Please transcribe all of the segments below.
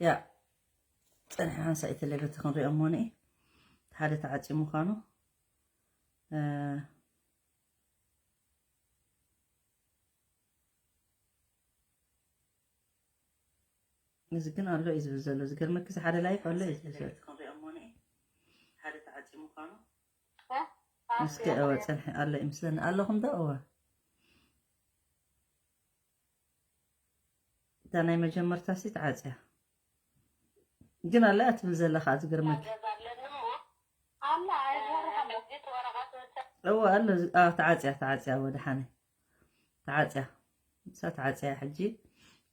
ያ፣ ጸንሐ ሓንሳእ ይተለይ በቲ ክንሪኦ እሞ ንኢ። ሓደ ተዓጽዩ ምዃኑ። እ፣ እዚ ግን ኣሎ እዩ ዝብል ዘሎ። ዝገርመኪ፣ እዚ ሓደ ላይፍ ኣሎ እዩ ዝብል ዘሎ። እስከ እወ፣ ጸንሐ ኣሎ እዩ ምስለኒ። ኣለኹም ዶ? እወ። እታ ናይ መጀመርታ ሲ ተዓጽያ። ግን ኣላ እያ ትብል ዘላ ከዓ ዝገርመኪ። እወ፣ ኣሎ፣ አ፣ ተዓጽያ፣ ተዓጽያ፣ እወ፣ ደሓነ። ተዓጽያ። እሳ ተዓጽያ ሕጂ።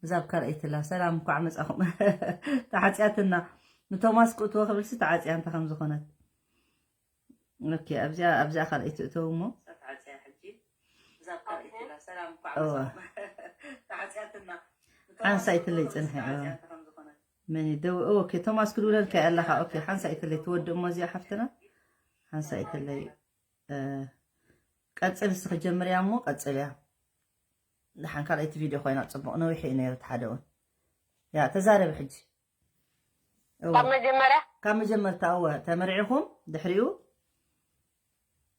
እዛ ኣብ ካልኣይቲ ኣላ። ሰላም፣ እንኳዕ መጻኹም። ተዓጽያትና። ንቶማስ ክእትዎ ክብል ሲ ተዓጽያ እንታይ ከም ዝኾነት። ኦኬ፣ ኣብዚኣ፣ ኣብዚኣ ካልኣይቲ እተው እሞ። እወ። ሓንሳእ ይትለይ ጽንሐ፣ እወ። መን እዩ ደው-፣ ኦኬ፣ ቶማስ ክድውለልካ እየ ኣለኻ። ኦኬ፣ ሓንሳእ ይትለይ ትወድእ እሞ እዚኣ ሓፍትና። ሓንሳእ ይትለይ፣ እ፣ ቀጽል እስኺ ጀምርያ እሞ ቀጽልያ። ደሓን ካልኣይቲ ቪድዮ ኮይና ጽቡቕ ነዊሕ እዩ ነይሩ እቲ ሓደ እውን። ያ፣ ተዛረቢ ሕጂ። እወ። ካብ መጀመርያ? ካብ መጀመርታ፣ እወ፣ ተመርዒኹም ድሕሪኡ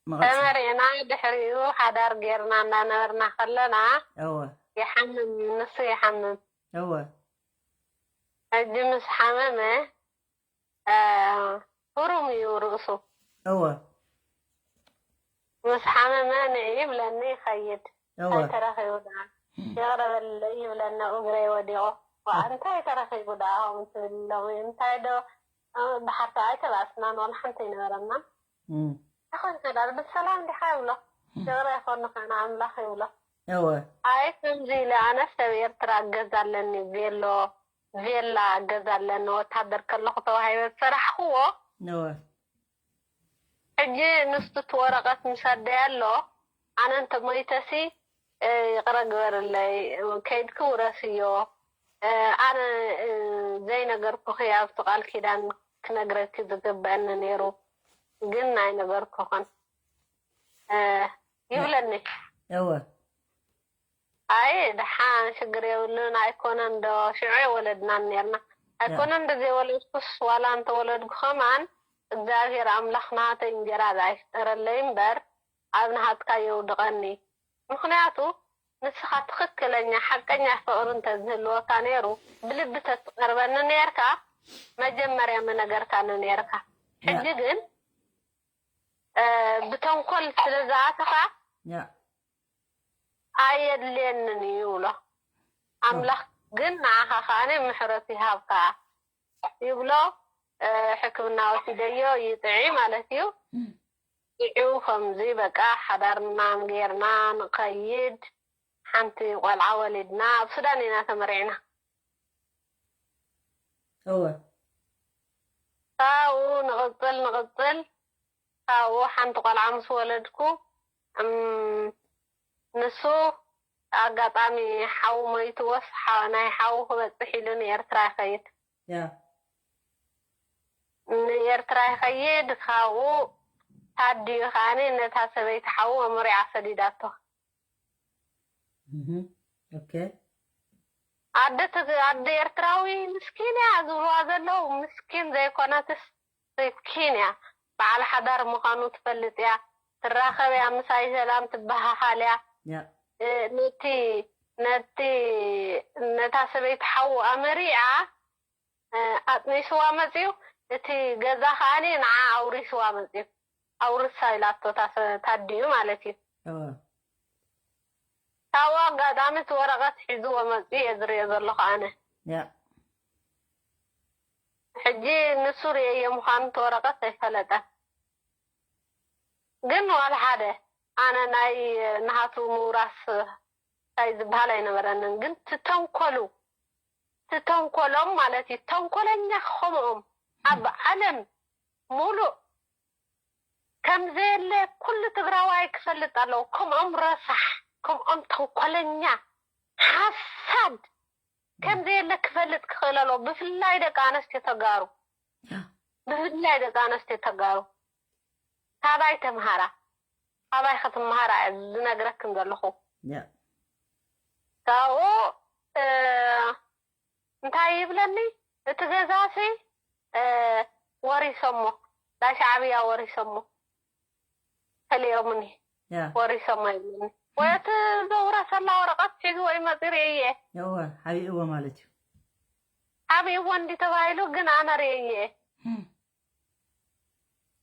መቐጸል። ተመሪዕና ድሕሪኡ ሓዳር ጌርና እናነበርና ከለና እወ። ይሓምም፣ ንሱ ይሓምም። እወ። ሕጂ ምስ ሓመመ፣ እ፣ ህሩም እዩ ርእሱ። እወ። ምስ ሓመመ ንዒ ይብለኒ ይኸይድ። እወ። እንታይ ተረኺቡ ደኣ? ይቕረ በለለይ ይብለኒ እግረይ ወዲቑ። ዋእ፣ እንታይ ተረኺቡ ደኣ ከምኡ ትብል ሎሚ? እንታይ ዶ፣ እ፣ ብሓርታ ኣይተባእስናን፣ ዋላ ሓንቲ ኣይነበረናን። እም። እንታይ ኮንካ ደኣ? ብሰላም ዲኻ ይብሎ። እም። ይቕረ ይኾንኻ ንኣምላኽ ይብሎ። እወ። ኣይ፣ ከምዚ ኢለ ኣነስ ኣብ ኤርትራ ገዛ ኣለኒ፣ ቬሎ፣ ቬላ ገዛ ኣለኒ፣ ወታደር ከለኹ ተዋሂበ ዝሰራሕክዎ። እወ። ሕጂ ንሱ እቲ ወረቐት ምስ ኣደይ ኣሎ፣ ኣነ እንተ ሞይተሲ፣ እ፣ ይቕረ ግበርለይ፣ ከይድኪ ውረስዮ። እ፣ ኣነ፣ እ፣ ዘይነገርኩኺ ኣብቲ ቃል ኪዳን ክነግረኪ ዝግበአኒ ነይሩ፣ ግን ኣይነገርኩኽን፣ እ፣ ይብለኒ። እወ። ኣይ፣ ደሓን ሽግር የብሉን፣ ኣይኮነን ዶ ሽዑ የወለድናን ኔርና። ኣይኮነን ዶ ዘይወለድኩስ፣ ዋላ እንተወለድኩ ከማን፣ እግዚኣብሔር ኣምላኽ ናተይ እንጀራ ኣይፍጠረለይ እምበር፣ ኣብ ናሃትካ የውድቐኒ። ምኽንያቱ፣ ንስኻ ትኽክለኛ፣ ሓቀኛ ፍቕሪ እንተዝህልወካ ኔሩ፣ ብልቢ ተትቐርበኒ ኔርካ፣ መጀመርያ ምነገርካኒ ኔርካ። ያ። ሕጂ ግን፣ እ፣ ብተንኮል ስለ ዝኣተኻ፣ ያ። ኣየድልየንን እዩ ይብሎ። ኣምላኽ ግን ንዓኻ ከኣነ ምሕረት ይሃብካ ይብሎ። እ፣ ሕክምና ወሲደዮ ይጥዒ ማለት እዩ። እም። ጥዒው ከምዚ በቃ ሓዳርና ጌርና ንኸይድ ሓንቲ ቆልዓ ወሊድና ኣብ ሱዳን ኢና ተመሪዕና። እወ። ካብኡ ንቕጽል ንቕጽል ካብኡ ሓንቲ ቆልዓ ምስ ወለድኩ፣ እም፣ ንሱ ኣጋጣሚ ሓው ሞይትዎስ፣ ሓ-፣ ናይ ሓው ክበጽሕ ኢሉ ንኤርትራ ይኸይድ። ያ። ንኤርትራ ይኸይድ፣ ካብኡ ታዲዩ ከኣኒ ነታ ሰበይቲ ሓው ኣመሪዓ ሰዲዳቶ። እህ፣ ኦኬ። ኣደ ትግ-፣ ኣደ ኤርትራዊ ምስኪን እያ ዝብልዋ ዘለዉ፣ ምስኪን ዘይኮነትስ ምስኪን እያ። በዓል ሓዳር ምዃኑ ትፈልጥ እያ። ትራኸብ እያ፣ ምሳይ ሰላም ትበሃሃል እያ። ያ። እ፣ ነቲ፣ ነቲ፣ ነታ ሰበይቲ ሓዉ ኣመሪዓ፣ እ፣ ኣጥኒስዋ መጽዩ፣ እቲ ገዛ ከኣኒ ንዓ ኣውሪስዋ መጽዩ። ኣውርሳ ኢላቶ፣ እታ ሰ-፣ ታዲዩ ማለት እዩ። እወ። ካብኡ ኣጋጣሚ እቲ ወረቐት ሒዝዎ መጽዩ እየ ዝሪኦ ዘለኹ ኣነ። ያ። ሕጂ ንሱ ርእየዮ ምዃኑ እቲ ወረቐት ኣይፈለጠን። ግን ዋላ ሓደ ኣነ ናይ ናሃቱ ምውራስ እንታይ ዝበሃል ኣይነበረንን። ግን ትተንኮሉ፣ ትተንኮሎም ማለት እዩ። ተንኮለኛ ክኸምኦም ኣብ ዓለም ሙሉእ ከም ዘየለ ኩሉ ትግራዋይ ክፈልጥ ኣለዎ። ከምኦም ረሳሕ፣ ከምኦም ተንኮለኛ፣ ሓሳድ ከም ዘየለ ክፈልጥ ክኽእል ኣለዎ። ብፍላይ ደቂ ኣነስትዮ ተጋሩ፣ ብፍላይ ደቂ ኣነስትዮ ተጋሩ። ካባይ ተምሃራ፣ ካባይ ክትምሃራ እየ ዝነግረክን ዘለኹ። ያ። ካብኡ፣ እ፣ እንታይ ይብለኒ? እቲ ገዛሲ፣ እ፣ ወሪሶሞ፣ ናይ ሻዕብያ ወሪሶሞ፣ ከሊኦምኒ፣ ያ። ወሪሶሞ ይብሉኒ። ወይ እቲ ዘውረሰላ ወረቐት ሒዝዎ ይመጽእ ርእየ። እወ፣ ሓቢእዎ ማለት እዩ። ሓቢእዎ እንዲ ተባሂሉ ግን ኣነ ርእየ። እም።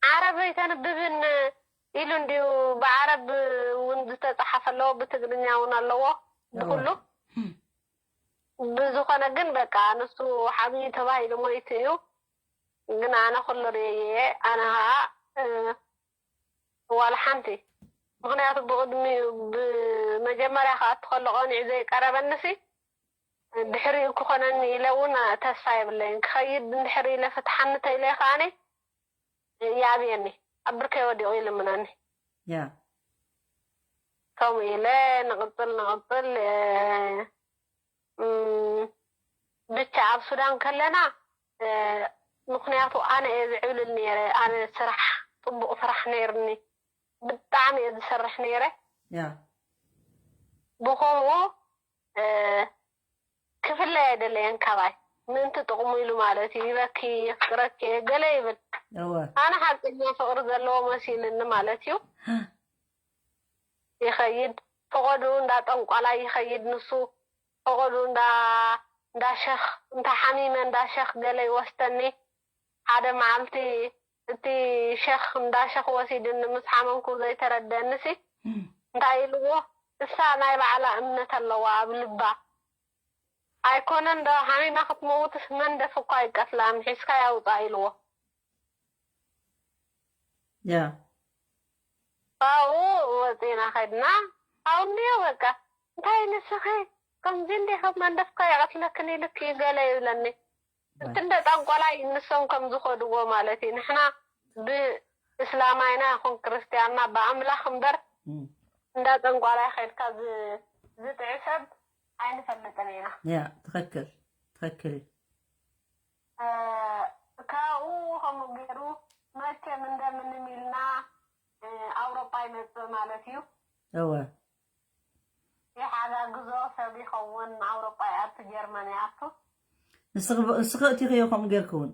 ዓረብ ኣይተንብብን ኢሉ እንድዩ፣ ብዓረብ እውን ዝተጻሓፈ ኣለዎ፣ ብትግርኛ እውን ኣለዎ፣ እወ። ብኹሉ። እም። ብዝኾነ ግን በቃ ንሱ ሓቢኡ ተባሂሉ ሞይቱ እዩ። ግን ኣነ ኩሉ ርእየ እየ። ኣነ ኸዓ፣ እ፣ ዋላ ሓንቲ። ምኽንያቱ ብቕድሚኡ፣ ብመጀመርያ ክኣቱ ከሎ ቀኒዑ ዘይቀረበኒሲ፣ ድሕሪኡ ክኾነኒ ኢለ እውን ተስፋ የብለይን። ክኸይድ እንድሕር ኢለ ፍትሓኒ ተኢለ ከዓኒ፣ ያብየኒ፣ ኣብ ብርከይ ወዲቑ ይልምነኒ። ያ። ከምኡ ኢለ ንቕጽል፣ ንቕጽል፣ እ፣ እም፣ ብቻ ኣብ ሱዳን ከለና፣ እ፣ ምኽንያቱ ኣነ እየ ዝዕብልል ነይረ። ኣነ ስራሕ፣ ጽቡቕ ስራሕ ነይርኒ። ብጣዕሚ እየ ዝሰርሕ ነይረ። ያ። ብኸምኡ፣ እ፣ ክፍለይ ኣይደለየን ካባይ። ምእንቲ ጥቕሙ ኢሉ ማለት እዩ። ይበኪ፣ የፍቅረኪ፣ ገለ ይብል። እወ። ኣነ ሓቀኛ ፍቕሪ ዘለዎ መሲልኒ ማለት እዩ። ይኸይድ፣ ፈቐድኡ እንዳ ጠንቋላይ ይኸይድ ንሱ። ፈቐድኡ እንዳ፣ እንዳ ሸኽ፣ እንተ ሓሚመ እንዳ ሸኽ ገለ ይወስደኒ። ሓደ መዓልቲ እቲ ሸኽ እንዳ ሸኽ ወሲድኒ ምስ ሓመምኩ ዘይተረደአኒሲ፣ እም። እንታይ ኢልዎ? እሳ ናይ ባዕላ እምነት ኣለዋ ኣብ ልባ። ኣይኮነን ዶ ሓሚማ ክትመውትስ መንደፍ እኳ ኣይቀትላን፣ ሒዝካ ያውጻ ኢልዎ። ያ። ካብኡ ወጺና ኸድና። ካብኡ እንድዮ በቃ፣ "እንታይ ንስኺ ከምዚ እንዲኺ መንደፍካ ይቐትለክን ኢልኪ?" ገለ ይብለኒ። እቲ እንደ ጠንቆላይ ንሶም ከም ዝኸድዎ ማለት እዩ። ንሕና ብእስላማይና ይኹን ክርስትያንና ብኣምላኽ እምበር እም። እንዳ ጠንቋላይ ኸድካ ዝ-፣ ዝጥዒ ሰብ ኣይንፈልጥን ኢና። ያ፣ ትኽክል፣ ትኽክል እዩ። እ፣ ካብኡ ከምኡ ገይሩ መቸም እንደምንም ኢልና፣ እ፣ ኣውሮጳ ይመጽእ ማለት እዩ። እወ። ይሓጋግዞ ሰብ ይኸውን፣ ኣውሮጳ ይኣቱ፣ ጀርመን ይኣቱ። ንስኺ ብ-፣ ንስኺ እቲኺዮ ከምኡ ጌርኪ እውን?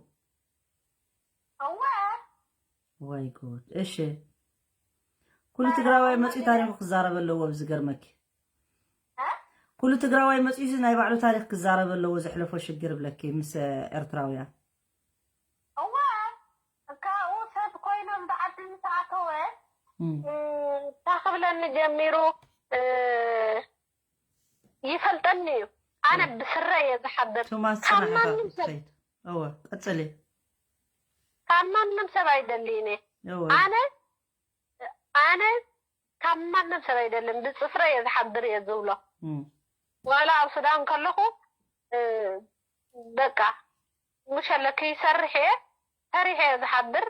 እወ። ወይ ጉድ። እሺ። ኩሉ ትግራዋይ መጺኡ ታሪኹ ክዛረብ ኣለዎ፣ ኣብዚ ገርመኪ። እ? ኩሉ ትግራዋይ መጺኡ ናይ ባዕሉ ታሪኽ ክዛረብ ኣለዎ፣ ዘሕለፎ ሽግር ብለኪ ምስ ኤርትራውያን። እወ፣ ካብኡ ሰብ ኮይኖም ብዓዲ ምስ ኣተወ፣ እም። እ፣ እንታይ ክብለኒ ጀሚሩ፣ እ፣ ይፈልጠኒ እዩ። ኣነ እም። ብስረ እየ ዝሓድር። ቱማስ ካብ ጽናሕ ማንም ኢኻ ሰብ፣ ትኸይድ። እወ፣ ቀጽሊ። ካብ ማንም ሰብ ኣይደልይን እየ። እወ። ኣነ፣ ኣነ ካብ ማንም ሰብ ኣይደልን፣ ብጽፍረ እየ ዝሓድር እየ ዝብሎ። እም። ዋላ ኣብ ሱዳን ከለኹ፣ እ፣ በቃ፣ ምሸለኪ ይሰርሕ እየ፣ ሰሪሐ እየ ዝሓድር።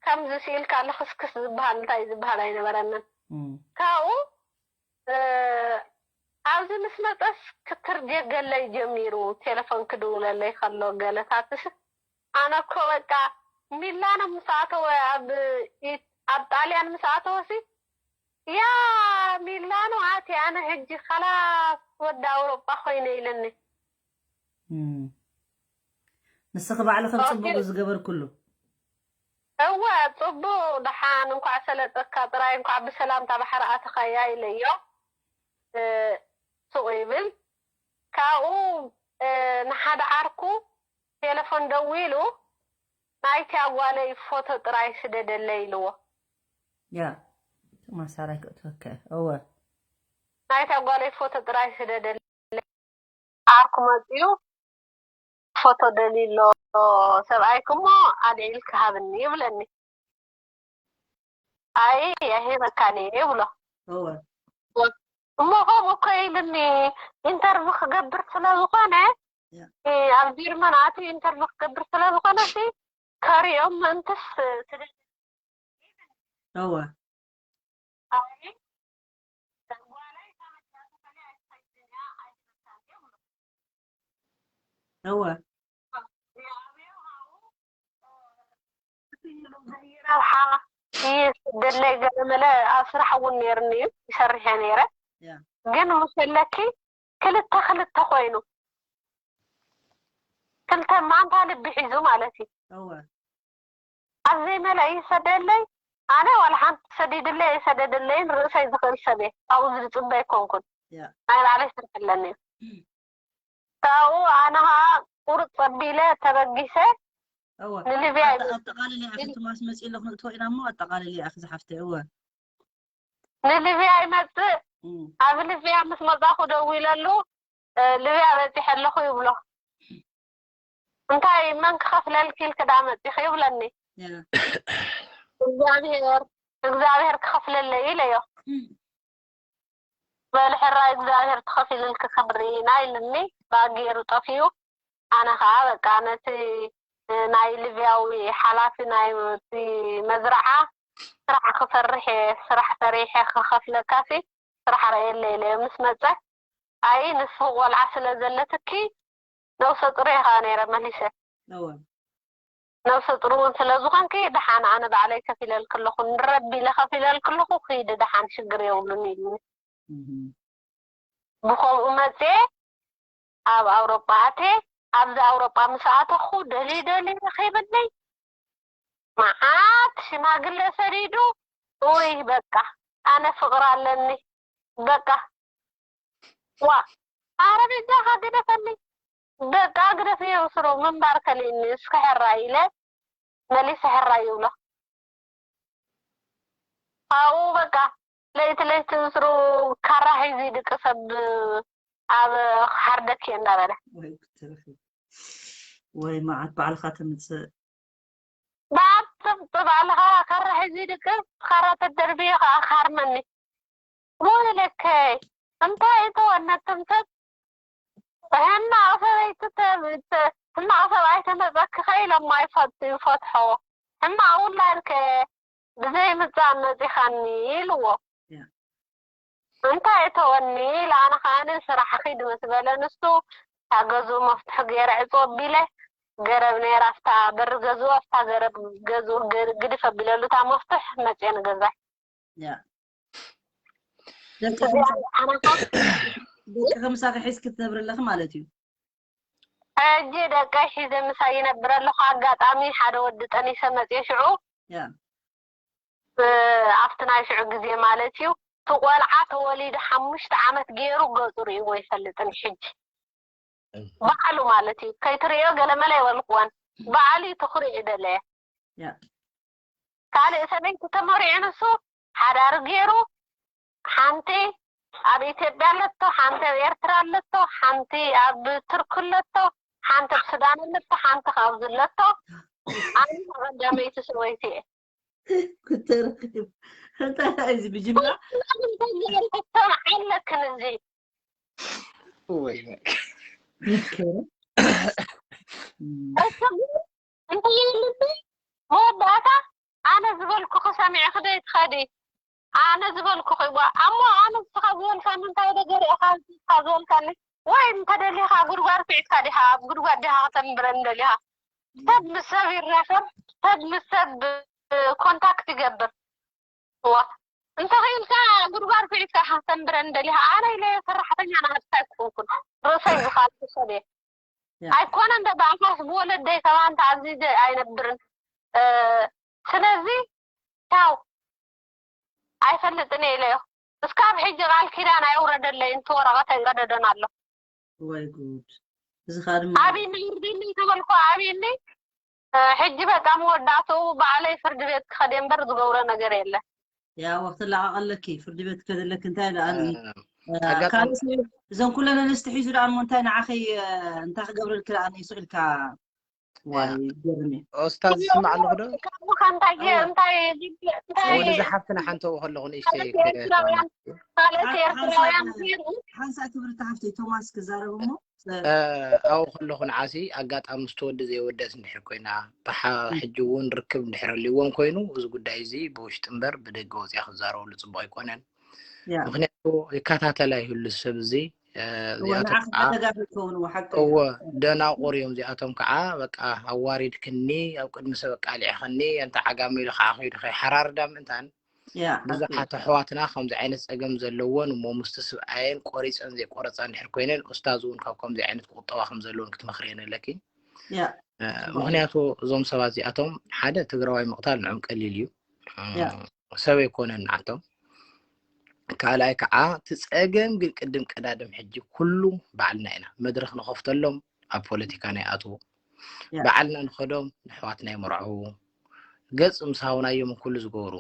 ከምዚ ስኢልካ ልኽስክስ ዝበሃል እንታይ ዝበሃል ኣይነበረንን። እም። ካብኡ፣ እ፣ ኣብዚ ምስ መጸስ ክትርጀገለይ ጀሚሩ፣ ቴሌፎን ክድውለለይ ከሎ ገለታትስ፣ ኣነ እኮ በቃ ሚላኖ ምስ ኣተወ፣ ኣብ ኢ-፣ ኣብ ጣልያን ምስ ኣተወሲ፣ "ያ ሚላኖ ኣትየ፣ ኣነ ሕጂ ኸላስ ወዲ ኣውሮጳ ኮይነ" ኢለኒ። እም። ንስኺ ባዕልኺ ኦኬ። ጽቡቕ ዝገበርክሉ። እወ፣ ጽቡቕ ደሓን፣ እንኳዕ ሰለጠካ ጥራይ፣ እንኳዕ ብሰላምታ ባሕሪ ኣተኻያ ኢለዮ። እ፣ ሱቕ ይብል። ካብኡ፣ እ፣ ንሓደ ዓርኩ ቴሌፎን ደዊሉ፣ "ናይቲ ኣጓለይ ፎቶ ጥራይ ስደደለይ" ኢልዎ። ያ፣ ማሳራይ ክእትወከ። እወ። "ናይቲ ኣጓለይ ፎቶ ጥራይ ስደደለይ" ዓርኩ መጺኡ፣ "ፎቶ ደልዩ ኣሎ ሰብኣይኪ እሞ ኣልዒልኪ ሃብኒ" ይብለኒ። "ኣይ፣ ኣይህበካን እየ" ይብሎ። እወ። እሞ ከምኡ እኮ ኢሉኒ፣ ኢንተርቪው ክገብር ስለ ዝኾነ፣ ያ። እ፣ ኣብ ጀርመን ኣትዩ ኢንተርቪው ክገብር ስለ ዝኾነ፣ ሲ ከሪኦም ምእንትስ ስደ-፣ እወ። ኣይ፣ እወ። ረብሓ ይስደለይ ገለ መለ ኣብ ስራሕ እውን ነይርኒ እዩ፣ ይሰርሕ እየ ነይረ። ያ። ግን ምስ በለኪ ክልተ ክልተ ኮይኑ። ክልተ ማንታ ልቢ ሒዙ ማለት እዩ። እወ ኣብ ዘይመለእ ይሰደለይ። ኣነ ዋላ ሓንቲ ሰዲድለይ ኣይሰደደለይን፣ ርእሰይ ዝኽእል ሰብ እየ። ካብኡ ዝጽበ ኣይኮንኩን። ያ ናይ ባዕለይ ስራሕ ኣለኒ። ካብኡ ኣነ ኸዓ ቁርፅ ኣቢለ ተበጊሰ እወ ንሊብያ ኣጠ- ኣጠቓልሊ ኣኺ ቶማስ መፂእ ኣለኹ ንእትዎ ኢና እሞ ኣጠቓልሊ ኣኺ ዝሓፍተይ እወ ንሊብያ ይመፅእ። እም፣ ኣብ ሊብያ ምስ መፃኹ ደዊለሉ፣ እ፣ ሊብያ በፂሐ ኣለኹ ይብሎ። እንታይ መን ክኸፍለልኪ ኢልኪ ዳ መፂኺ ይብለኒ። ያ እግዚኣብሔር እግዚኣብሔር ክኸፍለለይ ኢለዮ። እም፣ በል ሕራይ እግዚኣብሔር ተኸፊልልኪ ክንርኢ ኢና ኢልኒ። ብኣገይሩ ጠፊኡ። ኣነ ከዓ በቃ ነቲ ናይ ሊብያዊ ሓላፊ ናይ እቲ መዝረዓ ስራሕ ክሰርሕ እየ፣ ስራሕ ሰሪሐ ክኸፍለካሲ ስራሕ ረእየለ ኢለዮ። ምስ መፀ ኣይ ንስኺ ቆልዓ ስለ ዘለትኪ ነብሰ ጡር እየ ከዓ ነይረ መሊሰ። እወ ነብሰ ጡር እውን ስለ ዝኾንኪ ደሓን ኣነ ባዕለይ ከፊለልኪ ኣለኹ፣ ንረቢ ኢለ ከፊለልኪ ኣለኹ፣ ኺዲ ደሓን ሽግር የብሉን ኢሉኒ። እም፣ ብኸምኡ መፅየ ኣብ ኣውሮጳ ኣትየ። ኣብዚ ኣውሮጳ ምስ ኣተኹ ደልዩ ደልዩ ረኺብኒ። መዓት ሽማግለ ሰዲዱ። ውይ በቃ ኣነ ፍቕሪ ኣለኒ በቃ። ዋ ኣረ በጃኻ ግደፈኒ በቃ ግደፍዮ ምስሩ ምንባር ከሊእኒ እስከ ሕራይ ኢለ መሊሰ ሕራይ ይብሎ። ኣብኡ በቃ ለይቲ ለይቲ ምስሩ ካራ ሒዙ ይድቅስ ኣብ ኣብ ክሓርደኪ እየ እንዳበለ ወይ ክትረኺ ወይ መዓት ባዕልኻ ተምፅእ ብኣብ ጥብጥብ ኣለኻ ካራ ሒዙ ይድቅስ ካራ ተደርብዮ ከዓ ክሃርመኒ። ወይለከይ እንታይ እተወነት ትምሰል ሕማቕ ሰበይቲ ሕማቕ ሰብኣይ ተመፀኪ ከኢሎሞ ኣይፈቱ ይፈትሖ ሕማቕ ውላድከ ብዘይምፃእ መፂኻኒ ኢልዎ። ያ። እንታይ እተወኒ ኢለ ኣነ ከዓኒ ስራሕ ኺድ ምስ በለ ንሱ እታ ገዝኡ መፍትሒ ገይረ ዕፅው ኣቢለ ገረብ ነይራ ኣብታ በሪ ገዝኡ ኣብታ ገረብ ገዝኡ ግድፍ ኣቢለሉ እታ መፍትሕ መፅየ ንገዛይ። ያ ደቅኺ ምሳኺ ሒዝኪ ትነብሪ ኣለኺ ማለት እዩ። ሕጂ ደቀይ ሒዘ ምሳይ ይነብር ኣለኹ። ኣጋጣሚ ሓደ ወዲ ጠኒሰ መፅየ ሽዑ ያ ኣብቲ ናይ ሽዑ ግዜ ማለት እዩ። እቲ ቆልዓ ተወሊዱ ሓሙሽተ ዓመት ገይሩ ገፁ ርእይዎ ኣይፈልጥን። ሕጂ ባዕሉ ማለት እዩ ከይትርእዮ ገለመለ ይበልክወን ባዕሉ እዩ ትኽሪዑ ደለየ ያ ካልእ ሰበይቲ ተመሪዑ ንሱ ሓዳር ገይሩ ሓንቲ ኣብ ኢትዮጵያ ኣለቶ፣ ሓንቲ ኣብ ኤርትራ ኣለቶ፣ ሓንቲ ኣብ ቱርኪ ኣለቶ፣ ሓንቲ ኣብ ሱዳን ኣለቶ፣ ሓንቲ ካብዚ ኣለቶ። ኣነ ቀዳመይቲ ሰበይቲ እየ። ክትረክብ እንታይ እዚ ብጅምላ ተዘይልክቶም ኣለክን እዚ ወይ ይከረ እሱ ግን እንታይ ይብልኒ መወዳእታ ኣነ ዝበልኩ ክሰሚዕኺ ዶ ይትኸዲ ኣነ ዝበልኩ ክዋ ኣሞ ኣነ ንስኻ ዝበልካኒ እንታይ ደገር ኢኻ ንስኻ ዝበልካኒ ወይ እንተደሊኻ ጉድጓድ ኩዒትካ ዲኻ ኣብ ጉድጓድ ዲኻ ከተንብረን ደሊኻ ሰብ ምስ ሰብ ይራኸብ ሰብ ምስ ሰብ ኮንታክት ይገብር ዋ እንተኽኢልካ ጉድጓድ ኩዒትካ ኢኻ ከተንብረን ደሊኻ ኣነ ኢለ ሰራሕተኛ ናሃትካ ኣይኮንኩን ርእሰይ ዝኻልኩ ሰብ እየ ኣይኮነን ዶ ብኣኻስ ብወለደይ ከማን ተኣዚዘ ኣይነብርን ስለዚ ቻው ኣይፈልጥን እየ ኢለዮ እስካብ ሕጂ ቃል ኪዳን ኣየውረደለይን እቲ ወረቐት ኣይቀደደን ኣሎ ወይ ጉድ እዚ ከዓ ድማ ኣብኒ ይርድኒ ተበልኩ ኣብኒ ሕጂ በቃ መወዳእትኡ ባዕለይ ፍርዲ ቤት ክኸደ እምበር ዝገብሮ ነገር የለን ያ ወቅት ለዓቀለኪ ፍርዲ ቤት ከደለክ እንታይ ለኣኒ ኣጋጣሚ ካልእ እዘን ኩለን ኣንስቲ ሒዙ ደኣ እሞ እንታይ ንዓኸይ እንታይ ክገብረልክ ደኣ ይስእልካ ዋይ ገርም እዩ ኦስታዝ ዝስማዕ ኣለኹ ዶ እንታይ እንታይ እንታይ ወደ ዝሓፍትና ሓንተው ከለኹ ንእሽተይ ኤርትራውያን ማለት ኤርትራውያን ሓንሳ ክብርቲ ሃፍተይ ቶማስ ክዛረብ እሞ ኣብኡ ከለኹ ንዓሲ ኣጋጣሚ ምስ ተወዲ ዘይወደስ እንድሕር ኮይና ብሓ ሕጂ እውን ርክብ እንድሕር ህልዎም ኮይኑ እዚ ጉዳይ እዚ ብውሽጢ እምበር ብደገ ወፅያ ክዛረበሉ ፅቡቅ ኣይኮነን ምክንያቱ ይከታተል ኣይህሉ ሰብ እዚ እወ ደናቁር እዮም እዚኣቶም ከዓ በቃ ኣዋሪድክኒ ኣብ ቅድሚ ሰብ ኣቃሊዕክኒ እንተ ዓጋሚ ኢሉ ከዓ ከይዱ ከይሓራርዳ ምእንታን ብዙሓት ኣሕዋትና ከምዚ ዓይነት ፀገም ዘለዎን እሞ ምስቲ ስብኣየን ቆሪፀን ዘይቆረፃ እንድሕር ኮይነን ኡስታዝ እውን ካብ ከምዚ ዓይነት ክቁጠባ ከም ዘለዎን ክትመክርየን ኣለኪ ያ ምክንያቱ እዞም ሰባት እዚኣቶም ሓደ ትግራዋይ ምቕታል ንዕም ቀሊል እዩ። ሰብ ኣይኮነን ንዓቶም። ካልኣይ ከዓ እቲ ፀገም ግን ቅድም ቀዳድም ሕጂ ኩሉ ባዕልና ኢና መድረክ ንኸፍተሎም ኣብ ፖለቲካ ናይ ኣትዉ ባዕልና ንኸዶም ንሕዋትና ይምርዐዉ ገፅ ምስ ሃውናዮም ኩሉ ዝገብሩ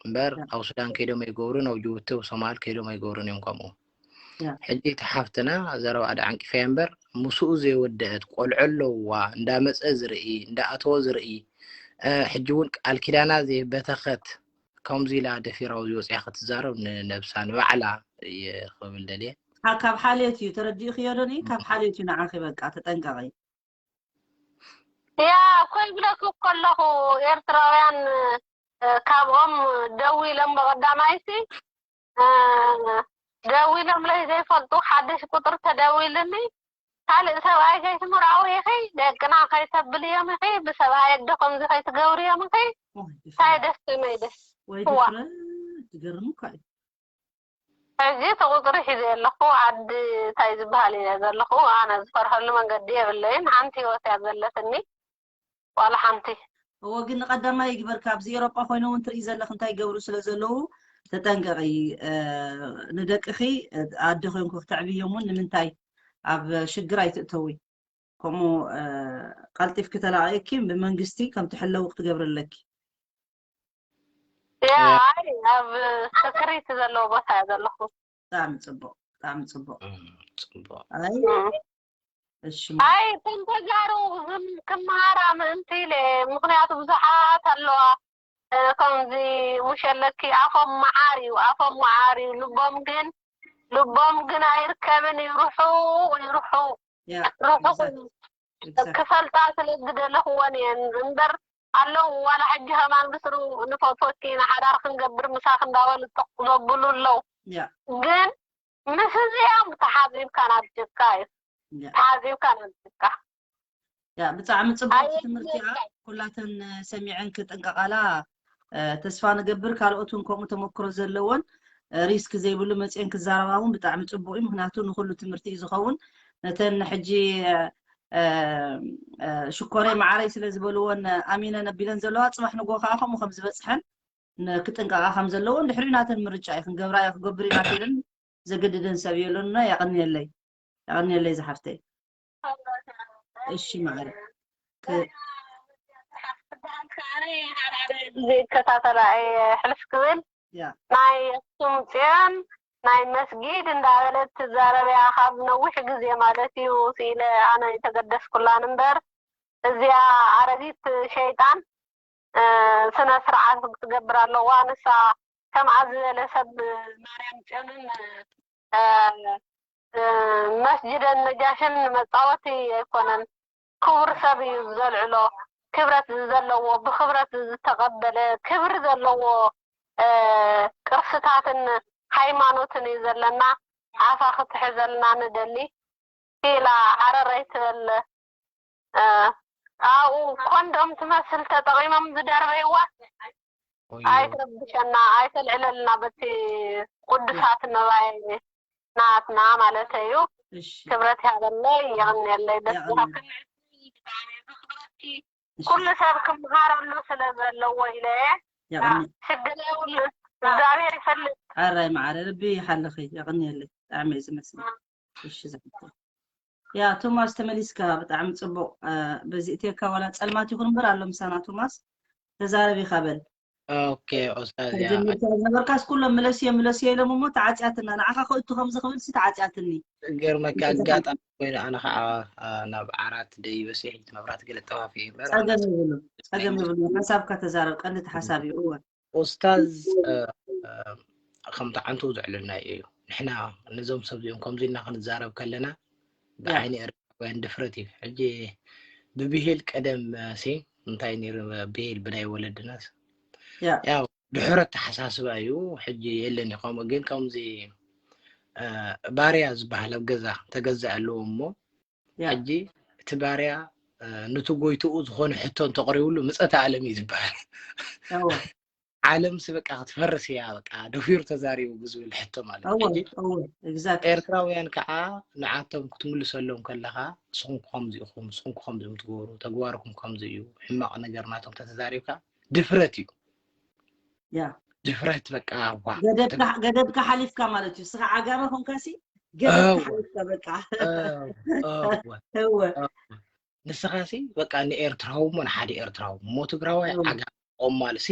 እምበር ኣብ ሱዳን ከይዶም ኣይገብሩን ኣብ ጅቡቲ ኣብ ሶማል ከይዶም ኣይገብሩን እዮም ከምኡ። ሕጂ እቲ ሓፍትና ዘረባ ኣደ ዓንቂፈያ እምበር ምስኡ ዘይወደአት ቆልዖ ኣለውዋ እንዳመፀ ዝርኢ እንዳኣተወ ዝርኢ ሕጂ እውን ቃል ኪዳና ዘይበተኸት ከምዚ ኢላ ደፊራ ኣብዚ ወፂኣ ክትዛረብ ንነብሳ ንባዕላ እየ ክብል ደልየ። ካብ ሓልዮት እዩ ተረዲእኽዮ ዶ? ካብ ሓልዮት እዩ ንዓኺ በቃ ተጠንቀቂ። ያ እኮ ይብለኪ እኮ ኣለኹ ኤርትራውያን ካብኦም ደዊሎም ብቐዳማይሲ ደዊሎምለይ ዘይፈልጡ ሓድሽ ቁፅሪ ተደዊልኒ ካልእ ሰብኣይ ከይትምርዓዊ ኢኺ ደቅና ከይተብልዮም ኢኺ ብሰብኣይ ኣደ ከምዚ ከይትገብርዮም ኢኺ እንታይ ደስ ከመይ ደስ ወይ ድፍረት ትገርም እኳ እዩ። ሕጂ እቲ ቁፅሪ ሒዘ ኣለኹ ዓዲ እንታይ ዝበሃል እየ ዘለኹ ኣነ ዝፈርሐሉ መንገዲ የብለይን ሓንቲ ህይወት እያ ዘለትኒ ዋላ ሓንቲ እወ ግን ንቀዳማይ ይግበርካ ኣብዚ ኤሮጳ ኮይኖም እውን ትርኢ ዘለኽ እንታይ ይገብሩ ስለ ዘለዉ ተጠንቀቂ ንደቅኺ ኣደ ኮይንኩ ክተዕብዮም እውን ንምንታይ ኣብ ሽግር ኣይትእተዊ ከምኡ ቀልጢፍኪ ተላቂኪ ብመንግስቲ ከም ትሕለዊ ክትገብሪ ኣለኪ ያ ኣይ ኣብ ሰክሪቲ ዘለዎ ቦታ እየ ዘለኹ ብጣዕሚ ፅቡቅ ብጣዕሚ ፅቡቅ ፅቡቅ ኣይ ኣይ እቶም ተጋሩ ክመሃራ ምእንቲ ኢለ ምክንያቱ ብዙሓት ኣለዋ ከምዚ ሙሸለኪ ኣፎም መዓር እዩ ኣፎም መዓር እዩ ልቦም ግን ልቦም ግን ኣይርከብን እዩ ርሑቅ እዩ ርሑቅ ርሑቅ ክፈልጣ ስለ ዝደለኽወን እየን እምበር ኣለዉ ዋላ ሕጂ ከማን ብስሩ ንፈትወኪ ኢና ሓዳር ክንገብር ምሳኽ እንዳበሉ ጥቕ ዘብሉ ኣለዉ ግን ምስ እዚኦም ተሓዚብካ ናብ ጭካ እዩ ተሓዚብካ ናብ ጭካ ያ ብጣዕሚ ፅቡቅ ትምህርቲ እያ ኩላተን ሰሚዐን ክጥንቀቃላ ተስፋ ንገብር ካልኦት እውን ከምኡ ተመክሮ ዘለዎን ሪስክ ዘይብሉ መፅኤን ክዛረባ እውን ብጣዕሚ ፅቡቅ እዩ ምክንያቱ ንኩሉ ትምህርቲ እዩ ዝኸውን ነተን ሕጂ ሽኮረይ መዓረይ ስለ ዝበልዎን ኣሚነን ኣቢለን ዘለዋ ፅባሕ ንጎ ከዓ ከምኡ ከም ዝበፅሐን ክጥንቀቃ ከም ዘለዎን ድሕሪኡ ናተን ምርጫ እዩ ክንገብራ እያ ክገብር ኢና ክኢለን ዘገድደን ሰብ የሎንና የቀንየለይ የቀንየለይ ዝሓፍተይ እሺ ማዕረ ዘይከታተላ ሕልፍ ክብል ናይ ኣክሱም ፅዮን ናይ መስጊድ እንዳበለት ትዛረብ እያ ካብ ነዊሕ ግዜ ማለት እዩ ስኢለ ኣነ ኣይተገደስኩላን እምበር እዚኣ ኣረጊት ሸይጣን ስነ ስርዓት ክትገብር ኣለዋ ንሳ ከምኣ ዝበለ ሰብ ማርያም ፅዮንን መስጅደን ነጃሽን መፃወቲ ኣይኮነን ክቡር ሰብ እዩ ዘልዕሎ ክብረት ዘለዎ ብክብረት ዝተቀበለ ክብሪ ዘለዎ ቅርስታትን ሃይማኖትን እዩ ዘለና ኣፋ ክትሕዘልና ንደሊ ኢላ ዓረር ኣይትበል ኣብኡ ኮንዶም ትመስል ተጠቂሞም ዝደርበይዋ ኣይትረብሸና ኣይተልዕለልና በቲ ቅዱሳት መባይ ናትና ማለት እዩ ክብረት ያበለይ የቅንየለይ በስክብረቲ ኩሉ ሰብ ክምሃረሉ ስለ ዘለዎ ኢለ ሽግር የብሉ እግዚኣብሔር ይፈልጥ ኣራይ መዓረ ልቢ ይሓልኺ የቅንየለይ ብጣዕሚ እዩ ዝመስል እሺ ዝሓፍተይ ያ ቶማስ ተመሊስካ ብጣዕሚ ፅቡቅ በዚ እቴካ ዋላ ፀልማት ይኹን እምበር ኣሎ ምሳና ቶማስ ተዛረብ ኢኻ በል ኦኬ ኦስታዝ ያ ጀሚርካ ዝነበርካስ ኩሎም ምለስዮ ምለስዮ ኢሎም እሞ ተዓፅያትና ንዓኻ ክእቱ ከምዚ ክብል ሲ ተዓፅያትኒ ገርመካ ኣጋጣሚ ኮይኑ ኣነ ከዓ ናብ ዓራት ደይበ ሲሕ መብራት ገለ ጠፋፊ እምበር ጸገም ይብሉ ጸገም ይብሉ ሓሳብካ ተዛረብ ቀንዲ ተሓሳብ እዩ እወ ኡስታዝ ከምቲ ዓንቱ ዘዕለልናዮ እዩ። ንሕና ነዞም ሰብ እዚኦም ከምዚ ኢልና ክንዛረብ ከለና ብዓይኒ ኤርትራውያን ድፍረት እዩ። ሕጂ ብብሂል ቀደም ሲ እንታይ ነይሩ ብሂል ብናይ ወለድናስ ያው ድሑር ኣተሓሳስባ እዩ። ሕጂ የለን እዩ። ከምኡ ግን ከምዚ ባርያ ዝበሃል ኣብ ገዛ ተገዝእ ኣለዎ እሞ ሕጂ እቲ ባርያ ንቲ ጎይትኡ ዝኾነ ሕቶ እንተቕሪብሉ ምጸተ ኣለም እዩ ዝበሃል። ዓለምሲ በቃ ክትፈርስ እያ፣ በቃ ደፊሩ ተዛሪቡ ብዝብል ሕቶ ማለት እዩ። እወ ሕጂ እወ exactly ኤርትራውያን ከዓ ንዓቶም ክትምልሰሎም ከለኻ፣ ንስኹም ከምዚ ኢኹም፣ ንስኹም ከምዚ ኢኹም ትገብሩ፣ ተግባርኩም ከምዚ እዩ፣ ሕማቕ ነገር ናቶም ተተዛሪብካ ድፍረት እዩ። ያ ድፍረት በቃ ዋ ገደብካ ገደብካ ሓሊፍካ ማለት እዩ። ንስኻ ዓጋመ ኮንካሲ ገደብካ እወ ሓሊፍካ በቃ እወ እወ እወ እወ። ንስኻሲ በቃ ንኤርትራዊ እሞ ንሓደ ኤርትራዊ እሞ ትግራዋይ እወ ዓጋመ ቆማልሲ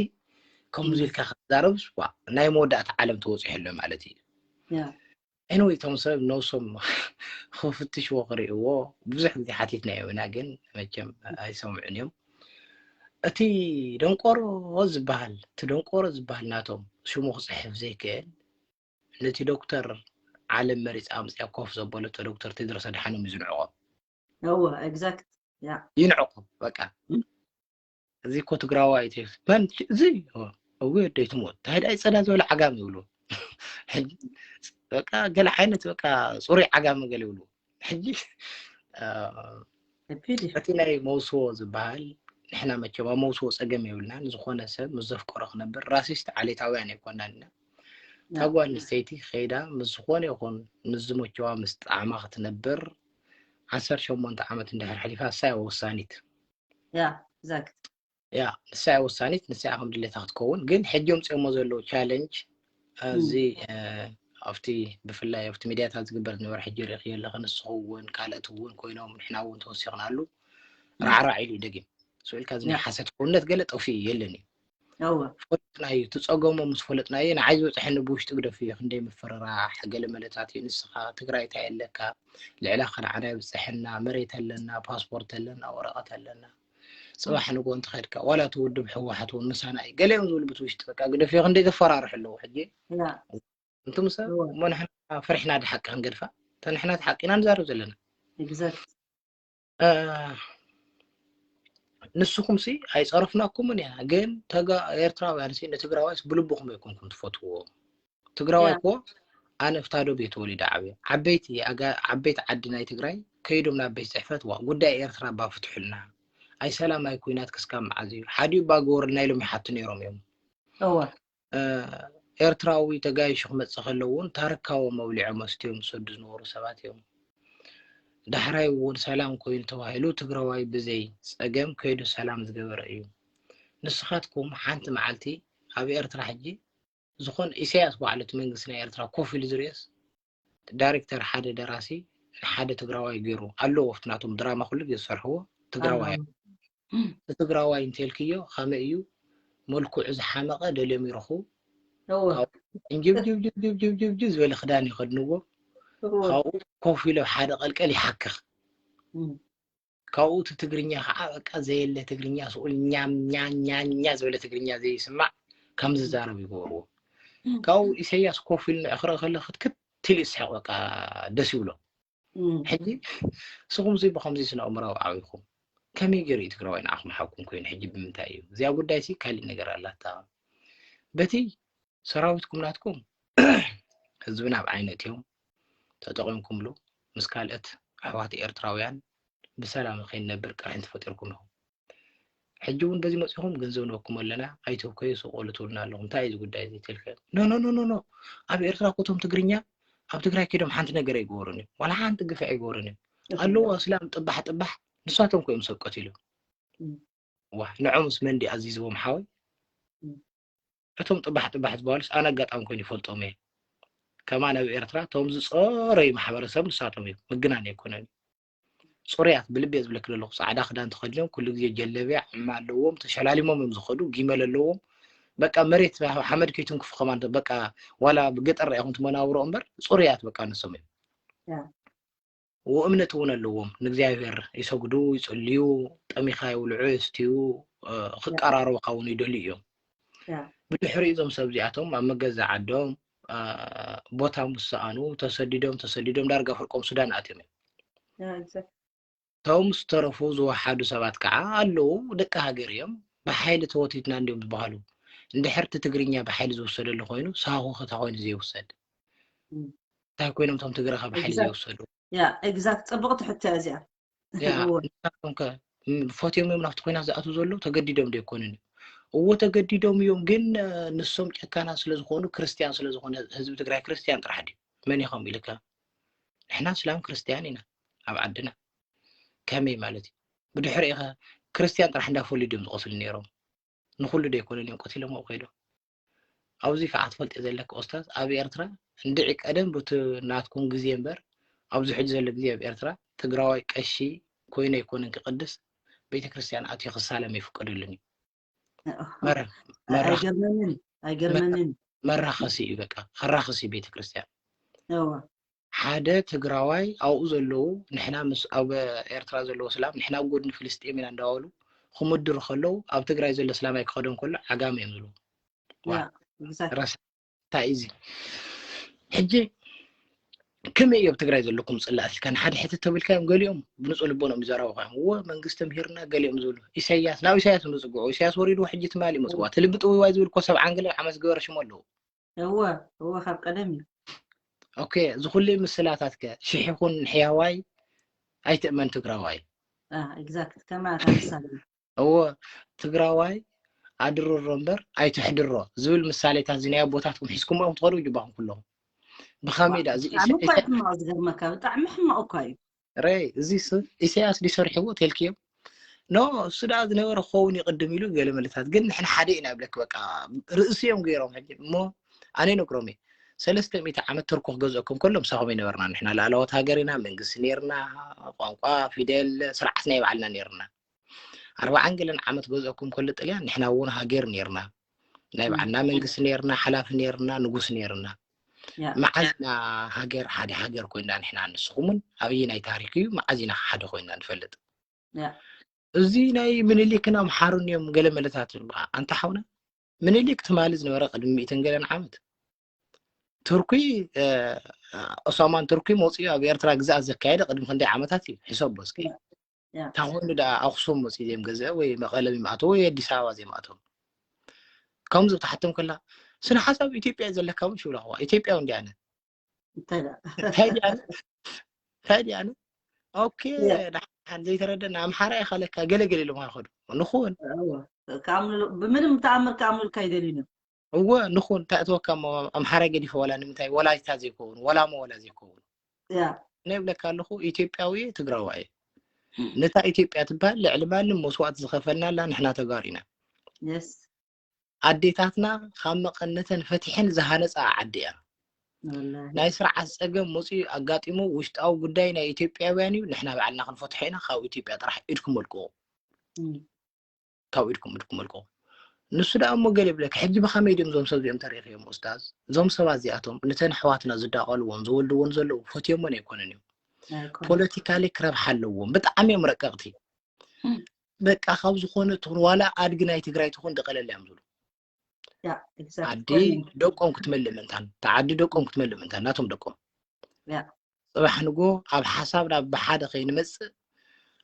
ከምዚ እም፣ ኢልካ ክትዛረብስ ዋ ናይ መወዳእታ ዓለም ተወፂሑ ኣሎ ማለት እዩ። ያ Anyway፣ እቶም ሰብ ነብሶም ክፍትሽዎ ክርእይዎ ብዙሕ ግዜ ሓቲትናዮ ኢና፣ ግን መቸም ኣይሰምዑን እዮም። እቲ ደንቆሮ ዝበሃል እቲ ደንቆሮ ዝበሃል ናቶም ሽሙ ክፅሕፍ ዘይክእል ነቲ ዶክተር ዓለም መሪፃ ኣምፅያ ኮፍ ዘበለቶ ዶክተር ቴድሮስ ኣድሓኖም እዩ ዝንዕቆ። እወ exact ያ ይንዕቆ በቃ። እም፣ እዚ እኮ ትግራዋይ እዩ። መን እዚ? እዊ ደይ ትሞት ታይዳ ይፀዳ ዝበለ ዓጋም ይብሉ። ሕጂ በቃ ገለ ዓይነት በቃ ፅሩይ ዓጋም ገለ ይብሉ። ሕጂ አ፣ እፒዲ እቲ ናይ መውስቦ ዝበሃል ንሕና መቸም ኣብ መውስቦ ፀገም የብልናን። ዝኾነ ሰብ ምስ ዘፍቀሮ ክነብር ራሲስት ዓሌታውያን ኣይኮናን ኢና። እታ ያ ጓል ኣንስተይቲ ከይዳ ምስ ዝኾነ ይኹን ምስ ዝመቸዋ ምስ ጣዕማ ክትነብር ዓሰርተ ሸሞንተ ዓመት እንድሕር ሕሊፋ ንሳ እያ ወሳኒት። ያ exact ያ ንሳ እያ ወሳኒት፣ ንሳ እያ ከም ድሌታ ክትከውን። ግን ሕጂ ኣምፅኦሞ ዘለዉ ቻለንጅ እም፣ እዚ እ፣ ኣብቲ ብፍላይ ኣብቲ ሚድያታት ዝግበር ዝነበረ ሕጂ ርኢኽዮ ኣለኺ፣ ንስኺ እውን ካልኦት እውን ኮይኖም ንሕና እውን ተወሲኽናሉ እም፣ ራዕራዕ ኢሉ እዩ ደጊም። ስኡ ኢልካ እዚ ናይ ያ ሓሰት ክውነት ገለ ጠፊኡ የለን እዩ። እወ ፈለጥናዮ፣ እቲ ፀገሙ ምስ ፈለጥናዮ ንዓይ ዝበፅሐኒ ብውሽጢ ግደፍዮ፣ ክንደይ ምፍርራሕ ገለ መለታት እዩ። ንስኻ ትግራይ እንታይ ኣለካ፣ ልዕላኻ ንዓና ይብፅሐና፣ መሬት ኣለና፣ ፓስፖርት ኣለና፣ ወረቐት ኣለና። እም፣ ፅባሕ ንግሆ እንተኸድካ ዋላ እቲ ውድብ ህወሓት እውን ምሳና እዩ ገለ እዮም ዝብሉ ብቲ ውሽጢ በቃ ግደፍዮ ክንደይ ዘፈራርሑ ኣለዉ። ሕጂ ያ እንቱም ሰብ እወ እሞ ንሕና ፈሪሕና ድሓቂ ክንገድፋ እተ ንሕና እቲ ሓቂ ኢና ንዛረብ ዘለና። exact እ፣ ንስኹምሲ ኣይፀረፍናኩምን ኢና፣ ግን ተጋ ኤርትራውያንሲ ንትግራዋይስ ብልብኹም ኣይኮንኩም ትፈትውዎ። ትግራዋይ ያ እኮ ኣነ ፍታዶብ እየ ተወሊደ ዓብየ። ዓበይቲ ኣጋ- ዓበይቲ ዓዲ ናይ ትግራይ ከይዶም ናብ ቤት ፅሕፈት ዋ ጉዳይ ኤርትራ እባ ፍትሑልና፣ ኣይ ሰላም ኣይ ኩናት ክስካብ መዓዝ እዩ? ሓዲኡ እባ ግበሩልና ኢሎም ይሓቱ ነይሮም እዮም። እወ እ፣ ኤርትራዊ ተጋይሹ ክመፅእ ከሎ እውን ታርካዎም ኣውሊዖም ኣስትዮም ዝሰዱ ዝነበሩ ሰባት እዮም። ዳሕራይ እውን ሰላም ኮይኑ ተባሂሉ ትግራዋይ ብዘይ ፀገም ከይዱ ሰላም ዝገበረ እዩ። ንስኻትኩም ሓንቲ መዓልቲ ኣብ ኤርትራ ሕጂ ዝኾነ ኢሳያስ ባዕሉ እቲ መንግስቲ ናይ ኤርትራ ኮፍ ኢሉ ዝርእዮስ ዳይሬክተር ሓደ ደራሲ ንሓደ ትግራዋይ ገይሩ ኣለዎ። ኣብቲ ናቶም ድራማ ኩሉ ግዜ ዝሰርሕዎ ትግራዋይ ኣለዎ እቲ ትግራዋይ እንተልክዮ ከመይ እዩ መልክዑ ዝሓመቐ ደልዮም ይረኽቡ። እወ ካብኡ እንጅብጅብጅብጅብጅብጅብ ዝበለ ክዳን ይኸድንዎ። እወ ካብኡ ኮፍ ኢሎ ሓደ ቀልቀል ይሓክኽ። እም፣ ካብኡ እቲ ትግርኛ ከዓ በቃ ዘየለ ትግርኛ ስኡል ኛም ኛኛኛ ዝበለ ትግርኛ ዘይስማዕ ከም ዝዛረብ ይገብርዎ። እም፣ ካብኡ ኢሳያስ ኮፍ ኢሉ ንዕኽረ ከለ ክትክት ኢሉ ይስሕቕ በቃ ደስ ይብሎ። እም፣ ሕጂ ንስኹም ዚ ብኸምዚ ስነ ኣእምራዊ ዓቢኹም ከመይ ገይሩ እዩ ትግራዋይ ንዓኹም ሓውኩም ኮይኑ ሕጂ ብምንታይ እዩ? እዚኣ ጉዳይ ሲ ካሊእ ነገር ኣላታ። በቲ ሰራዊትኩም ናትኩም ህዝብና ኣብ ዓይኒ እትዮም ተጠቒምኩምሉ ምስ ካልኦት ኣሕዋት ኤርትራውያን ብሰላም ከይንነብር ቅርሕንቲ ፈጢርኩም ኢኹም። ሕጂ እውን በዚ መፂኹም ገንዘብ ንበኩም ኣለና ኣይትብከዩ ስቆሉ ትብሉና ኣለኹም። እንታይ እዩ እዚ ጉዳይ እዚ ተልከ? ኖ ኖ ኖ ኖ ኖ ኣብ ኤርትራ እኮ እቶም ትግርኛ ኣብ ትግራይ ከይዶም ሓንቲ ነገር ኣይገበሩን እዮም። ዋላ ሓንቲ ግፍዒ ኣይገበሩን እዮም። ኣለዉ ኣስላም ጥባሕ ጥባሕ ንሳቶም እኮ እዮም ሰብ ቀቲሎም። እም፣ ዋ ንዖምስ መን ድዩ ኣዚዝዎም ሓወይ? እም፣ እቶም ጥባሕ ጥባሕ ዝበሃሉስ ኣነ ኣጋጣሚ ኮይኑ ይፈልጦም እየ። ከማን ኣብ ኤርትራ እቶም ዝፀረዩ ማሕበረሰብ ንሳቶም እዮም። ምግናን ኣይኮነን። ፅሩያት ብልቢ እየ ዝብለኪ ዘለኹ። ፃዕዳ ክዳን ተኸዲኖም ኩሉ ግዜ ጀለብያ ዕማ ኣለዎም ተሸላሊሞም እዮም ዝኸዱ። ጊመል ኣለዎም። በቃ መሬት ሓመድ ከይትንክፉ ከማን በቃ ዋላ ብገጠር ኢኹም ትመናብሮ እምበር ፅሩያት በቃ ንሶም እዮም። ያ እምነት እውን ኣለዎም። ንእግዚኣብሔር ይሰግዱ፣ ይፅልዩ፣ ጠሚኻ የብልዑ፣ የስትዩ፣ እ፣ ያ ክቀራረቡኻ እውን ይደልዩ እዮም። ያ ብድሕሪኡ እዞም ሰብ እዚኣቶም ኣብ መገዛ ዓዶም እ፣ ቦታ ምስ ሰኣኑ ተሰዲዶም ተሰዲዶም ዳርጋ ፍርቆም ሱዳን ኣትዮም እዮም። ያ exact እቶም ዝተረፉ ዝወሓዱ ሰባት ከዓ ኣለዉ፣ ደቂ ሃገር እዮም። ብሓይሊ ተወቲትና እንዲዮም ዝበሃሉ። እንድሕር እቲ ትግርኛ ብሓይሊ ዝውሰደሉ ኮይኑ ሳሆ ከታ ኮይኑ ዘይውሰድ እም፣ እንታይ ኮይኖም እቶም ትግረ ካብ ሓይሊ exact ዘይወሰዱ? ያ exact ፅብቕቲ ሕቶ እያ እዚኣ። ያ እወ ንሳቶም ከ ም- ፈትዮም እዮም ናብቲ ኮይናት ዝኣትዉ ዘለዉ? ተገዲዶም ዶ ኣይኮኑን እዩ? እዎ ተገዲዶም እዮም፣ ግን ንሶም ጨካና ስለዝኾኑ ክርስትያን ስለዝኾነ ህዝቢ ትግራይ ክርስትያን ጥራሕ ድዩ? መን ኢኹም ኢልካ? ንሕና እስላም ክርስትያን ኢና ኣብ ዓድና። ከመይ ማለት እዩ? ብድሕሪኡ ኸ ክርስትያን ጥራሕ እንዳፈለዩ ድዮም ዝቐትሉ ነይሮም? ንኹሉ ዶ ኣይኮነን እዮም ቀቲሎሞ ከይዶም? ኣብዚ ከዓ ትፈልጥ ዘለካ ኦስታዝ ኣብ ኤርትራ እንድዒ ቀደም ብቲ ናትኩም ግዜ እምበር ኣብዚ ሕጂ ዘሎ ግዜ ኣብ ኤርትራ ትግራዋይ ቀሺ ኮይኑ ኣይኮነን ክቅድስ ቤተክርስትያን ኣትዩ ክሳለም ኣይፍቀደሉን እዩ። መረ- መራ- ኣይገርመንን ኣይገርመንን መራኸሲ እዩ በቃ ከራኸሲ ቤተክርስትያን እወ ሓደ ትግራዋይ ኣብኡ ዘለዉ ንሕና ምስ ኣብ ኤርትራ ዘለዉ ስላም ንሕና ኣብ ጎድኒ ፍልስጤም ኢና እንዳበሉ ክምድሩ ከለዉ ኣብ ትግራይ ዘሎ ስላማይ ክኸዶም ከሎ ዓጋመ እዮም ዝብሉ ያ exactly ረስታ እዚ ሕጂ ከመይ እዩ ኣብ ትግራይ ዘለኩም ፅላእቲ ከን ሓደ ሕትት ተብልካዮም ገሊኦም ብንፁ ልቦኖም ይዘረቡ ኮይም እወ መንግስቲ ምሂርና ገሊኦም ዝብሉ ኢሳያስ ናብ ኢሳያስ ምፅግዑ ኢሳያስ ወሪዱ ሕጂ ትማሊ ይመፅዋ ትልቢ ጥውይዋይ ዝብል እኮ ሰብ ዓንገለ ዓመት ዝበረ ሽሙ ኣለዉ እወ እወ ካብ ቀደም እዩ ኦኬ ዝኩሉ ምስላታት ከ ሽሕ ይኹን ሕያዋይ ኣይትእመን ትግራዋይ exactly ከማታ ምሳሌ እዎ ትግራዋይ ኣድርሮ እምበር ኣይትሕድሮ ዝብል ምሳሌታት እዚ ናይ ኣቦታትኩም ሒዝኩምኦም ትኸዱ ጅባኹም ኩለኹም ብኸመይ ዳ እዚ ብጣዕሚ እኮ እዩ ሕማቕ ዝገርመካ ብጣዕሚ ሕማቕ እኳ እዩ ረ እዚ ሰብ ኢሳያስ ዲሰርሕዎ ተልክዮም ኖ እሱ ደኣ ዝነበረ ክኸውን ይቅድም ኢሉ ገለ መለታት ግን ንሕና ሓደ ኢና ይብለክ በቃ ርእሲ እዮም ገይሮም ሕጂ እሞ ኣነ ነግሮም እየ ሰለስተ ሚእቲ ዓመት ተርኩ ክገዝአኩም ከሎ ምሳኹም ይነበርና ንሕና ላዕለዎት ሃገር ኢና መንግስቲ ነርና ቋንቋ ፊደል ስርዓት ናይ ባዕልና ነርና ኣርባዓን ገለን ዓመት ገዝአኩም ከሎ ጥልያን ንሕና እውን ሃገር ነርና ናይ ባዕልና መንግስቲ ነርና ሓላፊ ነርና ንጉስ ነርና መዓዝ ኢና ሃገር ሓደ ሃገር ኮይና ንሕና ንስኹምን ኣብይ ናይ ታሪክ እዩ መዓዝ ኢና ሓደ ኮይና ንፈልጥ እዚ ናይ ምንሊክን ኣምሓሩን እዮም ገለ መለታት ኣንታ ሓውና ምንሊክ ትማሊ ዝነበረ ቅድሚ ሚእትን ገለን ዓመት ቱርኪ ኦሶማን ቱርኪ መፅኡ ኣብ ኤርትራ ግዛኣት ዘካየደ ቅድሚ ክንደይ ዓመታት እዩ ሕሰቦ እስኪ እንታይ ኮይኑ ዳ ኣክሱም መፅኡ ዘይምገዝአ ወይ መቐለ ዘይምኣተው ወይ ኣዲስ ኣበባ ዘይምኣተው ከምዚ ብትሓቶም ከላ ስነ ሓሳብ ኢትዮጵያ እዩ ዘለካ እውን ሽብላ ከዋ ኢትዮጵያዊ እንዲ ኣነ እንታይ ድኣነ እንታይ ድኣነ ኦኬ ደሓን ዘይተረደና ኣምሓራ ኢኻ ለካ ገለገለ ኢሎም ኣይኸዱ ንኹን ብምንም ተኣምር ከኣምኑልካ ይደልዩን እዮም እወ ንኹን እንታይ እትወካ እሞ ኣምሓራ ገዲፈ ወላ ንምንታይ ወላይታ ዘይከውን ወላሞ ወላ ዘይከውን ያ ናይ ብለካ ኣለኹ ኢትዮጵያዊ ትግራዋይ ነታ ኢትዮጵያ ትበሃል ልዕሊ ማንም መስዋእቲ ዝኸፈልናላ ንሕና ተጋሩ ኢና የስ ኣዴታትና ካብ መቐነተን ፈቲሐን ዝሃነፃ ዓዲ እያ ወላሂ ናይ ስርዓት ፀገም መፅኡ ኣጋጢሙ ውሽጣዊ ጉዳይ ናይ ኢትዮጵያውያን እዩ ንሕና ባዕልና ክንፈትሖ ኢና ካብ ኢትዮጵያ ጥራሕ ኢድኩም መልክዎ ካብ ኢድኩም ኢድኩም መልክዎ ንሱ ደኣ እሞ ገለ ይብለካ ሕጂ ብኸመይ ድዮም እዞም ሰብ እዚኦም ተሪኺዮም ኡስታዝ እዞም ሰባት እዚኣቶም ነተን ኣሕዋትና ዝዳቐልዎን ዝወልድዎን ዘለዉ ፈትዮሞን ኣይኮነን እዮም ፖለቲካሊ ክረብሓ ኣለዎም ብጣዕሚ እዮም ረቀቕቲ በቃ ካብ ዝኾነ ትኹን ዋላ ኣድጊ ናይ ትግራይ ትኹን ደቐለል እዮም ዝብሉ ዓዲ ደቆም ክትመልእ ምእንታን ተዓዲ ደቆም ክትመልእ ምእንታን ናቶም ደቆም ያ ፅባሕ ንጎ ኣብ ሓሳብ ናብ ብሓደ ከይንመፅእ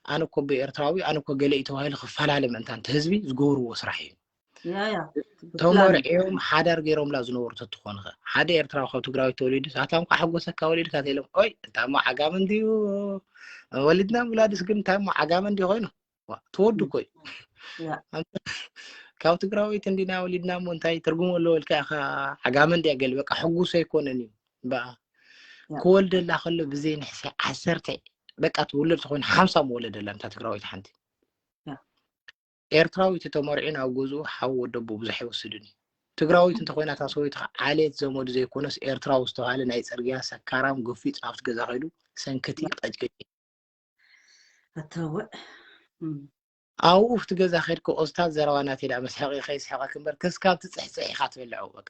ኣነ እኮ ብኤርትራዊ ኣነ እኮ ገለ እዩ ተባሂሉ ክፈላለ ምእንታን እቲ ህዝቢ ዝገብርዎ ስራሕ እዩ ያ ያ ተመርዕዮም ሓዳር ገይሮምላ ዝነበሩ ተትኾንኸ ሓደ ኤርትራዊ ካብ ትግራዊ ተወሊዱ ሳታ እንኳ ሓጎሰካ ወሊድካ ተኢሎም ኦይ እንታ እሞ ዓጋመ እንድዩ ወሊድና ውላድስ ግን እንታይ እሞ ዓጋመ እንዲ ኮይኑ ትወዱ እኮ እዩ ካብ ትግራዊት እንዲና ወሊድና እሞ እንታይ ትርጉም ኣለዎ ኢልካ ኢኻ ዓጋመ እንዲያ ገል በቃ ሕጉስ ኣይኮነን እዩ በኣ ክወልደላ ከሎ ብዘይ ንሕሰ ዓሰርተ በቃ ትውለድ ተኮይኑ ሓምሳ መወለደላ እንታ ትግራዊት ሓንቲ ኤርትራዊ እቲ ተመርዒ ናብ ገዝኡ ሓው ወደቦ ብዙሕ ኣይወስድን እዩ ትግራዊት እንተኮይና እታ ሰበይቱ ዓሌት ዘመዱ ዘይኮነስ ኤርትራዊ ዝተባሃለ ናይ ፅርግያ ሰካራም ገፊፅ ናብቲ ገዛ ከይዱ ሰንክቲ ቀጭቅጭ ኣተወ ኣብኡ ኣብቲ ገዛ ከድካ ኦስታዝ ዘረባ ናተይ ደኣ መስሐቂ ከይስሕቀክ እምበር ክስካብ ትፅሕፅሕ ኢካ ትበልዐው በቃ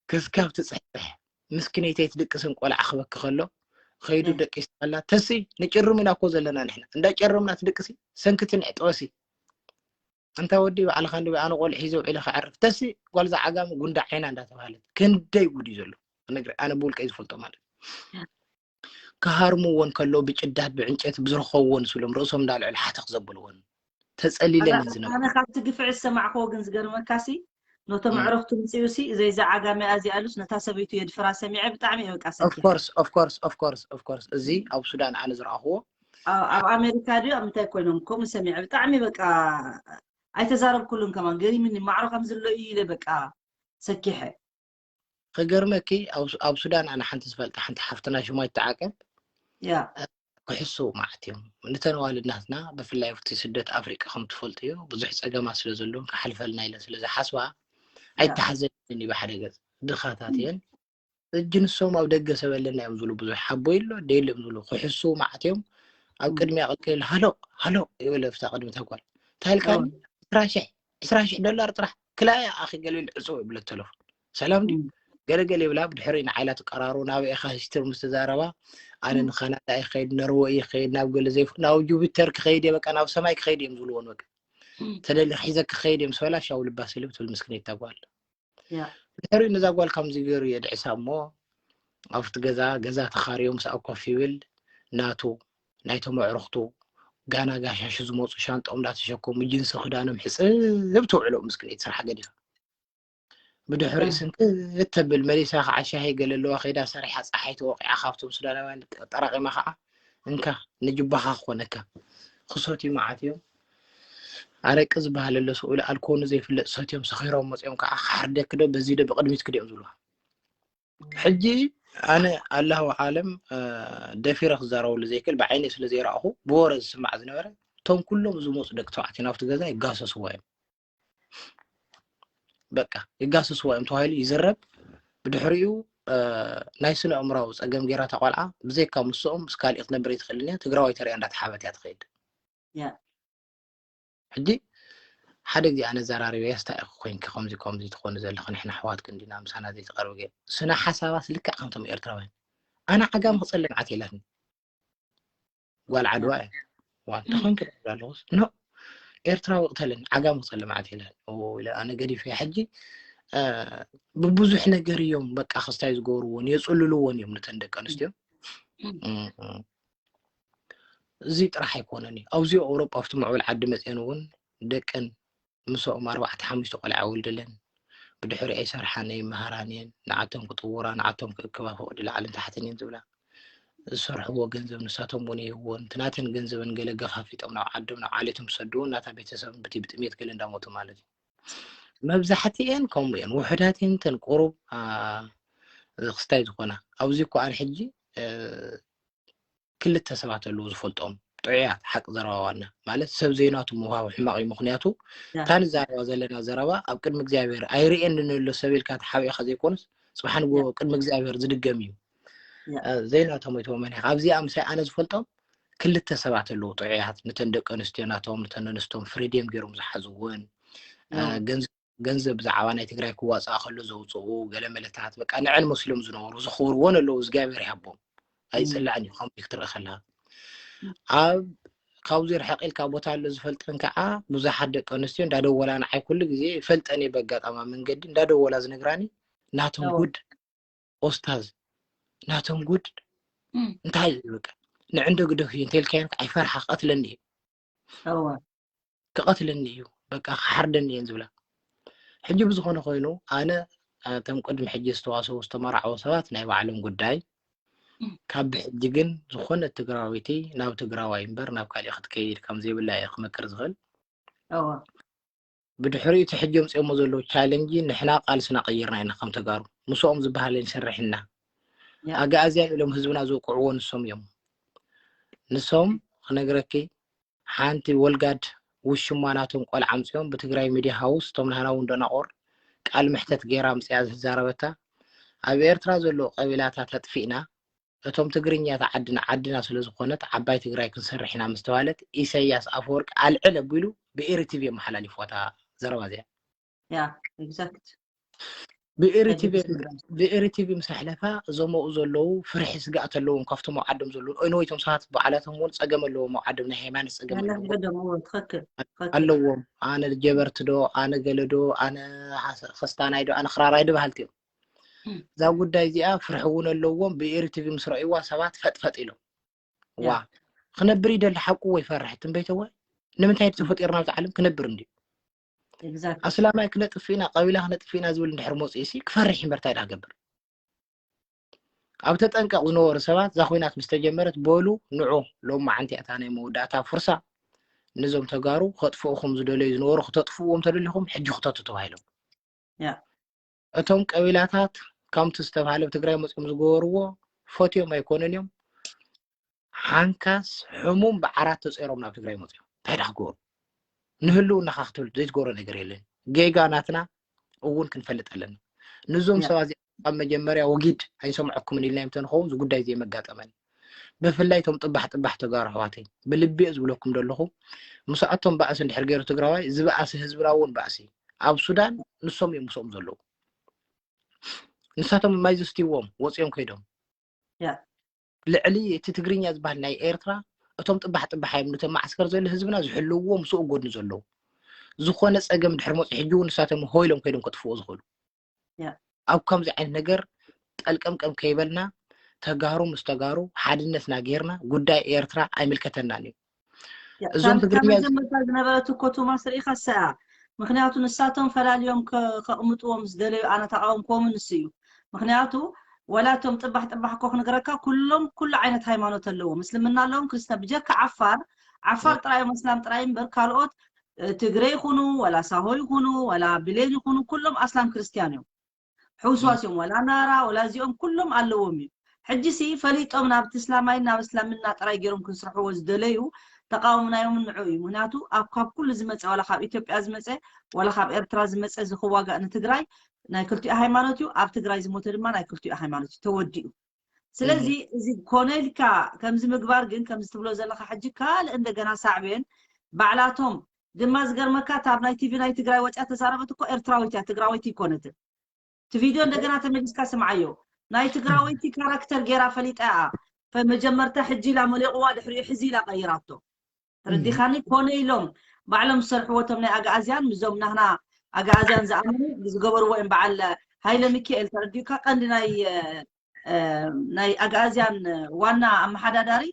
ክስካብ ትፅሕፅሕ ምስክነይተይ ትድቅስን ቆልዓ ክበኪ ከሎ ከይዱ ደቂስካላ ተሲ ንጭርም ኢና እኮ ዘለና ንሕና እንዳ ጨረምና ትድቅሲ ሰንክቲ ንዕጠወሲ እንታ ወዲ ባዕልኻ እንዲ ኣነ ቆልዑ ሒዘ ውዒለ ክዓርፍ ተሲ ጓልዛ ዓጋሚ ጉንዳ ዓይና እንዳተባሃለት ክንደይ ጉድ እዩ ዘሎ ክነግር ኣነ ብውልቀይ ዝፈልጦ ማለት ክሃርምዎ እንከለዉ ብጭዳት ብዕንጨይቲ ብዝረኸብዎ ንስሎም ርእሶም እንዳልዕሉ ሓተኽ ዘበልዎን ተጸሊለን እየን ዝነበራ። ኣነ ካብቲ ግፍዒ ዝሰማዕክዎ ግን ዝገርመካሲ ነቶም ኣዕሩኽቱ ምጺኡሲ እዘይ እዛ ዓጋመ እዚኣ ኢሉስ ነታ ሰበይቱ የድፍራ ሰሚዐ ብጣዕሚ እየ በቃ ሰኪሐ። Of course, of course, of course, of course። እዚ ኣብ ሱዳን ኣነ ዝረኣኽዎ ኣብ ኣሜሪካ ድዩ ኣብ ምንታይ ኮይኖም ከምኡ ሰሚዐ ብጣዕሚ በቃ ኣይተዛረብኩሉን ከማን ገሪምኒ ማዕሮ ከም ዘሎ እዩ ኢለ በቃ ሰኪሐ። ክገርመኪ ኣብ ሱዳን ኣነ ሓንቲ ዝፈልጣ ሓንቲ ሓፍትና ሽማ ይተዓቀብ ክሕሱ ማለት እዮም። ንተን ኣዋልድ ናትና ብፍላይ ኣብቲ ስደት ኣፍሪቃ ከም ትፈልጥዮ ብዙሕ ፀገማት ስለ ዘለዎም ክሓልፈልና ኢለን ስለ ዝሓስባ ኣይተሓዘንን እዩ። ብሓደ ገፅ ድኻታት እየን። እጂ ንሶም ኣብ ደገ ሰብ ኣለና እዮም ዝብሉ ብዙሕ ሓቦ ኣሎ ደየለ እዮም ዝብሉ ክሕሱ ማለት እዮም። ኣብ ቅድሚያ ቅልቅል ሃሎ ሃሎ ይብል ኣብታ ቅድሚ ተጓል እንታይ ኢልካ ዕስራ ሽሕ ዕስራ ሽሕ ዶላር ጥራሕ ክላያ ኣኺ ገለ ኢሉ ዕፅው ይብለ ተለፎን ሰላም ድዩ ገለገለ ይብላ ብድሕሪ ንዓይላ ትቀራሩ ናብ ኢኻ ሂስትር ምስ ተዛረባ ኣነ ንካናዳ ይኸይድ ነርወ ይኸይድ ናብ ገለ ዘይፍ ናብ ጁፒተር ክኸይድ እየ በቃ ናብ ሰማይ ክኸይድ እዮም ዝብልዎን በቃ ተደሊ ሒዘ ክኸይድ እዮም ስበላ ሻው ልባ ስልብ ትብል ምስክነይታ ጓል ድሕሪ ነዛ ጓል ከምዚ ገይሩ የድዕሳ እሞ ኣብቲ ገዛ ገዛ ተኻርዮ ምስኣ ኮፍ ይብል ናቱ ናይቶም ኣዕሩኽቱ ጋና ጋሻሹ ዝመፁ ሻንጦም እንዳተሸከሙ ጅንሲ ክዳኖም ሕፅብ ትውዕሎ ምስክነይት ስራሕ ገዲፋ ብድሕሪኡ ስንክት ተብል መሊሳ ከዓ ሻሂ ገለ ኣለዋ ከይዳ ሰሪሓ ፀሓይ ተወቂዓ ካብቶም ሱዳናውያን ጠራቂማ ከዓ እንካ ንጅባኻ ክኾነካ ክሰትዩ መዓት እዮም ኣረቂ ዝበሃል ኣሎ ስኡል ኣልኮኑ ዘይፍለጥ ሰትዮም ሰኺሮም መፅኦም ከዓ ክሓርደኪ ዶ በዚ ዶ ብቅድሚትኪ ድኦም ዝብልዋ ሕጂ ኣነ ኣላሁ ዓለም ደፊረ ክዛረበሉ ዘይክእል ብዓይነይ ስለ ዘይረኣኹ ብወረ ዝስማዕ ዝነበረ እቶም ኩሎም ዝመፁ ደቂ ተባዕትዮ ናብቲ ገዛ ይጋሰስዋ እዮም በቃ ይጋሰስዋ እዮም ተባሂሉ ይዝረብ ብድሕሪኡ ናይ ስነ ኣእምራዊ ፀገም ገይራ እታ ቆልዓ ብዘይካ ምስኦም ምስ ካሊእ ክትነብር ኣይትኽእልን እያ ትግራዋይ ተሪኣ እንዳተሓበት እያ ትኸይድ ሕጂ ሓደ ግዜ ኣነ ዘራሪበ ያስታ ኢኹ ኮይንኪ ከምዚ ከምዚ ትኾኒ ዘለኺ ንሕና ኣሕዋትኪ እንዲና ምሳና ዘይትቐርቢ ገ ስነ ሓሳባት ልክዕ ከምቶም ኤርትራውያን ኣነ ዓጋም ክፀልእ መዓት የላትኒ ጓል ዓድዋ እያ ዋ እንተኾንኪ ኣለኹስ ኖ ኤርትራዊ ቅተልን ዓጋም ክፀልእ መዓት የለን ኢለ ኣነ ገዲፈ ሕጂ ብብዙሕ ነገር እዮም በቃ ክስታይ ዝገብርዎን የፅልልዎን እዮም ነተን ደቂ ኣንስትዮ እዚ ጥራሕ ኣይኮነን እዩ ኣብዚ ኣውሮጳ ኣብቲ ምዕብል ዓዲ መፅአን እውን ደቀን ምስኦም ኣርባዕተ ሓሙሽተ ቆልዓ ወልደለን ብድሕሪኦ ይሰርሓን ይመሃራን እየን ንዓቶም ክጥውራ ንዓቶም ክእክባ ፈቕዲ ላዕልን ታሕትን እየን ዝብላ ዝሰርሕዎ ገንዘብ ንሳቶም እውን ይህብዎን እቲ ናተን ገንዘበን ገለ ገፋፊጦም ናብ ዓዶም ናብ ዓሌቶም ዝሰድዎ ናታ ቤተሰብን ብቲ ብጥሜት ገለ እንዳሞቱ ማለት እዩ መብዛሕትኤን ከምኡ እየን ውሕዳት እየን ተን ቁሩብ ክስታይ ዝኾና ኣብዚ እኮ ኣነ ሕጂ ክልተ ሰባት ኣለዉ ዝፈልጦም ጥዑያት ሓቂ ዘረባ ዋና ማለት ሰብ ዘይናቱ ምውሃቡ ሕማቕ እዩ ምክንያቱ እታ ንዛረባ ዘለና ዘረባ ኣብ ቅድሚ እግዚኣብሔር ኣይርእየኒ ንሎ ሰብ ኢልካ ተሓቢእካ ዘይኮነስ ፅባሕ ንግሆ ቅድሚ እግዚኣብሔር ዝድገም እዩ ዘይናቶም ኣይተወመን ኢኻ ኣብዚኣ ምሳይ ኣነ ዝፈልጦም ክልተ ሰባት ኣለዉ ጥዑያት ነተን ደቂ ኣንስትዮ ናቶም ነተን ኣንስቶም ፍሪድም ገይሮም ዝሓዝወን ገንዘብ ብዛዕባ ናይ ትግራይ ክዋፃእ ከሎ ዘውፅኡ ገለ መለታት በቃ ንዐን መሲሎም ዝነበሩ ዝኽብርዎን ኣለዉ እግዚኣብሔር ይሃቦም ኣይፅላዕን እዩ ከምዚ ክትርኢ ከለካ ኣብ ካብዚ ርሕቕ ኢልካ ቦታ ኣሎ ዝፈልጠን ከዓ ብዙሓት ደቂ ኣንስትዮ እንዳደወላ ንዓይ ኩሉ ግዜ ይፈልጠን እየ በጋጣማ መንገዲ እንዳደወላ ዝነግራኒ ናቶም ጉድ ኦስታዝ ናቶም ጉድ እንታይ እዩ በቃ ንዕንዶ ግደፍ እዩ እንተልካየን ከዓ ይፈርሓ ክቐትለኒ እዩ ክቐትለኒ እዩ በቃ ክሓርደኒ እየን ዝብላ ሕጂ ብዝኾነ ኮይኑ ኣነ እቶም ቅድሚ ሕጂ ዝተዋሰቡ ዝተመራዕዎ ሰባት ናይ ባዕሎም ጉዳይ ካብ ብሕጂ ግን ዝኾነ ትግራወይቲ ናብ ትግራዋይ እምበር ናብ ካሊእ ክትከይድ ከም ዘይብላ እየ ክመክር ዝኽእል ብድሕሪኡ እቲ ሕጂ ኣምፅኦሞ ዘለዉ ቻለንጂ ንሕና ቃልስና ቀይርና ኢና ከም ተጋሩ ምስኦም ዝበሃል ኣይንሰርሕን ኢና ኣጋኣዝያን ኢሎም ህዝብና ዝውቅዕዎ ንሶም እዮም ንሶም ክነግረኪ ሓንቲ ወልጋድ ውሽማ ናቶም ቆልዓ ኣምፅኦም ብትግራይ ሚድያ ሃውስ እቶም ናህና እውን ደናቆር ቃል ምሕተት ገይራ ኣምፅያ ዝዛረበታ ኣብ ኤርትራ ዘለዉ ቀቢላታት ኣጥፊእና እቶም ትግርኛ እታ ዓድና ዓድና ስለ ዝኾነት ዓባይ ትግራይ ክንሰርሕ ኢና ምስ ተባለት ኢሰያስ ኣፈወርቂ ኣልዕል ኣቢሉ ብኤሪ ቲቪ የመሓላሊፍዋ እታ ዘረባ እዚኣ። Yeah, exact. ብኤሪ ቲቪ ብኤሪ ቲቪ ምስ ኣሕለፋ እዞም ኣብኡ ዘለዉ ፍርሒ ስግኣት ኣለዎም ካብቶም ኣብ ዓዶም ዘለዉ። Anyway እቶም ሰባት ባዕላቶም እውን ጸገም ኣለዎም ኣብ ዓዶም ናይ ሃይማኖት ጸገም ኣለዎም። ሕደሞ ትኽክል ትኽክል። ኣለዎም ኣነ ጀበርቲ ዶ ኣነ ገለ ዶ ኣነ ሓሰ- ኸስታናይ ዶ ኣነ ክራራይ ዶ በሃልቲ እዮም። እዛ ጉዳይ እዚኣ ፍርሒ እውን ኣለዎም። ብኤሪ ቲቪ ምስ ረእይዋ ሰባት ፈጥፈጥ ኢሎም ዋ ክነብር ይደሊ ሓቁ ወይ ፈርሕ ትንበይተዋይ ንምንታይ ተፈጢርና ኣብቲ ዓለም ክነብር እንድዩ። Exactly. ኣስላማይ ክነጥፍእ ኢና ቀቢላ ክነጥፍእ ኢና ዝብል እንድሕር መፅኡ ሲ ክፈርሕ እምበር እንታይ ድኣ ክገብር? ኣብ ተጠንቀቕ ዝነበሩ ሰባት እዛ ኹናት ምስ ተጀመረት በሉ ንዑ ሎማዓንቲ እያ እታ ናይ መወዳእታ ፍርሳ ነዞም ተጋሩ ከጥፍኡኹም ዝደለዩ ዝነበሩ ክተጥፍዎም ተደሊኹም ሕጂ ክተቱ ተባሂሎም። ያ እቶም ቀቢላታት ከምቲ ዝተባሃለ ኣብ ትግራይ መፅኦም ዝገበርዎ ፈትዮም ኣይኮነን እዮም። ሓንካስ ሕሙም ብዓራት ተፀይሮም ናብ ትግራይ መፅኦም እንታይ ዳ ክገብሩ ንህልውናኻ ክትብል ዘይትገብሮ ነገር የለን። ጌጋ ናትና እውን ክንፈልጥ ኣለና። ንዞም ያ ሰባት እዚኦም ካብ መጀመርያ ወጊድ ኣይንሰምዐኩምን ኢልናዮም ተንኸውን እዚ ጉዳይ እዚ የመጋጠመን። ብፍላይ እቶም ጥባሕ ጥባሕ ተጋሩ ኣሕዋተይ ብልቢ እየ ዝብለኩም ዘለኹ። ምስኣቶም ባእሲ እንድሕር ገይሩ ትግራዋይ ዝበኣሲ ህዝብና እውን ባእሲ ኣብ ሱዳን ንሶም እዮም ምስኦም ዘለዉ። ንሳቶም ማይ ዘስትይዎም ወፂኦም ከይዶም ያ ልዕሊ እቲ ትግርኛ ዝበሃል ናይ ኤርትራ እቶም ጥባሕ ጥባሕ እዮም ነቶም ማዕስከር ዘሎ ህዝብና ዝሕልውዎ ምስኡ ጎድኒ ዘለዉ። ዝኾነ ፀገም ድሕር መፁ ሕጂ እውን ንሳቶም ሆይሎም ከይዶም ከጥፍዎ ዝኽእሉ። ያ ኣብ ከምዚ ዓይነት ነገር ጠልቀምቀም ከይበልና ተጋሩ ምስ ተጋሩ ሓድነትና ጌርና ጉዳይ ኤርትራ ኣይምልከተናን እዩ። ያ፣ እዞም ካብ ካብ ትግርኛ መጀመርታ ዝነበረት እኮ ቶማስ ርኢኻ ሰያ። ምክንያቱ ንሳቶም ፈላልዮም ከ- ከቕምጥዎም ዝደለዩ ኣነ ተቃወምክዎምን ንሱ እዩ። ምክንያቱ ወላ እቶም ጥባሕ ጥባሕ እኮ ክንገረካ ኩሎም ኩሉ ዓይነት ሃይማኖት ኣለዎም። እስልምና ኣለዎም፣ ክርስትና ብጀካ ዓፋር ዓፋር ጥራይ እዮም ኣስላም ጥራይ እምበር ካልኦት እ፣ ትግረ ይኹኑ ወላ ሳሆ ይኹኑ ወላ ብሌን ይኹኑ ኩሎም ኣስላም ክርስትያን እዮም። ሕውስዋስ እዮም። ወላ ናራ ወላ እዚኦም ኩሎም ኣለዎም እዩ። ሕጂ ሲ ፈሊጦም ናብቲ እስላማይን ናብ እስላምና ጥራይ ገይሮም ክንስርሕዎ ዝደለዩ ተቃውምናዮምን ንዑ እዩ። ምክንያቱ ኣብ ካብ ኩሉ ዝመፀ ዋላ ካብ ኢትዮጵያ ዝመፀ ዋላ ካብ ኤርትራ ዝመፀ እዚ ክዋጋእ ንትግራይ ናይ ክልቲኡ ሃይማኖት እዩ። ኣብ ትግራይ ዝሞተ ድማ ናይ ክልቲኡ ሃይማኖት እዩ። ተወዲኡ። ስለዚ እዚ ኮነ ኢልካ ከምዚ ምግባር ግን ከምዚ ትብሎ ዘለካ ሕጂ ካልእ እንደገና ሳዕቤን ባዕላቶም ድማ ዝገርመካ እታ ኣብ ናይ ቲቪ ናይ ትግራይ ወፅያ ተዛረበት እኮ ኤርትራዊት እያ ትግራወይቲ ይኮነትን። እቲ ቪድዮ እንደገና ተመሊስካ ስምዓዮ። ናይ ትግራወይቲ ካራክተር ገይራ ፈሊጣ እያ። መጀመርታ ሕጂ ኢላ መሊቕዋ ድሕሪኡ ሕዚ ኢላ ቀይራቶ። ተረዲኻኒ? ኮነ ኢሎም ባዕሎም ዝሰርሕዎ እቶም ናይ ኣግኣዝያን ምዞም ናህና ኣግኣዝያን ዝኣምኑ ዝገበርዎ እዮም። በዓል ሃይለ ሚካኤል ተረዲኡካ? ቀንዲ ናይ እ፣ ናይ ኣግኣዝያን ዋና ኣመሓዳዳሪ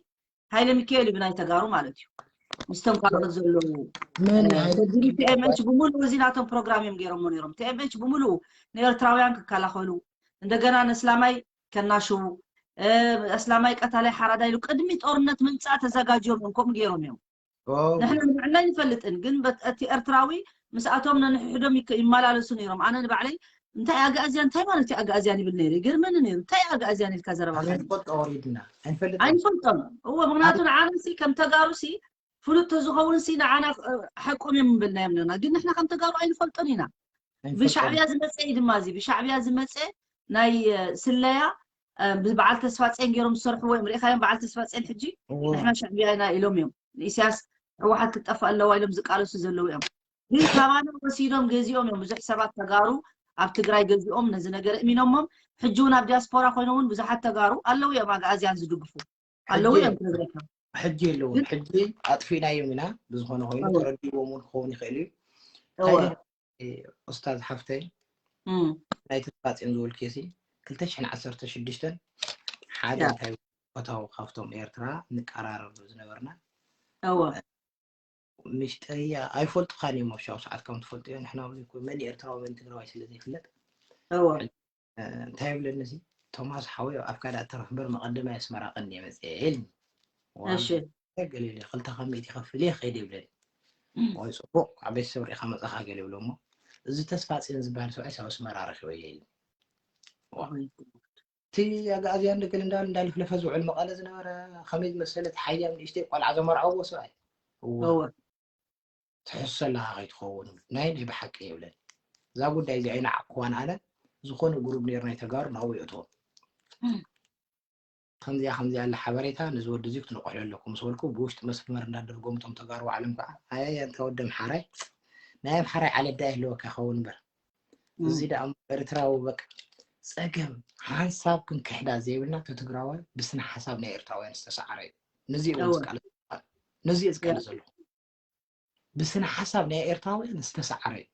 ሃይለ ሚካኤል እዩ ብናይ ተጋሩ ማለት እዩ። ምስቶም ካልኦት ዘለዉ መን እ፣ ሃይለ ቲኤምኤች ብምሉኡ እዚ ናቶም ፕሮግራም እዮም ገይሮሞ ነይሮም። ቲኤምኤች ብምሉኡ ንኤርትራውያን ክከላኸሉ እንደገና ንእስላማይ ከናሽዉ እ፣ እስላማይ ቀታላይ ሓራዳ ኢሉ ቅድሚ ጦርነት ምምፃእ ተዘጋጅዮም እዮም ከምኡ ገይሮም እዮም። ኦ፣ ንሕና ንባዕልና ኣይንፈልጥን ግን በት- እቲ ኤርትራዊ ምስኣቶም ነንሕሕዶም ይከ- ይመላለሱ ነይሮም። ኣነ ንባዕለይ እንታይ ኣግኣዝያን እንታይ ማለት እዩ ኣግኣዝያን ይብል ነይሩ ይገርመኒ ነይሩ። እንታይ ኣግኣዝያን ኢልካ ዘረባኻ ኣነ ንፈልጦ ወሪድና ኣይንፈልጥን። ኣይንፈልጦን። እዎ ምክንያቱ ንዓና ሲ ከም ተጋሩ ሲ ፍሉጥ ተዝኸውን ሲ ንዓና እ፣ ሓቆም እዮም ምበልናዮም ነርና ግን ንሕና ከም ተጋሩ ኣይንፈልጦን ኢና። ኣይንፈልጦን። ብሻዕብያ ዝመፀ እዩ ድማ እዚ ብሻዕብያ ዝመፀ ናይ እ፣ ስለያ እ፣ ብበዓል ተስፋ ጼን ገይሮም ዝሰርሕዎ እዮም ርኢኻዮም። በዓል ተስፋ ጼን ሕጂ እዎ። ንሕና ሻዕብያ ኢና ኢሎም እዮም ንኢሳያስ ህወሓት ክትጠፍእ ኣለዋ ኢሎም ዝቃለሱ ዘለዉ እዮም። ግን ካባና ወሲዶም ገዚኦም እዮም ብዙሕ ሰባት ተጋሩ ኣብ ትግራይ ገዚኦም ነዚ ነገር እሚኖሞም። ሕጂ እውን ኣብ ዲያስፖራ ኮይኖም እውን ብዙሓት ተጋሩ ኣለዉ እዮም ኣግኣዝያን ዝድግፉ ኣለዉ ሕጂ እዮም ክነግረካ። ሕጂ የለውን። ሕጂ ኣጥፊእናዮም ኢና። ብዝኾነ ኮይኑ እወ። ተረዲዎም እውን ክኸውን ይኽእል እዩ። እወ። እንታይ ደ- ኡስታዝ ሓፍተይ እም። ናይ ተስፋ ጼን ዝበልክዮ ሲ ክልተ ሽሕን ዓሰርተ ሽዱሽተን ሓደ ያ። እንታይ ፈታዊ ካብቶም ኤርትራ ንቀራረብ ዝነበርና እወ። ምሽጠያ ኣይፈልጡኻን እዮም ኣብ ሻው ሰዓት ከም ትፈልጥዮ ንሕና እውን ይኩን መን ኤርትራዊ መን ትግራዋይ ስለ ዘይፍለጥ እወ። እ፣ እንታይ ይብለኒ ሲ ቶማስ ሓወይ ኣብ ካዳ ተረፍ በር መቐደማይ ኣስመራ ቀኒ መፅአ ኢልኒ። ዋን እሺ። ገለ ኢለ ክልተ ካብ ሚእቲ ይኸፍል እየ ከይደ ይብለኒ። ወይ ፅቡቕ ኣብ ቤተሰብ ርኢኻ መፃኻ ገለ ይብሎ እሞ እዚ ተስፋ ፅዮን ዝበሃል ሰብኣይ ኣብ ኣስመራ ረኪበ እየ ኢልኒ። ዋ። እቲ ኣግኣዝያን ደገል እንዳል እንዳልፍለፈ ዝውዕል መቐለ ዝነበረ ከመይ ዝመሰለት ሓያም ንእሽተይ ቆልዓ ዘመርዓዎ ሰብኣይ እወ። እወ። ትሕሶ ኣለካ ከይትኸውን ናይ ናይ ብሓቂ ይብለኒ። እዛ ጉዳይ እዚኣ ኣይነዓቅኩዋን ኣነ። ዝኾነ ጉሩብ ነይሩ ናይ ተጋሩ ናብኡ የእትዎም። ከምዚኣ ከምዚኣ ኣለ ሓበሬታ ነዚ ወዲ እዚ ክትነቕሕሉ ኣለኩም ምስ በልኩ ብውሽጢ መስመር እንዳደርጎም እቶም ተጋሩ ባዕሎም ከዓ ኣይ ኣንታ ወዲ ኣምሓራይ ናይ ኣምሓራይ ዓለዳ ይህልወካ ይኸውን እምበር እዚ ደኣ እሞ ኤርትራዊ በቃ ጸገም ሓንሳብ ክንክሕዳ ዘይብልና እቲ ትግራዋይ ብስነ ሓሳብ ናይ ኤርትራውያን ዝተሰዓረ እዩ። ነዚ እውን እወ። ዝቃለስ ነዚ እየ ዝቃለስ ዘለኹ። ብስነ ሓሳብ ናይ ኤርትራውያን ዝተሰዓረ እዩ።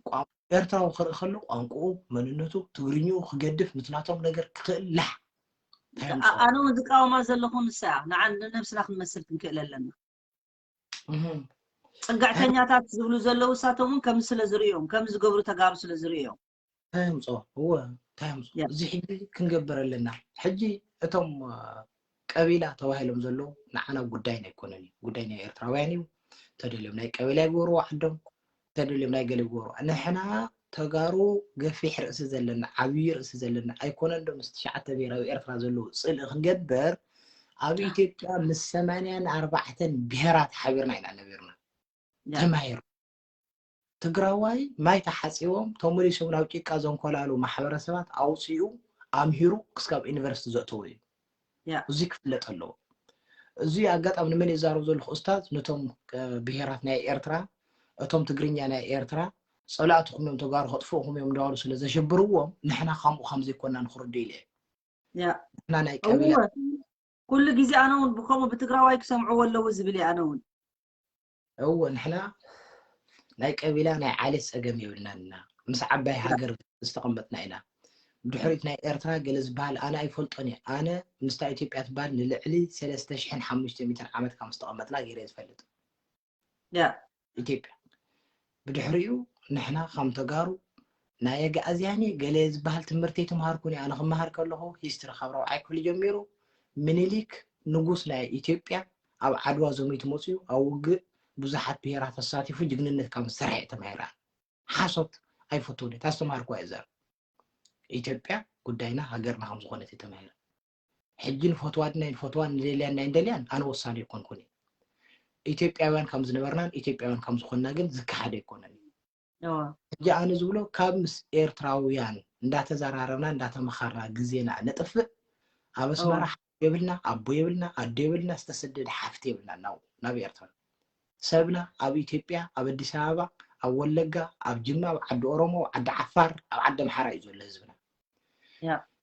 ቋንቋ ኤርትራዊ ክርኢ ከሎ ቋንቋኡ መንነቱ ትግርኛኡ ክገድፍ ምስ ናቶም ነገር ክኽእል ላሕ እንታይ ኣ- ኣምፅኦ? ኣነ እውን ዝቃወማ ዘለኹ ንሳ እያ። ንዓ ንነብስና ክንመስል ክንክእል ኣለና። እህም። ፅግዕተኛታት ዝብሉ ዘለዉ እሳቶም እውን ከምዚ ስለ ዝርእዮም ከምዚ ዝገብሩ ተጋሩ ስለ ዝርእዮም እንታይ ኣምፅኦ? እወ እንታይ ኣምፅኦ? ያ። እዚ ሕጂ ክንገብር ኣለና። ሕጂ እቶም አ፣ ቀቢላ ተባሂሎም ዘለዉ ንዓና ጉዳይና ኣይኮነን እዩ። ጉዳይ ናይ ኤርትራውያን እዩ። ተደልዮም ናይ ቀበሌ ይግበርዎ ዓዶም፣ ተደልዮም ናይ ገለ ይግበርዎ። ንሕና ተጋሩ ገፊሕ ርእሲ ዘለና፣ ዓብዪ ርእሲ ዘለና ኣይኮነን ዶ ምስ ትሽዓተ ብሄራዊ ኤርትራ ዘለዉ ጽልኢ ክንገብር ኣብ ኢትዮጵያ ምስ ሰማንያን ኣርባዕተን ብሄራት ሓቢርና ኢና ነቢርና። ተማሂሩ ትግራዋይ ማይ ተሓፂቦም ተመሊሶም ናብ ጭቃ ዘንኮላሉ ማሕበረሰባት ኣውፂኡ ኣምሂሩ ክስካብ ዩኒቨርሲቲ ዘእተዎ እዩ። እዚ ክፍለጥ ኣለዎ። እዚ ኣጋጣሚ ንመን ይዛረብ ዘለኹ ኡስታዝ፣ ነቶም ብሄራት ናይ ኤርትራ፣ እቶም ትግርኛ ናይ ኤርትራ ፀላእትኹም እዮም፣ ተጋሩ ከጥፍኡኹም እዮም እንዳበሉ ስለ ዘሸብርዎም ንሕና ከምኡ ከም ዘይኮና ንክርዱ ኢለ እየ። ንሕና ናይ ቀቢላ ኩሉ ግዜ ኣነ እውን ብከምኡ ብትግራዋይ ክሰምዕዎ ኣለዉ ዝብል እየ ኣነ እውን። እወ ንሕና ናይ ቀቢላ ናይ ዓሌት ፀገም የብልናን ኢና። ምስ ዓባይ ሃገር ዝተቐመጥና ኢና። ብድሕሪት ናይ ኤርትራ ገለ ዝበሃል ኣነ ኣይፈልጦን እየ። ኣነ ምስታ ኢትዮጵያ ትበሃል ንልዕሊ ሰለስተ ሽሕን ሓሙሽተ ሚእትን ዓመት ካብ ዝተቐመጥና ገይረ ዝፈልጥ። ኢትዮጵያ ብድሕሪኡ ንሕና ከም ተጋሩ ናይ ኣግኣዝያን ገለ ዝበሃል ትምህርቲ ኣይተምሃርኩን እየ። ኣነ ክመሃር ከለኹ ሂስትሪ ካብ ራብዓይ ክፍሊ ጀሚሩ ምኒልክ ንጉስ ናይ ኢትዮጵያ ኣብ ዓድዋ ዘሚቱ መፅዩ ኣብ ውግእ ብዙሓት ብሄራት ኣሳቲፉ ጅግንነት ካብ ዝሰርሐ እየ ተማሂረ። ሓሶት ኣይፈትውን እየ። ታስተምሃርኳ እየ ዘር ኢትዮጵያ ጉዳይና ሃገርና ከም ዝኾነት እየ ተማሂረ። ሕጂ ንፈትዋ ድና ንፈትዋ ንደልያን ናይ እንደልያን ኣነ ወሳኒ ኣይኮንኩን እየ። ኢትዮጵያውያን ከም ዝነበርናን ኢትዮጵያውያን ከም ዝኾንና ግን ዝከሓድ ኣይኮነን እዩ። ሕጂ ኣነ ዝብሎ ካብ ምስ ኤርትራውያን እንዳተዘራረብና እንዳተመኻርና ግዜና ነጥፍእ። ኣብ ኣስመራ ሓው የብልና፣ ኣቦ የብልና፣ ኣዶ የብልና፣ ዝተሰደደ ሓፍቲ የብልና ናብ ኤርትራ። ሰብና ኣብ ኢትዮጵያ ኣብ ኣዲስ ኣበባ ኣብ ወለጋ ኣብ ጅማ ኣብ ዓዲ ኦሮሞ ኣብ ዓዲ ዓፋር ኣብ ዓዲ ኣምሓራ እዩ ዘሎ ህዝብና።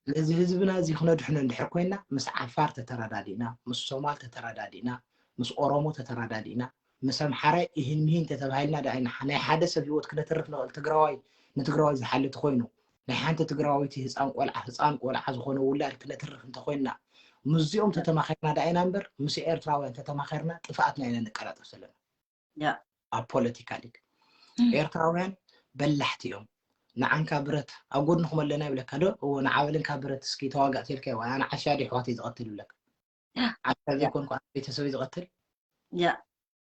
ነዚ ህዝብና እዚ ክነድሕኖ እንድሕር ኮይና ምስ ዓፋር ተተረዳዲእና፣ ምስ ሶማል ተተረዳዲእና፣ ምስ ኦሮሞ ተተረዳዲእና፣ ምስ ኣምሓራይ እሂን ምሂን ተተባሂልና ደኣ ኢና ናይ ሓደ ሰብ ህይወት ክነትርፍ ንኽእል። ትግራዋይ ንትግራዋይ ዝሓሊ ተኮይኑ ናይ ሓንቲ ትግራወይቲ ህፃን ቆልዓ ህፃን ቆልዓ ዝኾነ ውላድ ክነትርፍ እንተኮይንና ምስዚኦም ተተማኺርና ደኣ ኢና እምበር ምስ ኤርትራውያን ተተማኺርና ጥፍኣትና ኢና ነቀላጥፍ ዘለና። ኣብ ፖለቲካ ሊግ ኤርትራውያን በላሕቲ እዮም። ንዓንካ ብረት ኣብ ጎድንኹም ኣለና ይብለካ ዶ? እዎ ንዓበልንካ ብረት እስኪ ተዋጋእ ተልካ ወይ ኣነ ዓሻ ዲ ኣሕዋተይ ዝቐትል ይብለካ። ዓሻ ዘይኮንኩ ኣነ ቤተሰበይ ዝቐትል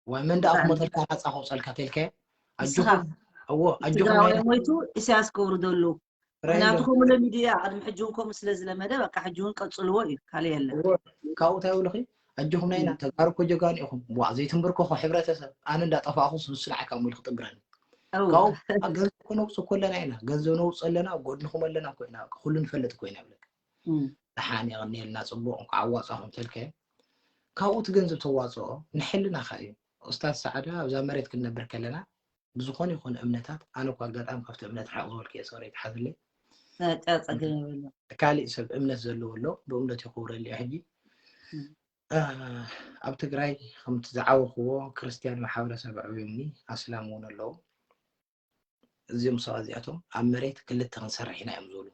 ወይ መን ደኣ ክሞተልካ ናፃ ከውፀልካ ተልካ ኣጆኹም እዎ ኣጆኹም ትግራዋይ ሞይቱ ኢሳያስ ከውርደሉ ምክንያቱ ከምኡ ለሚዱ እያ ቅድሚ ሕጂ እውን ከምኡ ስለ ዝለመደ በቃ ሕጂ እውን ቀፅልዎ እዩ ካልእ የለን። ካብኡ እንታይ ይብሉኺ ኣጆኹም ናይና ተጋሩ እኮ ጀጋኑ ኢኹም። ዋ ዘይትንብርከኹ ሕብረተሰብ ኣነ እንዳጠፋእኹስ ንሱ ንዓካ እሞ ኢሉ ክጥግረኒ። ካብኡ ገንዘብ ከነውፅእ እኮ ኣለና ኢና ገንዘብ ነውፅእ ኣለና ጎድንኹም ኣለና እኮ ኢና ኩሉ ንፈልጥ እኮ ኢና ይብለካ። ደሓን የቐንየልና ፅቡቕ እንኳዕ ኣዋፃኹም ተልካዮ። ካብኡ እቲ ገንዘብ ተዋፅኦ ንሕልናኻ እዩ። ኡስታዝ ሰዓዳ ኣብዛ መሬት ክንነብር ከለና ብዝኾነ ይኹን እምነታት ኣነ እኳ ኣጋጣሚ ካብቲ እምነት ርሕቕ ዝበልኩ እየ ሶሪ ይትሓዝለይ። ጸገም የብሉ። ካሊእ ሰብ እምነት ዘለዎ ኣሎ ብእምነቱ የኽብረሉ እየ ሕጂ ኣብ ትግራይ ከምቲ ዝዓበኽዎ ክርስትያን ማሕበረሰብ ኣዕብዮምኒ ኣስላም እውን ኣለዉ። እዚኦም ሰባት እዚኣቶም ኣብ መሬት ክልተ ክንሰርሕ ኢና እዮም ዝብሉ።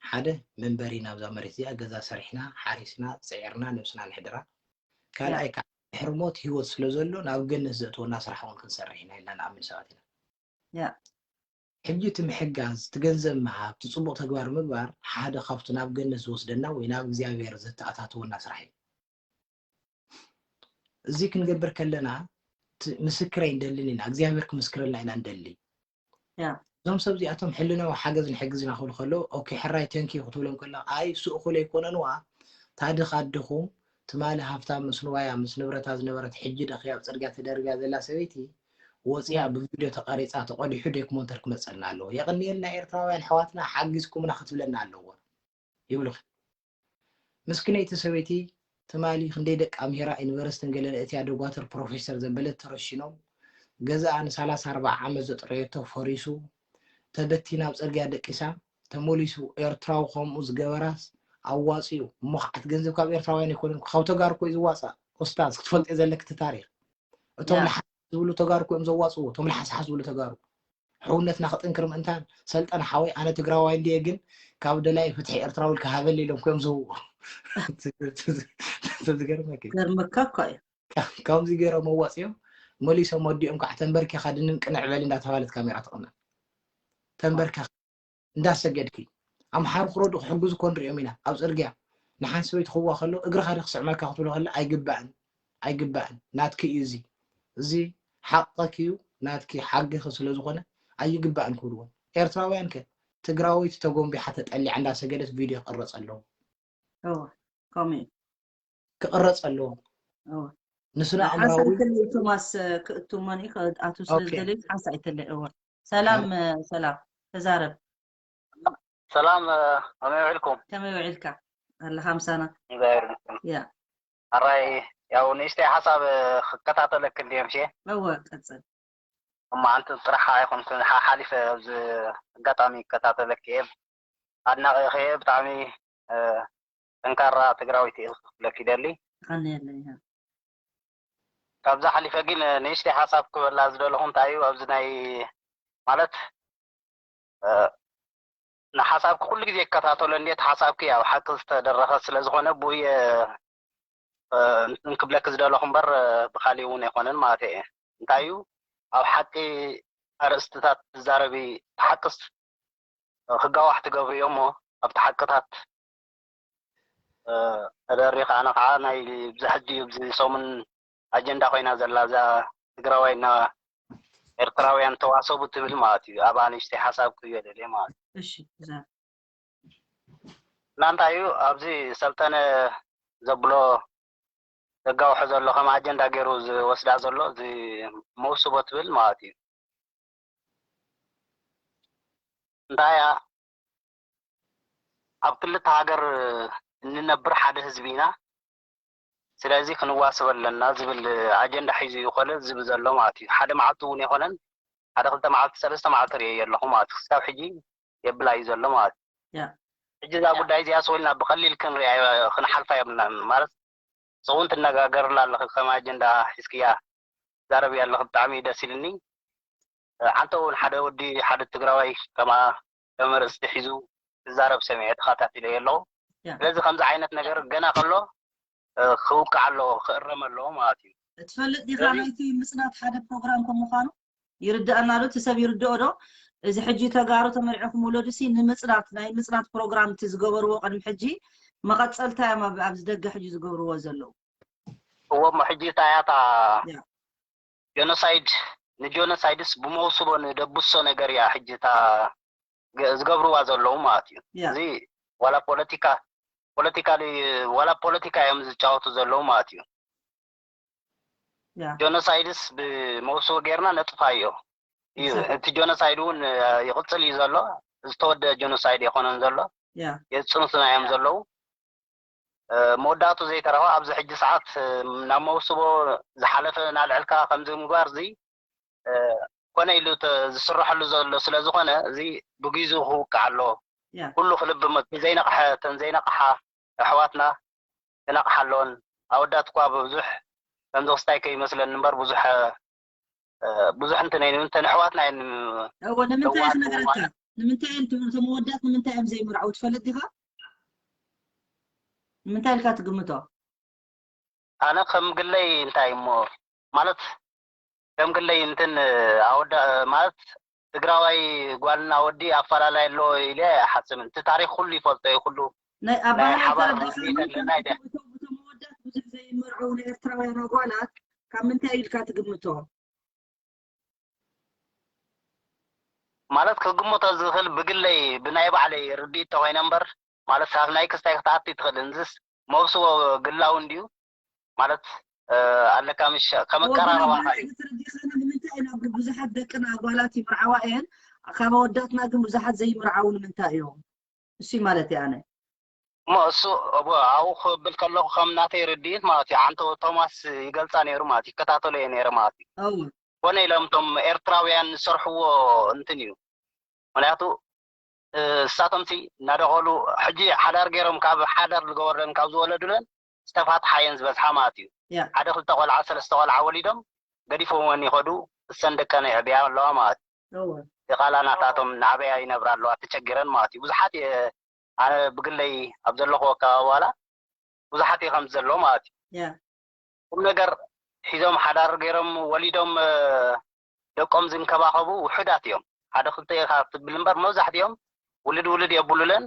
ሓደ መንበሪ ናብዛ መሬት እዚኣ ገዛ ሰሪሕና ሓሪስና ፅዒርና ነብስና ንሕድራ። ካልኣይ ከዓ ድሕሪ ሞት ህይወት ስለ ዘሎ ናብ ገነት ዘእትወና ስራሕ እውን ክንሰርሕ ኢና ኢልና ንኣምን ሰባት ኢና። ሕጂ እቲ ምሕጋዝ፣ እቲ ገንዘብ ምሃብ፣ እቲ ፅቡቕ ተግባር ምግባር ሓደ ካብቲ ናብ ገነት ዝወስደና ወይ ናብ እግዚኣብሔር ዘተኣታትወና ስራሕ እዩ። እዚ ክንገብር ከለና ምስክር ኣይንደልን ኢና፣ እግዚኣብሔር ክምስክረልና ኢና ንደሊ። እዞም ሰብ እዚኣቶም ሕልናዊ ሓገዝ ንሕግዝ ኢና ክብሉ ከለዉ ኦኬ ሕራይ ተንኪ ክትብሎም ከለካ ኣይ እሱ እኹል ኣይኮነን ዋ ታድኽ ኣድኹም ትማሊ ሃፍታም ምስ ንዋያ ምስ ንብረታ ዝነበረት ሕጂ ደኺ ኣብ ፅርግያ ተደርብያ ዘላ ሰበይቲ ወፂኣ ብቪድዮ ተቐሪፃ ተቐዲሑ ዶክመንተር ክመፀልና ኣለዎ። የቐንየልና ኤርትራውያን ኣሕዋትና ሓጊዝኩምና ክትብለና ኣለዎ ይብሉኺ። ምስክነይቲ ሰበይቲ ትማሊ ክንደይ ደቂ ኣምሂራ ዩኒቨርሲቲን ገለን እትያ ዶጓትር ፕሮፌሰር ዘበለት ተረሺኖም ገዛኣ ንሳላሳ ኣርባዓ ዓመት ዘጥረየቶ ፈሪሱ ተበቲና ኣብ ፅርግያ ደቂሳ ተመሊሱ ኤርትራዊ ከምኡ ዝገበራስ ኣዋፂኡ እሞ ከዓት ገንዘብ ካብ ኤርትራውያን ኣይኮነን ካብ ተጋሩ እኮ እዩ ዝዋፃእ ኡስታዝ ክትፈልጥዮ ዘለኪ እቲ ታሪክ እቶም ልሓስ ዝብሉ ተጋሩ እኮ እዮም ዘዋፅዎ እቶም ልሓስሓስ ዝብሉ ተጋሩ ሕውነትና ክጥንክር ምእንታን ሰልጠነ ሓወይ ኣነ ትግራዋይ እንድየ ግን ካብ ደላይ ፍትሒ ኤርትራዊ ኢልካ ሃበለይ ኢሎም እኮ እዮም ዝህብዎ ዝገርመኪ ገርመካ እኮ እዩ ከምዚ ገይሮም ኣዋፅዮም መሊሶም ወዲኦም ከዓ ተንበርኪኻ ድንን ቅንዕ በሊ እንዳተባለት ካሜራ ትቕነ ተንበርካ እንዳሰገድኪ ኣምሓሩ ክረዱ ክሕግዙ እኮ ንሪኦም ኢና ኣብ ፅርግያ ንሓንቲ ሰበይቲ ክዋ ከሎ እግርኻ ዶ ክስዕመልካ ክትብሎ ከለ ኣይግባእን ኣይግባእን ናትኪ እዩ እዚ እዚ ሓቕኺ እዩ፣ ናትኪ ሓግኺ ስለ ዝኾነ ኣይግባእን ክብልዎን። ኤርትራውያን ከ ትግራወይቲ ተጎንቢሓ ተጠሊዓ እንዳሰገደት ቪድዮ ክቕረፅ ኣለዎ። እወ፣ ከምኡ እዩ። ክቕረፅ ኣለዎ። እወ። ንስነ ሓንሳብ ኣእምራዊ ይተለይ ቶማስ፣ ክእቱ እሞኒ ክኣቱ ስለ ኦኬ። ዝደለዩ ሓንሳብ ይተለይ። እወ። ሰላም፣ ሰላም። ተዛረብ። ሰላም፣ ከመይ ውዒልኩም? ከመይ ውዒልካ? ኣለኻ ምሳና? እግዚኣብሔር ይመስገን። ያ። ኣራይ፣ ያው ንእሽተይ ሓሳብ ክከታተለክ እንድየ፣ ምሽ? እወ፣ ቀጽል። እሞ ኣንቲ ጥራሕ ኣይኮንኩን፣ ሓ-፣ ሓሊፈ ኣብዚ ኣጋጣሚ ይከታተለክ እየ። ኣድናቒ እየ፣ ብጣዕሚ፣ እ፣ ጠንካራ ትግራዊት እየ ክብለክ ይደሊ። ቀንየለይ፣ ያ። ካብዛ ሓሊፈ ግን ንእሽተይ ሓሳብ ክበላ ዝደለኹ እንታይ እዩ፣ ኣብዚ ናይ፣ ማለት፣ እ፣ ንሓሳብኪ ኩሉ ግዜ ይከታተሎ እንዴት ሓሳብኪ ኣብ ሓቂ ዝተደረኸ ስለ ዝኾነ ብኡ እየ፣ እ፣ እንትን ክብለኪ ዝደለኹ እምበር፣ እ፣ ብኻሊእ እውን ኣይኮነን ማለት እየ። እንታይ እዩ፣ ኣብ ሓቂ ኣርእስትታት ትዛረቢ፣ ሓቅስ ክጋዋሕ ትገብርዮ እሞ ኣብቲ ሓቅታት፣ እ፣ ተደሪኺ ኣነ ከዓ ናይ ብዚ ሕጂ ኣብዚ ሰሙን ኣጀንዳ ኮይና ዘላ እዛ ትግራዋይና ኤርትራውያን ተዋሰቡ ትብል ማለት እዩ። ኣብኣ ንእሽተይ ሓሳብ ክህበ ደልየ ማለት እዩ። እሺ፣ እዛ እና እንታይ እዩ ኣብዚ ሰልጠነ ዘብሎ ዘጋውሖ ዘሎ ከም ኣጀንዳ ገይሩ ዝወስዳ ዘሎ እዚ መውስቦ ትብል ማለት እዩ። እንታይ እያ ኣብ ክልተ ሃገር እንነብር ሓደ ህዝቢ ኢና፣ ስለዚ ክንዋስብ ኣለና ዝብል ኣጀንዳ ሒዙ እዩ ኮለ ዝብል ዘሎ ማለት እዩ። ሓደ መዓልቲ እውን ኣይኮነን፣ ሓደ ክልተ መዓልቲ ሰለስተ መዓልቲ ርእየ ኣለኹ ማለት እዩ። ክሳብ ሕጂ የብላ እዩ ዘሎ ማለት እዩ። ያ። ሕጂ እዛ ጉዳይ እዚኣ ስወልና ብቐሊል ክንሪኣ ክንሓልፋ የብልናን ማለት ጽውን ትነጋገርላ ኣለኺ ከም ኣጀንዳ ሒዝክያ ዛረብ ኣለኺ ብጣዕሚ እዩ ደስ ኢልኒ። ዓንተ እውን ሓደ ወዲ ሓደ ትግራዋይ ከማ ከም ርእስቲ ሒዙ ክዛረብ ሰሚዐ ተኸታቲለ ኣለኹ። ያ። ስለዚ ከምዚ ዓይነት ነገር ገና ከሎ እ፣ ክውቃዕ ኣለዎ ክእረም ኣለዎ ማለት እዩ። ትፈልጥ ዲኻ ስለዚ ናይቲ ምጽናት ሓደ ፕሮግራም ከም ምዃኑ ይርድኣና ዶ? እቲ ሰብ ይርድኦ ዶ? እዚ ሕጂ ተጋሩ ተመርዒኹም ውለዱ ሲ ንምጽናት ናይ ምጽናት ፕሮግራም እቲ ዝገበርዎ ቅድሚ ሕጂ መቐጸልታ እዮም ኣብ ኣብዚ ደገ ሕጂ ዝገብርዎ ዘለዉ። እዎ እሞ ሕጂ እታ እያ እታ ያ። ጀኖሳይድ ንጀኖሳይድስ ብመውስቦ ንደብሶ ነገር እያ ሕጂ እታ ገ- ዝገብርዋ ዘለዉ ማለት እዩ። ያ። እዚ ዋላ ፖለቲካ ፖለቲካሊ ዋላ ፖለቲካ እዮም ዝጫወቱ ዘለዉ ማለት እዩ። ያ። ጀኖሳይድስ ብመውስቦ ጌርና ነጥፋዮ እዩ። Exactly። እቲ ጀኖሳይድ እውን እ፣ ይቕጽል እዩ ዘሎ። ዝተወደ ጀኖሳይድ ኣይኮነን ዘሎ። ያ። የጽንቱና እዮም ዘለዉ። እ፣ መወዳእቱ ዘይተረኸ ኣብዚ ሕጂ ሰዓት እ፣ ናብ መውስቦ ዝሓለፈ ናልዕልካ ከምዚ ምግባር እዚ እ፣ ኮነ ኢሉ ተ- ዝስረሐሉ ዘሎ ስለ ዝኾነ እዚ ብግዜኡ ክውቃዕ ኣለዎ። ያ። ኩሉ ክልብም ዘይነቕሐ ተን ዘይነቕሓ ኣሕዋትና ክነቕሓ ኣለዎን። ኣወዳት እኳ ብዙሕ ከምዚ ክስታይ ከይመስለኒ እምበር ብዙሕ እ፣ ብዙሕ እንትን ኣይንብል እንተን ኣሕዋትና እየን እዎ ንምንታይ ተዋጽኦ ክነግረካ ማለት ንምንታይ እዮም ትብል እቶም ኣወዳት ንምንታይ እዮም ዘይምርዓው ትፈልጥ ዲኻ? ንምንታይ ኢልካ ትግምቶ? ኣነ ከም ግለይ እንታይ እሞ ማለት ከም ግለይ እንትን ኣወዳ ማለት ትግራዋይ ጓልና ወዲ ኣፈላላይ ኣሎ ኢለ ኣይሓስብን። እቲ ታሪክ ኩሉ ይፈልጦ እዩ ኩሉ ናይ ኣብ ናይ ባህሊ ሓባር ተረዲኻ ርድኢት ኣለና ኢለ እቶም እቶም ኣወዳት ብዙሕ ዘይመርዓው ናይ ኤርትራውያን ኣጓላት ካብ ምንታይ ኢልካ ትግምቶ? ማለት ክግምቶ ዝኽእል ብግለይ ብናይ ባዕለይ ርድኢት ተኮይነ እምበር ማለት ሳብ ናይ ክስታይ ክትኣቲ ትኽእል እንዝስ መብስቦ ግላዊ እንድዩ ማለት እ፣ ኣለካ ምሽ ከም ኣቀራርባኻ እዩ። ተረዲኻና ንምንታይ ኢና ብዙሓት ደቅና ኣጓላት ይምርዓዋ እየን ካብ ኣወዳትና ግን ብዙሓት ዘይምርዓው ንምንታይ እዮም? እሱ ማለት እየ ኣነ። እሞ እሱ እቡ ኣብኡ ክብል ከለኹ ከም ናተይ ርድኢት ማለት እዩ። ዓንተ ቶማስ ይገልፃ ነይሩ ማለት እዩ። ይከታተሎ እየ ነይረ ማለት እዩ። እው ኮነ ኢሎም እቶም ኤርትራውያን ዝሰርሕዎ እንትን እዩ። ምክንያቱ እ፣ እሳቶም ሲ እናደኸሉ ሕጂ ሓዳር ገይሮም ካብ ሓዳር ዝገበረን ካብ ዝወለዱለን ዝተፋትሓ እየን ዝበዝሓ ማለት እዩ። ያ ሓደ ክልተ ቆልዓ ሰለስተ ቆልዓ ወሊዶም ገዲፎምወን ይኸዱ። እሰን ደቀን የዕብያ ኣለዋ ማለት እዩ። እው የቃላ ናታቶም ናዕበያ ይነብራ ኣለዋ ተቸጊረን ማለት እዩ። ብዙሓት እየ ኣነ ብግለይ ኣብ ዘለኹ ኣካባቢ ዋላ ብዙሓት እየ ከምዚ ዘለዎ ማለት እዩ። ያ ቁም ነገር ሒዞም ሓዳር ገይሮም ወሊዶም እ፣ ደቆም ዝንከባኸቡ ውሑዳት እዮም። ሓደ ክልተ ኢኻ ትብል እምበር መብዛሕትኦም ውልድ ውልድ የብሉለን።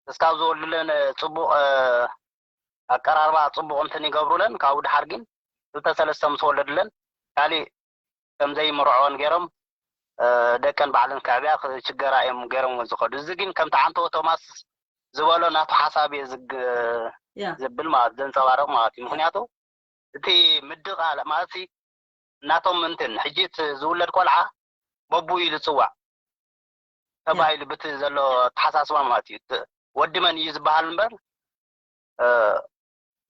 እስካብ ዝወልዱለን እ፣ ጽቡቕ እ፣ ኣቀራርባ ጽቡቕ እንትን ይገብሩለን። ካብኡ ድሓር ግን ክልተ ሰለስተ ምስ ወለዱለን ካሊእ ከም ዘይምርዖን ገይሮም ደቀን ባዕለን ክዕብያ ክችገራ እዮም ገይሮም ዝኸዱ። እዚ ግን ከምቲ ዓንተዎ ቶማስ ዝበሎ ናቱ ሓሳብ እየ ዝብል ማለት ዘንፀባርቕ ማለት እዩ። ምክንያቱ እቲ ምድቓል ማለት እናቶም እንትን ሕጂ ዝውለድ ቆልዓ በቡ ኢሉ ዝፅዋዕ ተባሂሉ ብቲ ዘሎ ኣተሓሳስባ ማለት እዩ። ወዲ መን እዩ ዝበሃል እምበር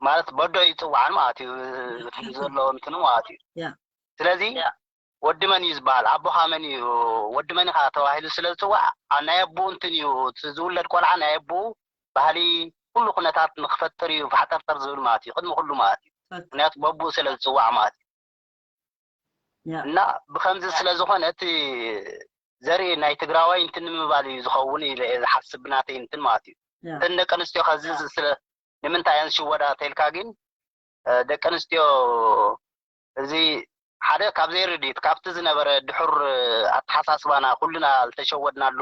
ማለት በዶ ይፅዋዕን ማለት እዩ ዘሎ እንትኑ ማለት እዩ። ስለዚ ወዲ መን እዩ ዝበሃል ኣቦኻ መን እዩ ወዲ መን ኢኻ ተባሂሉ ስለ ዝፅዋዕ ናይ ኣቦኡ እንትን እዩ ዝውለድ ቆልዓ ናይ ኣቦኡ ባህሊ ኩሉ ኩነታት ንክፈጥር እዩ ፋሕጠርጠር ዝብል ማለት እዩ ቅድሚ ኩሉ ማለት እዩ። ምክንያቱ በቦኡ ስለ ዝፅዋዕ ማለት እዩ። እና ብከምዚ ስለ ዝኾነ እቲ ዘርኢ ናይ ትግራዋይ እንትን ንምባል እዩ ዝኸውን ኢለ እየ ዝሓስብ ብናተይ እንትን ማለት እዩ። እተን ደቂ ኣንስትዮ ከዚ ስለ ንምንታይ እየን ዝሽወዳ ተልካ ግን ደቂ ኣንስትዮ እዚ ሓደ ካብ ዘይርድኢት ካብቲ ዝነበረ ድሑር ኣተሓሳስባና ኩልና ዝተሸወድናሉ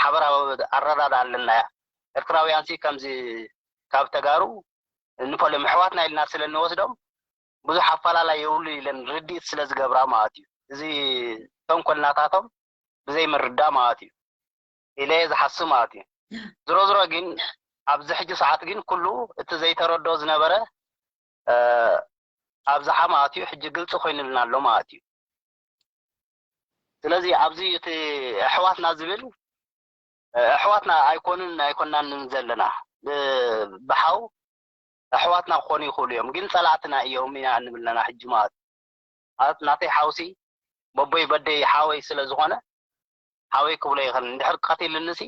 ሓበራዊ ኣረዳዳ ኣለና። ኤርትራውያን ሲ ከምዚ ካብ ተጋሩ ንፈልዮም ኣሕዋትና ኢልና ስለ እንወስዶም ብዙሕ ኣፈላላይ የብሉ ኢለን ርድኢት ስለ ዝገብራ ማለት እዩ። እዚ ተንኮል ናታቶም ብዘይ ምርዳእ ማለት እዩ ኢለ እየ ዝሓስብ ማለት እዩ። ዝሮ ዝሮ ግን ኣብዚ ሕጂ ሰዓት ግን ኩሉ እቲ ዘይተረድኦ ዝነበረ ኣብዝሓ ማለት እዩ ሕጂ ግልፂ ኮይኑልና ኣሎ ማለት እዩ። ስለዚ ኣብዚ እቲ ኣሕዋትና ዝብል ኣሕዋትና ኣይኮኑን ኣይኮናን ዘለና ብሓው ኣሕዋትና ክኾኑ ይኽእሉ እዮም፣ ግን ፀላእትና እዮም ኢና እንብል ኣለና ሕጂ ማለት እዩ። ማለት ናተይ ሓውሲ በቦይ በደይ ሓወይ ስለ ዝኾነ ሓወይ ክብሎ ይኽእል። እንድሕር ቀቲልንሲ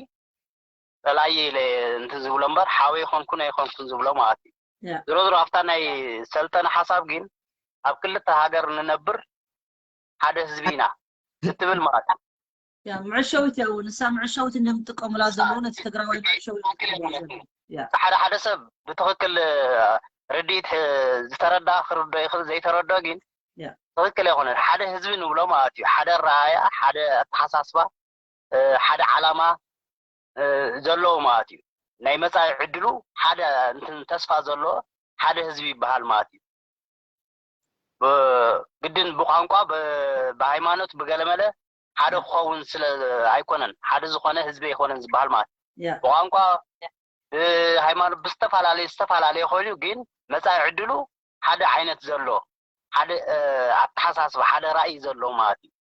ፀላእየ ኢለ እንትን ዝብሎ እምበር ሓወይ ይኾንኩን ኣይኾንኩን ዝብሎ ማለት እዩ። ዝሮ ዝሮ ኣብታ ናይ ሰልጠነ ሓሳብ ግን ኣብ ክልተ ሃገር ንነብር ሓደ ህዝቢ ኢና ክትብል ማለት እዩ። ያ ምዕሸዊት እያ እውን እሳ ምዕሸዊት እንደምትጥቀሙላ ዘለዉ ነቲ ትግራዋይ ምዕሸዊት ትጥቀሙላ ዘለዉ። ያ ሓደ ሓደ ሰብ ብትኽክል ርድኢት ዝተረዳ ክርዶ ይኽእል ዘይተረዶ ግን ትኽክል ኣይኮነን። ሓደ ህዝቢ ንብሎ ማለት እዩ። ሓደ ረኣያ፣ ሓደ ኣተሓሳስባ፣ ሓደ ዓላማ ዘለዎ ማለት እዩ። ናይ መፃኢ ዕድሉ ሓደ እንትን ተስፋ ዘለዎ ሓደ ህዝቢ ይበሃል ማለት እዩ። ግድን ብቋንቋ ብሃይማኖት ብገለመለ ሓደ ክኸውን ስለ ኣይኮነን ሓደ ዝኾነ ህዝቢ ኣይኮነን ዝበሃል ማለት ብቋንቋ ብሃይማኖት ብዝተፈላለየ ዝተፈላለየ ኮይኑ ግን መፃኢ ዕድሉ ሓደ ዓይነት ዘሎ ሓደ ኣተሓሳስባ ሓደ ራእይ ዘሎ ማለት እዩ።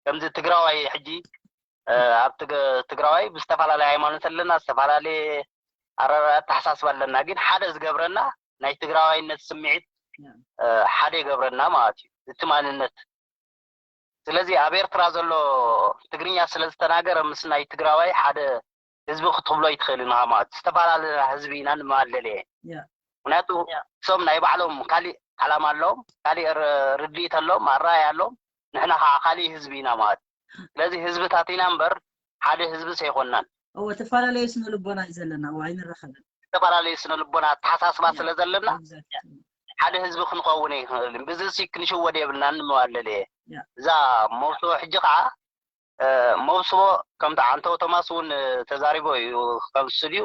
ከምዚ ትግራዋይ ሕጂ ኣብ ትግራዋይ ብዝተፈላለየ ሃይማኖት ኣለና ዝተፈላለየ ኣረዳድኣ ኣተሓሳስባ ኣለና ግን ሓደ ዝገብረና ናይ ትግራዋይነት ስምዒት ሓደ ይገብረና ማለት እዩ እቲ ማንነት። ስለዚ ኣብ ኤርትራ ዘሎ ትግርኛ ስለ ዝተናገረ ምስ ናይ ትግራዋይ ሓደ ህዝቢ ክትብሎ ይትኽእል ኢኻ ማለት ዝተፈላለና ህዝቢ ኢና ንማለለየ ምክንያቱ እሶም ናይ ባዕሎም ካሊእ ዓላማ ኣለዎም ካሊእ ርድኢት ኣለዎም ኣረኣያ ኣለዎም ንሕና ከዓ ካሊእ ህዝቢ ኢና ማለት ስለዚ ህዝብታት ኢና እምበር ሓደ ህዝቢ ሰይኮናን እወ ተፈላለዩ ስነ ልቦና እዩ ዘለና እወ ኣይንራኸብን ዝተፈላለዩ ስነ ልቦና ኣተሓሳስባ ስለ ዘለና ሓደ ህዝቢ ክንኸውን ኣይንኽእልን ብዚ ሲ ክንሽወድ የብልና ንምባለል እየ እዛ መውስቦ ሕጂ ከዓ መውስቦ ከምቲ ዓንተው ቶማስ እውን ተዛሪቦ እዩ ከም ስቱድዩ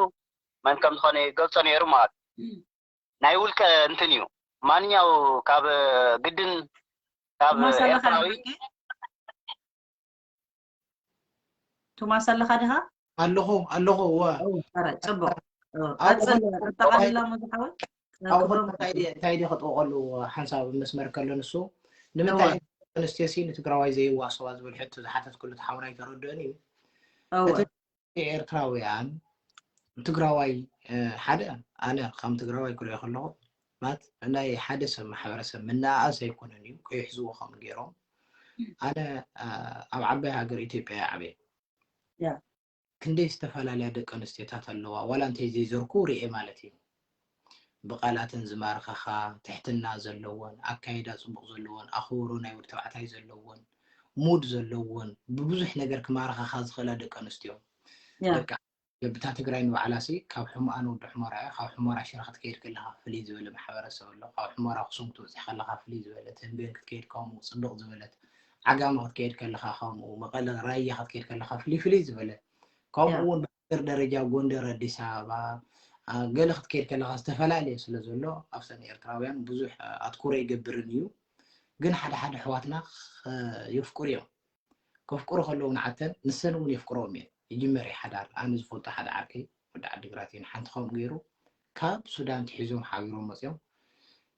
መን ከም ዝኾነ ይገልፆ ነይሩ ማለት ናይ ውልቀ እንትን እዩ ማንኛው ካብ ግድን ካብ ኤርትራዊ ቶማስ ኣለኻ ድኻ ኣለኹ ኣለኹ እወ ፅቡቅ ቀፅል ኣጠቃልላ ሞ ዝሓወት እንታይ ዲ ከጥቆቀሉ ሓንሳብ መስመር ከሎ ንሱ ንምንታይ ኣንስትዮ ሲ ንትግራዋይ ዘይዋሰዋ ዝብል ሕቶ ዝሓተት ክሉ ተሓውና ኣይተረድኦን እዩ እቲ ኤርትራውያን ትግራዋይ ሓደ ኣነ ከም ትግራዋይ ክሪኦ ከለኹ ማለት ናይ ሓደ ሰብ ማሕበረሰብ ምንኣኣስ ኣይኮነን እዩ ከይሕዝዎ ከም ገይሮም ኣነ ኣብ ዓባይ ሃገር ኢትዮጵያ ይዓበየ ክንደይ ዝተፈላለያ ደቂ ኣንስትዮታት ኣለዋ ዋላ እንተይ ዘይዘርኩ ርኤ ማለት እዩ ብቃላተን ዝማርኸኻ ትሕትና ዘለወን ኣካይዳ ፅቡቅ ዘለወን ኣኽብሮ ናይ ወዲ ተባዕታይ ዘለወን ሙድ ዘለወን ብብዙሕ ነገር ክማርኸኻ ዝኽእላ ደቂ ኣንስትዮ በቃ በብታ ትግራይ ንባዕላ ሲ ካብ ሕሙኣ ንወዲ ሑመራ እያ ካብ ሑመራ ሽረ ክትከይድ ከለኻ ፍልይ ዝበለ ማሕበረሰብ ኣሎ ካብ ሑመራ ኣክሱም ክትበፅሕ ከለኻ ፍልይ ዝበለ ተንቤን ክትከይድ ከምኡ ፅብቅ ዝበለት ዓጋመ ክትከይድ ከለኻ ከምኡ መቐለ ራያ ክትከይድ ከለኻ ፍልይ ፍልይ ዝበለ ከምኡ እውን ብሃገር ደረጃ ጎንደር ኣዲስ ኣበባ ገለ ክትከይድ ከለኻ ዝተፈላለየ ስለ ዘሎ ኣብሰን ኤርትራውያን ብዙሕ ኣትኩሮ ይገብርን እዩ። ግን ሓደ ሓደ ኣሕዋትና የፍቅሩ እዮም። ከፍቅሩ ከለዉ ንዓተን ንሰን እውን የፍቅሮም እየን። ይጅመር እዩ ሓዳር። ኣነ ዝፈልጦ ሓደ ዓርከይ ወዲ ዓዲግራት እዩ። ንሓንቲ ከምኡ ገይሩ ካብ ሱዳን ትሒዞም ሓቢሮም መፅዮም።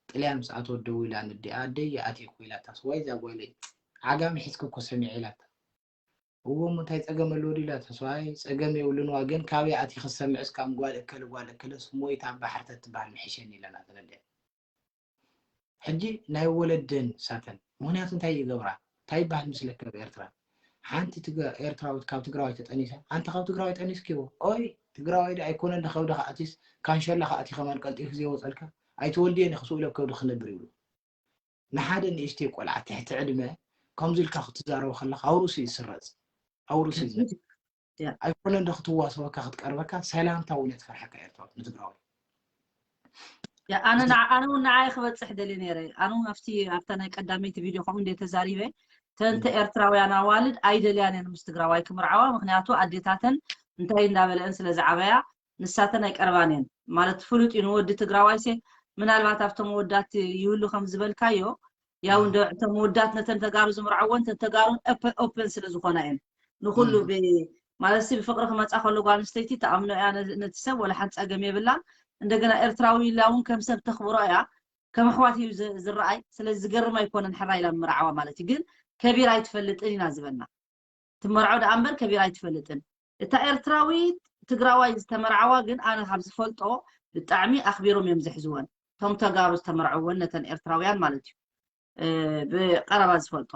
ጥልያን ምስ ኣተወት ደዊላ ንዲኣ ኣደይ ኣትየኩ ኢላታ። ስዋይ እዛ ጓለይ ዓጋመ ሒዝኪ እኮ ሰሚዐ ኢላታ። እዎ እሞ እንታይ ጸገም ኣለዎ ድዩ ኢላታ። ስዋይ ጸገም የብሉን ዋ ግን ካበይ ኣትኺ ክሰምዕስ ከም ጓል እከለ ጓል እከለስ ሞይታ ባሕሪ ተትበሃል ምሕሸኒ ኢለን ኣተን ኣዲኣን። ሕጂ ናይ ወለደን ሳተን ምኽንያቱ እንታይ ይገብራ እንታይ ይበሃል ምስለኪ ኣብ ኤርትራ ሓንቲ ኤርትራዊት ካብ ትግራዋይ ተጠኒሳ ኣንቲ ካብ ትግራዋይ ጠኒስኪዎ ኦይ ትግራዋይ ዶ ኣይኮነን ዶ ከብድኻ ኣትዩስ ካንሸላ ከኣ እቲ ከማን ቀልጢፉ ዘይወጸልካ ኣይትወልድዮን ኢኺ ስኡ ኢለ ኣብ ከብድኺ ክነብር ይብሉ ንሓደ ንእሽተይ ቆልዓ ትሕቲ ዕድመ ከምዚ ኢልካ ክትዛረቦ ከለኻ ኣብ ርእሱ እዩ ዝስረጽ ኣብ ርእሱ እዩ ዝነብር ኣይኮነን ዶ ክትዋሰበካ ክትቀርበካ ሰላምታ እውን እየ ትፈርሐካ ኤርትራዊት ንትግራዋይ ኣነ ኣነ እውን ንዓይ ክበፅሕ ደልየ ነይረ ኣነ እውን ኣብቲ ኣብታ ናይ ቀዳመይቲ ቪድዮ ከምኡ እንደ ተዛሪበ ተንተ ኤርትራውያን ኣዋልድ ኣይደልያን እየን ምስ ትግራዋይ ክምርዓዋ ምክንያቱ ኣዴታተን እንታይ እንዳበለአን ስለ ዝዓበያ ንሳተን ኣይቀርባን እየን ማለት ፍሉጥ እዩ ንወዲ ትግራዋይሴ ምናልባት ኣብቶም ወዳት ይህሉ ከም ዝበልካዮ ያው እንደ እቶም ወዳት ነተን ተጋሩ ዝምርዓወን ተን ተጋሩን ኦፕን ስለ ዝኾና እየን ንኩሉ ማለት ሲ ብፍቅሪ ክመፃ ከሎ ጓል ኣንስተይቲ ተኣምኖ እያ ነቲ ሰብ ወላ ሓንቲ ፀገም የብላን እንደገና ኤርትራዊ ኢላ እውን ከም ሰብ ተኽብሮ እያ ከም ኣሕዋት እዩ ዝረኣይ ስለዚ ዝገርም ኣይኮነን ሕራ ኢላ ምርዓዋ ማለት እዩ ግን ከቢር ኣይትፈልጥን ኢና ዝበልና ትመርዖ ደኣ እምበር ከቢር ኣይትፈልጥን እታ ኤርትራዊት ትግራዋይ ዝተመርዓዋ ግን ኣነ ካብ ዝፈልጦ ብጣዕሚ ኣኽቢሮም እዮም ዝሕዝወን እቶም ተጋሩ ዝተመርዐወን ነተን ኤርትራውያን ማለት እዩ ብቀረባ ዝፈልጦ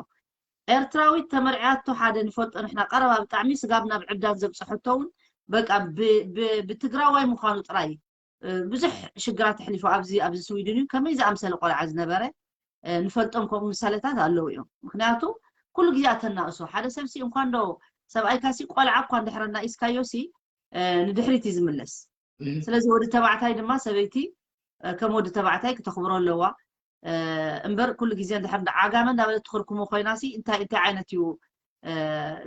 ኤርትራዊት ተመርዕያቶ ሓደ ንፈልጦ ንሕና ቀረባ ብጣዕሚ ስጋብ ናብ ዕብዳን ዘብፅሐቶ እውን በቃ ብትግራዋይ ምዃኑ ጥራይ ብዙሕ ሽግራት ተሕሊፉ ኣብዚ ኣብዚ ስዊድን እዩ ከመይ ዝኣምሰለ ቆልዓ ዝነበረ ንፈልጦም ከምኡ ምሳሌታት ኣለዉ እዮም ምክንያቱ ኩሉ ግዜ ኣተናእሶ ሓደ ሰብሲ እንኳን ዶ ሰብኣይካሲ ቆልዓ እኳ እንድሕረ እናኢስካዮሲ ንድሕሪት እዩ ዝምለስ ስለዚ ወዲ ተባዕታይ ድማ ሰበይቲ ከም ወዲ ተባዕታይ ክተኽብሮ ኣለዋ እምበር ኩሉ ግዜ እንድሕር ዓጋመ እንዳበለት ትኽርኩሞ ኮይናሲ እንታይ እንታይ ዓይነት እዩ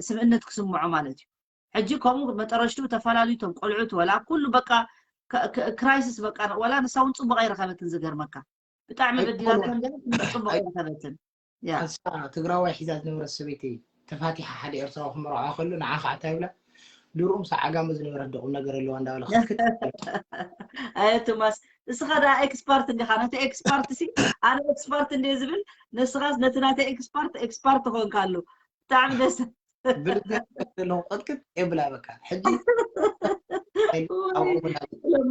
ስብእነት ክስምዖ ማለት እዩ ሕጂ ከምኡ መጠረሽትኡ ተፈላለዩ ቶም ቆልዑት ወላ ኩሉ በቃ ክራይሲስ በቃ ወላ ንሳ እውን ፅቡቅ ኣይረኸበትን ዝገርመካ ብጣዕሚ በዲላታ እንደ ፅቡቅ ኣይረኸበትን ኣሳ ትግራዋይ ሒዛ ዝነበረት ሰበይቲ ተፋቲሓ ሓደ ኤርትራዊ ክምርዖ ከሎ ንዓ ከዓ እንታይ ይብላ ድርኡ ምስ ዓጋመ ዝነበረት ደቁም ነገር ኣለዋ እንዳበለ ክትክት ኣየ ቶማስ እስኻ ዳ ኤክስፐርት እንዲኻ ነቲ ኤክስፐርት ሲ ኣነ ኤክስፐርት እንደ ዝብል ንስኻስ ነቲ ናተ ኤክስፐርት ኤክስፐርት ትኾንካ ኣሎ ብጣዕሚ ደስ ብርግጽ ዘለኹ ቅጥቅጥ የብላ በቃ ሕጂ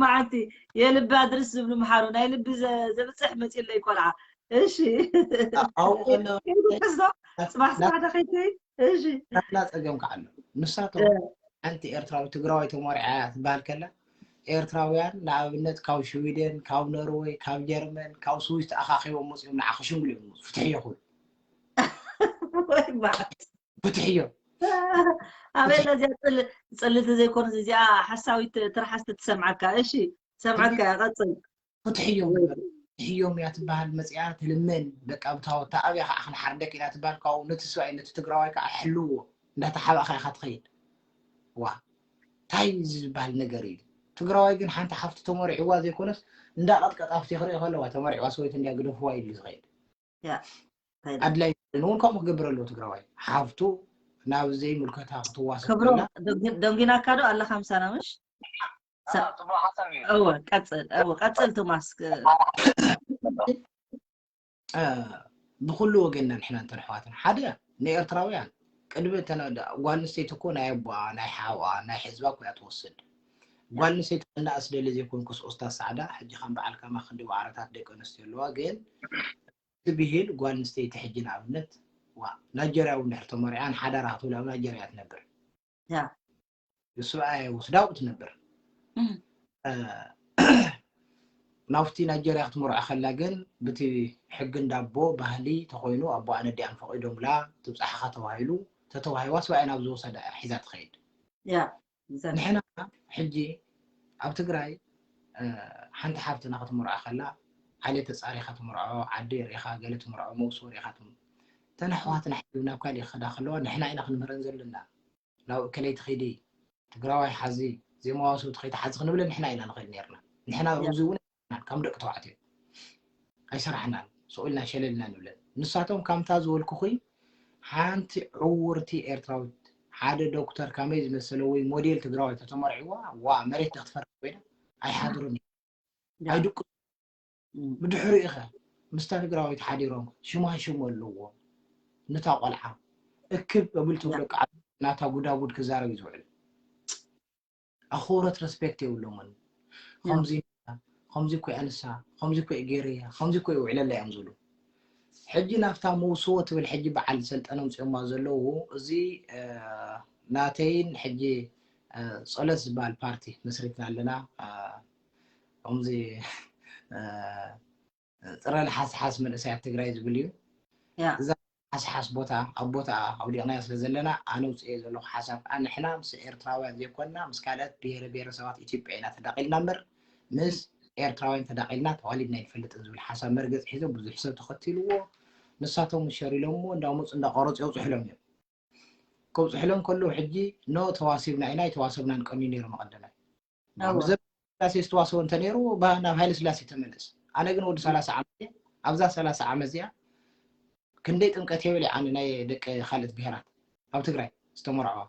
መዓልቲ የልቢ ኣድርስ ዝብሉ ምሓሩ ናይ ልቢ ዘብፅሕ መፂለይ ቆልዓ እሺ ኣብኡ ከለኹ ሕዞ ፅባሕ ስራሕ ዶ ከይከይድ እሺ ናትና ፀገም ከዓ ኣሎ ንሳቶም ሓንቲ ኤርትራዊ ትግራዋይ ተመሪዓ እያ ትበሃል ከላ ኤርትራውያን ንኣብነት ካብ ሽዊደን ካብ ኖርወይ ካብ ጀርመን ካብ ስዊስ ተኣኻኺቦም መፅኦም ንዓ ክሽንግሉ እዮም ዝመፁ ፍትሒ የኹሉ ወይ በዓል ፍትሒ እዮም ኣበይ ኣላ እዚኣ ፅል- ፅልቲ ዘይኮነስ እዚኣ ሓሳዊት ትርሓስ ትሰምዓካ እሺ ሰምዓካ እያ ቀፅል ፍትሒ እዮም ዝብል ፍትሒ እዮም እያ ትበሃል መፅኣ ትልምን በቃ ብታወታ ኣብያ ከዓ ክንሓርደክ ኢና ትበሃል ካብኡ ነቲ ስብኣይ ነቲ ትግራዋይ ከዓ ሕልዎ እንዳተሓባእካ ኢካ ትኸይድ ዋ እንታይ እዚ ዝበሃል ነገር እዩ ትግራዋይ ግን ሓንቲ ሓፍቲ ተመሪዕዋ ዘይኮነስ እንዳቐጥቀጣ ኣብቲ ክርኢ ከለዋ ተመሪዕዋ ሰበይቲ እንዲያ ግደፍዋ ኢሉ ዝኸይድ ያ ኣድላይ እውን ከምኡ ክገብር ኣለዎ ትግራዋይ ሓፍቱ ናብ ዘይምልከታ ክትዋሰብ ክብሮ ከላ ደንጊናካ ዶ ኣለካ ምሳና ምሽ እወ ቀፅል እወ ቀፅል ቶማስ እ፣ ብኩሉ ወገንና ንሕና እንተን ኣሕዋትና ሓደ ንኤርትራውያን ቅድሚ እተን ጓል ኣንስተይቲ እኮ ናይ ኣቦኣ ናይ ሓውኣ ናይ ሕዝባ እኮ እያ ትወስድ ጓል ኣንስተይቲ ክናእስ ደሊ ዘይኮንኩስ ኡስታዝ ሳዕዳ ሕጂ ከም በዓል ከማ ክንዲ ዋዕረታት ደቂ ኣንስትዮ ኣለዋ ግን እቲ ብሂል ጓል ኣንስተይቲ ሕጂ ንኣብነት ዋ ናይጀርያ እውን ድሕር ተመሪዓ ንሓዳራ ክትብል ኣብ ናይጀርያ ትነብር ያ ንሱ ኣየ ወስዳኡ ትነብር ናብቲ ናይጀርያ ክትምርዖ ከላ ግን ብቲ ሕጊ እንዳቦ ባህሊ ተኮይኑ ኣቦኣን ኣዲኣን ፈቂዶምላ ትብፃሕኻ ተባሂሉ ተተዋሂዋ ስብኣይ ናብ ዝወሰዳ ሒዛ ትኸይድ ያ ንሕና ሕጂ ኣብ ትግራይ ሓንቲ ሓፍትና ክትምርዖ ከላ ዓሌት ተፃሪኻ ትምርዖ ዓዲ ርኢኻ ገለ ትምርዖ መውስቦ ርኢኻ እተን ኣሕዋትና ሕጂ ናብ ካሊእ ክኸዳ ከለዋ ንሕና ኢና ክንምህረን ዘለና ናብ እከለይቲ ኺዲ ትግራዋይ ሓዚ ዘይመዋስብቲ ከይትሓዚ ክንብለን ንሕና ኢና ንኽእል ነርና ንሕና ሩዚ እውን ኣይሰራሕናን፣ ከም ደቂ ተባዕትዮ ኣይሰራሕናን። ስቕ ኢልና ሸለልና ንብለን። ንሳቶም ከምታ ዝበልኩኺ ሓንቲ ዕውርቲ ኤርትራዊት፣ ሓደ ዶክተር ከመይ ዝመሰለ ወይ ሞዴል ትግራዋይ ተተመርዕዋ፣ ዋ መሬት ዶ ክትፈርስ ኮይና? ኣይሓድሩን እዮም። ኣይድቅሱን። ብድሕሪኡ ኢኸ ምስታ ትግራወይቲ ሓዲሮም ሽማ ሽሙ ኣለዎ። ነታ ቆልዓ እክብ እብል ትብሎ፣ ቃል ናታ ጉዳጉድ ክዛረብ እዩ ዝውዕል። ኣኽብሮት፣ ሬስፔክት የብሎምን። ከምዚ ከምዚ እኮ እያ ንሳ፣ ከምዚ እኮ እዩ ገይረያ፣ ከምዚ እኮ እዩ ውዕለላ እዮም ዝብሉ። ሕጂ ናብታ መውስቦ ትብል ሕጂ በዓል ሰልጠነ ኣምፅኦማ ዘለዉ፣ እዚ ናተይን ሕጂ ጸሎት ዝበሃል ፓርቲ መስሪትና ኣለና። ከምዚ ጥረ ለሓስሓስ መንእሰያት ትግራይ ዝብል እዩ። እዛ ሓስሓስ ቦታ ኣብ ቦታ ኣውዲቕናዮ ስለ ዘለና ኣነ ውፅኤ ዘለኹ ሓሳብ፣ ንሕና ምስ ኤርትራውያን ዘይኮንና ምስ ካልኦት ብሄረ ብሄረሰባት ኢትዮጵያ ኢና ተዳቒልና እምበር ምስ ኤርትራውያን ተዳቒልና ተዋሊድና ኣይንፈልጥን ዝብል ሓሳብ መርገፂ ሒዞም ብዙሕ ሰብ ተኸቲልዎ። ንሳቶም ሸር ኢሎምዎ እንዳመፁ እንዳቐረፁ የውፅሕሎም እዮም። ከውፅሕሎም ከለዉ ሕጂ ኖ ተዋሲብና ኢና፣ ኣይተዋሰብናን ቀንዩ ነይሩ መቐደላይ። ስላሴ ዝተዋሰቦ እንተ ነይሩ ናብ ሃይለ ስላሴ ተመለስ። ኣነ ግን ወዲ ሰላሳ ዓመት እየ። ኣብዛ ሰላሳ ዓመት እዚኣ ክንደይ ጥምቀት የብል ኣነ ናይ ደቂ ካልእት ብሄራት ኣብ ትግራይ ዝተመርዐዋ፣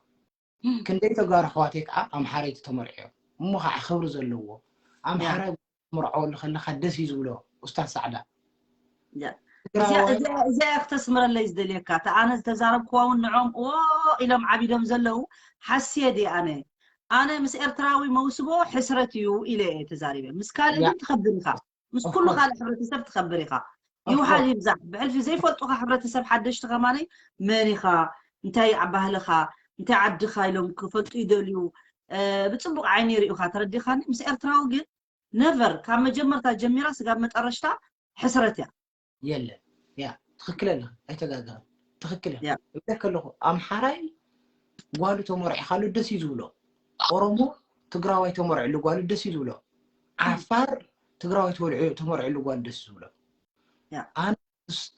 ክንደይ ተጋሩ ኣሕዋተይ ከዓ ኣምሓረይቲ ተመርዕዮም። እሞ ከዓ ክብሪ ዘለዎ ኣምሓራይ መርዓወሉ ከለካ ደስ እዩ ዝብሎ። ኡስታዝ ሳዕዳ እዚኣ ክተስምረለይ ዝደልየካ፣ እታ ኣነ ዝተዛረብክዋ እውን ንዖም ዎ ኢሎም ዓቢዶም ዘለዉ ሓስየ ድየ ኣነ? ኣነ ምስ ኤርትራዊ መውስቦ ሕስረት እዩ ኢለ እየ ተዛሪበ። ምስ ካልእ ግን ትኸብር ኢኻ፣ ምስ ኩሉ ካልእ ሕብረተሰብ ትኸብር ኢኻ። ይውሓድ ይብዛሕ ብሕልፊ ዘይፈልጡኻ ሕብረተሰብ ሓደሽቲ ከማነይ መን ኢኻ፣ እንታይ ባህልኻ፣ እንታይ ዓድኻ ኢሎም ክፈልጡ ይደልዩ። ብፅቡቕ ዓይኒ ይሪኡኻ፣ ተረዲኻኒ? ምስ ኤርትራዊ ግን ነቨር፣ ካብ መጀመርታ ጀሚራ ስጋብ መጠረሽታ ሕስረት እያ። የለን። ያ ትኽክል ኣለኺ፣ ኣይተጋገኸን። ትኽክል እያ። እብለኪ ኣለኹ ኣምሓራይ ጓሉ ተመርዒ ካሉ ደስ እዩ ዝብሎ። ኦሮሞ ትግራዋይ ተመርዕሉ ጓሉ ደስ እዩ ዝብሎ። ዓፋር ትግራዋይ ተወልዑ ተመርዕሉ ጓሉ ደስ ዝብሎ። ኣነ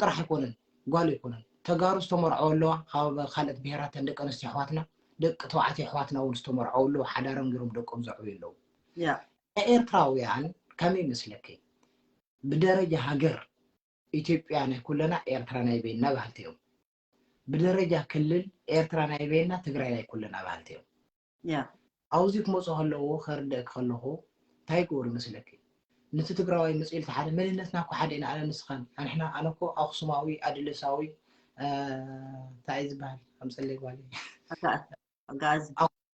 ጥራሕ ኣይኮነን፣ ጓል ኣይኮነን። ተጋሩ ዝተመርዐው ኣለዋ፣ ካብ ካልኦት ብሄራት ደቂ ኣንስትዮ ኣሕዋትና፣ ደቂ ተባዕትዮ ኣሕዋትና እውን ዝተመርዐው ኣለዉ፣ ሓዳሮም ገይሮም ደቆም ዘዕብዩ ኣለዉ። ናይ ኤርትራውያን ከመይ ይመስለኪ? ብደረጃ ሃገር ኢትዮጵያ ናይ ኩለና፣ ኤርትራ ናይ በይንና በሃልቲ እዮም። ብደረጃ ክልል ኤርትራ ናይ በይንና፣ ትግራይ ናይ ኩለና በሃልቲ እዮም። ኣብዚ ክመፁ ከለዉ ከርድእክ ከለኹ እንታይ ይገብሩ ይመስለኪ? ነቲ ትግራዋይ መፅእ ኢልቲ ሓደ መንነትና እኮ ሓደ ኢና፣ ኣነ ንስኻን ኣንሕና፣ ኣነ እኮ ኣክሱማዊ ኣድለሳዊ እንታይ እዩ ዝበሃል? ኣምፀለይ ጓል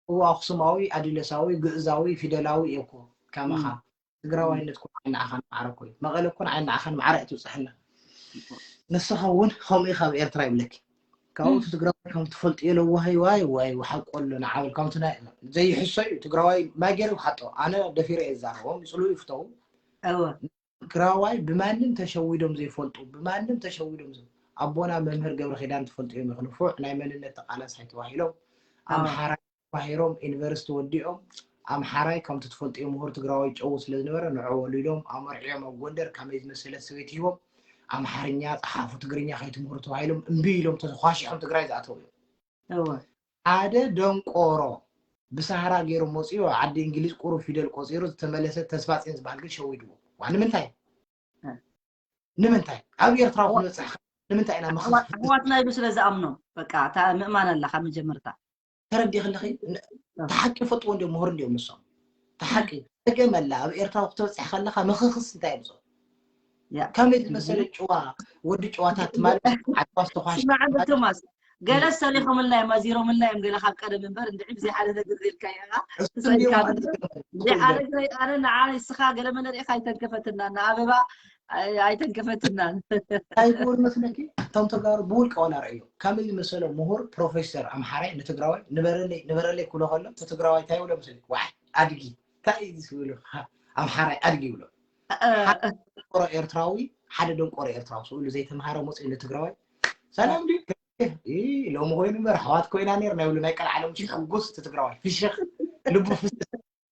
እዎ ኣክሱማዊ ኣድለሳዊ ግእዛዊ ፊደላዊ እየ እኮ ከማኻ። ትግራዋይነት እኮ ንዓኻ ንማዕረ እኮ እዩ። መቐለ እኮ ንዓኻ ንማዕረ እትብፅሐና። ንስኻ እውን ከምኡ ኢኻ ኣብ ኤርትራ ይብለኪ። ካብኡ እቲ ትግራዋይ ከም ትፈልጥዮ ኢለ ዋይ ዋይ ዋይ ወሓቆ ኣሎ ንዓብል ከምቲ ናይ ዘይሕሶ እዩ ትግራዋይ ማይ ገይረ ይሓጦ ኣነ ደፊረ እየ ዝዛረቦም ይፅልኡ ይፍተው። ትግራዋይ ብማንም ተሸዊዶም ዘይፈልጡ ብማንም ተሸዊዶም ዘ ኣቦና መምህር ገብረ ኪዳን ትፈልጥዮም ኢኹ ንፉዕ ናይ መንነት ተቃላሳይ ተባሂሎም ኣምሓራ ተባሂሮም ዩኒቨርሲቲ ወዲኦም ኣምሓራይ ከምቲ ትፈልጥዮ ምሁር ትግራዋይ ጨው ስለ ዝነበረ ንዑ ወሊዶም ኣመርዕዮም ኣብ ጎንደር ከመይ ዝመሰለት ሰበይቲ ሂቦም ኣምሓርኛ ፀሓፉ ትግርኛ ከይትምህሩ ተባሂሎም እምቢ ኢሎም ተኳሺሖም ትግራይ ዝኣተው እዮም። ሓደ ደንቆሮ ብሳህራ ገይሩ መፂኡ ኣብ ዓዲ እንግሊዝ ቁሩብ ፊደል ቆፂሩ ዝተመለሰ ተስፋፅዮን ዝበሃል ግን ሸዊድዎ። ዋ ንምንታይ? ንምንታይ? ኣብ ኤርትራ ክንበፅሕ ንምንታይ ኢና ምኽንያት? ኣሕዋትና ኢሉ ስለ ዝኣምኖም በቃ እታ ምእማን ኣላ ካብ መጀመርታ። ተረዲእኺ ኣለኺ? ተሓቂ ይፈልጥዎ እንዲዮም ምሁር እንዲዮም ንሶም። ተሓቂ ተገመላ ኣብ ኤርትራ ክትበፅሕ ከለኻ ምኽኽስ እንታይ እዮም ዝብሉ? ከመይ ዝመሰለ ጭዋ ወዲ ጭዋታት ማለት ዓድዋ ዝተኳሽ ስማዕ እንዶ ቶማስ ገለ ሰሊኾምልና እዮም ኣዚሮምልና እዮም ገለ ካብ ቀደም እምበር እንድዒ ብዘይ ሓደ ነገር ዘልካዮ ኢኻ ተሰኢልካ ብዘይ ሓደ ግረይ ኣነ ንዓ ንስኻ ገለ መለ ርኢኻ ኣይተንከፈትና ንኣበባ ኣይተንከፈትናን እንታይ ይገብሩ መስለኪ እቶም ተጋሩ ብውልቀ ዋላ ርእዮ ከመይ ዝመሰለ ምሁር ፕሮፌሰር ኣምሓራይ ንትግራዋይ ንበረለይ ንበረለይ ክብሎ ከሎ እቲ ትግራዋይ እንታይ ይብሎ መስለኪ ዋይ ኣድጊ እንታይ እዩ ዝብሉ ኣምሓራይ ኣድጊ ይብሎ ቆሮ ኤርትራዊ ሓደ ደንቆሮ ኤርትራዊ ስእሉ ዘይተምሃረ መፅኡ ንትግራዋይ ሰላም ድዩ ሎሚ ኮይኑ እምበር ኣሕዋት ኮይና ነርና ይብሉ ናይ ቀልዓለም ሕጉስ እቲ ትግራዋይ ፍሽኽ ልቡ ፍስስ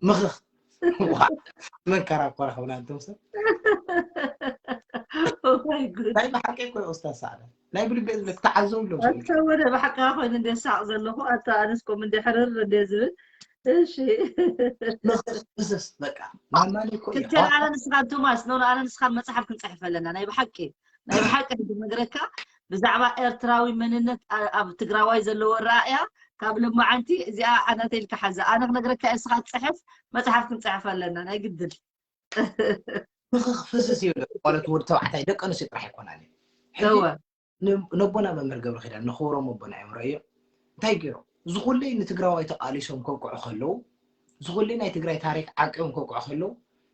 ምኽኽ መከራ እኮ ረኸብና እንቶም ሰብ ናይ ብሓቂ እኮ ኡስታዝ ሳዕዳ ናይ ብልቤ ዝብለክ ተዓዘቡ ኣለዉ ኣታ ወደ ብሓቅኻ ኮይኑ እንደ ሳቕ ዘለኹ ኣታ ኣነስኮም እንደ ሕርር እንደ ዝብል እሺ ንኽእስስ በቃ ማማኒ እኮ እዩ። ክልቴና ኣነ ንስኻን ቶማስ ኖ ኣነ ንስኻን መፅሓፍ ክንፅሕፍ ኣለና። ናይ ብሓቂ ናይ ብሓቂ ክነግረካ ብዛዕባ ኤርትራዊ መንነት ኣ- ኣብ ትግራዋይ ዘለዎ ራእያ ካብ ልማዓንቲ እዚኣ ኣናተ ኢልካ ሓዛ። ኣነ ክነግረካ እየ፣ ንስኻ ትፅሕፍ፣ መፅሓፍ ክንፅሕፍ ኣለና ናይ ግድን። ንኽፍስስ ይብል ማለት ወዲ ተባዕታይ ደቂ ኣንስትዮ ጥራሕ ኣይኮናን እዩ። ሕጂ እወ ን- ነቦና መምህር ገብረ ኪዳን ንኽብሮም ኣቦና እዮም ረእዮ እንታይ ገይሮም እዚ ኩለይ ንትግራዋይ ተቃሊሶም ከውቅዑ ከለዉ እዚ ኩለይ ናይ ትግራይ ታሪክ ዓቂቦም ከውቅዑ ከለዉ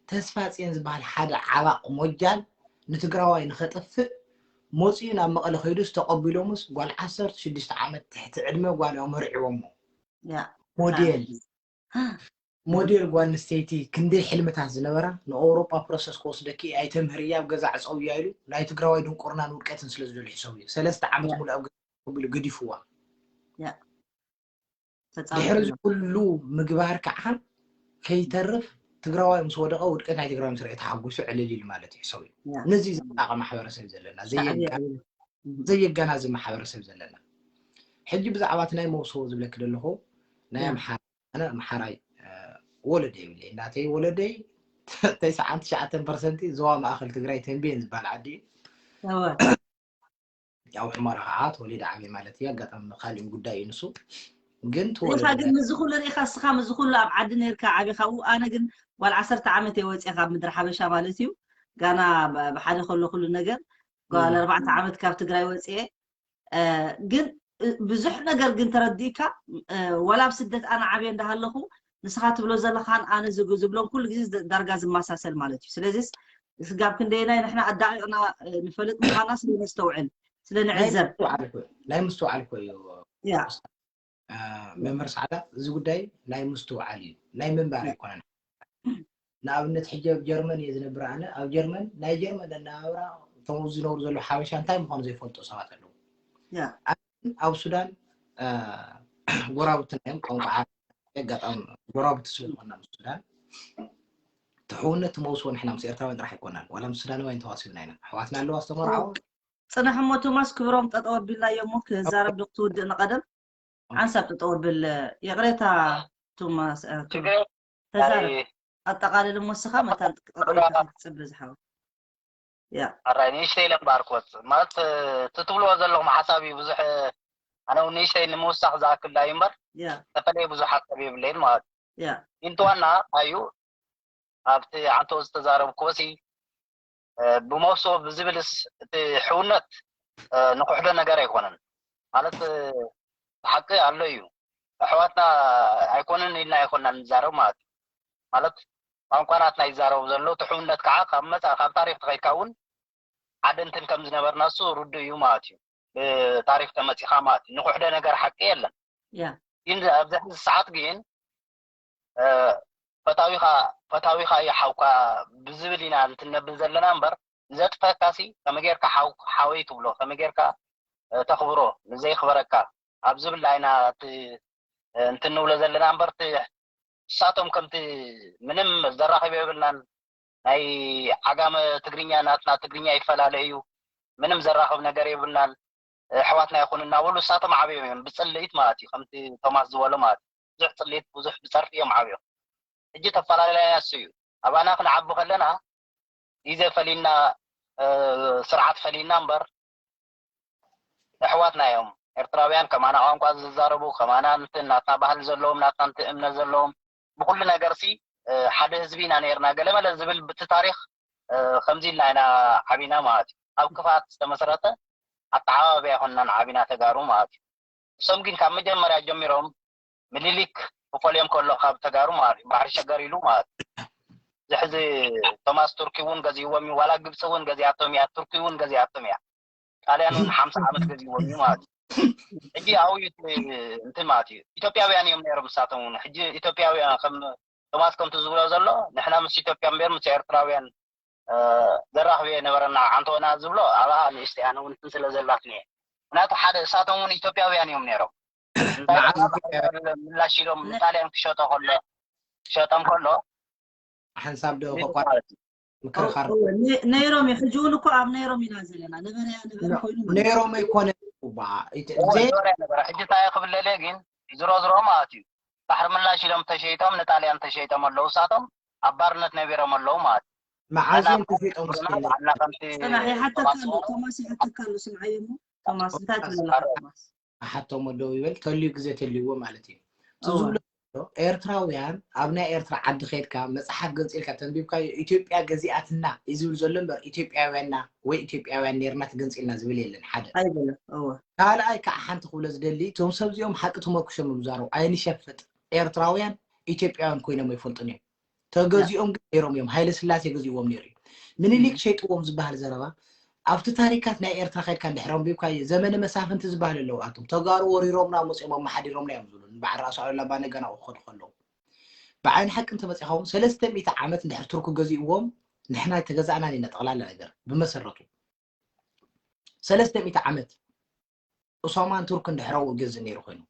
ተስፋ ፅዮን ዝበሃል ሓደ ዓባቕ ሞጃል ንትግራዋይ ንኸጥፍእ መፅኡ ናብ መቐለ ከይዱስ ተቐቢሎምስ ጓል ዓሰርተ ሽዱሽተ ዓመት ትሕቲ ዕድመ ጓል እዮም ኣምርዕዎሞ ያ ሞዴል ሞዴል ጓል ኣንስተይቲ ክንደይ ሕልምታት ዝነበራ ንኣውሮጳ ፕሮሰስ ክወስደኪ ኣይተምህርያ ኣብ ገዛ ዕፀውያ ኢሉ ናይ ትግራዋይ ድንቁርናን ውድቀትን ስለ ዝደልዩ ሕሰቡ እዩ ሰለስተ ዓመት ሙሉእ ኣብ ገዛ ተቢሉ ገዲፍዋ ያ ድሕሪ እዚ ኩሉ ምግባር ከዓ ከይተርፍ ትግራዋይ ምስ ወደቐ ውድቀት ናይ ትግራዋይ ምስ ርአ ተሓጒሱ ዕልል ኢሉ ማለት እዩ ሕሰቡ እዩ ያ ነዚ ዘጣቐ ማሕበረሰብ እዩ ዘለና ሻዕብያ ዘየጋ- እዩ። ዘየጋናዝብ ማሕበረሰብ ዘለና ሕጂ ብዛዕባ እቲ ናይ መውስቦ ዝብለኪ ዘለኹ ናይ ያ። ኣምሓራ ኣነ ኣምሓራይ እ፣ ወለደይ ይብለይ እናተይ ወለደይ ተስዓን ትሽዓተን ፐርሰንቲ ዞባ ማእኸል ትግራይ ተንቤን ዝበሃል ዓዲ እዩ እወ ያው ሑመራ ከዓ ተወሊደ ዓብየ ማለት እዩ ኣጋጣሚ ካልእ ጉዳይ እዩ ንሱ ግን ሪኢኻ ተወለደ ግን ምዚ ኩሉ ሪኢኻ እስኻ ምዚ ኩሉ ኣብ ዓዲ ነርካ ዓቢኻ ኡ ኣነ ግን ጓል ዓሰርተ ዓመት እየ ወፅየ ካብ ምድሪ ሓበሻ ማለት እዩ ጋና ብ- ብሓደ ከሎ ኩሉ ነገር ጓል እም። ኣርባዕተ ዓመት ካብ ትግራይ ወፅየ እ፣ ግን እ፣ ብዙሕ ነገር ግን ተረዲእካ እ፣ ወላ ኣብ ስደት ኣነ ዓብየ እንዳሃለኹ ንስኻ ትብሎ ዘለኻን ኣነ ዝግ- ዝብሎን ኩሉ ግዜ ዝ- ዳርጋ ዝመሳሰል ማለት እዩ ስለዚስ ስጋብ ክንደየናይ ንሕና ኣዳቂቕና እ፣ ንፈልጥ ምዃና ስለ ነስተውዕል ስለ ናይ ንዕዘብ ምስትውዓል እኮ ናይ ምስትውዓል እኮ እዩ ያ እ፣ መምህር ሰዓዳ እዚ ጉዳይ ናይ ምስትውዓል እዩ ናይ ምንባር ኣይኮነን ንኣብነት ሕጂ ኣብ ጀርመን እየ ዝነብር ኣነ ኣብ ጀርመን ናይ ጀርመን ኣነባብራ እቶም ዝነብሩ ዘለዉ ሓበሻ እንታይ ምዃኑ ዘይፈልጡ ሰባት ኣለዉ ያ ኣብ ሱዳን እ፣ ጎራብትና እዮም ቋንቋ ዓረብ ኣጋጣሚ ጎራብቲ ስለ ዝኾና ምስ ሱዳን ትሕውነት ትመውስዎ ንሕና ምስ ኤርትራውያን ጥራሕ ኣይኮናን ዋላ ምስ ሱዳናውያን ተዋሲብና ኢና ኣሕዋትና ኣለዋ ዝተመርዓዋ ፅናሕ እሞ ቶማስ ክብሮም ጠጠው ኣቢልና እሞ ክዛረብ ዶ ክትውድእ ንቐደም ሓንሳብ ጠጠው ኣብል ይቕሬታ ቶማስ እ፣ ክብሮም ችግር ተዛረብ ናይ ኣጠቓልል እሞ እስኻ መታን ጠጠው ኢልካ ክትፅብ ዝሓው ያ ኣራይ ንእሽተይ ኢለ እምበኣር ክወፅእ ማለት እቲ ትብልዎ ዘለኹም ሓሳብ እዩ ብዙሕ ኣነ እውን ንእሽተይ ንምውሳኽ ዝኣክል ዳዩ እምበር ያ ዝተፈለየ ብዙሕ ሓሳብ የብለይን ማለት እዩ ያ ኢንትዋና ኣዩ ኣብቲ ዓንቶ ዝተዛረብክዎ ሲ እ፣ ብመውስቦ ብዝብልስ እቲ ሕውነት እ፣ ንኩሕዶ ነገር ኣይኮነን ማለት እ፣ ሓቂ ኣሎ እዩ ኣሕዋትና ኣይኮነን ኢልና ኣይኮና ንዛረብ ማለት እዩ ማለት ቋንቋ ናትና ይዛረቡ ዘለዉ እቲ ሕውነት ከዓ ካብ መፃ ካብ ታሪክ ተኸይድካ እውን ሓደ እንትን ከም ዝነበርና እሱ ርዱ እዩ ማለት እዩ ብታሪክ ተመፂኻ ማለት እዩ ንኩሕደ ነገር ሓቂ የለን ያ ግን ኣብዚ ሕዚ ሰዓት ግን እ፣ ፈታዊኻ ፈታዊኻ እዩ ሓውካ ብዝብል ኢና እንትነብል ዘለና እምበር ንዘጥፈካ ሲ ከመይ ጌርካ ሓው- ሓወይ ትብሎ ከመይ ጌርካ እ፣ ተኽብሮ ንዘይኽበረካ ኣብ ዝብል ኢና እቲ እ፣ እንትንብሎ ዘለና እምበር እቲ ንሳቶም ከምቲ ምንም ዘራኽብ የብልናን ናይ ዓጋመ ትግርኛ ናትና ትግርኛ ይፈላለ እዩ ምንም ዘራኽብ ነገር የብልናን ኣሕዋትና ይኹኑ እናበሉ ንሳቶም ዓብዮም እዮም ብፅልኢት ማለት እዩ ከምቲ ቶማስ ዝበሎ ማለት እዩ ብዙሕ ፅልኢት ብዙሕ ብፀርፊ እዮም ዓብዮም ሕጂ ተፈላለያ እሱ እዩ ኣባና ክንዓቢ ከለና ግዜ ፈሊና እ፣ ስርዓት ፈሊና እምበር ኣሕዋትና እዮም ኤርትራውያን ከማና ቋንቋ ዝዛረቡ ከማና እንትን ናትና ባህሊ ዘለዎም ናትና እንትን እምነት ዘለዎም ብኩሉ ነገር ሲ እ፣ ሓደ ህዝቢ ኢና ነርና ገለመለ ዝብል ብቲ ታሪክ እ፣ ከምዚ ኢልና ኢና ዓቢና ማለት እዩ ኣብ ክፍኣት ዝተመሰረተ ኣተዓባብያ ይኮንናን ዓቢና ተጋሩ ማለት እዩ እሶም ግን ካብ መጀመርያ ጀሚሮም ምሊሊክ ክፈልዮም ከሎ ካብ ተጋሩ ማለት እዩ ባሕሪ ሸገር ኢሉ ማለት እዩ ዝሕዚ ቶማስ ቱርኪ እውን ገዚእዎም እዩ ዋላ ግብፂ እውን ገዚኣቶም እያ ቱርኪ እውን ገዚኣቶም እያ ጣልያን እውን ሓምሳ ዓመት ገዚእዎም እዩ ማለት እዩ ሕጂ ኣብኡ እዩ እቲ እንትን ማለት እዩ ኢትዮጵያውያን እዮም ነይሮም ንሳቶም እውን ሕጂ ኢትዮጵያውያን ከም ቶማስ ከምቲ ዝብሎ ዘሎ ንሕና ምስ ኢትዮጵያ እምበር ምስ ኤርትራውያን እ፣ ዘራኽብ እየ ነበረና ዓንተወና ዝብሎ ኣብኣ ንእሽተይ ኣነ እውን እንትን ስለ ዘላትኒ እየ ምክንያቱ ሓደ እሳቶም እውን ኢትዮጵያውያን እዮም ነይሮም እንታይ መዓዝ ምላሽ ኢሎም ንጣልያን ክሸጦ ከሎ ክሸጦም ከሎ ሓንሳብ ዶ ሊዱ ከቋ ማለት እዩ ምክርኻር እወ፣ ነ- ነይሮም እዩ ሕጂ እውን እኮ ኣብ ነይሮም ኢና ዘለና ነበረያ ነበረ ኮይኑ ማለት እዩ። ነይሮም ኣይኮነ ባ እወ፣ ነበረ ነበረ ሕጂ እንታይ ክብለለ ግን ዝሮ ዝሮ ማለት እዩ ባሕሪ ምላሽ ኢሎም ተሸይጦም ንጣልያን ተሸይጦም ኣለዉ። እሳቶም ኣብ ባርነት ነቢሮም ኣለዉ ማለት እዩ። መዓዝ እዮም ተሸይጦም እስኪ? ባዕልና ከምቲ ጽናሕ ይሓተካ ኣሎ፣ ቶማስ ይሓተካ ኣሎ። ስምዓዮ እሞ ቶማስ እንታይ ትብል ኣለካ ቶማስ? ኣሓቶም ወደው ይበል፣ ተልዩ ግዜ ተልይዎ ማለት እዩ። እቲ እወ። ዝብሎ ዘሎ ኤርትራውያን ኣብ ናይ ኤርትራ ዓዲ ከድካ መጽሓፍ ገንጺልካ ተንቢብካዮ ኢትዮጵያ ገዚኣትና እዩ ዝብል ዘሎ እምበር ኢትዮጵያውያንና ወይ ኢትዮጵያውያን ነርና ተገንጺልና ዝብል የለን። ሓደ ኣይበለ እወ ካልኣይ ከዓ ሓንቲ ክብሎ ዝደሊ እቶም ሰብ እዚኦም ሓቂ ተመርኩሾም እዮም ዝዛረቡ። ኣይንሸፍጥ ኤርትራውያን ኢትዮጵያውያን ኮይኖም ኣይፈልጡን እዮም። ተገዚኦም ግን ነይሮም እዮም። ሃይለ ስላሴ ገዚእዎም ነይሩ እዩ። ምኒሊክ ሸይጥዎም ዝበሃል ዘረባ ኣብቲ ታሪካት ናይ ኤርትራ ከድካ እንድሕር ኣንቢብካዮ ዘመነ መሳፍንቲ ዝበሃል ኣለዉ። ኣቶም ተጋሩ ወሪሮምና መፂኦም ኣመሓዲሮምና እዮም ዝብሉ። ንበዓል ራእሲ ኣሉላ ኣባ ነጋ ናብኡ ክኸዱ ከለዉ ብዓይኒ ሓቂ እንተመፂኻ እውን ሰለስተ ሚእቲ ዓመት እንድሕር ቱርኪ ገዚእዎም ንሕና ኣይተገዛእናን ኢና። ጠቕላላ ነገር ብመሰረቱ ሰለስተ ሚእቲ ዓመት ኦቶማን ቱርክን ድሕራዊ ገዝ ነይሩ ኮይኑ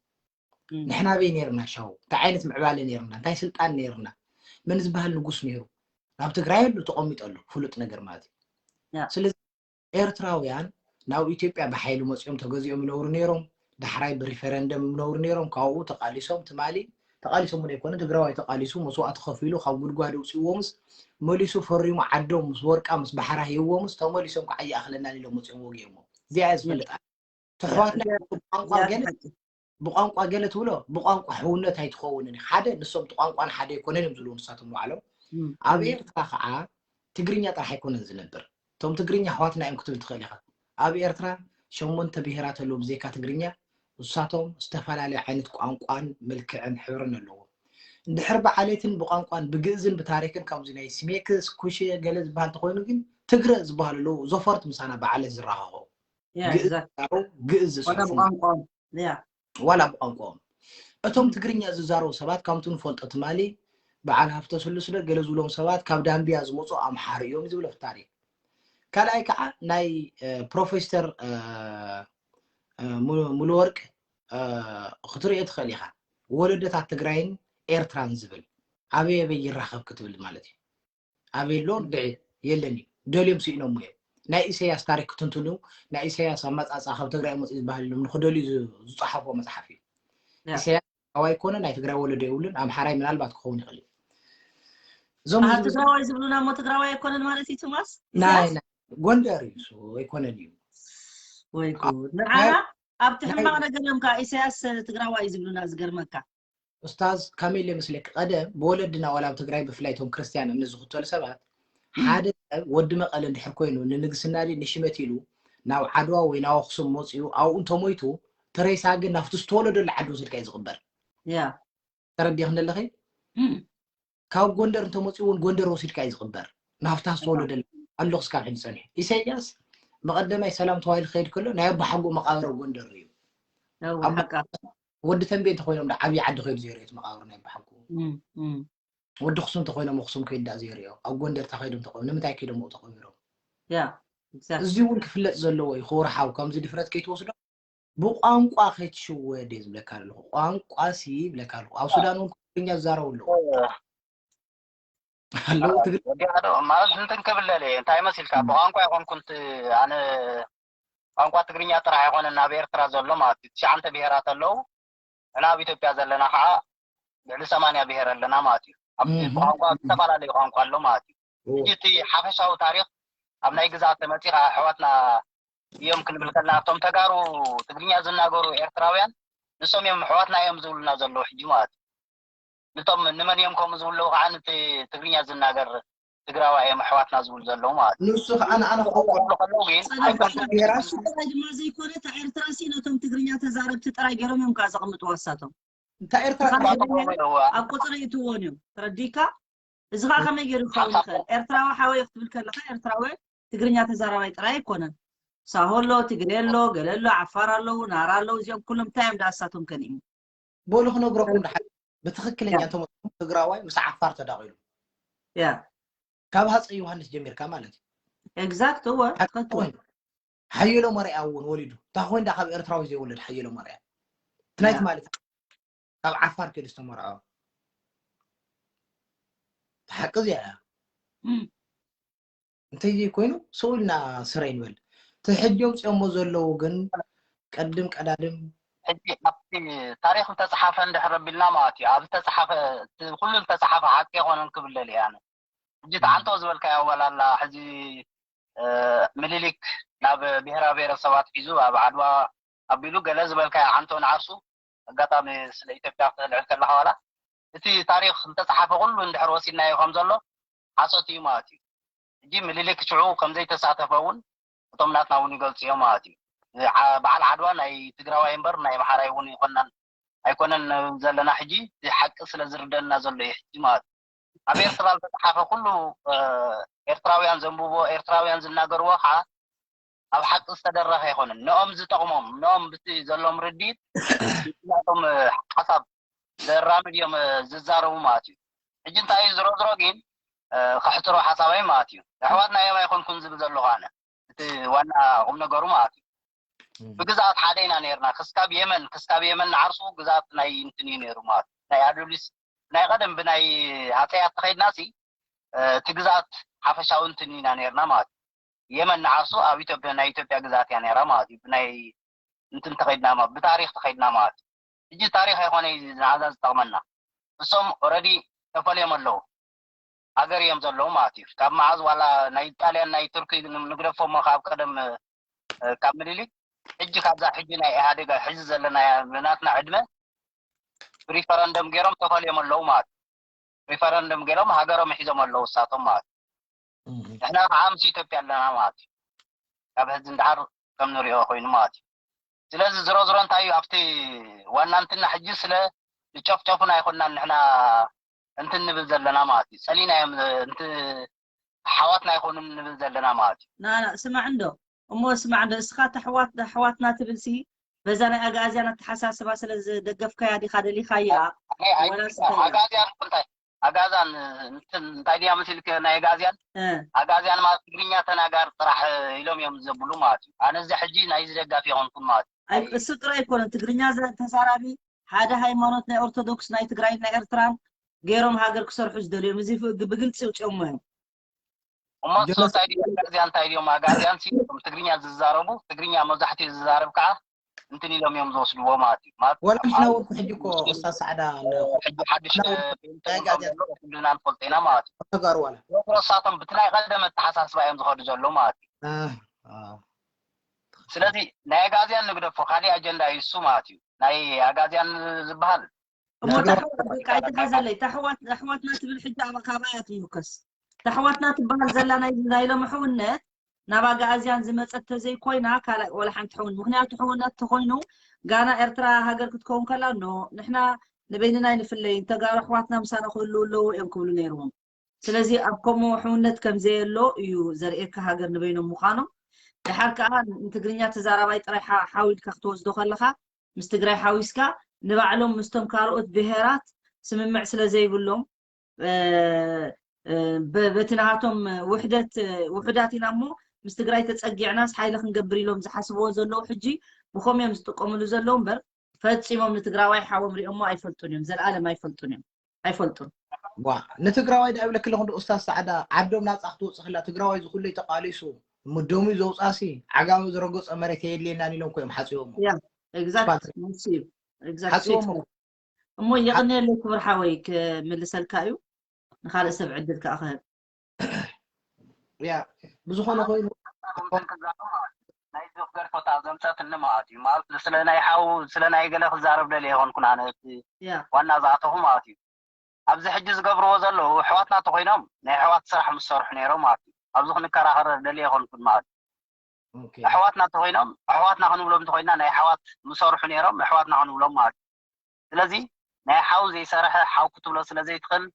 ንሕና በይ ነርና ሻው እንታይ ዓይነት ምዕባለ ነርና እንታይ ስልጣን ነርና መን ዝበሃል ንጉስ ነይሩ ናብ ትግራይ ኣሎ ተቐሚጡ ኣሎ ፍሉጥ ነገር ማለት እዩ። ስለዚ ኤርትራውያን ናብ ኢትዮጵያ ብሓይሊ መፂኦም ተገዚኦም ይነብሩ ነይሮም። ዳሕራይ ብሪፈረንደም ይነብሩ ነይሮም። ካብኡ ተቃሊሶም ትማሊ ተቃሊሶም እውን ኣይኮነ ትግራዋይ ተቃሊሱ መስዋእቲ ከፊሉ ካብ ጉድጓድ ኣውፅእዎምስ መሊሱ ፈሪሙ ዓዶም ምስ ወርቃ ምስ ባሕራ ሂብዎምስ ተመሊሶም ከዓ ይኣኽለናን ኢሎም መፂኦም ወጊኦሞ። እዚኣ እየ ዝፈልጣ። ተሕዋትና ብቋንቋ ገለ ብቋንቋ ገለ ትብሎ ብቋንቋ ሕውነት ኣይትኸውንን። ሓደ ንሶም ቋንቋን ሓደ ኣይኮነን እዮም ዝብሉ ንሳቶም ባዕሎም። ኣብ ኤርትራ ከዓ ትግርኛ ጥራሕ ኣይኮነን ዝነብር። እቶም ትግርኛ ኣሕዋትና እዮም ክትብል ትኽእል ኢኻ። ኣብ ኤርትራ ሸሞንተ ብሄራት ኣለዉ ብዘይካ ትግርኛ። ንሳቶም ዝተፈላለየ ዓይነት ቋንቋን መልክዕን ሕብርን ኣለዎም። እንድሕር ብዓሌትን ብቋንቋን ብግእዝን ብታሪክን ከምዚ ናይ ስሜክስ ኩሽ ገለ ዝበሃል እንተኾይኑ ግን ትግረ ዝበሃሉ ኣለዉ። ዞፈርት ምሳና ብዓሌት ዝረኻኸቡ ግእዝ ዝዛረቡ ግእዝ ዝፅሕፉ ዋላ ብቋንቋኦም እቶም ትግርኛ ዝዛረቡ ሰባት ከምቲ ንፈልጦ ትማሊ በዓል ሃፍተ ስሉስ ዶ ገለ ዝብሎም ሰባት ካብ ዳምቢያ ዝመፁ ኣምሓሩ እዮም ዝብሎ ታሪክ። ካልኣይ ከዓ ናይ ፕሮፌሰር ሙሉወርቅ ክትሪኦ ትኽእል ኢኻ። ወለዶታት ትግራይን ኤርትራን ዝብል ኣበይ ኣበይ ይራኸብ ክትብል ማለት እዩ። ኣበይ ኣሎ ድዒ የለን እዩ። ደልዮም ስኢኖም እዮም። ናይ ኢሳያስ ታሪክ ክትንትኑ ናይ ኢሳያስ ኣመፃፃ ካብ ትግራይ መፅኡ ዝበሃል ኢሎም ንክደልዩ ዝፀሓፍዎ መፅሓፍ እዩ። ኢሳያስ ኣዋይ ኮነ ናይ ትግራይ ወለዶ የብሉን። ኣምሓራይ ምናልባት ክኸውን ይኽእል እዩ። እዞም ትግራዋይ ዝብሉና እሞ ትግራዋይ ኣይኮነን ማለት እዩ ቶማስ? ናይ ጎንደር እዩ እሱ ኣይኮነን እዩ። ወይ ጉድ ንዓና ኣብቲ ሕማቕ ነገር እዮም ከዓ ኢሳያስ ትግራዋይ ዝብሉና ዝገርመካ። ኡስታዝ ካሜል የመስለኪ ቀደም ብወለድና ዋላ ኣብ ትግራይ ብፍላይ እቶም ክርስትያን እምነት ዝኽተሉ ሰባት ሓደ ሰብ ወዲ መቐለ እንድሕር ኮይኑ ንንግስና ድዩ ንሽመት ኢሉ ናብ ዓድዋ ወይ ናብ ኣኽሱም መፂኡ ኣብኡ እንተሞይቱ እቲ ሬሳ ግን ናብቲ ዝተወለደሉ ዓዲ ወሲድካ እዩ ዝቕበር። ተረዲኽኒ ኣለኺ? ካብ ጎንደር እንተመፂኡ እውን ጎንደር ወሲድካ እዩ ዝቕበር ናብታ ዝተወለደላ ኣሎ ክስካብ ሕጂ ፀኒሑ። ኢሳያስ መቐደማይ ሰላም ተባሂሉ ክኸይድ ከሎ ናይ ኣቦሓጎ መቃብር ኣብ ጎንደር እዩ። ወዲ ተንቤ እንተኮይኖም ዓብዪ ዓዲ ከይዱ ዘይርኦ እቲ መቃብር ናይ ኣቦሓጎ። ወዲ ኣኽሱም እንተኮይኖም ኣኽሱም ከይዱ ዳ ዘይርኦ ኣብ ጎንደር ተኸይዶም ተቀ ንምንታይ ከይዶም ኣብኡ ተቀቢሮም? እዚ እውን ክፍለጥ ዘለዎ እዩ። ክቡር ሓው ከምዚ ድፍረት ከይትወስዶ ብቋንቋ ከይትሽወድ እየ ዝብለካ ዘለኹ። ቋንቋ ሲ ይብለካ ኣለኹ። ኣብ ሱዳን እውን ትግርኛ ዝዛረቡ ኣለዉ። ኣለዉ ትግርኛ ወዲያ ዶ ማለት እንትን ክብለል እየ እንታይ መሲልካ ብቋንቋ ይኮንኩን ኣነ ቋንቋ ትግርኛ ጥራሕ ኣይኮነን ኣብ ኤርትራ ዘሎ ማለት እዩ። ትሽዓንተ ብሄራት ኣለዉ። ንሕና ኣብ ኢትዮጵያ ዘለና ከዓ ልዕሊ ሰማንያ ብሄር ኣለና ማለት እዩ። ኣብ ቋንቋ ዝተፈላለዩ ቋንቋ ኣሎ ማለት እዩ። ሕጂ እቲ ሓፈሻዊ ታሪክ ኣብ ናይ ግዛት ተመፂኻ ኣሕዋትና እዮም ክንብል ከለና እቶም ተጋሩ ትግርኛ ዝናገሩ ኤርትራውያን ንሶም እዮም ኣሕዋትና እዮም ዝብሉና ዘለዉ ሕጂ ማለት እዩ። ንቶም ንመን እዮም ከምኡ ዝብለዉ ከዓ ነቲ ትግርኛ ዝናገር ትግራዋይ እዮም ኣሕዋትና ዝብሉ ዘለዉ ማለት እዩ። ንሱ ከዓ ንኣነ ክኸውን ከለዉ ግን ኣይኮንኩን ብሄራት ጥራይ ድማ ዘይኮነ እታ ኤርትራ ሲ ነቶም ትግርኛ ተዛረብቲ ጥራይ ገይሮም እዮም ከዓ ዘቕምጥዋ እሳቶም። እንታይ ኤርትራ ኣብ ቁፅሪ ይእትዎን እዮም። ተረዲካ? እዚ ከዓ ከመይ ገይሩ ክኸውን ይኽእል? ኤርትራዊ ሓወይ ክትብል ከለካ ኤርትራዊ ትግርኛ ተዛራባይ ጥራይ ኣይኮነን። ሳሆ ኣሎ፣ ትግሬ ኣሎ፣ ገለ ኣሎ፣ ዓፋር ኣለዉ፣ ናራ ኣለዉ። እዚኦም ኩሎም እንታይ እዮም ደኣ እሳቶም ከኒኡ? በሉ ክነግረኩም ደሓን ብትኽክለኛ እንተመፅኩም ትግራዋይ ምስ ዓፋር ተዳቒሉ ያ ካብ ሃፀይ ዮሃንስ ጀሚርካ ማለት እዩ። ኤግዛክት እወ ትኽክል። ሓየሎም ኣርኣያ እውን ወሊዱ እንታይ ኮይን ዳ ካብ ኤርትራዊ ዘይወለድ ሓየሎም ኣርኣያ ትናይ ትማሊ ካብ ዓፋር ከይዱ ዝተመርዖ ሓቂ እዚኣ እያ። እንተዘይኮይኑ ስቕ ኢልና ስረ ይንበል። እቲ ሕጂ ኣምፂኦሞ ዘለዉ ግን ቀድም ቀዳድም ሕጂ ኣብቲ ታሪኽ እንተፀሓፈ እንድሕር ኣቢልና ማለት እዩ። ኣብ ዝተፀሓፈ፣ እቲ ኩሉ ዝተፀሓፈ ሓቂ ኣይኮነን ክብል ደልየ ኣነ። ሕጂ ትዓንቶ ዝበልካዮ ኣባል ኣላ፣ ሕዚ፣ እ፣ ምኒልክ ናብ ብሄራ ብሄረሰባት ሒዙ ኣብ ዓድዋ ኣቢሉ ገለ ዝበልካዮ ዓንቶ ንዓርሱ፣ ኣጋጣሚ ስለ ኢትዮጵያ ክትልዕል ከለኻ ዋላ፣ እቲ ታሪኽ እንተፀሓፈ ኩሉ እንድሕር ወሲድናዮ ከም ዘሎ ሓሶት እዩ ማለት እዩ። ሕጂ ምኒልክ ሽዑ ከም ዘይተሳተፈ እውን እቶም ናትና እውን ይገልፁ እዮም ማለት እዩ። ዓ-፣ በዓል ዓድዋ ናይ ትግራዋይ እምበር ናይ ኣምሓራይ እውን ኣይኮናን፣ ኣይኮነን ዘለና። ሕጂ እቲ ሓቂ ስለ ዝርደና ዘሎ እዩ ሕጂ ማለት እዩ። ኣብ ኤርትራ ዝተፅሓፈ ኩሉ፣ እ፣ ኤርትራውያን ዘንብቦ፣ ኤርትራውያን ዝናገርዎ ከዓ ኣብ ሓቂ ዝተደረኸ ኣይኮነን። ንኦም ዝጠቕሞም፣ ንኦም ብቲ ዘሎም ርድኢት፣ ናቶም፣ እ፣ ሓሳብ ዘራምድ እዮም፣ እ፣ ዝዛረቡ ማለት እዩ። ሕጂ እንታይ እዩ ዝሮ ዝሮ ግን፣ እ፣ ከሕፅሮ ሓሳበይ ማለት እዩ። ኣሕዋትና እዮም ኣይኮንኩን ዝብል ዘለኹ ኣነ። እቲ ዋና ቁም ነገሩ ማለት እዩ። እም። ብግዝኣት ሓደ ኢና ነርና። ክስካብ የመን፣ ክስካብ የመን ንዓርሱ ግዝኣት ናይ እንትን እዩ ነይሩ ማለት እዩ። ናይ ኣዱሊስ፣ ናይ ቀደም ብናይ ሃፀያት ተኸይድና ሲ፣ እ፣ እቲ ግዝኣት ሓፈሻዊ እንትን ኢና ነርና ማለት እዩ። የመን ንዓርሱ ኣብ ኢትዮጵያ፣ ናይ ኢትዮጵያ ግዝኣት እያ ነራ ማለት እዩ። ብናይ እንትን ተኸይድና ማ-፣ ብታሪኽ ተኸይድና ማለት እዩ። ሕጂ ታሪኽ ኣይኮነ እዩ ንዓና ዝጠቕመና። እሶም ኦረዲ ተፈልዮም ኣለዉ። ሃገር እዮም ዘለዉ ማለት እዩ። ካብ መዓዝ ዋላ ናይ ጣልያን ናይ ቱርኪ ን-፣ ንግደፎ እሞ ካብ ቀደም፣ እ፣ ካብ ምኒልክ ሕጂ ካብዛ ሕጂ ናይ ኢህኣዴግ ሕዚ ዘለና ብናትና ዕድመ ሪፈረንደም ገይሮም ተፈልዮም ኣለዉ ማለት እዩ። ሪፈረንደም ገይሮም ሃገሮም ሒዞም ኣለዉ እሳቶም ማለት እዩ። እም። ንሕና ከዓ ምስ ኢትዮጵያ ኣለና ማለት እዩ። ካብ ሕዚ እንድሓር ከም ንሪኦ ኮይኑ ማለት እዩ። ስለዚ ዝሮ ዝሮ እንታይ እዩ ኣብቲ ዋና እንትና ሕጂ ስለ ዝጨፍጨፉና ኣይኮናን ንሕና እንትን ንብል ዘለና ማለት እዩ። ጸሊናዮም እንቲ ኣሕዋትና ኣይኮኑን ንብል ዘለና ማለት እዩ። ናና ስማዕ እንዶ፣ እሞ ስማዕ እንዶ፣ እስኻ ተሕዋት-፣ ኣሕዋትና ትብል ሲ በዛ ናይ ኣግኣዝያን ኣተሓሳስባ ስለ ዝደገፍካያ ዲኻ ደሊኻያ? ኣይ፣ ኣይ፣ ዋላስ እንታይ እያ? ኣግኣዝያን እንታይ? ኣግኣዝያን እንትን እንታይ ድያ መሲልክ ናይ ኣግኣዝያን? እ። ኣግኣዝያን ማለት ትግርኛ ተናጋሪ ጥራሕ ኢሎም እዮም ዘብሉ ማለት እዩ። ኣነ እዚ ሕጂ ናይዚ ደጋፊ ኣይኮንኩን ማለት እዩ። ኣይ፣ ናይ እሱ ጥራይ ኣይኮነን። ትግርኛ ዘ-፣ ተዛራቢ ሓደ ሃይማኖት ናይ ኦርቶዶክስ ናይ ትግራይን ናይ ኤርትራን ገይሮም ሃገር ክሰርሑ ዝደልዩ እዮም። እዚ ብ-፣ ብግልፂ ውፅኦሞ እዮም። እሞ ጀነስ-፣ እንታይ ድዮም ኣግኣዝያን? እንታይ ድዮም ኣግኣዝያን? ሲ እቶም ትግርኛ ዝዛረቡ፣ ትግርኛ መብዛሕትኡ ዝዛረብ ከዓ እንትን ኢሎም እዮም ዝወስድዎ ማለት እዩ። ማለት ወላ ንሕና ኣብ እውን ሕጂ እኮ ኡስታዝ ሰዓዳ፣ ሕጂ ሓድሽ ናይ ፔንቴ ኣግኣዝያን ዘሎ ኩልና ንፈልጦ ኢና ማለት እዩ። ተጋሩ ዋላ። ወትሮ እሳቶም ብቲ ናይ ቀደም ኣተሓሳስባ እዮም ዝኸዱ ዘለዉ ማለት እዩ። እ፣ እ። ስለዚ ናይ ኣግኣዝያን ንግደፎ፣ ካሊእ ኣጀንዳ እዩ እሱ ማለት እዩ። ናይ ኣግኣዝያን ዝበሃል እሞ ናይ ታሕዋት በቃ ኣይትሓዘለይ። ታሕዋት፣ ኣሕዋትና ትብል ሕጂ ኣብ፣ ካባያ ትምከስ። ታሕዋትና ትበሃል ዘላ ናይ፣ ናይ ሎሚ ሕውነት ናብ ኣግኣዝያን ዝመጸት ተዘይኮይና ካልኣይ ወላ ሓንቲ ሕውን-፣ ምኽንያቱ ሕውነት ተኾይኑ ጋና ኤርትራ ሃገር ክትከውን ከላ፣ ኖ፣ ንሕና ንበይንና ኣይንፍለይን፣ ተጋሩ ኣሕዋትና ምሳና ክህልዉ ኣለዉ እዮም ክብሉ ነይርዎም። ስለዚ ኣብ ከምኡ ሕውነት ከም ዘየሎ እዩ ዘርእየካ ሃገር ንበይኖም ምዃኖም። ደሓር ከኣ ንትግርኛ ተዛራባይ ጥራይ ሓ-፣ ሓው ኢልካ ክትወስዶ ከለኻ፣ ምስ ትግራይ ሓዊስካ፣ ንባዕሎም ምስቶም ካልኦት ብሄራት ስምምዕ ስለ ዘይብሎም፣ እ፣ እ፣ በ-፣ በቲ ናሃቶም ውሕደት፣ ውሑዳት ኢና እሞ ምስ ትግራይ ተጸጊዕናስ ሓይሊ ክንገብር ኢሎም ዝሓስብዎ ዘለዉ ሕጂ ብኸምኡ እዮም ዝጥቀምሉ ዘለዉ እምበር ፈጺሞም ንትግራዋይ ሓዎም ሪኦሞ ኣይፈልጡን እዮም። ዘለኣለም ኣይፈልጡን እዮም። ኣይፈልጡን። ዋ፣ ንትግራዋይ ዳ ይብለኪ ኣለኹ እንዶ ኡስታዝ ሰዓዳ፣ ዓዶም ናጻ ክትወጽእ ከላ ትግራዋይ ዝኹለይ ተቃሊሱ፣ ምደሙ ዘውጻሲ፣ ዓጋመ ዝረገጾ መሬት የድልየናን ኢሎም እኮ እዮም ሓጽዮሞ። ያ፣ ኤግዛክት፣ ስፓት። ንሱ እዩ። ኤግዛክት፣ ሓጽዮሞ። ትክክል። እሞ የቐንየለይ ክቡር ሓወይ፣ ክምልሰልካ እዩ። ንኻልእ ሰብ ዕድል ከኣ ክህብ። ያ፣ ብዝኾነ ኮይኑ ናይ ዶክተር ኮታ ዘምጸትኒ ማለት እዩ። ማለት ስለ ናይ ሓው፣ ስለ ናይ ገለ ክዛረብ ደልየ ኣይኮንኩን ኣነ እቲ ያ። ዋና ዝኣተኹ ማለት እዩ። ኣብዚ ሕጂ ዝገብርዎ ዘለዉ ኣሕዋትና ተኾይኖም ናይ ኣሕዋት ስራሕ ምስ ሰርሑ ነይሮም ማለት እዩ። ኣብዚ ክንከራኸር ደልየ ኣይኮንኩን ማለት እዩ። ኦኬ። ኣሕዋትና ተኾይኖም ኣሕዋትና ክንብሎም እንተኾይና ናይ ኣሕዋት ምስ ሰርሑ ነይሮም ኣሕዋትና ክንብሎም ማለት እዩ። ስለዚ ናይ ሓው ዘይሰርሐ ሓው ክትብሎ ስለ ዘይትኽእል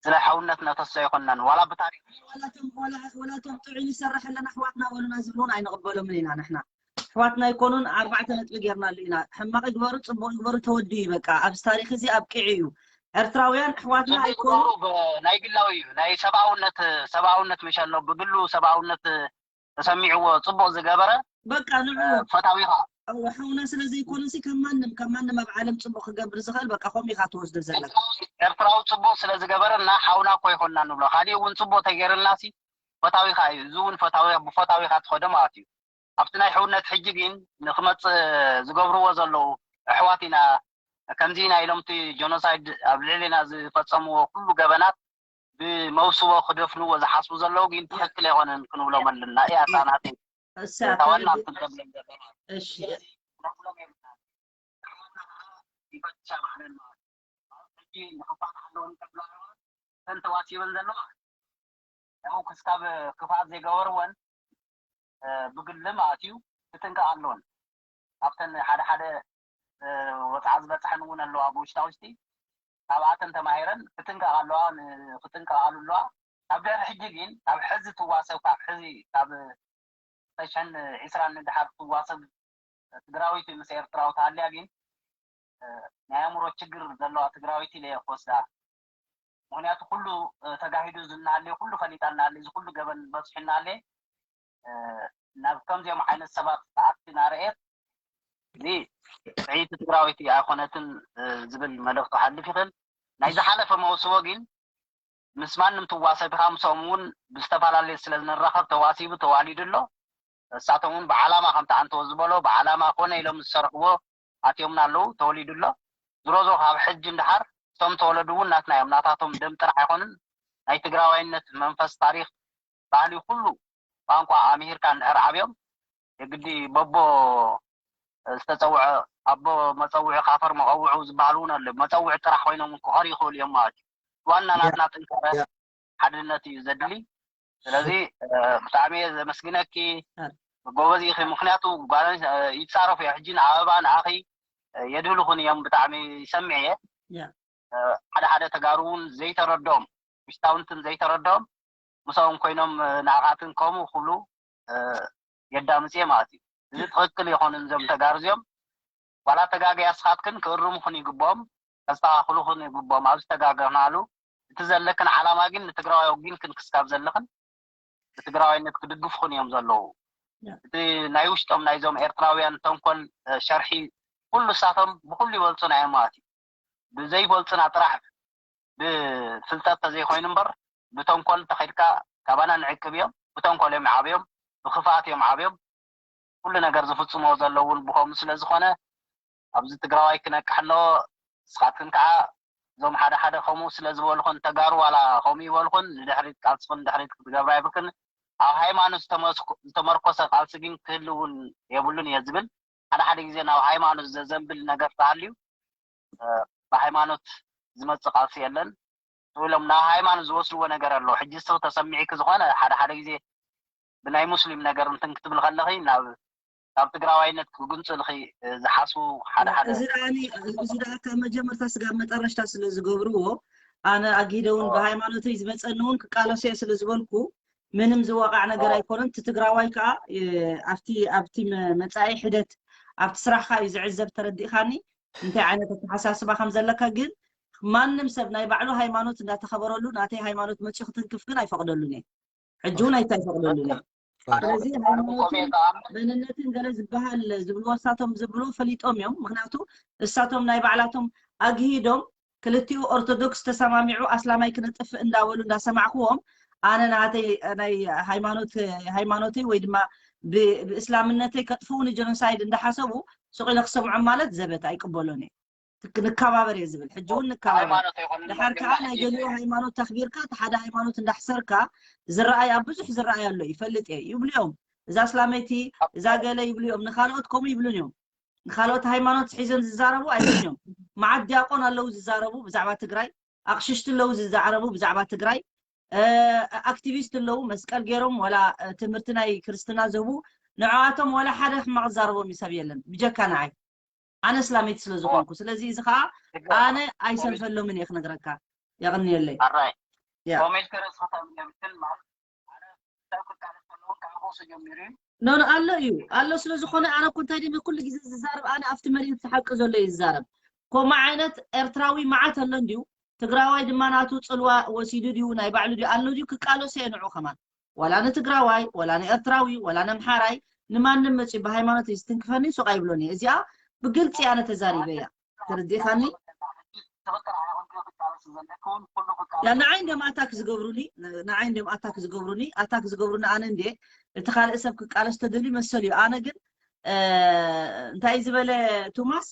ስለ ሓውነት ነተሶ ኣይኮንናን። ዋላ ብታሪኽ ዋላቶም፣ ዋላ-፣ ዋላቶም ጥዑይ ንሰርሕ ኣለና ኣሕዋትና በሉና ዝብሉን ኣይንቕበሎምን ኢና ንሕና። ኣሕዋትና ኣይኮኑን፣ ኣርባዕተ ነጥቢ ጌርናሉ ኢና። ሕማቕ ይግበሩ፣ ጽቡቕ ይግበሩ፣ ተወዲኡ እዩ በቃ። ኣብዚ ታሪኽ እዚ ኣብቂዑ እዩ። ኤርትራውያን ኣሕዋትና ጽቡቕ ኣይኮኑን። ይግበሩ፣ ብ-፣ ናይ ግላዊ እዩ። ናይ ሰብኣውነት፣ ሰብኣውነት መሸሎ፣ ብግሉ ሰብኣውነት ተሰሚዕዎ ጽቡቕ ዝገበረ፣ በቃ ንዑ። እ፣ ፈታዊኻ። እወ፣ ሓውና ስለ ዘይኮነ ሲ ከም ማንም፣ ከም ማንም ኣብ ዓለም ጽቡቕ ክገብር ዝኽእል በቃ ከምኡ ኢኻ ትወስዶ ዘለካ። ኤርትራዊ፣ ኤርትራዊ ጽቡቕ ስለ ዝገበረ እና ሓውና እኮ ይኾንና ንብሎ። ካሊእ እውን ጽቡቕ ተገይርልና ሲ ፈታዊኻ እዩ። እዚ እውን ፈታዊ፣ ብፈታዊኻ ትኸዶ ማለት እዩ። ኣብቲ ናይ ሕውነት ሕጂ ግን ንክመጽእ ዝገብርዎ ዘለዉ ኣሕዋት ኢና፣ ከምዚ ኢና ኢሎም እቲ ጀኖሳይድ ኣብ ልዕሌና ዝፈጸምዎ ኩሉ ገበናት ብመውስቦ ክደፍንዎ ዝሓስቡ ዘለዉ ግን ትኽክል ኣይኮነን ክንብሎም ኣለና። እያ እታ ናተይ እሳ እታ ዋና ተረዲ- ክንተብሎም ዘለና። እሺ። ስለዚ ነብሎም የብልናን። ንሕና ከዓ ይፈትሻ ባህለና። ሕጂ ንኽፋታሕ ኣለዎ ንብል ኣለዋ። እተን ተዋሲበን ዘለዋ ያው ክስካብ ክፍኣት ዘይገበርወን ብግሊ ማለት እዩ ክጥንቀቕ ኣለወን። ኣብተን ሓደ ሓደ ወፅዓ ዝበፅሐን እውን ኣለዋ ብውሽጣ ውሽጢ ካብኣተን ተማሂረን ክጥንቀቕ ኣለዋ ክጥንቀቓሉ ኣለዋ። ካብ ድሕሪ ሕጂ ግን ካብ ሕዚ ትዋሰብ ካብ ሕዚ ካብ ተሸን ዒስራን ንድሓር ትዋሰብ ትግራዊት ምስ ኤርትራዊ ተሃልያ ግን ናይ ኣእምሮ ችግር ዘለዋ ትግራዊት ኢለ እየ ክወስዳ። ምክንያቱ ኩሉ ተጋሂዱ ዝናሃለ ኩሉ ፈሊጣ እናሃለ እዚ ኩሉ ገበን በፅሑ እናሃለ ናብ ከምዚኦም ዓይነት ሰባት ተኣቲ እናረእየት እዚ ጥዕይቲ ትግራዊት ኣይኮነትን ዝብል መልእኽቲ ክሓልፍ ይኽእል። ናይ ዝሓለፈ መውስቦ ግን ምስ ማንም ትዋሰብ ኢኻ፣ ምስኦም እውን ብዝተፈላለየ ስለ ንራኸብ ተዋሲቡ ተዋሊዱ ኣሎ። እሳቶም እውን ብዓላማ ከምቲ ኣንተዎ ዝበሎ ብዓላማ ኮነ ኢሎም ዝሰርሕዎ ኣትዮምና ኣለዉ ተወሊዱ ኣሎ። ዝሮ ዝሮ ካብ ሕጂ እንድሓር እቶም ተወለዱ እውን ናትና እዮም፣ ናታቶም ደም ጥራሕ ኣይኮኑን። ናይ ትግራዋይነት መንፈስ፣ ታሪኽ፣ ባህሊ ኩሉ ቋንቋ ኣምሂርካ እንድሕር ዓብዮም የግዲ በቦ ዝተፀውዐ ኣቦ መፀውዒ ካፈር መቐውዑ ዝበሃል እውን ኣሎ። መፀውዒ ጥራሕ ኮይኖም ክኾኑ ይኽእሉ እዮም ማለት እዩ። ዋና ናትና ጥንካረ ሓድነት እዩ ዘድሊ። ስለዚ ብጣዕሚ እየ ዘመስግነኪ። ጎበዝ ኢኺ። ምክንያቱ ጓል ይፃረፉ እዮም ሕጂ ንኣበባ ንኣኺ የድህሉኽን እዮም። ብጣዕሚ ይሰምዕ እየ። ሓደ ሓደ ተጋሩ እውን ዘይተረድኦም ውሽጣውንትን ዘይተረድኦም ምስኦም ኮይኖም ንኣኻትን ከምኡ ክብሉ የዳምፅ እየ ማለት እዩ። እዚ ትኽክል ይኾን እዞም ተጋሩ እዚኦም ዋላ ተጋግያ ስኻትክን ክእርሙኽን ይግብኦም፣ ከስተኻኽሉኽን ይግብኦም። ኣብ ዝተጋገኽናሉ እቲ ዘለክን ዓላማ ግን ንትግራዋይ ወጊንክን ክስካብ ዘለኽን ንትግራዋይነት ክድግፉኽን እዮም ዘለዉ። እቲ ናይ ውሽጦም ናይዞም ኤርትራውያን ተንኮል ሸርሒ ኩሉ እሳቶም ብኩሉ ይበልፁና እዮም ማለት እዩ። ብዘይፈልጥና ጥራሕ ብፍልጠት ተዘይኮይኑ እምበር ብተንኮል ተኸድካ ካባና ንዕቅብ እዮም። ብተንኮል እዮም ዓብዮም፣ ብክፍኣት እዮም ዓብዮም። ኩሉ ነገር ዝፍፅሞ ዘለውን ብኸምኡ ስለ ዝኾነ ኣብዚ ትግራዋይ ክነቅሕ ኣለዎ። ንስኻትክን ከዓ እዞም ሓደ ሓደ ከምኡ ስለ ዝበልኹን ተጋሩ ዋላ ከምኡ ይበልኹን ንድሕሪት ቃልስኽን ድሕሪት ክትገብራ ይብልክን ኣብ ሃይማኖት ዝተመርኮሰ ቃልሲ ግን ክህልውን የብሉን እየ ዝብል። ሓደ ሓደ ግዜ ናብ ሃይማኖት ዘዘንብል ነገር ተሃልዩ ብሃይማኖት ዝመፅእ ቃልሲ የለን ኢሎም ናብ ሃይማኖት ዝወስድዎ ነገር ኣሎ። ሕጂ ስኽ ተሰሚዒኪ ዝኾነ ሓደ ሓደ ግዜ ብናይ ሙስሊም ነገር እንትን ክትብል ከለኺ ናብ ካብ ትግራዋይነት ክጉንፅልኺ ዝሓስቡ ሓደ ሓደ እዚ ደኣኒ እዚ ደኣ ካብ መጀመርታ ስጋብ መጠረሽታ ስለ ዝገብርዎ ኣነ ኣጊደ እውን ብሃይማኖተይ ዝመፀኒ እውን ክቃለሶ እየ ስለ ዝበልኩ ምንም ዝወቃዕ ነገር ኣይኮነን። እቲ ትግራዋይ ከዓ ኣብቲ ኣብቲ መፃኢ ሒደት ኣብቲ ስራሕካ እዩ ዝዕዘብ ተረዲእካኒ እንታይ ዓይነት ኣተሓሳስባ ከም ዘለካ ግን ማንም ሰብ ናይ ባዕሉ ሃይማኖት እንዳተኸበረሉ ናተይ ሃይማኖት መፅኡ ክትንክፍ ግን ኣይፈቅደሉን እየ። ሕጂ እውን ኣይታ ኣይፈቅደሉን እየ። ስለዚ ሃይማኖትን መንነትን ገለ ዝበሃል ዝብልዎ እሳቶም ዝብልዎ ፈሊጦም እዮም። ምክንያቱ እሳቶም ናይ ባዕላቶም ኣግሂዶም ክልቲኡ ኦርቶዶክስ ተሰማሚዑ ኣስላማይ ክነጥፍእ እንዳበሉ እንዳሰማዕክዎም ኣነ ናተይ ናይ ሃይማኖት ሃይማኖተይ ወይ ድማ ብእስላምነተይ ከጥፍኡ ንጀኖሳይድ እንዳሓሰቡ ስቕ ኢለ ክሰምዖም ማለት ዘበት ኣይቅበሎን እየ። ንከባበር እየ ዝብል ሕጂ እውን ንከባበር ድሓር ከዓ ናይ ገሊኡ ሃይማኖት ተኽቢርካ እቲ ሓደ ሃይማኖት እንዳሕሰርካ ዝረኣይ ኣብ ብዙሕ ዝረኣይ ኣሎ ይፈልጥ እየ ይብሉ እዮም እዛ ኣስላመይቲ እዛ ገለ ይብሉ እዮም ንካልኦት ከምኡ ይብሉን እዮም ንካልኦት ሃይማኖት ሒዞም ዝዛረቡ ኣይብሉን እዮም መዓት ዲያቆን ኣለዉ ዝዛረቡ ብዛዕባ ትግራይ ኣቕሽሽቲ ኣለዉ ዝዛረቡ ብዛዕባ ትግራይ ኣክቲቪስት ኣለዉ መስቀል ገይሮም ወላ ትምህርቲ ናይ ክርስትና ዝህቡ ንዕዋቶም ወላ ሓደ ሕማቕ ዝዛረቦም ሰብ የለን ብጀካ ንዓይ ኣነ እስላመይቲ ስለ ዝኾንኩ ስለዚ እዚ ከዓ ኣነ ኣይሰልፈሎምን እየ ክነግረካ የቕንየለይ ኣራይ ኮሜንት ከረስፈታብትን ማለት ኣነ ክቃለስ ከለውን ካብ ርእሱ ጀሚሩ እዩ ኖ ኣሎ እዩ ኣሎ ስለ ዝኾነ ኣነ እኮ እንታይ ድም ኩሉ ግዜ ዝዛረብ ኣነ ኣብቲ መሬት ሓቂ ዘሎ እዩ ዝዛረብ ከምኡ ዓይነት ኤርትራዊ መዓት ኣሎ እንድዩ ትግራዋይ ድማ ናቱ ፅልዋ ወሲዱ ድዩ ናይ ባዕሉ ድዩ ኣሎ ድዩ ክቃለሶ እየ ንዑ ከማን ዋላ ንትግራዋይ ዋላ ንኤርትራዊ ዋላ ነምሓራይ ንማንም መፅዩ ብሃይማኖት እዩ ዝትንክፈኒ ሱቕ ኣይብሎን እየ እዚኣ ብግልፂ ኣነ ተዛሪበ እያ ተረዲእካኒ ንዓይ እንዲም ኣታክ ዝገብሩኒ ንዓይ እንዲም ኣታክ ዝገብሩኒ ኣታክ ዝገብሩኒ ኣነ እንዴ እቲ ካልእ ሰብ ክቃለስ ተደልዩ መሰል እዩ ኣነ ግን እንታይ ዝበለ ቶማስ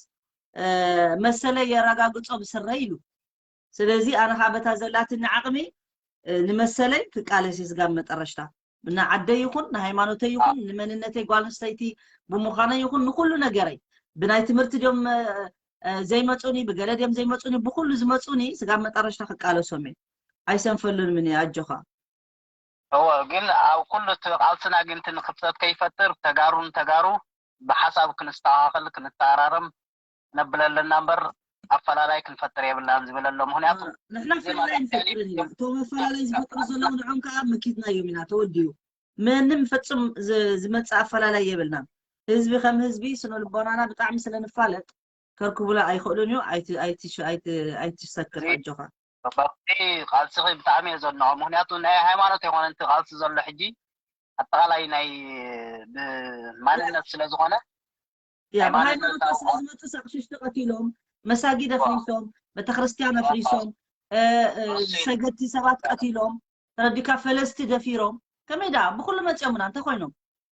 መሰለይ የረጋግጾ ብስረይ ኢሉ። ስለዚ ኣነ ከዓ በታ ዘላትኒ ዓቕሚ ንመሰለይ ክቃለስ እየ ስጋብ መጠረሽታ። ንዓደይ ይኹን ንሃይማኖተይ ይኹን ንመንነተይ ጓል ኣንስተይቲ ብምዃነይ ይኹን ንኩሉ ነገረይ ብናይ ትምህርቲ ድዮም ዘይመፁኒ ብገለ ድዮም ዘይመፁኒ ብኩሉ ዝመፁኒ ስጋብ መጠረሽታ ክቃለሶም እየ። ኣይሰንፈሉን ምን ኣጆኻ። እወ ግን ኣብ ኩሉ እቲ ቃልስና ግን እቲ ንክፍተት ከይፈጥር ተጋሩ ንተጋሩ ብሓሳብ ክንስተኻኸል ክንተኣራረም ነብለለና እምበር ኣፈላላይ ክንፈጥር የብልናን ዝብል ኣሎ። ምክንያቱ ንሕና ኣፈላላይ ንፈጥርን ኢና። እቶም ኣፈላላይ ዝፈጥሩ ዘለዉ ንዖም ከዓ መኪትናዮም ኢና። ተወዲኡ። ምንም ፍጹም ዝመፅእ ኣፈላላይ የብልናን። ህዝቢ ከም ህዝቢ ስነ ልቦናና ብጣዕሚ ስለንፋለጥ ከርክቡላ ኣይኽእሉን እዩ። ኣይትሰክፍ ኣጆኻ። በቲ ቃልስኺ ብጣዕሚ እየ ዘድንቖ። ምክንያቱ ናይ ሃይማኖት ኣይኮነን እቲ ቃልሲ ዘሎ ሕጂ ኣጠቓላይ ናይ ብማንነት ስለዝኾነ ያ ብሃይማኖት ስለዝመጡ ኣቕሽሽቲ ቀቲሎም፣ መሳጊድ ኣፍሪሶም፣ ቤተክርስትያን ኣፍሪሶም፣ ሰገድቲ ሰባት ቀቲሎም፣ ተረዲካ ፈለስቲ ደፊሮም ከመይ ደኣ ብኩሉ መፂኦምና እንተኮይኖም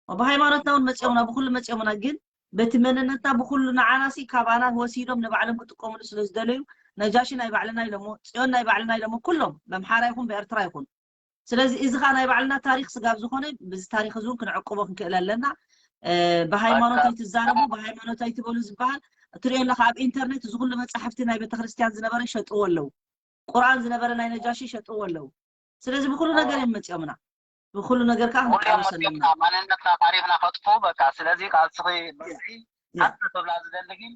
ብሃይማኖትና እውን መፂኦምና ብኩሉ መፂኦምና ግን በቲ መንነትና ብኩሉ ንዓናሲ ካባና ወሲዶም ንባዕሎም ክጥቀምሉ ስለ ዝደለዩ ነጃሺ ናይ ባዕልና ኢሎሞ ፅዮን ናይ ባዕልና ኢሎሞ ኩሎም በምሓራ ይኹን ብኤርትራ ይኹን ስለዚ እዚ ከዓ ናይ ባዕልና ታሪክ ስጋብ ዝኾነ ብዚ ታሪክ እዚ እውን ክንዕቅቦ ክንክእል ኣለና ብሃይማኖት ኣይትዛረቡ ብሃይማኖት ኣይትበሉ ዝበሃል እትሪኦ ኣለካ ኣብ ኢንተርኔት እዚ ኩሉ መፅሓፍቲ ናይ ቤተክርስትያን ዝነበረ ይሸጥዎ ኣለዉ ቁርኣን ዝነበረ ናይ ነጃሺ ይሸጥዎ ኣለዉ ስለዚ ብኩሉ ነገር እዮም መፂኦምና ብኩሉ ነገር ከዓ ክንቃለስ ኣለና ማንነትና ታሪክና ከጥፉ በቃ ስለዚ ቃልስኺ በዚ ሓንቲ ክብላ ዝደሊ ግን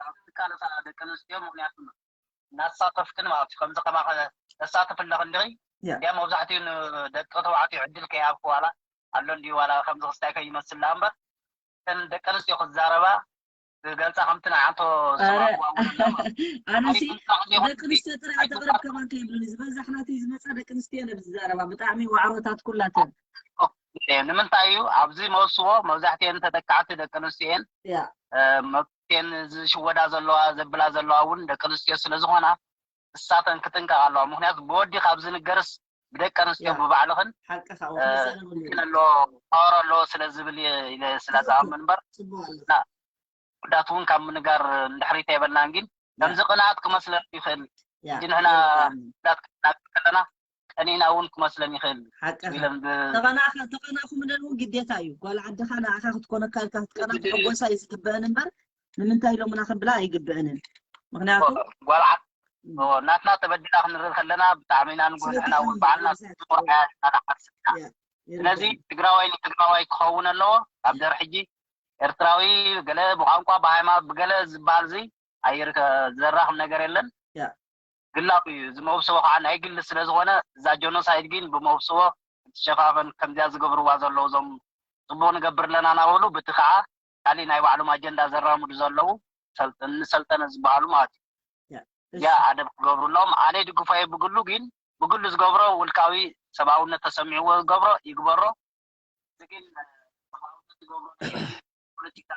ካብ ትቃለሳ ደቂ ኣንስትዮ ምክንያቱ እናተሳተፍክን ማለት እዩ ከምዚ ከማኸ ተሳትፍ ኣለኽ እንዲኺ እንዲያ መብዛሕትኡ ንደቂ ተባዕትዮ ዕድል ከይሃብኩ ዋላ ኣሎ እንዲ ዋላ ከምዚ ክስታይ ከይመስል ዳ እምበር እተን ደቂ ኣንስትዮ ክዛረባ ክገልፃ ከምቲ ንዓንቶ ኣነሲ ደቂ ኣንስትዮ ጥራሕ ተቕርብ ከማን ከይብሉኒ ዝበዛሕ ናተይ ዝመፃ ደቂ ኣንስትዮ ነብ ዝዛረባ ብጣዕሚ ዋዕሮታት ኩላተን ንምንታይ እዩ ኣብዚ መወስቦ መብዛሕትኤን ተጠቃዕቲ ደቂ ኣንስትዮ እየን መብዛሕትኤን ዝሽወዳ ዘለዋ ዘብላ ዘለዋ እውን ደቂ ኣንስትዮ ስለዝኾና እሳተን ክጥንቀቕ ኣለዋ ምክንያቱ ብወዲ ካብ ዝንገርስ ብደቂ ኣንስትዮ ብባዕልኽን ኣሎ ፓወር ኣለዎ ስለ ዝብል ኢለ ስለ ዝኣምን እምበር ጉዳት እውን ካብ ምንጋር እንድሕሪት ኣይበልናን ግን ከምዚ ቅንኣት ክመስለን ይኽእል ሕጂ ንሕና ጉዳት ክናገር ከለና ቀኒና እውን ክመስለን ይኽእል ተቐናእኹ ምንን እውን ግዴታ እዩ ጓል ዓድኻ ንዓኻ ክትኮነካ ኢልካ ክትቀና ክትሕጎሳ እዩ ዝግበአን እምበር ንምንታይ ኢሎምና ክብላ ኣይግብእንን ምክንያቱ ጓል ዓድ ናትና ተበዲላ ክንርኢ ከለና ብጣዕሚ ኢና ንጎድዕና እውን ባዕልና ስምርያ ኢና ንሓስብ ኢና ስለዚ ትግራዋይ ንትግራዋይ ክኸውን ኣለዎ ካብ ደር ሕጂ ኤርትራዊ ገለ ብቋንቋ ብሃይማኖት ብገለ ዝበሃል እዚ ኣይርከ ዘራኽብ ነገር የለን ግላዊ እዩ እዚ መውስቦ ከዓ ናይ ግሊ ስለዝኾነ እዛ ጀኖሳይድ ግን ብመውስቦ እትሸፋፈን ከምዚኣ ዝገብርዋ ዘለዉ እዞም ፅቡቅ ንገብር ኣለና ናበሉ ብቲ ከዓ ካሊእ ናይ ባዕሎም ኣጀንዳ ዘራምዱ ዘለዉ ንሰልጠነ ዝበሃሉ ማለት እዩ ያ ኣደብ ክገብሩ ኣለዎም ኣነ ድግፎ እየ ብግሉ ግን ብግሉ ዝገብሮ ውልቃዊ ሰብኣውነት ተሰሚዕዎ ዝገብሮ ይግበሮ ግን ሰብኣውነት ዝገብሮ ፖለቲካ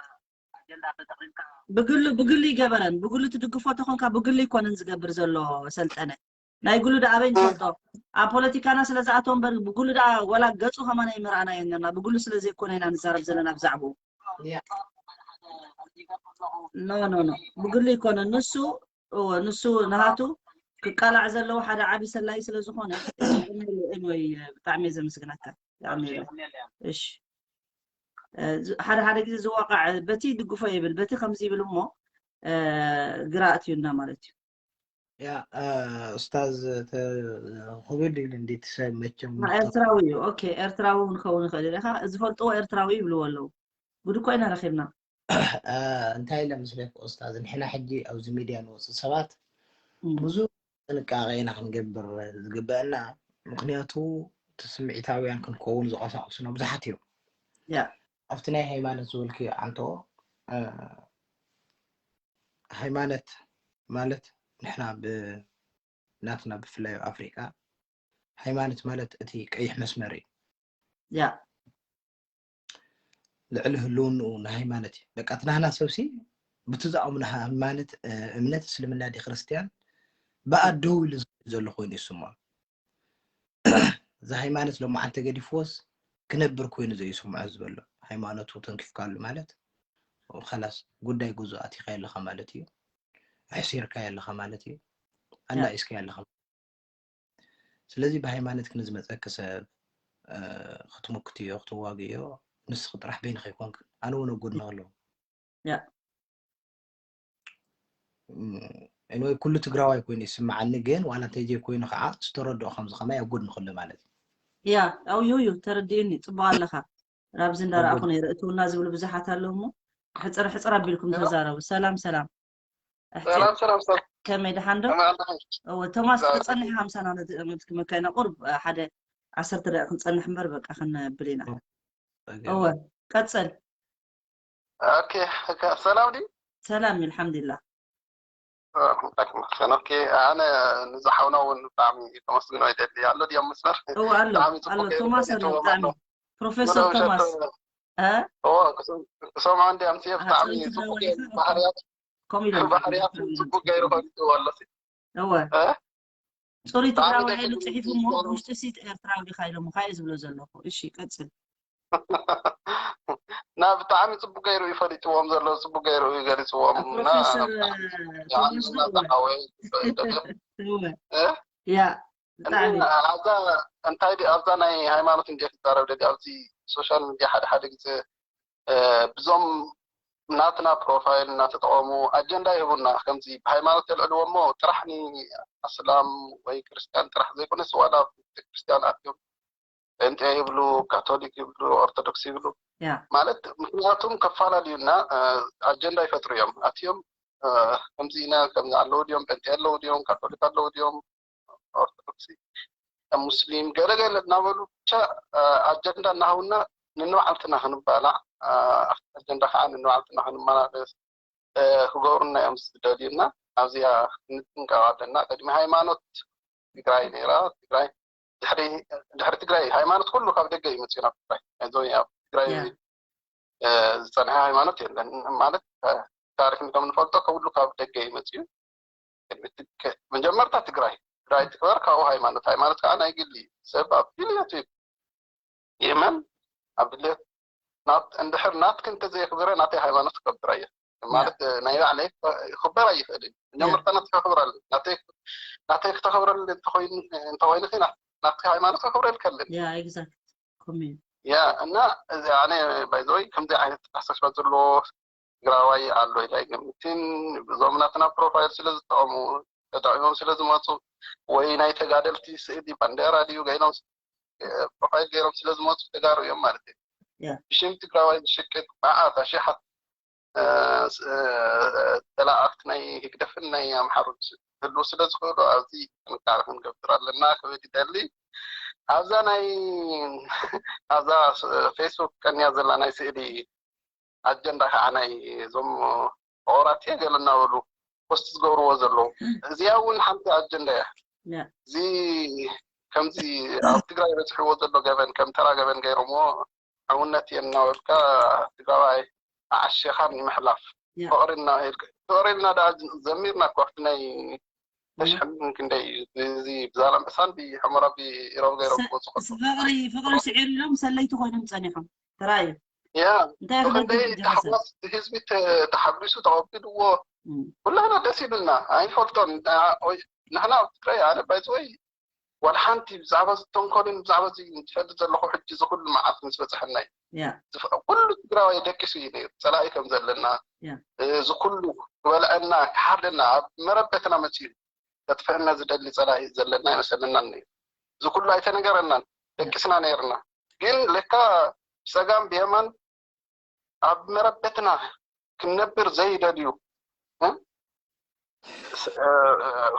ኣጀንዳ ተጠቂምካ ብግሉ ብግሉ ይገበረን ብግሉ ትድግፎ ተኾንካ ብግሉ ይኮነን ዝገብር ዘሎ ሰልጠነ ናይ ግሉ ደኣ ኣበይ ንፈልጦ ኣብ ፖለቲካና ስለ ዝኣተው እምበር ብግሉ ደኣ ወላ ገጹ ከማን ኣይምርኣናዮ ነርና ብግሉ ስለ ዘይኮነ ኢና ንዛረብ ዘለና ብዛዕባኡ no no no ብግሉ ይኮነ ንሱ እዎ ንሱ ንሃቱ ክቃላዕ ዘለዎ ሓደ ዓቢ ሰላይ ስለ ዝኾነ anyway ብጣዕሚ እየ ዘመስግነካ እሺ ሓደ ሓደ ግዜ ዝዋቃዕ በቲ ድግፎ ይብል በቲ ከምዚ ይብል እሞ ግራ ኣትዩና ማለት እዩ ያ ኡስታዝ ክብል ኢሉ እንዲ ትሰብ መቸም ኤርትራዊ እዩ ኦኬ ኤርትራዊ ንኸውን ይኽእል ኢኻ ዝፈልጥዎ ኤርትራዊ ይብልዎ ኣለዉ ጉድ እኮ ኢና ረኺብና እንታይ ኢለ መስለክ ኡስታዝ ንሕና ሕጂ ኣብዚ ሚድያ ንወፅእ ሰባት ብዙ ጥንቃቄ ኢና ክንገብር ዝግበአና ምክንያቱ እቲ ስምዒታውያን ክንከውን ዝቀሳቅሱና ብዙሓት እዮም ኣብቲ ናይ ሃይማኖት ዝበልክዮ ኣንቶ ሃይማኖት ማለት ንሕና ብናትና ብፍላይ ኣብ ኣፍሪካ ሃይማኖት ማለት እቲ ቀይሕ መስመር እዩ ያ ልዕሊ ህልውንኡ ንሃይማኖት እዩ በቃ እቲ ናህና ሰብሲ ብቲ ዝኣምኖ ሃይማኖት እምነት እስልምና ዲ ክርስትያን ብኣደው ኢሉ ዘሎ ኮይኑ ይስምዖ እዚ ሃይማኖት ሎማዓንቲ ተገዲፍዎስ ክነብር ኮይኑ ዘይስምዖ ዝበሎ ሃይማኖቱ ተንኪፍካሉ ማለት ከላስ ጉዳይ ጉዙ ኣቲኻ ኣለኻ ማለት እዩ። ኣሕሲርካ ኣለኻ ማለት እዩ። ኣናኢስካ ኣለኻ። ስለዚ ብሃይማኖት ክንዝመፀኪ ሰብ ክትምክትዮ ክትዋግዮ ንስኺ ጥራሕ በይንኺ ኣይኮንክን። ኣነ እውን ኣጎድኒ ኣለኹ። ያ ኤኒወይ ኩሉ ትግራዋይ ኮይኑ ይስምዓኒ፣ ግን ዋላ እንተዘይ ኮይኑ ከዓ ዝተረድኦ ከምዚ ከማይ ኣጎድኒ ከሎ ማለት እዩ። ያ ኣው ዩ ዩ ተረዲኡኒ ጽቡቅ ኣለኻ። ኣብዚ እንዳረኣኹ ነይረ እትውና ዝብሉ ብዙሓት ኣለዉ እሞ ሕጽር ሕጽር ኣቢልኩም ተዛረቡ። ሰላም ሰላም። ሰላም ሰላም ሰብ ከመይ ደሓን ዶ? ከመይ ኣለኹም? እወ ቶማስ ክጸንሕ ሓምሳ ናት መካይና ቁርብ ሓደ ዓሰርተ ደቂቕ ክንጸንሕ እምበር በቃ ክነብል ኢና። እወ ቀጽል። ኦኬ ሰላም ድዩ? ሰላም እዩ ኣልሓምዱሊላህ። ኦኬ ኣነ ንዝሓውና እውን ብጣዕሚ ከመስግኖ ይደሊ ኣሎ ድዮም መስመር እወ ኣሎ ኣሎ ቶማስ ኣሎ ብጣዕሚ ፕሮፌሰር ቶማስ ክሰምዖ እንዲ ኣምስዮ ብጣዕሚ ጽቡቅ ባህርያት ከምኡ ኢሎም ባህርያት ጽቡቅ ገይሩ ከፊትዎ ኣሎ እወ ጽሩይ ትግራዊ ኢሉ ጽሒፉ እሞ ውሽጢ ሲት ኤርትራዊ ዲኻ ኢሎምኻ እየ ዝብሎ ዘለኹ። እሺ ቀጽል። እና ብጣዕሚ ጽቡቅ ገይሩ እዩ ፈሊጥዎም ዘሎ፣ ጽቡቅ ገይሩ እዩ ገሊጽዎም። እና ፕሮፌሰር ቶማስ ዶ? እወ። ያ ብጣዕሚ ኣብዛ እንታይ ድዩ ኣብዛ ናይ ሃይማኖት እንደ ትዛረብ ደሊ ኣብዚ ሶሻል ሚድያ ሓደ ሓደ ግዜ ብዞም ናትና ፕሮፋይል እናተጠቐሙ ኣጀንዳ ይህቡና። ከምዚ ብሃይማኖት የልዕልዎ እሞ ጥራሕ ንኣስላም ወይ ክርስትያን ጥራሕ ዘይኮነስ ዋላ ቤተክርስትያን ኣትዮም ጴንጤ ይብሉ፣ ካቶሊክ ይብሉ፣ ኦርቶዶክስ ይብሉ። ያ ማለት ምክንያቱም ከፈላለዩና ኣጀንዳ ይፈጥሩ እዮም። ኣትዮም ከምዚ ኢና ከምዚ ኣለዉ ድዮም ጴንጤ ኣለዉ ድዮም ካቶሊክ ኣለዉ ድዮም ኦርቶዶክስ ሙስሊም ገለ ገለ እናበሉ ብቻ ኣጀንዳ እናሃቡና ንንባዕልትና ክንባላዕ ኣጀንዳ ከዓ ንንባዕልትና ክንመላለስ ክገብሩና እዮም ዝደልዩና። ኣብዚኣ ክንጥንቀቕ ኣለና። ቅድሚ ሃይማኖት ትግራይ ነይራ። ትግራይ ድሕሪ ድሕሪ ትግራይ ሃይማኖት ኩሉ ካብ ደገ እዩ መፅኡ ናብ ትግራይ። እዞም ኣብ ትግራይ ዝፀንሐ ሃይማኖት የለን ማለት ታሪክ ከም ንፈልጦ ኩሉ ካብ ደገ እዩ መፅኡ። መጀመርታ ትግራይ ትግራይ ትክበር ካብኡ ሃይማኖት ሃይማኖት ከዓ ናይ ግሊ እዩ። ሰብ ኣብ ድልየቱ ይመን ኣብ ድልየት እንድሕር ናትክ እንተዘየክብረ ናተይ ሃይማኖት ክከብር ኣየ ማለት ናይ ባዕለይ ክክበር ኣይኽእል እዩ። መጀመርታ ናትካ ክብረል ናተይ ክተክብረል እንተኮይኑ ናትካ ሃይማኖት ክክብረል ከልን ያ ኤግዛክት ኮሜንት ያ እና እዚ ኣነ ባይዘወይ ከምዚ ዓይነት ኣስተሳስባ ዘለዎ ትግራዋይ ኣሎ ኢለ ኣይገምትን። ብዞም ናትና ፕሮፋይል ስለ ዝጠቐሙ ተጠቒሞም ስለ ዝመፁ ወይ ናይ ተጋደልቲ ስእሊ ባንዴራ ድዩ ገይሮም ፕሮፋይል ገይሮም ስለ ዝመፁ ተጋሩ እዮም ማለት እዩ። ብሽም ትግራዋይ ዝሽቅጥ መዓት ኣሽሓት ተላኣክቲ ናይ ህግደፍን ናይ ኣምሓሩን ክህልዉ ስለ ዝኽእሉ ኣብዚ ጥንቃቄ ክንገብር ኣለና ክብል ይደሊ። ኣብዛ ናይ ኣብዛ ፌስቡክ ቀንያ ዘላ ናይ ስእሊ ኣጀንዳ ከዓ ናይ እዞም ፍቑራት እየ ገለ እናበሉ ፖስት ዝገብርዎ ዘለዉ እዚኣ እውን ሓንቲ ኣጀንዳ እያ። እዚ ከምዚ ኣብ ትግራይ በፅሕዎ ዘሎ ገበን ከም ተራ ገበን ገይሮምዎ ሕውነት እየ እናበልካ ትግራዋይ ኣዓሸኻን ንምሕላፍ ፍቕሪ እናበልካ ፍቕሪ ኢልና ደኣ ዘሚርና እኮ ኣብቲ ናይ ተሽሕን ክንደይ እዩ እዚ ብዛላምበሳን ብሕሞራ ብኢሮብ ገይሮም ክወፁ ከለዉ ፍቕሪ ፍቕሪ ስዒሩ ኢሎም ሰለይቲ ኮይኖም ፀኒሖም ተራእዩ ያ እንታይ ብክንደይ ክገብር ታሕጓስ ህዝቢ ተ- ተሓጒሱ ተቐቢልዎ ኩላህና ደስ ይብልና ኣይንፈልጦን ዳ- ወይ ንሕና ኣብ ትግራይ ኣነ ባይዘወይ ዋላ ሓንቲ ብዛዕባ እዚ ተንኮልን ብዛዕባ እዚ ትፈልጥ ዘለኹ ሕጂ እዚ ኩሉ መዓት ምስ በፅሐና እዩ ያ ዝፍ- ኩሉ ትግራዋይ ደቂሱ እዩ ነይሩ ፀላኢ ከም ዘለና ያ። እዚ ኩሉ ክበልዐና ክሓርደና ኣብ መረበትና መፅኡ ከጥፍአና ዝደሊ ፀላኢ ዘለና ኣይመሰለናን ነይሩ እዚ ኩሉ ኣይተነገረናን ደቂስና ነይርና ግን ለካ ብፀጋም ብየማን ኣብ መረበትና ክንነብር ዘይደልዩ እ? ስ- እ፣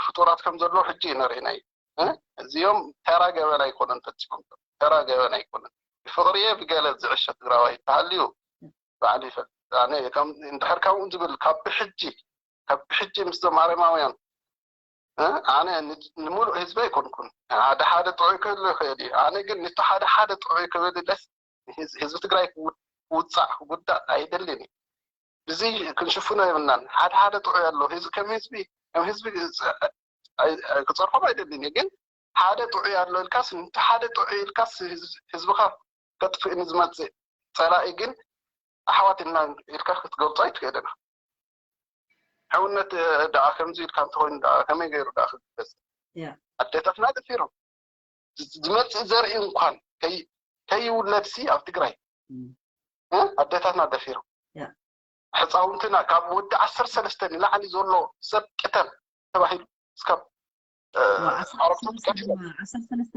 ፍጡራት ከም ዘለዉ ሕጂ እዩ ነሪእናዩ እ? እዚኦም ተራ ገበን ኣይኮነን ፈፂሞም ተራ ገበን ኣይኮነን ብፍቕሪ እየ ብገለ ዝዕሸ ትግራዋይ ተሃልዩ ባዕሉ ይፈልጥ ኣነ ከም እንድሕር ከምኡ ዝብል ካብ ብሕጂ ካብ ብሕጂ ምስዞም ኣረማውያን እ? ኣነ ን- ንምሉእ ህዝቢ ኣይኮንኩን ሓደ ሓደ ጥዑይ ክህሉ ይኽእል እዩ ኣነ ግን ነቲ ሓደ ሓደ ጥዑይ ክብል ደስ ህዝ- ህዝቢ ትግራይ ክው- ክውፃእ ክጉዳእ ኣይደልን እዩ እዚ ክንሽፍኖ የብልናን ሓደ ሓደ ጥዑይ ኣሎ ህዝቢ ከም ህዝቢ ከም ህዝቢ ፅ- ኣይ- ኣይ- ክፀርፎም ኣይደልን እዩ ግን ሓደ ጥዑይ ኣሎ ኢልካስ ነቲ ሓደ ጥዑይ ኢልካስ ህዝ- ህዝብኻ ከጥፍእ ንዝመፅእ ፀላኢ ግን ኣሕዋት ኢና ኢልካ ክትገልጾ ኣይትክእልን። ሕውነት ደኣ ከምዚ ኢልካ እንተኾይኑ ደኣ ከመይ ገይሩ ደኣ ክግለጽ? ኣዴታትና ደፊሮም ዝመፅእ ዘርኢ እንኳን ከይውለድሲ ኣብ ትግራይ ኣዴታትና ደፊሮም ሕፃውንትና ካብ ወዲ ዓሰርተ ሰለስተ ንላዕሊ ዘሎ ሰብ ቅተል ተባሂሉ እስካብ ዓሰርተ ሰለስተ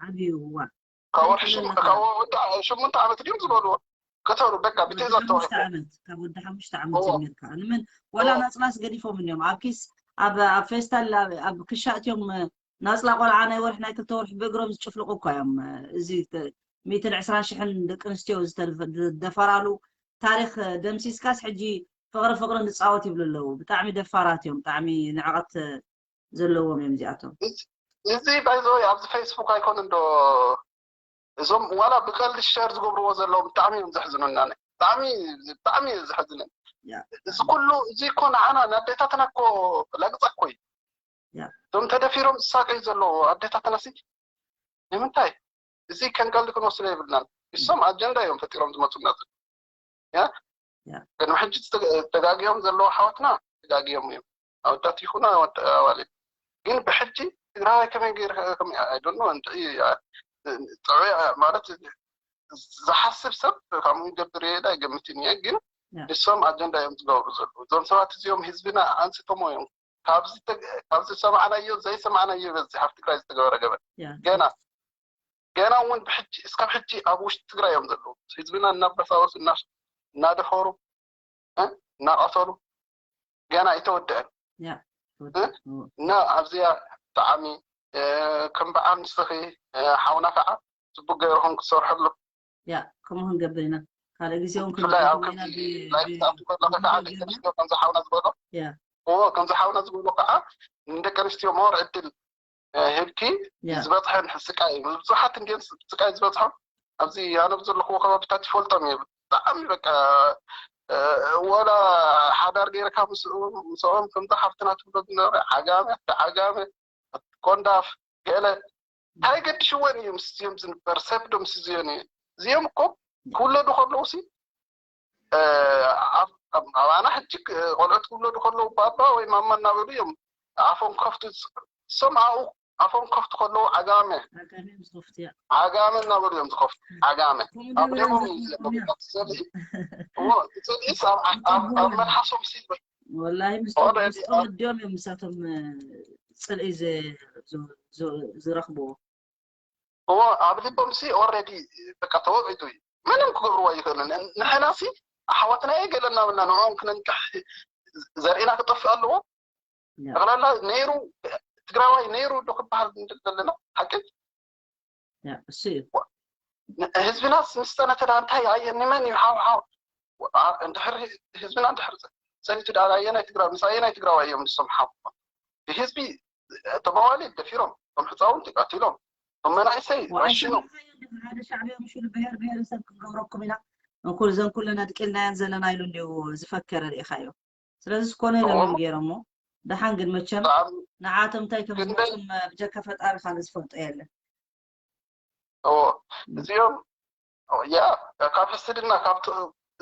ዓብዩ እዋ ካብ ወዲ ሽሙንተ ዓመት ድዮም ዝበልዎ ቅተሉ በቃ ብትእዛዝ ተዋሂቡ ካብ ወዲ ሓሙሽተ ዓመት ጀሚርካ ንመን ወላ ናፅላስ ገዲፎም እዮም ኣብ ኪስ ኣብ ፌስታል ኣብ ክሻ እትዮም ናፅላ ቆልዓ ናይ ወርሒ ናይ ክልተ ወርሒ ብእግሮም ዝጭፍልቁ እኳ እዮም። እዚ ሚእትን ዕስራን ሽሕን ደቂ ኣንስትዮ ዝደፈራሉ ታሪክ ደምሲስካስ ሕጂ ፍቅሪ ፍቅሪ ንፃወት ይብሉ ኣለዉ። ብጣዕሚ ደፋራት እዮም። ብጣዕሚ ንዕቀት ዘለዎም እዮም እዚኣቶም። እዚ ባይዘወይ ኣብዚ ፌስቡክ ኣይኮነ እንዶ እዞም ዋላ ብቀልዲ ሸር ዝገብርዎ ዘለዉ ብጣዕሚ እዮም ዘሕዝኑና። ብጣዕሚ ብጣዕሚ እዩ ዘሕዝነን። እዚ ኩሉ እዚ እኮ ንዓና ንኣዴታትና እኮ ላግፃ እኮ እዩ። እዞም ተደፊሮም ዝሳቀዩ ዘለዉ ኣዴታትና ሲ ንምንታይ እዚ ከም ቀልዲ ክንወስዶ የብልናን። እሶም ኣጀንዳ እዮም ፈጢሮም ዝመፁና። ቅድሚ ሕጂ ተጋግዮም ዘለዉ ኣሕዋትና ተጋግዮም እዮም። ኣወዳት ይኹኑ ኣዋልድ ግን ብሕጂ ትግራዋይ ከመይ ገይሩ ጥዑይ ማለት ዝሓስብ ሰብ ከምኡ ይገብር እየ ኢለ ኣይገምትን እየ። ግን ንሶም ኣጀንዳ እዮም ዝገብሩ ዘለዉ። እዞም ሰባት እዚኦም ህዝብና ኣንስቶሞ እዮም። ካብዚ ዝሰማዕናዮ ዘይሰማዕናዮ ይበዝሕ ኣብ ትግራይ ዝተገበረ ገበን። ገና ገና እውን ብሕጂ እስካብ ሕጂ ኣብ ውሽጢ ትግራይ እዮም ዘለዉ። ህዝብና እናበሳበሱ እናደፈሩ እናቐተሉ ገና ኣይተወደአን። እና ኣብዚኣ ብጣዕሚ ከም በዓል ንስኺ ሓውና ከዓ ፅቡቅ ገይርኹም ክትሰርሐሉ ያ ከምኡ ክንገብር ኢና። ካልእ ግዜ እውን ብፍላይ ኣብ ከምዚ ላይፍ ትኣቱ ከለካ ከዓ ደቂ ኣንስትዮ ከምዚ ሓውና ዝበሎ ከምዚ ሓውና ዝበሎ ከዓ ንደቂ ኣንስትዮ ሞር ዕድል ህብኪ ዝበፅሐን ስቃይ ብዙሓት እንዲን ስቃይ ዝበፅሖም ኣብዚ ኣነ ብዘለክዎ ከባብታት ይፈልጦም እየ። ብጣዕሚ በቃ ወላ ሓዳር ገይርካ ምስኦም ከምዚ ሓፍትና ትብሎ ዝነበረ ዓጋመ ዓጋመ ቆንዳፍ ገለ እንታይ ገድሽወን እዩ ምስ እዚኦም ዝንበር ሰብ ዶ ምስ እዚኦም እዩ እዚኦም እኮ ክውለዱ ከለዉ ሲ ኣባና ሕጂ ቆልዑት ክውለዱ ከለዉ ባባ ወይ ማማ እናበሉ እዮም ኣፎም ከፍቱ ዝሰምኣኡ ኣፎም ከፍቱ ከለዉ ዓጋመ ዓጋመ እናበሉ እዮም ዝኸፍቱ ዓጋመ ኣብኦም እዩ ዘለዎም ትፅልኢስ ኣብ መልሓሶም ሲ ወላሂ ምስቶም ወዲኦም እዮም ምሳቶም ፅልኢ ዝረኽብዎ እዎ ኣብ ልቦም ሲ ኦረዲ በቃ ተወቂጡ እዩ ምንም ክገብርዎ ኣይኽእልን ንሕና ሲ ኣሕዋትና እየ ገለ እናበልና ንዕኦም ክነንቅሕ ዘርእና ክጠፍእ ኣለዎ ጠቕላላ ነይሩ ትግራዋይ ነይሩ ዶ ክበሃል ዘለና ሓቂ እሱ እዩ ህዝብናስ ምስ ፀነተ ዳ እንታይ ኣየ ንመን እዩ ሓው ሓው እንድሕር ህዝብና እንድሕር ፀኒቱ ዳ ኣየናይ ትግራዋይ ምስ ኣየናይ ትግራዋይ እዮም ንሶም ሓው ብህዝቢ እቶም ኣዋልድ ደፊሮም እቶም ህፃውንቲ ቀቲሎም እቶም መናእሰይ ረሽኖም ሓደ ሻዕብያ ምሽሉ ብሄር ብሄረሰብ ክንገብረኩም ኢና እንኩል ዘን ኩለን ኣድቂልናየን ዘለና ኢሉ እንዲዩ ዝፈከረ ርኢኻዮ ስለዚ ዝኾነ ኢሎም እዮም ገይሮሞ ደሓን ግን መቸም ንዓቶም እንታይ ከም ዝመፁም ብጀካ ፈጣሪ ካልእ ዝፈልጦ የለን እዚኦም ያ ካብ ሕስድና ካብ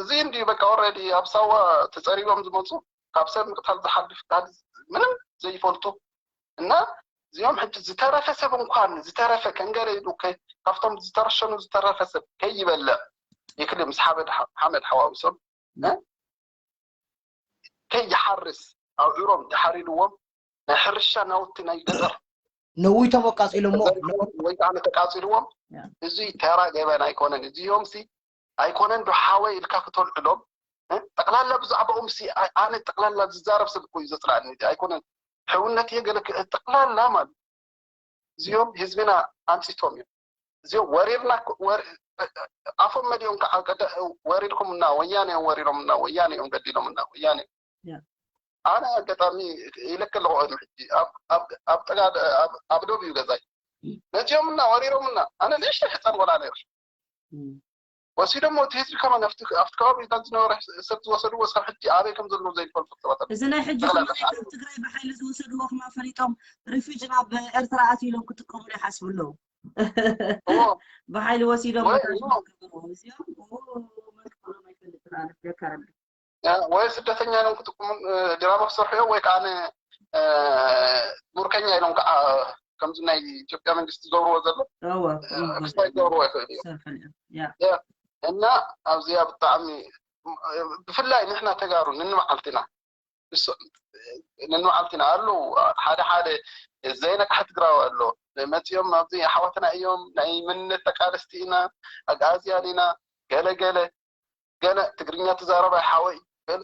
እዚ እንዲ በቃ ኦረዲ ኣብ ሳዋ ተፀሪቦም ዝመፁ ካብ ሰብ ምቅታል ዝሓልፍ ካልእ ምንም ዘይፈልጡ እና እዚኦም ሕጂ ዝተረፈ ሰብ እንኳን ዝተረፈ ከንገረ ኢሉ ካብቶም ዝተረሸኑ ዝተረፈ ሰብ ከይበልዕ ይክል ምስ ሓመድ ሓዋውሶም ከይሓርስ ኣውዕሮም ተሓሪድዎም ናይ ሕርሻ ናውቲ ናይ ገጠር ነዊቶም ኣቃፂሎሞ ወይ ከዓ ተቃፂልዎም እዚ ተራ ገበን ኣይኮነን እዚኦም ሲ ኣይኮነን ዶ ሓወይ ኢልካ ክተልዕሎም ጠቅላላ ብዛዕባኦም ሲ ኣነ ጠቅላላ ዝዛረብ ሰብ እኮ እዩ ዘፅላእኒ ኣይኮነን ሕውነት እየ ገለ ጠቅላላ ማለት እዚኦም ህዝብና ኣንፂቶም እዮም እዚኦም ወሪርና ኣፎም መሊኦም ከዓ ወሪድኩምና ወያነ እዮም ወሪሮምና ወያነ እዮም ገዲሎምና ወያነ ኣነ ኣጋጣሚ ኢለክ ኣለኹ ቅድሚ ሕጂ ኣብ ጠጋ ኣብ ዶብ እዩ ገዛይ መፂኦምና ወሪሮምና ኣነ ንእሽተይ ሕፃን ቆልዓ ነይረ ወሲዶሞ እቲ ህዝቢ ከማን ኣብቲ ከባቢ ዝነበረ ሰብ ዝወሰድዎ እስካብ ሕጂ ኣበይ ከም ዘለዉ ዘይፈልጡ ሰባት እዚ ናይ ሕጂ ትግራይ ብሓይሊ ዝወሰድዎ ከማ ፈሊጦም ሪፊጅ ናብ ኤርትራ ኣትዩ ኢሎም ክጥቀሙሉ ይሓስቡ ኣለዉ ብሓይሊ ወሲዶም እዚኦም መን ክብሎም ኣይፈልጥን ኣልፍለካ ረቢ። ወይ ስደተኛ ኢሎም ክጥቅሙ ድራማ ክሰርሑ እዮም፣ ወይ ከዓ ን-፣ እ፣ ሙርከኛ ኢሎም ከዓ ከምዚ ናይ ኢትዮጵያ መንግስቲ ዝገብርዎ ዘሎ እወ ክስታይ ክገብርዎ ይኽእሉ እዮም። ሰርፈን እዮም። ያ ያ፣ እና ኣብዚኣ ብጣዕሚ ብፍላይ ንሕና ተጋሩ ንንመዓልትና ንንመዓልትና ኣለዉ። ሓደ ሓደ ዘይነቅሐ ትግራዊ ኣሎ። መፂኦም ኣብዚ ኣሕዋትና እዮም፣ ናይ መንነት ተቃለስቲ ኢና፣ ኣግኣዝያን ኢና፣ ገለ ገለ ገለ ትግርኛ ትዛረብ ኣይሓወይ በል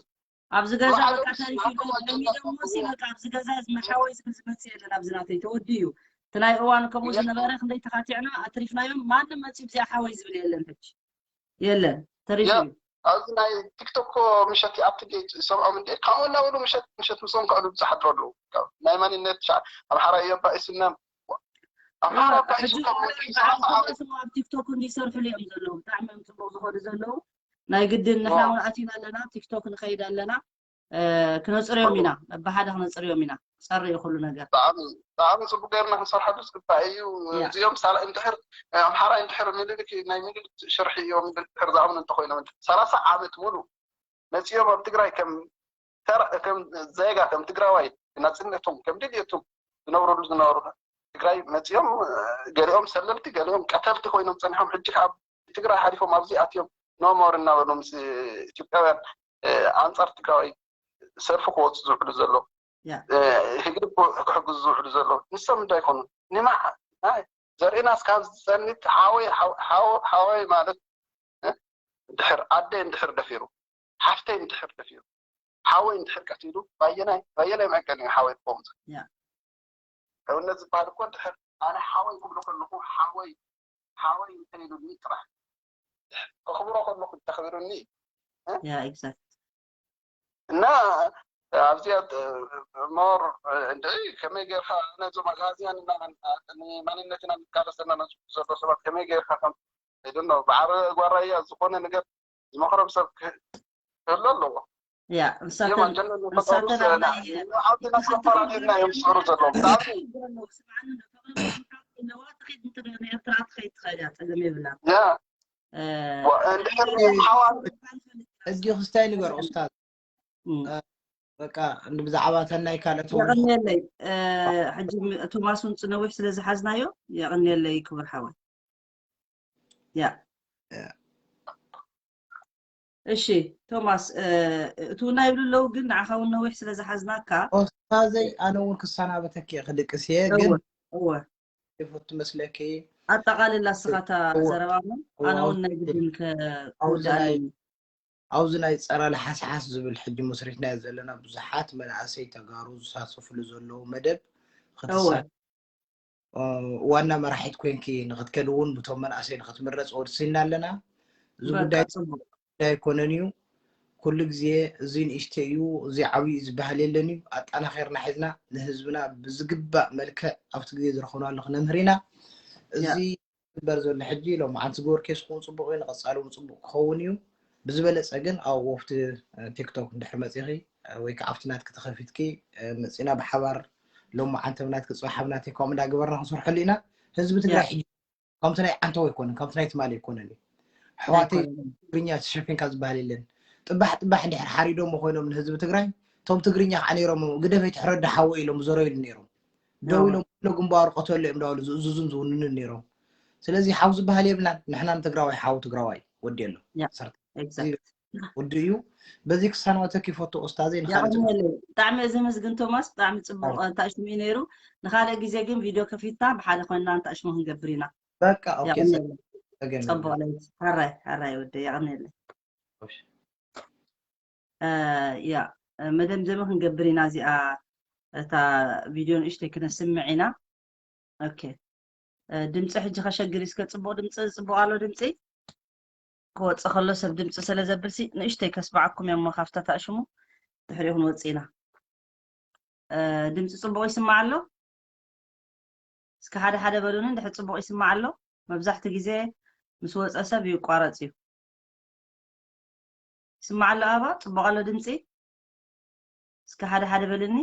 ኣብዚ ገዛ ብሓደ በቃ ምስ ተሪፉ ናቶም ሎሚ ኣጀንዳ ደሞ ሲ በቃ ኣብዚ ገዛ እዚ መሓወይ ዝብል ዝመፅእ የለን። ኣብዚ ናተይ ተወዲኡ እዩ። እቲ ናይ እዋን ከምኡ ያ። ዝነበረ ክንደይ ተኻቲዕና ኣትሪፍናዮም። ማንም መፂኡ ብዚኣ ሓወይ ዝብል የለን። ሕጂ የለን፣ ተሪፉ ያ። እዩ። ኣብዚ ናይ ቲክቶክ እኮ ምሸት ኣብቲ ጌት ሰምዖም እንደ ካብኡ እናበሉ ምሸት ምሸት ምስኦም ከዕሉ ዝሓድሩ ኣለዉ። ካብ ናይ ማንነት ሻ-፣ ኣምሓራ እዮም ባኢሱና፣ ኣምሓራ እወ፣ ባኢሱ ሕጂ ካብ እዋን መንግስቲ በዓል ሰላሳ ዓመት ቶማስ ኣብ ቲክቶክ እንዲሰርሑሉ እዮም ዘለዉ። ብጣዕሚ እዮም ፅቡቅ ዝኸዱ ዘለዉ። ናይ ግድን ንሕና እወ። እውን ኣቲና ኣለና፣ ቲክቶክ ንኸይድ ኣለና። እ፣ ክነፅርዮም ኢና፣ በብሓደ ክነፅርዮም ኢና። ክፀሪ እዩ ኩሉ ነገር። ብጣዕሚ ብጣዕሚ ፅቡቅ ገይርና ክንሰርሐሉ ዝግባእ እዩ። ያ። እዚኦም ሳላ እንድሕር ኣምሓራይ እንድሕር ምልልክ ናይ ምልልክ ሽርሒ እዮም እንድሕር ዝኣምኑ እንተኮይኖም ሰላሳ ዓመት ሙሉ መፂኦም ኣብ ትግራይ ከም ተራ ከም ዜጋ ከም ትግራዋይ ናፅነቶም ከም ድልየቶም ዝነብረሉ ዝነበሩ ትግራይ መፂኦም እ፣ ገሊኦም ሰለልቲ ገሊኦም ቀተልቲ ኮይኖም ፀኒሖም ሕጂ ከዓ ትግራይ ሓሊፎም ኣብዚ ኣትዮም ኖሞር እናበሉ ምስ ኢትዮጵያውያን እ፣ ኣንፃር ትግራዋይ ሰልፊ ክወፁ ዝውዕሉ ዘለዉ ያ። እ፣ ህግደፍ ክሕግዙ ዝውዕሉ ዘለዉ ንሶም እንታይ ይኮኑ? ንማ ናይ ዘርእና እስካብ ዝፀንት ሓወይ ሓው- ሓው- ሓወይ ማለት እ፣ እንድሕር ኣደይ እንድሕር ደፊሩ ሓፍተይ እንድሕር ደፊሩ ሓወይ እንድሕር ቀቲሉ ባየናይ ባየናይ መቀን እዩ ሓወይ ክኸውን ዝኽእል። ያ። ሕውነት ዝበሃል እኮ እንድሕር ኣነ ሓወይ ክብሎ ከለኹ ሓወይ ሓወይ እንተኢሉኒ ጥራሕ ከኽብሮ ከለኹ እንተኽብሩኒ ያ ኤግዛክት እና ኣብዚኣ ሞር እንደ ከመይ ጌርካ ነዞም ኣግኣዝያን እና ንማንነትና ንቃለስ ዘለና ነዚ ዘሎ ሰባት ከመይ ጌርካ ከም ዶ ብዓረ ጓራያ ዝኾነ ነገር ዝመኽሮም ሰብ ክህ- ክህሉ ኣለዎ። ያ እዮም ንሳተን ኣጀንዳ ዝፈጠሩ ንሳተን ኣብ ስእና ናይ ዓዲ ናስከፋላልና እዮም ዝሰሩ ዘለዉ ብጣዕሚ ኣለዋ ትኸይድ እንተ ንኤርትራ ትኸይድ ትኸእል እያ፣ ፀገም የብላን። ያ እ፣ ዋ- እንድሕር ሓዋር ሕጂ ክስታይ ንገር ኡስታዝ እም። በቃ እንዲ ብዛዕባ ተናይ ካልኦት የቐንየለይ እ፣ ሕጂ ም- ቶማስ እውን ነዊሕ ስለ ዝሓዝናዮ የቐንየለይ ክቡር ሓወይ። ያ ያ። እሺ ቶማስ እ፣ እትውና ይብሉ ኣለዉ፣ ግን ንዓኻ እውን ነዊሕ ስለ ዝሓዝናካ ኡስታዘይ ኣነ እውን ክሰናበተኪ እየ ክድቅስ እየ ግን እወ እወ ይፈቱ መስለኪ ኣጠቓልላ እስኻታ እወ ዘረባ እውን እወ ኣነ እውን ኣውዚ ናይ ግድን ኣውዚ ክውዳእ ናይ ኣለኒ። ኣብዚ ናይ ፀረ ለሓስሓስ ዝብል ሕጂ መስሪትናዮ ዘለና ብዙሓት መናእሰይ ተጋሩ ዝሳተፍሉ ዘለዉ መደብ እወ ክትሳ እ፣ ዋና መራሒት ኮይንኪ ንክትከዲ እውን ብቶም መናእሰይ ንክትምረፅ ወሲንና ኣለና። እዚ በቃ ጉዳይ ፅቡቅ ጉዳይ ኣይኮነን እዩ። ኩሉ ግዜ እዚ ንእሽተይ እዩ እዚ ዓብዩ እዩ ዝበሃል የለን እዩ። ኣጣናኺርና ሒዝና ንህዝብና ብዝግባእ መልክዕ ኣብቲ ግዜ ዝረኸብናሉ ክነምህር ኢና። ያ እዚ ዝግበር ዘሎ ሕጂ ሎማዓንቲ ዝገበርክዮ ስኹም ፅቡቅ እዩ፣ ንቐፃሊ እውን ፅቡቅ ክኸውን እዩ። ብዝበለፀ ግን ኣብ ወፍቲ እ፣ ቲክቶክ እንድሕር መፂኺ እ፣ ወይ ከዓ ኣብቲ ናትኪ ተኸፊትኪ እ፣ መፂና ብሓባር ሎማዓንቲ ኣብ ናትኪ ፅባሕ ኣብ ናተይ ከምኡ እንዳገበርና ክንሰርሐሉ ኢና። ህዝቢ ያ ትግራይ ሕጂ ከምቲ ናይ ዓንተው ኣይኮነን፣ ከምቲ ናይ ትማሊ ኣይኮነን እዩ። ኣሕዋተይ ኣይኮነን። ትግርኛ ተሸፊንካ ዝበሃል የለን። ጥባሕ ጥባሕ እንድሕር ሓሪዶሞ ኮይኖም ንህዝቢ ትግራይ እቶም ትግርኛ ከዓ ነይሮም ግደፍ ኣይትሕረድ ሓወይ ኢሎም ዝዘረብሉ ነይሮም። ደው እወ ኢሎም ኩሎ ግንባሩ ቀተሎ እዮም እንዳበሉ ዝእዝዙን ዝውንኑን ነይሮም። ስለዚ ሓው ዝበሃል የብልናን። ንሕና ንትግራዋይ ሓው ትግራዋይ ወዲ ኣሎ ያ ሰርተ ኤግዛክት ወዲ እዩ። በዚ ክሰናበተኪ ይፈቱ ኡስታዘይ ንካልእ የቐንየለይ። ብጣዕሚ እዚ ምስግን ቶማስ ብጣዕሚ ፅቡቅ ኣዎ። እንታሽሙ እዩ ነይሩ። ንካልእ ግዜ ግን ቪድዮ ከፊትና ብሓደ ኮይንና እንታሽሙ ክንገብር ኢና። በቃ ኦኬ የቐንየለይ። ሰገን ፅቡቅ ለይቲ። ሕራይ ሕራይ ወደ የቐንየለይ። እ፣ ያ እ፣ መደምደሚ ክንገብር ኢና። እዚኣ እታ ቪድዮ ንእሽተይ ክነስምዕ ኢና። ኦኬ እ፣ ድምፂ ሕጂ ከሸግር እስከ ፅቡቅ ድምፂ ፅቡቅ ኣሎ ድምፂ ክወፅእ ከሎ ሰብ ድምፂ ስለ ዘብልሲ ንእሽተይ ከስማዓኩም እያ እሞ ካብታ ታእሽሙ ድሕሪኡ ክንወፅእ ኢና። እ፣ ድምፂ ፅቡቅ ይስማዕ ኣሎ? እስከ ሓደ ሓደ በሉኒ እንድሕር ፅቡቅ ይስማዕ ኣሎ? መብዛሕቲ ግዜ ምስ ወፀ ሰብ ይቋረፅ እዩ። ይስማዕ ኣሎ ኣባ? ፅቡቅ ኣሎ ድምፂ? እስከ ሓደ ሓደ በልኒ።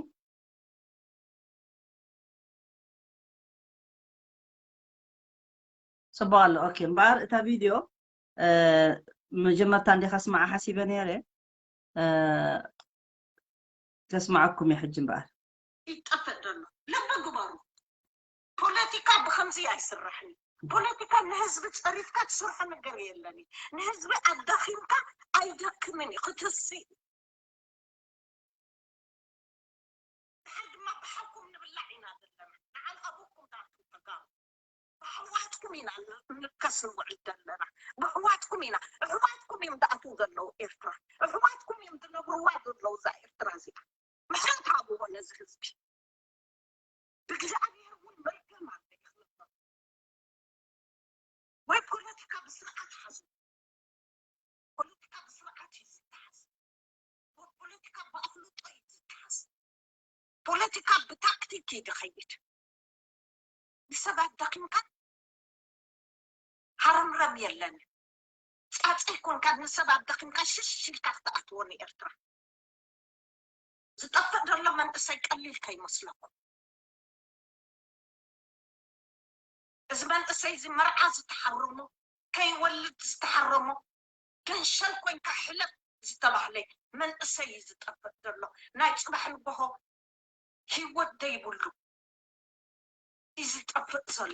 ፅቡቅ ኣሎ። ኦኬ እምበኣር እታ ቪድዮ እ፣ መጀመርታ እንዲኻ ስማዓ ሓሲበ ነይረ። እ፣ ከስማዓኩም እየ ሕጂ እምበኣር። ይጠፍእ ዘሎ። ልቢ ግበሩ። ፖለቲካ ብኸምዚ ኣይስራሕን እዩ። ፖለቲካ ንህዝቢ ጸሪፍካ ትሰርሖ ነገር የለን እዩ። ንህዝቢ ኣዳኺምካ ኣይደክምን እዩ። ክትስእ እዩ። ድሓር ድማ ብሓውኩም ንብላዕ ኢና ዘለና። ንዓል ኣቦኩም ትኣትዉ ተጋሩ። ብኣሕዋትኩም ኢና ንከስ ንውዕል ዘለና። ብኣሕዋትኩም ኢና። ኣሕዋትኩም እዮም ዝኣትዉ ዘለዉ ኤርትራ። ኣሕዋትኩም እዮም ዝነብርዋ ዘለዉ እዛ ኤርትራ እዚኣ። ምሕረት ሃብዎ ነዚ ህዝቢ። ብእግዚኣብሔር እውን መርገም ኣሎ ይኽልበ። ወይ ፖለቲካ ብስርዓት ሓዙ። ፖለቲካ ብስርዓት እዩ ዝተሓዝ። ፖለቲካ ብኣፍልጦ እዩ ዝተሓዝ። ፖለቲካ ብታክቲክ እዩ ዝኸይድ። ንሰባት ደኺምካ ሃረምረም የለን። ጻጸ ይኮንካ ንሰባት ደኺምካ ሽሽ ኢልካ ክትኣትዎ ንኤርትራ። ዝጠፍእ ዘሎ መንእሰይ ቀሊል ከይመስለኩም። እዚ መንእሰይ እዚ መርዓ ዝተሓረሞ፣ ከይወልድ ዝተሓረሞ፣ ገንሸል ኮንካ ሕለፍ ዝተባህለ መንእሰይ እዩ ዝጠፍእ ዘሎ። ናይ ጽባሕ ንግሆ ህይወት ዘይብሉ እዩ ዝጠፍእ ዘሎ።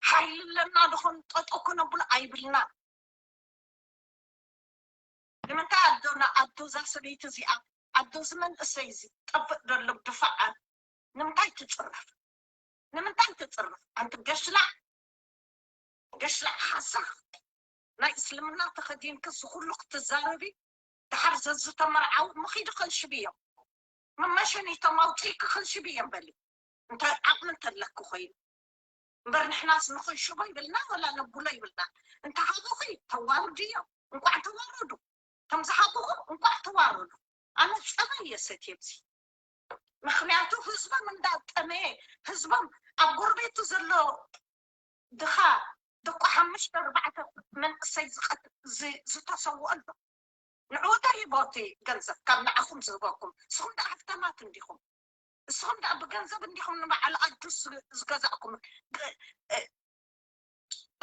ሓይሊ ኣለና ዶ ኾን ጠጠው ከነብሎ ኣይብልና። ንምንታይ ኣዶና፣ ኣዶ እዛ ሰበይቲ እዚኣ፣ ኣዶ እዚ መንእሰይ እዚ ጠፍእ ዘሎ ብድፋዓት ንምንታይ ትጽረፍ? ንምንታይ ትጽረፍ? ኣንቲ ገሽላዕ፣ ገሽላዕ ሓሳኽ፣ ናይ እስልምና ተኸዲንኪ እዚ ኩሉ ክትዛረቢ፣ ድሓር ዘዝተመርዓው እሞ ኺዲ ኸልሽብዮም። መመሸኒቶም ኣውፂእኪ ኸልሽብዮም በሊ። እንተ ዓቕሚ እንተለኪ ኮይኑ። እምበር ንሕናስ ንኽንሽቦ ይብልና ወላ ነብሎ ይብልና። እንተ ሃቡኺ ተዋርድዮም። እንቋዕ ተዋረዱ። ከም ዝሃቡኹም እንቋዕ ተዋረዱ። ኣነ ጨና እየ ሰትየ ኣብዚ። ምኽንያቱ ህዝቦም እንዳጠመየ፣ ህዝቦም ኣብ ጎረቤቱ ዘሎ ድኻ ደቁ ሓሙሽተ ኣርባዕተ መንእሰይ ዝቐት-፣ ዝ-፣ ዝተሰውኦ ኣሎ። ንዕኡ እንታይ ሂቦ እቲ ገንዘብ ካብ ንዓኹም ዝህበኩም? ንስኹም ደኣ ሃፍታማት እንዲኹም። ንስኹም ደኣ ብገንዘብ እንዲኹም ንበዓል ኣዱስ ዝ-፣ ዝገዛእኩም። ግ-፣ እ-፣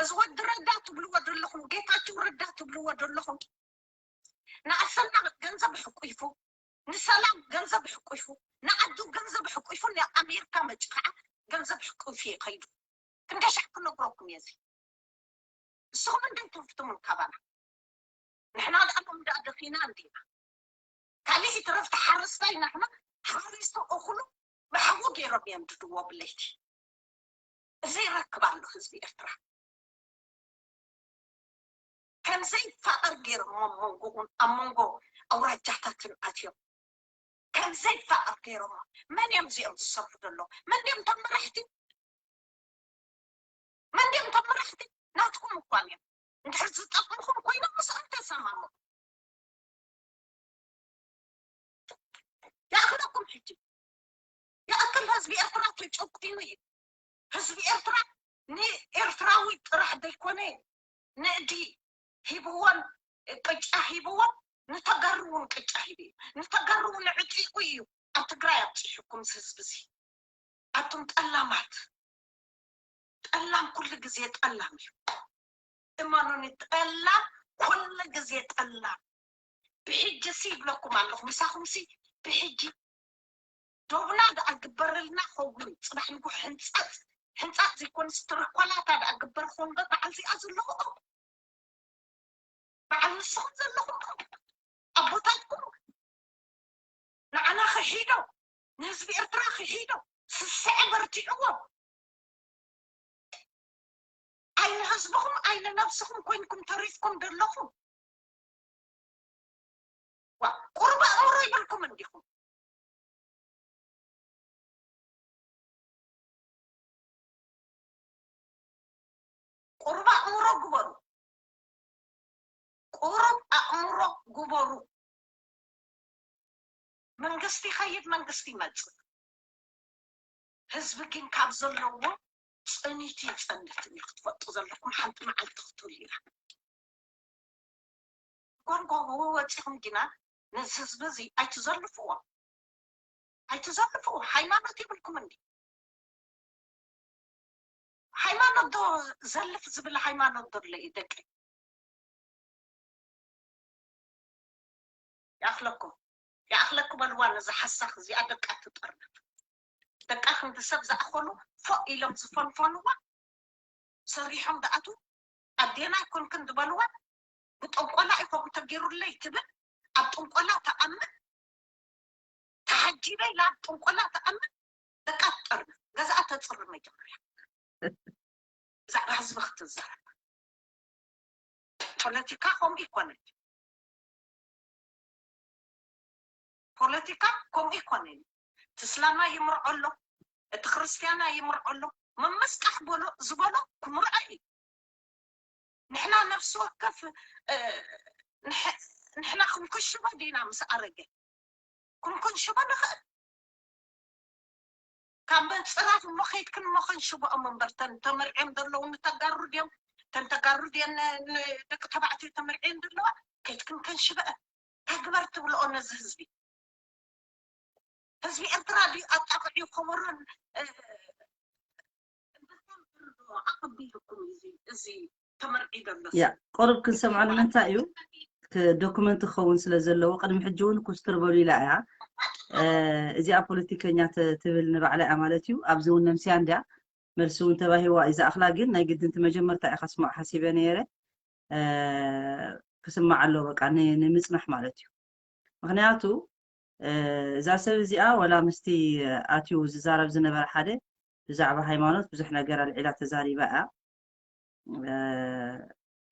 እዚ ወዲ ረዳ ትብልዎ ዘለኹም፣ ጌታቸው ረዳ ትብልዎ ዘለኹም፣ ንኣሰና ገንዘብ ሕቁይፉ፣ ንሰላም ገንዘብ ሕቁይፉ፣ ንዓዱ ገንዘብ ሕቁይፉ፣ ንኣሜሪካ መጭ ከዓ ገንዘብ ሕቁይፉ ይኸይዱ። ክንደይ ሻዕ ክነግረኩም እየ እዚ። ንስኹም እንደ ትፍትሙን ካባና። ንሕና ደኣ ሎም ደኣ ደኺና እንዲና። ካልእ ይትረፍ፣ ሓረስታይ ናትና ሓሪሱ እኽሉ ብሓዊ ገይሮም እዮም ድድዎ ብለይቲ። እዚ ይረክብ ኣሎ ህዝቢ ኤርትራ። ከም ዘይፋቐር ገይሮም ኣብ መንጎኡን ኣብ መንጎ ኣውራጃታትን ኣትዮም። ከም ዘይፋቐር ገይሮም። መን እዮም እዚኦም ዝሰርሑ ዘለዉ? መን እዮም እቶም መራሕቲ? መን ድዮም እቶም መራሕቲ? ናትኩም እኳ እዮም። እንድሕር ዝጠቕምኹም ኮይኖም ምስኦም ተሰማምዑ። ይኣኽለኩም ሕጂ። ይኣክል ህዝቢ ኤርትራ ተጨቁኑ እዩ። ህዝቢ ኤርትራ ንኤርትራዊ ጥራሕ ዘይኮነ ንእዲ ሂብዎን ቅጫ ሂብዎን ንተጋሩ እውን ቅጫ ሂቡ እዩ። ንተጋሩ እውን ዕጢቑ እዩ ኣብ ትግራይ ኣብፂሑኩም እዚ ህዝቢ እዚ። ኣቱም ጠላማት፣ ጠላም ኩሉ ግዜ ጠላም እዩ። እመኑኒ፣ ጠላም ኩሉ ግዜ ጠላም። ብሕጂ ሲ ይብለኩም ኣለኹ፣ ምሳኹም ሲ ብሕጂ ዶብና ደኣ ግበረልና ኸውን፣ ጽባሕ ንግሆ ሕንጻጽ፣ ሕንጻጽ ዘይኮንስ ትርኮላታ ደኣ ግበር ኾን በዓል እዚኣ ዘለኹ በዓል ንስኹም ዘለኹም ኣቦታትኩም ንዓና ክሒዶም፣ ንህዝቢ ኤርትራ ክሒዶም፣ ስስዐ በርቲዕዎም። ኣይ ንህዝብኹም፣ ኣይ ንነብስኹም ኮይንኩም ተሪፍኩም ዘለኹም። ዋ፣ ቁሩብ ኣእምሮ ይብልኩም እንዲኹም። ቁሩብ ኣእምሮ ግበሩ። ቁሩብ ኣእምሮ ግበሩ። መንግስቲ ይኸይድ፣ መንግስቲ ይመጽእ። ህዝቢ ግን ካብ ዘለዎ ጽኒት ይጸንት እዩ። ክትፈልጡ ዘለኩም ሓንቲ መዓልቲ ክትህሉ እያ። ጎንጎ ወፂኹም ግና ነዚ ህዝቢ እዚ ኣይትዘልፍዎ፣ ኣይትዘልፍዎ። ሃይማኖት ይብልኩም እንዲ? ሃይማኖት ዶ ዘልፍ ዝብል ሃይማኖት ዶ ኣሎ እዩ ደቂ? ይኣኽለኩም፣ ይኣኽለኩም በልዋ። ነዛ ሓሳኽ እዚኣ ደቃ ትጠርነፍ። ደቃ ክንዲ ሰብ ዝኣኸሉ ፎእ ኢሎም ዝፈንፈንዋ፣ ሰሪሖም ደኣትዉ። ኣዴና ኣይኮንክን ዝበልዋ፣ ብጥንቆላ እዩ ከምኡ ተገይሩለይ ትብል። ኣብ ጥንቆላ ተኣምን፣ ተሓጂበ ኢላ ኣብ ጥንቆላ ተኣምን። ደቃ ትጠርነፍ፣ ገዛኣ ተፅሪ መጀመርያ። ብዛዕባ ህዝቢ ክትዛረብ። ፖለቲካ ከምኡ ይኮነን። ፖለቲካ ከምኡ ይኮነን። እቲ እስላማ ይምርዖ ኣሎ፣ እቲ ክርስትያና ይምርዖ ኣሎ። ምምስጣሕ በሎ ዝበሎ ክምርዖ እዩ። ንሕና ነፍሲ ወከፍ ንሕና ክንክሽቦ ዲና ምስ ኣረገ ክንክንሽቦ ንኽእል። ካብ መንፅራት እሞ ከይድክን እሞ ከንሽቦኦም እምበር፣ ተን ተመርዕዮም ዘለዉ ንተጋሩ ድዮም፣ ተን ተጋሩ ድየን ንደቂ ተባዕትዮ ተመርዕየን ዘለዋ፣ ከይድክን ከንሽበአን። እንታይ ግበር ትብልኦ ነዚ ህዝቢ? ህዝቢ ኤርትራ ድዩ ኣጣቕዕዩ ከበሮን ኣኸቢልኩም? እዚ ተመርዒ ዘሎ ያ ቆርብ ክንሰምዖ ንምንታይ እዩ? ዶክመንት ክኸውን ስለ ዘለዎ ቅድሚ ሕጂ እውን ኩስትር በሉ ኢላ እያ። እዚኣ ፖለቲከኛ ትብል ንባዕላ እያ ማለት እዩ። ኣብዚ እውን ነምስያ እንድያ መልሲ እውን ተባሂዋ እዩ ዝኣኽላ። ግን ናይ ግድንቲ መጀመርታ እየ ከስምዖ ሓሲበ ነይረ። ክስማዕ ኣለዎ በቃ ንምፅናሕ ማለት እዩ። ምክንያቱ እዛ ሰብ እዚኣ ወላ ምስቲ ኣትዩ ዝዛረብ ዝነበረ ሓደ ብዛዕባ ሃይማኖት ብዙሕ ነገር ኣልዒላ ተዛሪባ እያ።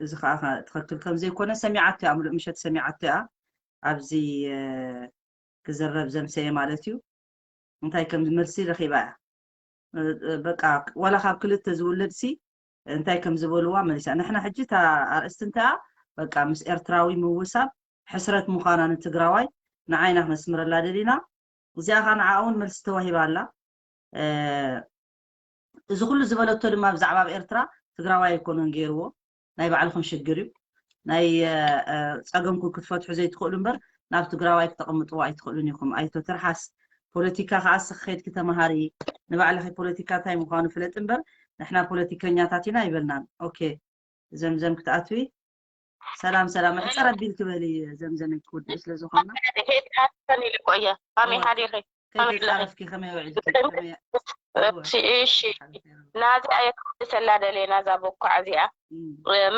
እዚ ከዓ ትኽክል ከም ዘይኮነ ሰሚዓቶ እያ፣ ምሉእ ምሸት ሰሚዓቶ እያ። ኣብዚ ክዝረብ ዘምሰየ ማለት እዩ። እንታይ ከም መልሲ ረኺባ እያ። በቃ ዋላ ካብ ክልተ ዝውለድ ሲ እንታይ ከም ዝበልዋ መሊሳ። ንሕና ሕጂ እታ ኣርእስቲ እንተኣ በቃ ምስ ኤርትራዊ ምውሳብ ሕስረት ምዃና ንትግራዋይ ንዓይና ክነስምረላ ደሊና። እዚኣ ከዓ ንዓ እውን መልሲ ተዋሂባ ኣላ። እዚ ኩሉ ዝበለቶ ድማ ብዛዕባ ኣብ ኤርትራ ትግራዋይ ኣይኮነን ገይርዎ፣ ናይ ባዕልኹም ሽግር እዩ። ናይ ፀገምኩም ክትፈትሑ ዘይትኽእሉ እምበር ናብ ትግራዋይ ክተቐምጥዎ ኣይትኽእሉን ኢኹም። ኣይቶ ትርሓስ ፖለቲካ ከዓ እስኺ ከይድኪ ተምሃሪ፣ ንባዕልኺ ፖለቲካ እንታይ ምዃኑ ፍለጥ እምበር ንሕና ፖለቲከኛታት ኢና ኣይበልናን። ኦኬ ዘምዘም ክትኣትዊ ሰላም ሰላም፣ ኣሕፅር ኣቢልኪ በሊ ዘምዘመይ፣ ክትውድኢ ስለ ዝኾና። ሄድካተን ኢሉ እኮ እየ። ከመይ ሓዲኺ? ከመይ ኣለኺ? ከመይ ውዒልኪ? እሺ፣ ናዚኣ እየ ክምልሰላ ደልየ፣ ናዛ ቦኳዕ እዚኣ።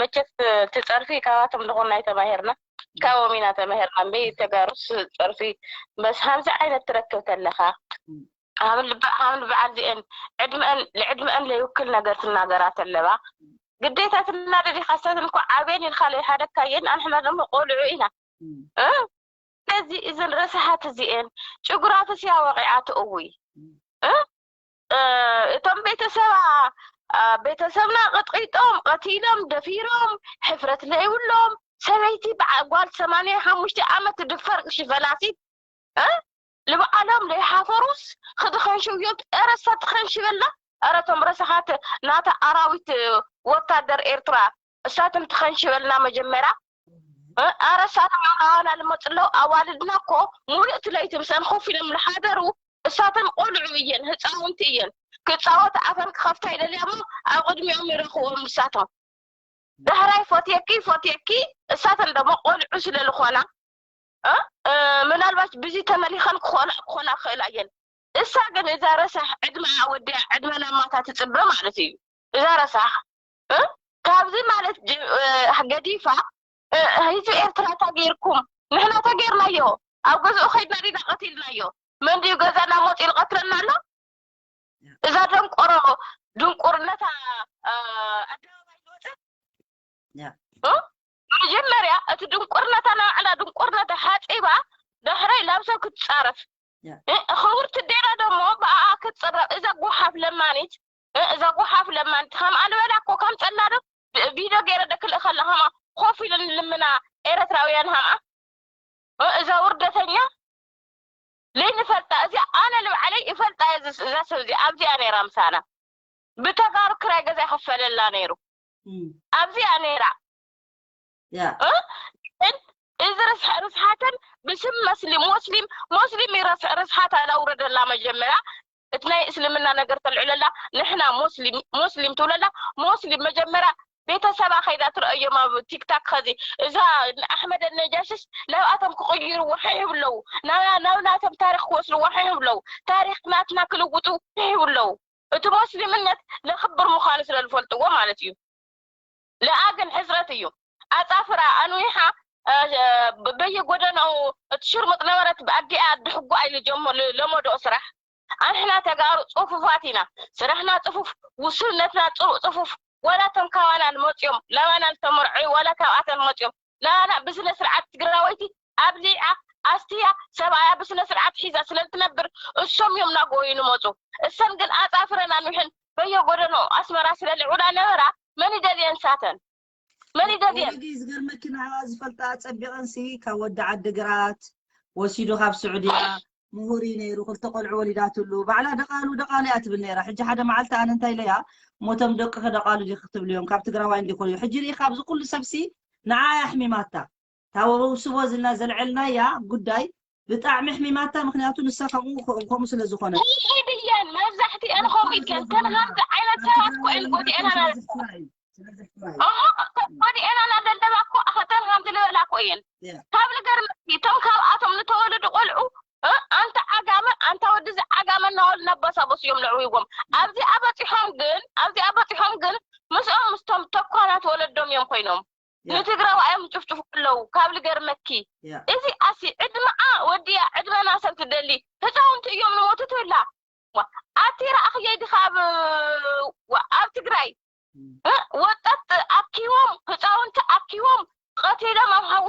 መቸስ እቲ ፀርፊ ካባቶም ዝኾንና ኣይተማሂርና፣ ካብኦም ኢና ተማሂርና። እምበይ ተጋሩስ ፀርፊ በስ ሃምዚ ዓይነት ትረክብ ተለኻ። ሃምል በ-፣ ሃምል በዓል እዚአን ዕድመአን፣ ልዕድመአን ለይውክል ነገር ትናገራ ተለዋ። ግዴታ ትናደድ ኢኻ። እሳተን እኮ ዓብየን ኢልካ ለይሃደካ እየን፣ ኣንሕና ደሞ ቆልዑ ኢና። እ? ስለዚ እዘን ረሳሓት እዚአን ጭጉራፍስ እያ ወቒዓቶ። እውይ። እ? እ፣ እቶም ቤተሰባ፣ አ፣ ቤተሰብና ቀጥቂጦም፣ ቀቲሎም፣ ደፊሮም፣ ሕፍረት ለይብሎም፣ ሰበይቲ በዓ-፣ ጓል ሰማንያ ሓሙሽተ ዓመት ትድፈር፣ እሺ፣ ፈላሲት፣ እ? ልብዓሎም ለይሓፈሩስ፣ ክድኸንሽው እዮም። ኧረ፣ እሳ ትኸንሽበልና። ኧረ፣ እቶም ረሳሓት ናታ ኣራዊት ወታደር ኤርትራ፣ እሳቶም ትኸንሽበልና መጀመርያ። እ፣ ኧረ፣ እሳቶም ኣባና ልመፁ ኣለዉ። ኣዋልድና እኮ ሙሉእ እቲ ለይቲ ምስአን ኮፍ ኢሎም ልሓደሩ። እሳተን ቆልዑ እየን፣ ህፃውንቲ እየን። ክፃወት ኣፈን ክኸፍታ ይደልያ እሞ ኣብ ቅድሚኦም ይረኽዎም እሳቶም። ዳሕራይ ፎትየኪ፣ ፎትየኪ፣ እሳተን ደሞ ቆልዑ ስለ ዝኾና፣ እ፣ እ፣ ምናልባት ብዚ ተመሊኸን ክኾና፣ ክኾና ክኽእላ እየን። እሳ ግን እዛ ረሳሕ ዕድመኣ ወዲኣ ዕድመ ናማታ ትፅበ ማለት እዩ። እዛ ረሳሕ፣ እ፣ ካብዚ ማለት ጅ-፣ እ፣ ገዲፋ፣ እ፣ ህዝቢ ኤርትራ እንታይ ገይርኩም? ንሕና እንታይ ገይርናዮ? ኣብ ገዝኡ ከይድና ዲና ቀቲልናዮ? መን ድዩ ገዛና መፂኡ ይቐትለና ኣሎ? እዛ ደንቆሮ ድንቁርነታ፣ እ፣ ኣደባባይ ዝወፀት? ያ። እ? መጀመርያ እቲ ድንቁርነታ ንባዕላ ድንቁርነታ ሓፂባ፣ ዳሕራይ ላብ ሰብ ክትፃረፍ። ያ። እ፣ ክብርቲ ዴና ደሞ ብኣኣ ክትፅረፍ። እዛ ጓሓፍ ለማኒት፣ እ፣ እዛ ጓሓፍ ለማኒት ከምኣ ልበላ እኮ ከም ፀላ ዶ ቪ-፣ ቪድዮ ገይረ ደ ክልእ ከላ ከምኣ ኮፍ ኢለን ልምና ኤርትራውያን ከምኣ። እ፣ እዛ ውርደተኛ ለይንፈልጣ፣ እዚኣ ኣነ ንባዕለይ እፈልጣ እየ። እዛ ሰብ እዚኣ ኣብዚኣ ነይራ ምሳና። ብተጋሩ ክራይ ገዛ ይኸፈለላ ነይሩ። እም። ኣብዚኣ ነይራ። ያ። እ? ግን እዚ ርስሕ-፣ ርስሓተን ብስም መስሊም፣ ሙስሊም፣ ሙስሊም እዩ ረስ-፣ ርስሓት ኣላውረደላ መጀመርያ። እቲ ናይ እስልምና ነገር ተልዕለላ፣ ንሕና ሙስሊም፣ ሙስሊም ትብለላ፣ ሙስሊም መጀመርያ ቤተሰባ ከይዳ ትረአዮም ኣብ ቲክታክ። ከዚ እዛ ንኣሕመድ ነጃሽስ ናብኣቶም ክቕይርዎ ሕሕብ ኣለዉ፣ ናብ ናቶም ታሪክ ክወስድዎ ሕሕብ ኣለዉ። ታሪክ ናትና ክልውጡ ሕሕብ ኣለዉ። እቲ ሞስሊምነት ለኽብር ምዃኑ ስለ ዝፈልጥዎ ማለት እዩ። ለኣ ግን ሕስረት እዩ። ኣጻፍራ ኣንዊሓ በየጎደናኡ እትሽርሙጥ ነበረት። ኣዲኣ ድሕጎ ኣይልጀሞ ለመዶ ስራሕ። ኣንሕና ተጋሩ ጽፉፋት ኢና። ስራሕና ጽፉፍ፣ ውሱነትና ጽፉፍ። ዋላ ቶም ካባና ልመጽኦም፣ ላባና ልተመርዐዩ ዋላ ካብኣተን መጽኦም፣ ላባና ብስነ ስርዓት ትግራወይቲ ኣብሊዓ ኣስትያ ሰብኣያ ብስነ ስርዓት ሒዛ ስለ ልትነብር እሶም እዮም ናጎዩ ንመጹ። እሰን ግን ኣጻፍረን ኣንዊሕን በየጎደኖ ኣስመራ ስለ ልዑላ ነበራ። መን ይደልየን ሳተን? መን ይደልየን? ዝገርመኪ ንዓኣ ዝፈልጣ ጸቢቐንሲ ካብ ወዲ ዓድግራት ወሲዱ ካብ ስዑድያ ምሁር እዩ ነይሩ። ክልተ ቆልዑ ወሊዳትሉ። ባዕላ ደቓሉ ደቓሉ እያ ትብል ነይራ። ሕጂ ሓደ መዓልቲ ኣነ እንታይ ኢለያ፣ ሞቶም ደቅኺ ደቓሉ ዲኺ ክትብልዮም፣ ካብ ትግራዋይ እንዲኮን እዩ። ሕጂ ሪኢኻ ኣብዚ ኩሉ ሰብሲ ንዓ እያ ኣሕሚማታ። ታወበውስቦ ዝና ዘልዐልናያ ጉዳይ ብጣዕሚ ኣሕሚማታ። ምክንያቱ ንሳ ከምኡ ከምኡ ስለ ዝኾነ ይድየን መብዛሕትኤን ከምኡ ይከን ተንሃምቲ ዓይነት ሰባት ኮ እየን ጎዲኤና ጎዲኤና ናደለባ እኮ ኣኸተን ሃምቲ ልበላ እኮ እየን። ካብ ልገርመኪ እቶም ካብኣቶም ዝተወለዱ ቆልዑ ኣንታ ዓጋመ ኣንታ ወዲ እዚ ዓጋመ እናበሉ እናባሳበሱ እዮም ለዕብይዎም። ኣብዚኣ በፂሖም ግን ኣብዚኣ በፂሖም ግን ምስኦም ምስቶም ተኳናት ወለዶም እዮም ኮይኖም ንትግራዋይ እዮም ዝጭፍጭፉ ኣለዉ። ካብ ልገርመኪ እዚኣሲ ዕድመኣ ወዲኣ ዕድመና ሰብ ትደሊ ህፃውንቲ እዮም ንሞቱ ትብላ። ኣቲ ረኣኽየይ ድኻ ኣብ ኣብ ትግራይ ወጣት ኣኪቦም ህፃውንቲ ኣኪቦም ቀቲሎም ኣብ ሃዊ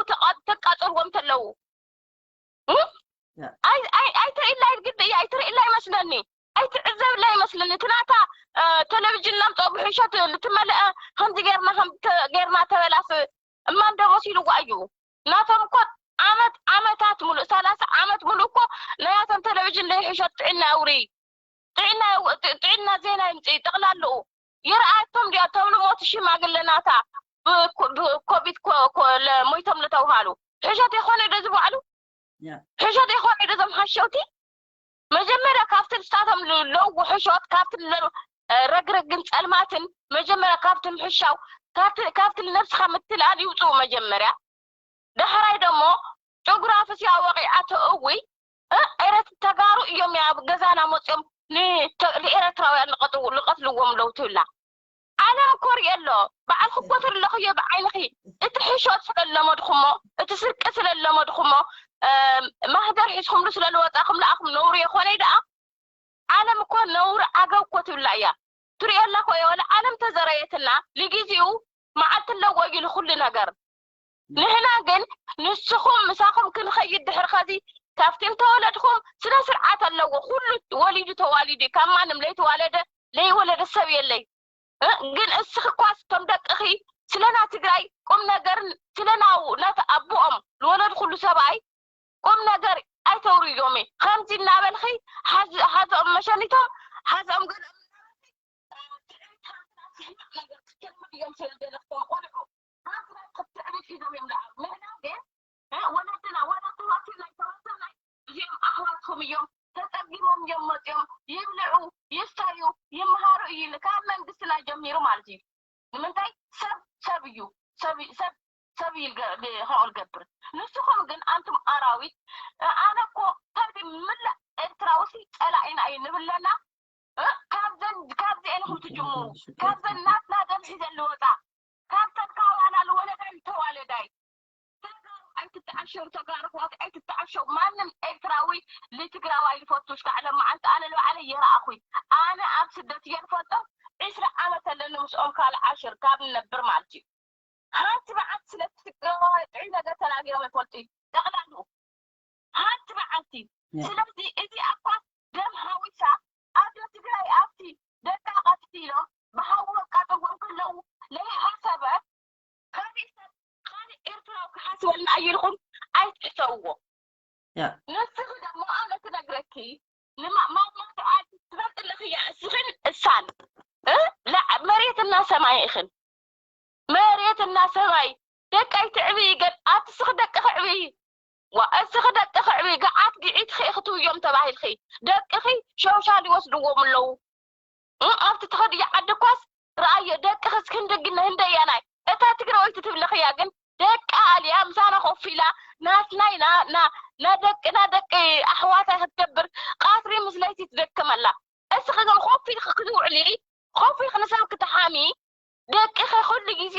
ተቃፅልዎም ተለዉ። ኣይትርእላ ግዲ እያ ኣይትርእላ ይመስለኒ ኣይትዕዘብላ ይመስለኒ። እቲ ናታ ቴሌቪዥን ናምፀኦ ብሕሸት ልትመልአ ከምዚ ጌርና ጌርና ተበላስ እማን ደሞስ ኢልዋ እዩ። ናቶም እኮ ዓመት ዓመታት ሙሉእ ሰላሳ ዓመት ሙሉእ እኮ ናያቶም ቴሌቪዥን ለይሕሸት ጥዕና ኣውሪ ጥዕና ዜና ይምፅእ ጠቕላልኡ ይረኣየቶም ድያ ተብሉ ሞት ሽማግለ ናታ ብኮቪድ ሞይቶም ለተውሃሉ ሕሸት የኾነ ዶ ዝበዕሉ ሕሸት የኾነ ዶ ዞም ሓሸውቲ መጀመርያ ካብቲ ንሳቶም ለዉ ሕሾት ካብቲ ረግረግን ፀልማትን መጀመርያ ካብቲ ምሕሻው ካብቲ ንነብስኻ ምትልኣል ይውፅኡ መጀመርያ ዳሕራይ ደሞ ጨጉራፍስ ያወቂዓቶ እውይ ኤረት ተጋሩ እዮም ኣብ ገዛና መፅኦም ንኤረትራውያን ልቀትልዎም ለው ትብላ ዓለም ኮርየ ኣሎ በዓልኪ እኮ ትርለኽዮ ብዓይንኺ እቲ ሕሾት ስለለመድኹሞ እቲ ስርቂ ስለለመድኹሞ ማህደር ሒዝኩምሉ ስለልወፃኹም ለኣኹም ነውሪ የኾነይ ደኣ ዓለም እኮ ነውሪ ዓገብ እኮ ትብላ እያ ትሪኦ ኣላ እኮ እየ ወላ ዓለም ተዘረየትና ንጊዜኡ መዓልቲ ኣለዎ እዩ ንኩሉ ነገር ንሕና ግን ንስኹም ምሳኹም ክንኸይድ ድሕሪ ኸዚ ካብቲ እንተወለድኹም ስነ ስርዓት ኣለዎ ኩሉ ወሊዱ ተዋሊዱ ካብ ማንም ለይተዋለደ ለይወለደ ሰብ የለይ ግን እስኺ ኳስ ከም ደቅኺ ስለና ትግራይ ቁም ነገርን ስለና ናተ ኣቦኦም ዝወለድኩሉ ሰብኣይ ቁም ነገር ኣይተውርዮሚ ከምዚ እናበልኺ ሓዝኦም መሸኒቶም ሓዝኦም ገለ እዮም ቆልዑ ሃፍና ክትዕብት ኢዶም እዮም ደኣ ንሕና ግን ወለድና ዋላ ተዋኪልና ይተወሰናይ እዚኦም ኣሕዋትኩም እዮም ተፀጊሞም እዮም መፅኦም ይብልዑ ይስተዩ ይምሃሩ እዩ ካብ መንግስትና ጀሚሩ ማለት እዩ ንምንታይ ሰብ ሰብ እዩ ሰብ ሰብ ሰብ ከምኡ ልገብር ንስኹም ግን ኣንቱም ኣራዊት ኣነ እኮ ከብዲ ምላእ ኤርትራውሲ ፀላኢና እዩ ንብለና ካብዘን ካብዚኤን ኢኹም ትጅምሩ ካብዘን ናትና ደም ሒዘን ልወፃ ካብተን ካባና ልወለዳይ ልተዋለዳይ ተጋሩ ኣይትተዓሸው ተጋሩ ኣሕዋት ኣይትተዓሸው ማንም ኤርትራዊ ልትግራዋይ ልፈቱ እስካዕ ለመዓልቲ ኣነ ልባዕለይ የረኣኹይ ኣነ ኣብ ስደት እየ ልፈልጦም ዕስራ ዓመት ኣለኒ ምስኦም ካልእ ዓሽር ካብ ንነብር ማለት እዩ ሓንቲ መዓልቲ ስለ ትግራዋይ ጥዑይ ነገር ተናጊሮም ይፈልጡ እዩ ጠቕላሉ ሓንቲ መዓልቲ ስለዚ እዚ ኣኳ ደም ሃዊሳ ኣዶ ትግራይ ኣብቲ ደቃ ቀትሎም ብሃዊ ኣቃጥዎም ከለዉ ለይሓሰበ ካሊእ ሰብ ካሊእ ኤርትራዊ ክሓስበልና እዩ ኢልኩም ኣይትሕሰብዎ ንስኺ ደሞ ኣነ ክነግረኪ ንማማ ትፈልጥለኽያ እስኽን እሳን መሬትና ሰማይ ኢኽን መሬትና ሰማይ ደቀይ ትዕብይ ገል ኣቲ ስኽ ደቅኺ ዕብይ ዋ እስኺ ደቅኺ ዕብይ ገዓት ግዒትኺ ኢኺ ትውዮም ተባሂልኺ ደቅኺ ሸውሻል ይወስድዎም ኣለዉ ኣብቲ ትኸድዮ ዓዲ ኳስ ረኣዮ፣ ደቅኺስ ክንደይ ግን ህንደያናይ። እታ ትግራወይቲ ትብልኽያ ግን ደቂ ኣልያ ምሳና ኮፍ ኢላ ናትናይ ና ና ና ደቂ ና ደቂ ኣሕዋታይ ክትገብር ቃትሪ ምስ ለይቲ ትደክመላ። እስኺ ግን ኮፍ ኢልኺ ክትውዕሊ፣ ኮፍ ኢልኺ ንሰብ ክትሓሚ፣ ደቅኺ ኩሉ ግዜ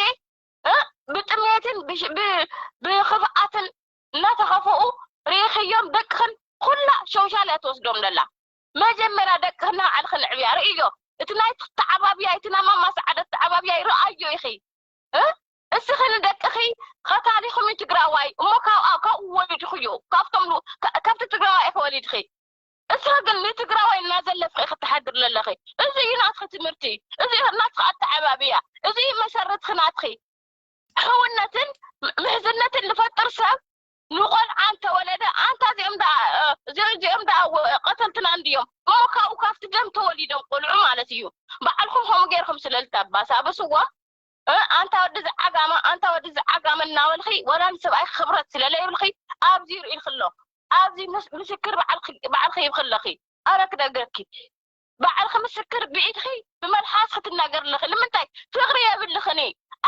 እ ብጥሜትን ብሽ- ብ- ብኽፍኣትን እናተኸፍኡ ርኢኽዮም። ደቅኽን ኩላ ሶሻል እያ ትወስዶም ዘላ። መጀመርያ ደቅኽን ንባዕልኽን ንዕብያ ርእዮ። እቲ ናይ ተዓባብያ እቲ ናይ ማማ ሰዓደት ተዓባብያ ርኣዮ ኢኺ እ እስኺ ንደቅኺ ኸታሊኹም እዩ ትግራዋይ እሞ ካብ ካብኡ ወሊድኽዮ ካብቶም ሉ- ካ- ካብቲ ትግራዋይ ኢኺ ወሊድኺ። እስኺ ግን ንትግራዋይ እናዘለፍኺ ክትሓድሪ ዘለኺ። እዚ እዩ ናትኺ ትምህርቲ፣ እዚ እዩ ናትኺ ኣተዓባብያ፣ እዚ እዩ መሰረትኺ ናትኺ። ሕውነትን ም- ምሕዝነትን ዝፈጥር ሰብ ንቆልዓ እንተወለደ ኣንታ እዚኦም ደኣ እ፣ እዚኦም እዚኦም ደኣ ወ- ቀተልትና እንድዮም እሞ ካብኡ ካብቲ ደም ተወሊዶም ቆልዑ ማለት እዩ። ባዕልኹም ከምኡ ጌርኩም ስለ ልተባሳበስዎም እ፣ ኣንታ ወዲ ዝዓጋመ ኣንታ ወዲ ዝዓጋመ እናበልኺ ወላ ንሰብኣይ ክብረት ስለ ለይብልኺ ኣብዚ ይርእልኪ ኣሎ። ኣብዚ ምስ- ምስክር ባዕልኺ ባዕልኺ ይብኺ ኣለኺ። ኣረ ክደግረኪ ባዕልኺ ምስክር ብኢድኺ ብመልሓስ ክትናገር ኣለኺ። ንምንታይ ፍቕሪ የብልኽኒ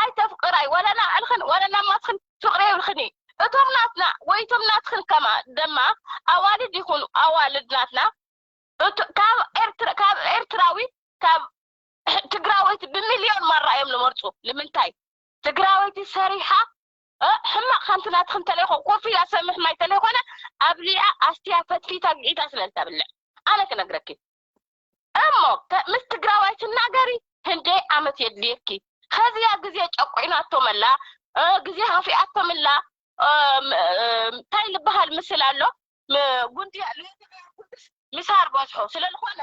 ኣይተፍቅራይ ወላ ናብዕልኽን ወላ ናማትኽን ፍቕሪ የብልኽኒ። እቶም ናትና ወይ እቶም ናትኽን ከማ ደማ ኣዋልድ ይኹኑ ኣዋልድ ናትና እቶ- ካብ ኤርትራ ካብ ኤርትራዊት ካብ ትግራወይቲ ብሚልዮን ማራ እዮም ዝመርፁ። ንምንታይ ትግራወይቲ ሰሪሓ እ፣ ሕማቕ ሓንቲ ናትኽን ተለይኮ ኮፍ ኢላ ሰብ ምሕማይ ተለይኮነ ኣብሊዓ ኣስትያ ፈትፊታ ግዒታ ስለ ዝተብልዕ ኣነ ክነግረኪ እሞ ከ- ምስ ትግራዋይ ትናገሪ ህንደይ ዓመት የድልየኪ። ከዚያ ግዜ ጨቁዒናቶምላ እ፣ ግዜ ሃፊኣቶምላ እ፣ ም- እ፣ እንታይ ዝበሃል ምስል ኣሎ ም- ጉንዲ ኣሎ ምሳር በዝሖ ስለ ዝኾነ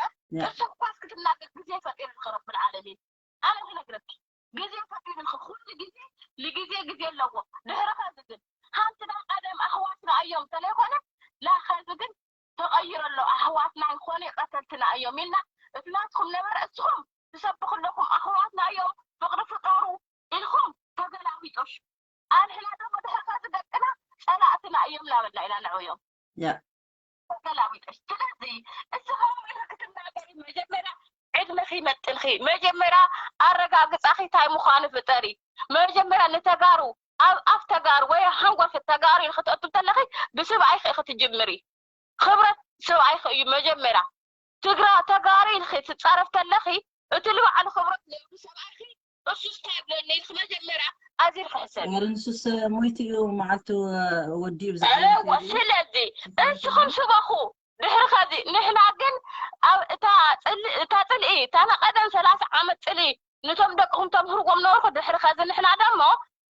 እሱ ኳስ ክትናገር ግዜ ፈጢሩ ዝኸረብ ዓለሚን ኣነ ክነግረኪ ግዜ ፈጢሩ ኩሉ ግዜ ንግዜ ግዜ ኣለዎ። ድሕሪ ከዚ ግን ሓንቲ ናይ ቀደም ኣሕዋትና እዮም ተለይኮነ ላ ከዚ ግን ተቐይሮ ኣሎ ኣሕዋትና ይኾነ ቀተልትና እዮም ኢልና እቲ ናትኩም ነበረ እስኹም ትሰብኹ ኣለኹም ኣሕዋትና እዮም ፍቕሪ ፍጠሩ ኢልኩም ተገላቢጦሽ ኣንሕና ደሞ ድሕሪ ከዚ ደቅና ጸላእትና እዮም ላበልና ኢና ንዕብዮም። ያ ተገላቢጦሽ ስለዚ እዚ ከምኡ ኢልኪ ክትናገሪ መጀመርያ ዕድመኺ ይመጥንኺ መጀመርያ ኣረጋግፃኺ እንታይ ምዃኑ ፍጠሪ መጀመርያ ንተጋሩ ኣብ ኣፍ ተጋሩ ወይ ሓንጎልኪ ተጋሩ ኢልኪ ትእቱ ተለኺ ብስብኣይኺ ኢኺ ትጅምሪ ክብረት ሰብኣይኺ እዩ መጀመርያ ትግራ ተጋሩ ኢልኺ ትፃረፍ ተለኺ እቲ ልባዕሉ ክብረት ለብዱ ሰብኣይኺ እሱስ እንታይ ይብለኒ ኢልኺ መጀመርያ ኣዚርኪ ሕሰቢ ኧረ ንሱስ ሞይቱ እዩ መዓልቱ ወዲኡ ብዛዕባ እወ ስለዚ እስኹም ስበኹ ድሕሪ ከዚ ንሕና ግን ኣብ እታ ፅል- እታ ፅልኢ እታ ናይ ቀደም ሰላሳ ዓመት ፅልኢ ንቶም ደቅኹም ተምህርዎም ነበርኩ ድሕሪ ከዚ ንሕና ደሞ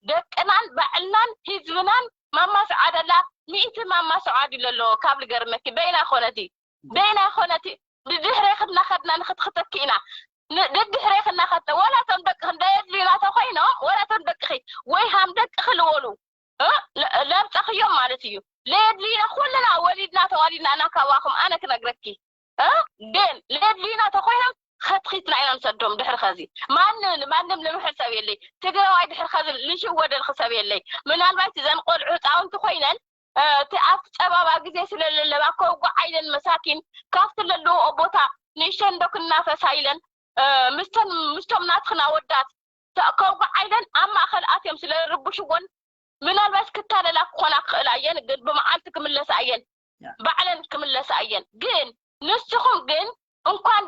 ደቅናን ባዕልናን ህዝብናን ማማ ሰዓድ ኣላ ሚእቲ ማማ ሰዓድ ኢሉ ኣሎ ካብ ልገርመኪ በይና ኮነቲ በይና ኮነቲ ድድሕሬ ክድናኸድና ንክትክተኪ ኢና ድድሕሬ ክናኸድና ወላ ቶም ደቅኺ እንዳየድልዩና ተኮይኖም ወላ ቶም ደቅኺ ወይ ሃም ደቅኺ ልወሉ ለምፀኽዮም ማለት እዩ ለየድልዩና ኩልና ወሊድና ተዋሊድና እና ካባኹም ኣነ ክነግረኪ ግን ለየድልዩና ተኮይኖም ከትኺትና ኢና ንሰዶም ድሕሪ ከዚ ማንም ማንም ንምሕር ሰብ የለይ ትግራዋይ ድሕሪ ከዚ ልሽወደልኪ ሰብ የለይ ምናልባት ዘን ቆልዑ ህፃውንቲ ኮይነን እቲ ኣብቲ ፀባባ ግዜ ስለ ለለባ ከውጉዓ ኢለን መሳኪን ካብቲ ለለዎ ቦታ ንእሽተን ዶ ክናፈሳ ኢለን ምስቶም ምስቶም ናትክና ወዳት ከውጉዓ ኢለን ኣብ ማእኸል ኣትዮም ስለ ርብሽወን ምናልባት ክታለላ ክኾና ክኽእላ እየን ግን ብመዓልቲ ክምለሳ እየን ባዕለን ክምለሳ እየን ግን ንስኹም ግን እንኳን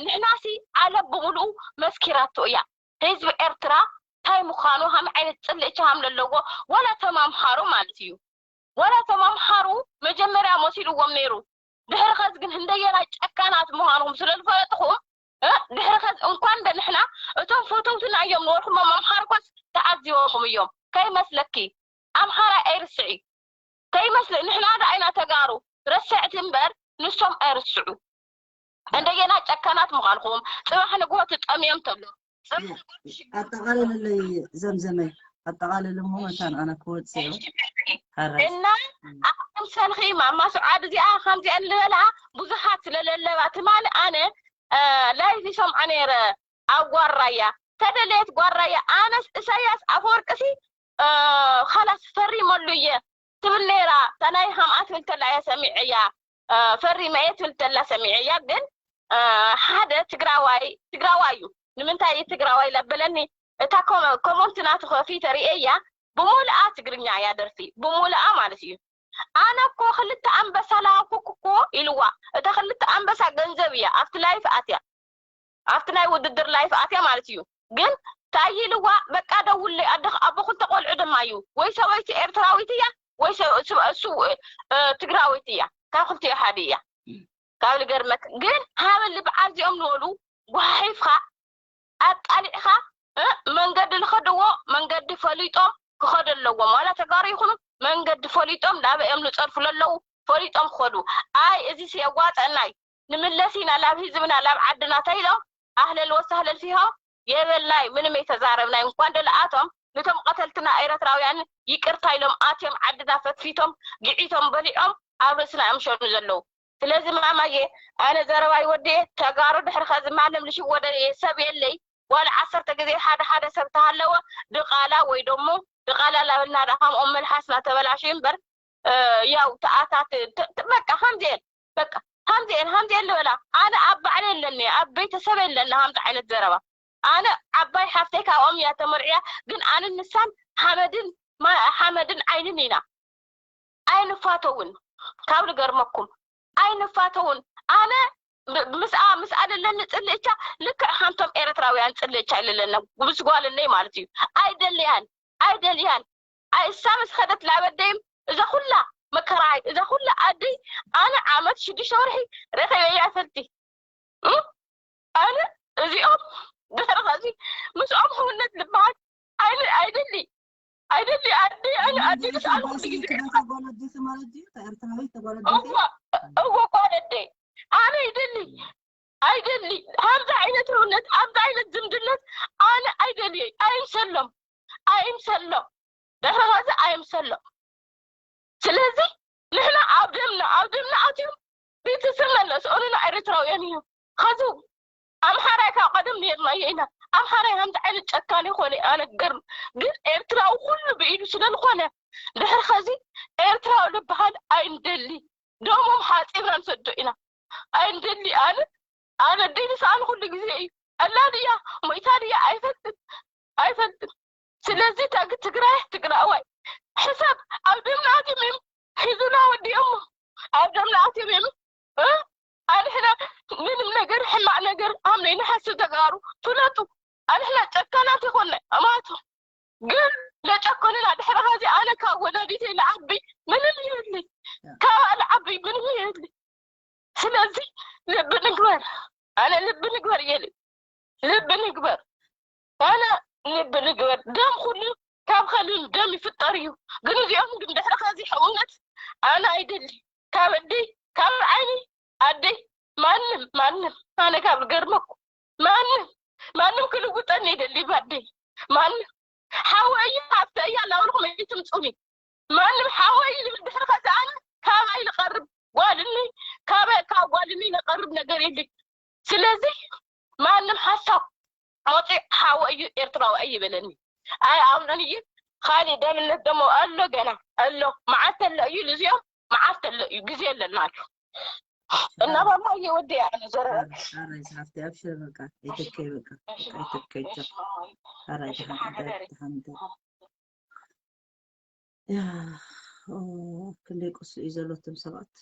ንሕናሲ ዓለም ብምሉኡ መስኪራቶ እያ ህዝቢ ኤርትራ ታይ ምዃኑ ሃም ዓይነት ፅልእቻ ሃም ለለዎ ወላ ተማምሃሩ ማለት እዩ ወላ ተማምሃሩ መጀመርያ መሲልዎም ነይሩ ድሕሪ ከዚ ግን ህንደየናይ ጨካናት ምዃንኹም ስለ ዝፈለጥኹም ድሕሪ ከዚ እንኳን ደ ንሕና እቶም ፈተውትና እዮም ንወርኩም መምሃር ኳስ ተዓዚቦኩም እዮም ከይመስለኪ ኣምሓራ ኣይርስዒ ከይመስል ንሕና ዳ ኢና ተጋሩ ረስዕቲ እምበር ንሶም ኣይርስዑ እንደገና ጨካናት ምዃንኩም ጽባሕ ንግሆ ትጠምዮም ተሎ ኣጠቓልልለይ ዘምዘመይ ኣጠቓልል እሞ መታን ኣነ ክወፅእ እዩ ሓራይ እና ኣኩም ሰልኺ ማማ ስዓድ እዚኣ ከምዚኣን ዝበልዓ ብዙሓት ስለለለባ ትማሊ ኣነ ላይቭ ይሰምዖ ነይረ ኣብ ጓራያ ተደለየት ጓራያ ኣነስ እሳያስ ኣፈወርቅሲ ኸላስ ፈሪመሉ እየ ትብል ነይራ እታ ናይ ሃምኣ ትብል ተላ እያ ሰሚዐያ ፈሪመ እየ ትብል ተላ ሰሚዐያ ግን ሓደ ትግራዋይ ትግራዋይ እዩ ንምንታይ እዩ ትግራዋይ ለበለኒ? እታ ኮመንት ናቱ ከፊተ ርእየያ፣ ብሙሉኣ ትግርኛ እያ ደርፊ፣ ብሙሉኣ ማለት እዩ። ኣነ እኮ ክልተ ኣንበሳ ለሃብኩ እኮ ኢልዋ። እታ ክልተ ኣንበሳ ገንዘብ እያ፣ ኣብቲ ላይፍ ኣትያ፣ ኣብቲ ናይ ውድድር ላይፍ ኣትያ ማለት እዩ። ግን ታይ ኢልዋ፣ በቃ ደውለይ ኣደኽ ኣቦ ክልተ ቆልዑ ድማ እዩ፣ ወይ ሰበይቲ ኤርትራዊት እያ ወይ እሱ ትግራዊት እያ፣ ካብ ክልቲኡ ሓደ እያ። ካብ ልገርመክ ግን ሃበሊ በዓል እዚኦም ዝበሉ ጓሒፍካ ኣቃሊዕካ መንገዲ ዝኸድዎ መንገዲ ፈሊጦም ክኸዱ ኣለዎም። ዋላ ተጋሩ ይኹኑ መንገዲ ፈሊጦም ናበይ እዮም ዝፀርፉ ዘለዉ ፈሊጦም ክኸዱ። ኣይ እዚስ የዋፀና እዩ ንምለስ ኢና ናብ ህዝብና ናብ ዓድና ተይሎም ኣህለል ወሳህለል ፊሆም የበልናይ ምንም የተዛረብናይ እንኳን ደለኣቶም ንቶም ቀተልትና ኤረትራውያን ይቅርታ ኢሎም ኣትዮም ዓድና ፈትፊቶም ግዒቶም በሊዖም ኣብ ርእስና እዮም ሸኑ ዘለዉ። ስለዚ ማማየ ኣነ ዘረባይ ወዲየ ተጋሩ ድሕሪ ከዚ ማንም ልሽወደ ሰብ የለይ ዋላ ዓሰርተ ግዜ ሓደ ሓደ ሰብ ተሃለወ ድቓላ ወይ ደሞ ድቓላ ላበልና ዳ ከምኦም መልሓስና ተበላሽዩ እምበር ያው ተኣታት በቃ ከምዚኤን በቃ ከምዚኤን ከምዚኤን ልበላ ኣነ ኣብ ባዕለ የለኒ ኣብ ቤተሰብ የለና ከምዚ ዓይነት ዘረባ ኣነ ዓባይ ሓፍተይ ካብኦም እያ ተመርዕያ ግን ኣነ ንሳን ሓመድን ሓመድን ዓይንን ኢና ኣይንፋተውን ካብ ልገርመኩም ኣይንፋተውን ኣነ ምስኣ ምስኣ ዘለኒ ፅልእቻ ልክዕ ከምቶም ኤርትራውያን ፅልእቻ ይለለና ምስ ጓልነይ ማለት እዩ ኣይደልያን ኣይደልያን ኣይ እሳ ምስ ከደት ላበደይም እዛ ኩላ መከራይ እዛ ኩላ ኣደይ ኣነ ዓመት ሽዱሽተ ወርሒ ረኸበያ ይፈልቲ ኣነ እዚኦም ድሕሪ ከዚ ምስኦም ሕውነት ዝበሃል ኣይደሊ ኣይደሊ ኣደይ ኣነ ኣደይ ተስኣሉ ኩሉ ግዜ እወ ጓለደይ ኣነ ይደሊ ኣይደሊ ከምዚ ዓይነት ሕውነት ኣብዚ ዓይነት ዝምድነት ኣነ ኣይደልየ ኣይምሰሎም ኣይምሰሎም ድሕሪ ከዚ ኣይምሰሎም ስለዚ ንሕና ኣብ ደምና ኣብ ደምና ኣትዮም ቤተሰብና ለስኦንና ኤርትራውያን እዮም ከዚ ኣምሓራይ ካብ ቀደም ነርናዮ ኢና ኣምሓራይ ከምዚ ዓይነት ጨካን ይኮነ ኣነገር ግን ኤርትራዊ ኩሉ ብኢዱ ስለዝኮነ ድሕር ከዚ ኤርትራዊ ዝበሃል ኣይንደሊ ደሞም ሓፂብና ንሰዶ ኢና ኣይንደሊ ኣነ ኣነ ደይ ንስኣን ኩሉ ግዜ እዩ ኣላ ድያ ሞይታ ድያ ኣይፈልጥን ኣይፈልጥን ስለዚ ታግ ትግራይ ትግራዋይ ሕሳብ ኣብ ደምና ኣትዮም እዮም ሒዙና ወዲኦሞ ኣብ ደምና ኣትዮም እዮም ኣንሕና ምንም ነገር ሕማቅ ነገር ኣምነይ ንሓስብ ተጋሩ ፍለጡ ኣንሕና ጨካናት ይኮነ ኣማቱ ግን ለጨኮንና ድሕሪ ከዚ ኣነ ካብ ወላዲተይ ለዓቢ ምንም ይህልይ ካብ ለዓቢ ምንም ይህልይ ስለዚ ልቢ ንግበር ኣነ ልቢ ንግበር እየልይ ልቢ ንግበር ኣነ ልቢ ንግበር ደም ኩሉ ካብ ከልል ደም ይፍጠር እዩ ግን እዚኦም ግን ድሕሪ ከዚ ሕውነት ኣነ ኣይደሊ ካብ እደይ ካብ ዓይኒ ኣደይ ማንም ማንም ኣነ ካብ ዝገርመኩ ማንም ማንም ክልውጠኒ ይደሊ ባደይ ማንም ሓወ እዩ ሃብተ እያ እናበልኩም ኣይትምፁኒ ማንም ሓወይ ዝብል ድሕሪ ከዚ ኣነ ካባይ ዝቐርብ ጓልኒ ካበ ካብ ጓልኒ ዝቐርብ ነገር የለይ ስለዚ ማንም ሓሳብ መፂኡ ሓወ እዩ ኤርትራዊ ኣይበለኒ ኣይ ኣምነን እዩ ካሊእ ደምነት ደሞ ኣሎ ገና ኣሎ መዓልቲ ኣሎ እዩ ልዚኦም መዓልቲ ኣሎ እዩ ግዜ ኣለና ኣሎ እናባማ እየ ወዲ ኣነ ዘረባ ሓራይ ዝሓፍቲ ኣብሽር በቃ ኣይተከይ በቃ ኣይተከይ ሓራይ ተሓምተ ያ ክንደይ ቁስሊ እዩ ዘሎትም ሰባት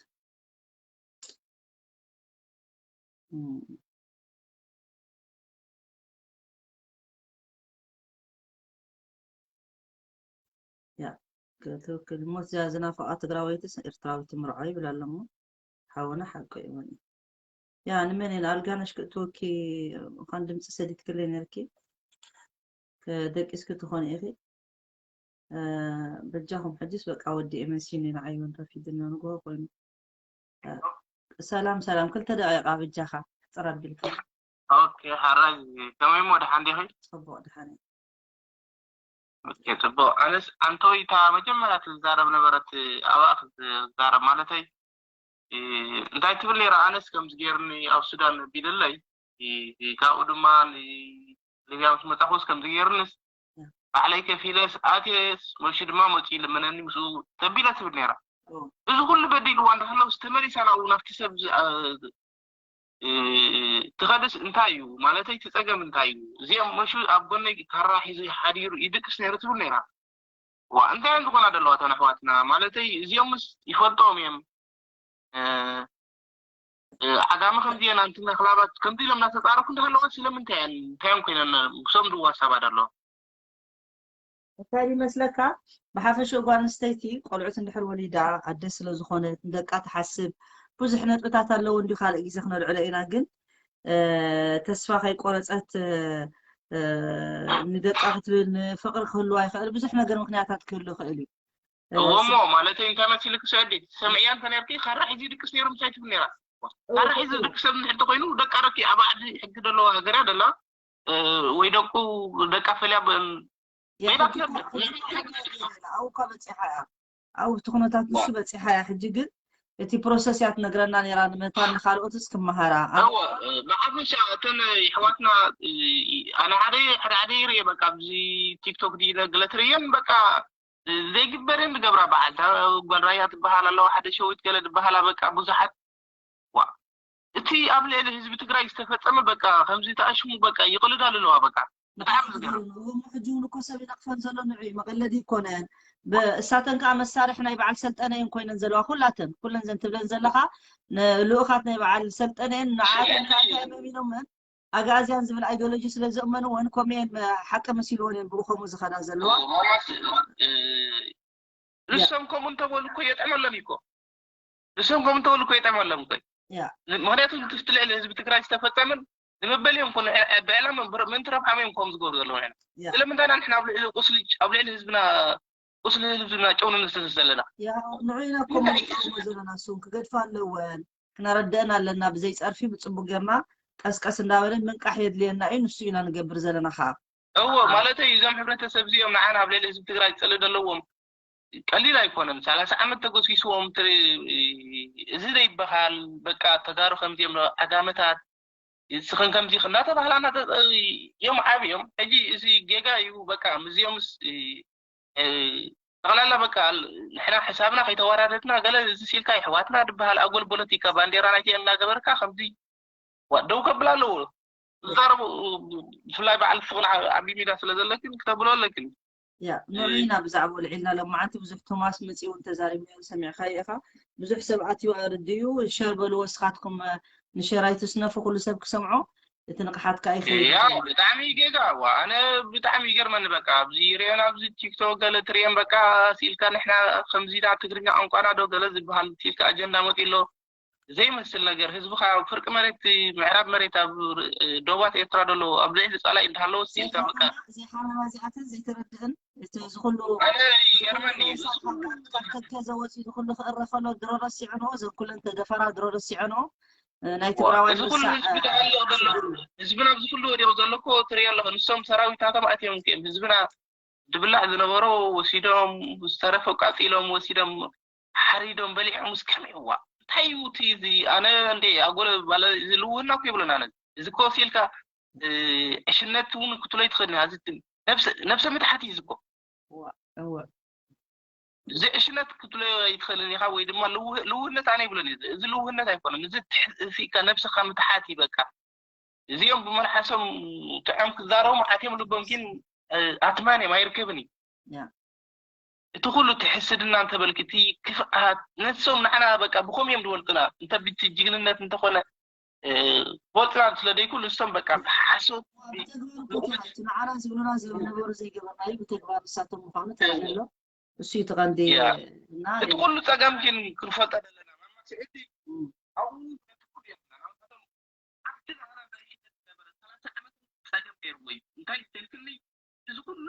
ያ ክትክል እሞ እዚኣ ዝናፍቓ ትግራወይትስ ኤርትራዊት ምርዖ ይብል ኣሎ እሞ ሓውና ሓቂ እዩ ያ ንመን እየ ንኣልጋነሽ ክእትወኪ እኳን ድምፂ ሰዲድክለይ ነርኪ ደቂስኪ ትኾኒ ኢኺ በጃኹም ሕጅስ በቃ ወዲኤ መሲኒ ንዓይ እውን ረፊድና ንግሆ ኮይኑ ሰላም ሰላም ክልተ ደቂቃ በጃኻ ሕፅር ኣቢልካ ኦኬ ሓራይ ከመይ እሞ ደሓን ዲኺ ፅቡቅ ድሓን ኦኬ ፅቡቅ ኣነስ ኣንቶይ እታ መጀመርያ ትዛረብ ነበረት ኣብኣ ክትዛረብ ማለተይ እንታይ ትብል ነይራ ኣነስ ከምዚ ገይርኒ ኣብ ሱዳን ኣቢልለይ ካብኡ ድማ ሊብያ ምስ መፃኹስ ከምዚ ገይርንስ ባዕለይ ከፊለስ ኣትየስ መልሲ ድማ መፂኡ ይልምነኒ ምስኡ ተቢለ ትብል ነይራ እዚ ኩሉ በዲልዋ እንዳሃለውስ ተመሊሳ ናብኡ ናብቲ ሰብ እ፣ ትኸድስ እንታይ እዩ? ማለተይ፣ እቲ ጸገም እንታይ እዩ? እዚኦም መሹ ኣብ ጎነይ ካራ ሒዙ ሓዲሩ ይድቅስ ነይሩ ትብል ነይራ። ዋ፣ እንታይ እዮም ዝኾና ዘለዋ እተን ኣሕዋትና? ማለተይ፣ እዚኦምስ ይፈልጦም እዮም። እ፣ እ፣ ዓጋመ ከምዚ እየን፣ ኣንትና ክላባት ከምዚ ኢሎም እናተጻረፉ እንዳሃለዋ ስለምንታይ እየን? እንታይ እዮም ኮይነን? ክሶም ድዋ ሳባ ደሎ? እንታይ ይመስለካ? ብሓፈሽኡ ጓል ኣንስተይቲ ቆልዑት እንድሕር ወሊዳ ኣደ ስለ ዝኾነት ንደቃ ትሓስብ። ብዙሕ ነጥብታት ኣለዎ እንዲ ካልእ ግዜ ክነልዕሎ ኢና፣ ግን እ፣ ተስፋ ከይቆረጸት እ፣ እ፣ ንደቃ ክትብል ንፍቕሪ ክህልዋ ይኽእል። ብዙሕ ነገር ምኽንያታት ክህሉ ይኽእል እዩ። እ፣ እዎ እሞ ማለተይ እንታይ መሲልክ ሰዲ ሰምዕያ እንተ ነርኪ ካራ ሒዙ ይድቅስ ነይሩ ምሳይ ትብል ነይራ። ካራ ሒዙ ድቅስ ሰብ እንድሕር ተኮይኑ ደቃ ረኪ ኣብ ዓዲ ሕጊ ዘለዎ ሃገር እያ ደላ እ፣ ወይ ደቁ ደቃ ፈልያ ብ- ያ፣ ሜዳ ሕጂ ትነብር። እኮ፣ ሕጂ እኮ በጺሓ እያ። ኣብኡ በጺሓ እያ። ኣብቲ ኩነታት ንሱ በጺሓ እያ። ሕጂ ግን እቲ ፕሮሰስ እያ ትነግረና ነይራ፣ ንመታን ንኻልኦትስ ክመሃራ። ኣነ እወ፣ እ፣ ብሓፈሻ እተን ይሕዋትና እ፣ ኣነ ሓደ ሓደ ሓደ ይርየ በቃ ኣብዚ ቲክቶክ ድዩ ገለ ትርእየን በቃ እ፣ ዘይግበር እየን ዝገብራ በዓል እታ ጓል ራያ ትበሃል ኣለዋ ሓደ ሸዊት ገለ ዝበሃላ በቃ ብዙሓት ዋ እቲ ኣብ ልዕሊ ህዝቢ ትግራይ ዝተፈጸመ በቃ ከምዚ ተኣሽሙ በቃ ይቕልዳሉ ኣለዋ በቃ ብጣዕሚ ዝገርም። እሞ ሕጂ እውን እኮ ሰብ ይነቅፈን ዘሎ ንዑ እዩ፣ መቐለዲ ይኮነን። ብ-፣ እሳተን ከዓ መሳርሒ ናይ በዓል ሰልጠነ እየን ኮይነን ዘለዋ ኩላተን፣ ኩለን ዘን ትብለን ዘለኻ ን-፣ ልኡኻት ናይ በዓል ሰልጠነ እየን። ንዓተን ከዓ እንታይ እዮም ኣሚኖመን? ኣግኣዝያን ዝብል ኣይዲዮሎጂ ስለ ዘእመንወን ከምኡ እየን፣ ሓቂ መሲልወን እየን ብኡ ከምኡ ዝኸዳ ዘለዋ። ማማስ እ፣ ንሶም ከምኡ እንተበሉ እኮ የጥዕመሎም እዩ እኮ። ንሶም ከምኡ እንተበሉ እኮ የጥዕመሎም እኮ። ያ። ምክንያቱ እቲ ልዕሊ ህዝቢ ትግራይ ዝተፈጸመን ንመበል እዮም እኮ ንዕ-፣ ብዕላማ ብር-፣ ምእንቲ ረብሓም እዮም ከምኡ ዝገብሩ ዘለዉ እዮም። ያ። ስለምንታይ ኢና ንሕና ኣብ ልዕሊ ቁስሊ ኣብ ልዕሊ ህዝብና ቁስሊ ህዝብና ጨው ንነስንስ ዘለና? ያ፣ ንዑ ኢና እኮ መሪፅናሞ ዘለና፣ እሱን ክገድፋ ኣለወን። ክነረድአን ኣለና፣ ብዘይ ፀርፊ ብፅቡቅ ጌርና ቀስቀስ እንዳበለን ምንቃሕ የድልየና እዩ፣ ንሱ ኢና ንገብር ዘለና ከዓ። እዎ፣ ማለተይ እዞም ሕብረተሰብ እዚኦም ንዓና ኣብ ልዕሊ ህዝቢ ትግራይ ፅልኢ ዘለዎም ቀሊል ኣይኮነን። ሰላሳ ዓመት ተጎስጊስዎም ትሪ-፣ እዚ ዘይበሃል በቃ ተጋሩ ከምዚኦም ዓጋመታት እስኽን ከምዚ እናተባህላ እናተ-፣ እዮም ዓብዮም። ሕጂ እዚ ጌጋ እዩ በቃ ምስዚኦምስ እ፣ ጠቕላላ በቃ ንሕና ሕሳብና ከይተወራረድና ገለ እዚ ሲልካ የሕዋትና ድበሃል ኣጎል ፖለቲካ ባንዴራ ናይቲኤን እናገበርካ ከምዚ ዋ ደው ከብል ኣለዎ ዝዛረቡ ብፍላይ በዓል ፍቕን ዓቢ ሚዳ ስለ ዘለክን ክተብሎ ኣለክን ያ ንዑ ኢና ብዛዕባ ልዒልና ሎማዓንቲ ብዙሕ ቶማስ መፂኡ እውን ተዛሪቡ ነይሩ ሰሚዕካዮ ኢኻ ብዙሕ ሰብ ኣትዩ ኣርድዩ ሸር በሉ ወስኻትኩም ንሸር ኣይትስነፉ ኩሉ ሰብ ክሰምዖ እቲ ንቕሓት ከዓ ይኸይድ ያ ብጣዕሚ ጌጋ ዋ ኣነ ብጣዕሚ ይገርመኒ በቃ ኣብዚ ሪኦን ኣብዚ ቲክቶክ ገለ ትሪኦን በቃ ሲልካ ንሕና ከምዚና ትግርኛ ቋንቋና ዶ ገለ ዝበሃል ሲልካ ኣጀንዳ መፂ ኣሎ ዘይመስል ነገር ህዝብኻ ኣብ ፍርቂ መሬት ምዕራብ መሬት ኣብ ዶባት ኤርትራ ደሎ ኣብ ልዕሊ ፃላኢ እንዳሃለወ ሲልካ በቃ ዘይሓረባ እዚኣተን ዘይተረድእን እቲ ዝኩሉ ኣነ ይገርመኒ እዩ ከከዘ ወፂ ዝኩሉ ክእረኸሎ ድሮ ረሲዕንኦ ዘኩለን ተደፈራ ድሮ ረሲዕንኦ ናይ ትግራዋይ እዚ ኩሉ ህዝቢ ተሃልቕ ዘሎ ህዝብና ኣብዚ ኩሉ ወዲቑ ዘሎ እኮ ትሪኦ ኣለኹ ንሶም ሰራዊታቶም ኣትዮም እዮም ህዝብና ድብላዕ ዝነበሮ ወሲዶም ዝተረፈ ቃፂሎም ወሲዶም ሓሪዶም በሊዖም እስከመይ እዋ እንታይ እዩ እቲ እዚ ኣነ እንዴ ኣጎለ ባለ እዚ ልውህና እኮ ይብለና ነዚ እዚ እኮ ሲልካ ዕሽነት እውን ክትሎ ይትኽእል ነብሰ ምትሓት እዩ እዚ እኮ እወ እዚ ዕሽነት ክትሎ ኣይትኽእልን ኢኻ ወይ ድማ ልውህነት ኣነ ይብለን እዚ ልውህነት ኣይኮነን እዚ ትሕእሲካ ነብስኻ ምትሓት እዩ በቃ እዚኦም ብመልሓሶም ጥዕም ክዛረቡ መዓት እዮም ልቦም ግን ኣትማን እዮም ኣይርከብን እዩ እቲ ኩሉ እቲ ሕስድና እንተበልክ እቲ ክፍኣት ነሶም ንዓና በቃ ብኸም እዮም ዝወልቅና እንተ ብቲ ጅግንነት እንተኾነ ክወልቅና ስለ ደይኩሉ ንሶም በቃ ብሓሶት ንዓና ዝብሉና ዝነበሩ ዘይገበርናዩ ብተግባር ንሳቶም ምዃኑ ተረድሎ እሱ እዩ ተቐንዲ እና እቲ ኩሉ ፀገም ግን ክንፈልጠ ዘለና ማማ ስዕዲ ኣብኡ ነቲ ኩሉ የብልና ናብቶም ኣብቲ ናህና መሪሕነት ዝነበረ ሰላሳ ዓመት ፀገም ነይርዎ እዩ እንታይ ዝተልክኒ እዚ ኩሉ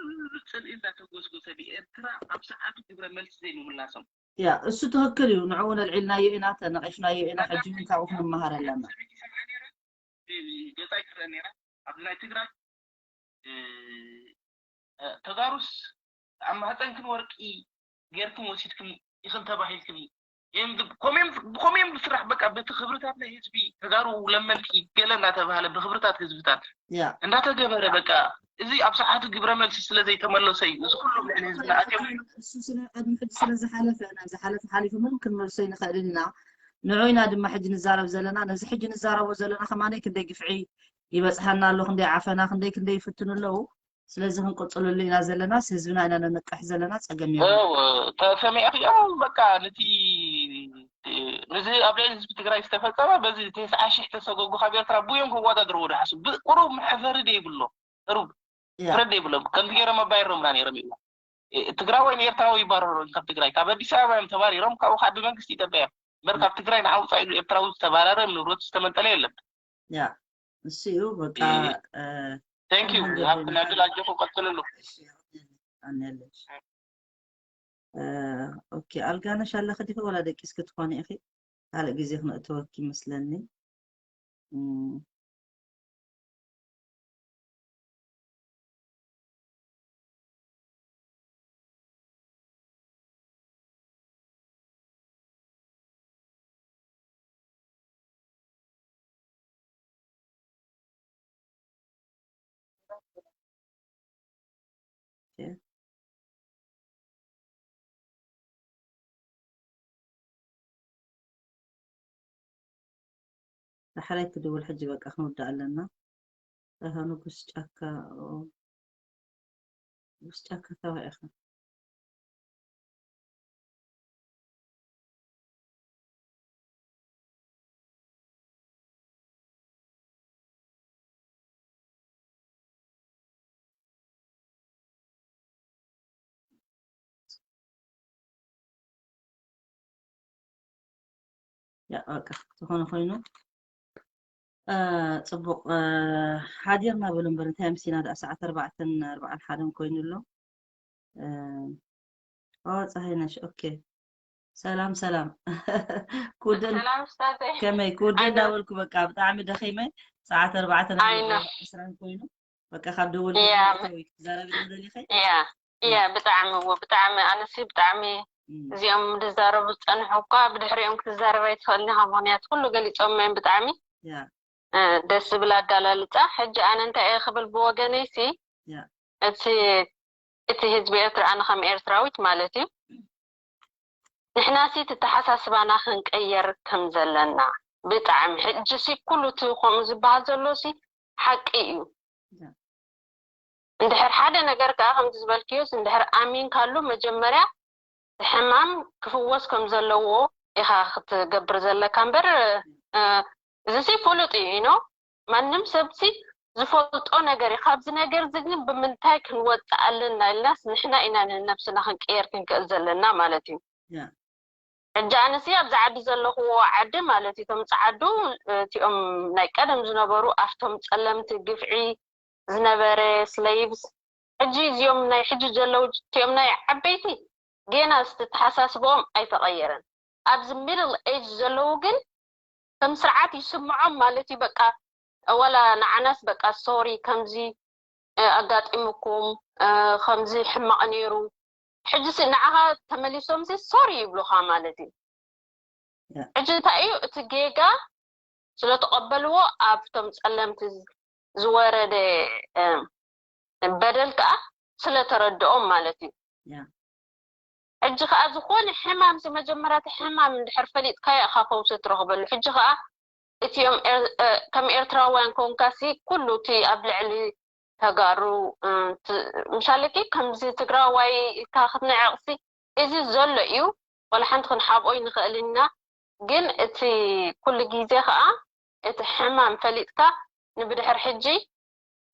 ፅልኢ እንዳተጎስጎሰ ብኤርትራ ኣብ ሰዓቱ ግብረ መልሲ ዘይምምላሶም ያ እሱ ትክክል እዩ ንዕኡ ነልዒልናዮ ኢና ተነቂፍናዮ ኢና ሕጂ እውን ካብኡ ክንመሃር ኣለና ገፃ ይትረአ ነይራ ኣብዚ ናይ ትግራይ ተጋሩስ ኣብ ማህፀንክን ወርቂ ጌርክን ወሲድክን ኢኽን ተባሂልክን ብኮሜም ዝስራሕ በቃ በቲ ክብርታት ናይ ህዝቢ ተጋሩ ለመንቲ ገለ እናተባሃለ ብክብርታት ህዝብታት እንዳተገበረ በቃ እዚ ኣብ ሰዓቱ ግብረ መልሲ ስለ ዘይተመለሰ እዩ እዚ ኩሉ ልዕሊ ህዝብና ኣትዮም እሱ ስለ ቅድሚ ሕጂ ስለ ዝሓለፈ ናይ ዝሓለፈ ሓሊፉ ምንም ክንመልሶ ይንኽእልን ኢና ንዑ ኢና ድማ ሕጂ ንዛረብ ዘለና። ነዚ ሕጂ ንዛረቦ ዘለና ከማነይ ክንደይ ግፍዒ ይበፅሐና ኣሎ፣ ክንደይ ዓፈና፣ ክንደይ ክንደይ ይፍትኑ ኣለዉ። ስለዚ ክንቅፅልሉ ኢና ዘለናስ ህዝብና ኢና ነንቅሕ ዘለና፣ ፀገም የብሉ። ተሰሚዕኽዮም በቃ ነቲ ነዚ ኣብ ልዕሊ ህዝቢ ትግራይ ዝተፈፀመ በዚ ተስዓ ሽሕ ተሰጎጉ ካብ ኤርትራ ብዮም ክወዳድርዎ ድሓሱ ቁሩብ መሕፈሪ ዶ ይብሎ ቁሩብ ፍረድ ይብሎም ከምዚ ገይሮም ኣባይሮምና ነይሮም ይብላ። ትግራዋይ ንኤርትራዊ ይባረሩ ካብ ትግራይ ካብ ኣዲስ ኣበባ እዮም ተባሪሮም ካብኡ ከዓ ብመንግስቲ ኢትዮጵያ እዮም እምበር ካብ ትግራይ ንዓውፃ ኢሉ ኤርትራዊ ዝተባረረ ንብረቱ ዝተመንጠለ የለን። ያ እሱ እዩ በቃ። Thank you። ሃብትና ድል ኣጆኹ ቀፅልሉ። ኦኬ ኣልጋነሽ ኣለኺ ዲኺ ወላ ደቂስኪ ትኾኒ ኢኺ? ካልእ ግዜ ክነእተወኪ ይመስለኒ። ዳሕራይ ክድውል ሕጂ በቃ ክንውዳእ ኣለና። እህ ንጉስ ጫካ ንጉስ ጫካ ካበይ ኢኻ? ያ በቃ ዝኾነ ኮይኑ ጽቡቕ ሓዲርና በሉ እምበር እንታይ ኣምሲና ደኣ ሰዓት ኣርባዕተን ኣርባዓን ሓደን ኮይኑ ኣሎ። ኦ ፀሃይነሽ ኦኬ ሰላም ሰላም ኩድን ሰላም ስታተይ ከመይ ኩድን እንዳበልኩ በቃ ብጣዕሚ ደኺመ ሰዓት ኣርባዕተን ኣይነ ዕስራን ኮይኑ በቃ ካብ ደወል ያ ትዛረቢ ደሊኸ ያ ያ ብጣዕሚ እዎ ብጣዕሚ ኣነሲ ብጣዕሚ እዚኦም ዝዛረቡ ዝፀንሑ እኳ ብድሕሪኦም ክትዛረብ ኣይትኽእልን ኢኻ ምክንያቱ ኩሉ ገሊፆም እዮም ብጣዕሚ ያ እ፣ ደስ ዝብል ኣገላልፃ ሕጂ ኣነ እንታይ እየ ክብል ብወገነይሲ ያ እቲ እቲ ህዝቢ ኤርትራ ኣነ ከም ኤርትራዊት ማለት እዩ ንሕናሲ እቲ ተሓሳስባና ክንቀየር ከም ዘለና ብጣዕሚ ሕጂሲ ኩሉ እቲ ከምኡ ዝበሃል ዘሎሲ ሓቂ እዩ ያ እንድሕር ሓደ ነገር ከዓ ከምዚ ዝበልክዮስ እንድሕር ኣሚንካሉ መጀመርያ እቲ ሕማም ክፍወስ ከም ዘለዎ ኢኻ ክትገብር ዘለካ እምበር እ፣ እዚሲ ፍሉጥ እዩ ኢኖ ማንም ሰብሲ ዝፈልጦ ነገር እዩ ካብዚ ነገር እዚ ግን ብምንታይ ክንወፅእ ኣለና ኢልናስ ንሕና ኢና ንነብስና ክንቅየር ክንክእል ዘለና ማለት እዩ ያ ሕጂ ኣነሲ ኣብዚ ዓዲ ዘለኽዎ ዓዲ ማለት እዩ እቶም ፀዓዱ እቲኦም ናይ ቀደም ዝነበሩ ኣብቶም ፀለምቲ ግፍዒ ዝነበረ slaves ሕጂ እዚኦም ናይ ሕጂ ዘለዉ እቲኦም ናይ ዓበይቲ ጌና ዝተተሓሳስበኦም ኣይተቐየረን ኣብዚ middle age ዘለዉ ግን ከም ስርዓት ይስምዖም ማለት እዩ በቃ ወላ ንዓናስ በቃ sorry ከምዚ ኣጋጢሙኩም ከምዚ ሕማቕ ነይሩ ሕጂ ሲ ንዓኻ ተመሊሶም ሲ sorry ይብሉኻ ማለት እዩ ያ። ሕጂ እንታይ እዩ እቲ ጌጋ ስለተቐበልዎ ኣብቶም ፀለምቲ ዝወረደ በደል ከዓ ስለተረድኦም ማለት እዩ ያ። ሕጂ ከዓ ዝኾነ ሕማም ሲ መጀመርያ እቲ ሕማም እንድሕር ፈሊጥካዮ ኢኻ ፈውሲ ትረኽበሉ ሕጂ ከዓ እቲኦም ኤር- እ፣ ከም ኤርትራውያን ኮንካሲ ኩሉ እቲ ኣብ ልዕሊ ተጋሩ እ፣ ት- ምሳሌ ኪ ከምዚ ትግራዋይ ኢልካ ክትንዕቕሲ እዚ ዘሎ እዩ ወላ ሓንቲ ክንሓብኦ ይንኽእል ኢና ግን እቲ ኩሉ ግዜ ከዓ እቲ ሕማም ፈሊጥካ ንብድሕር ሕጂ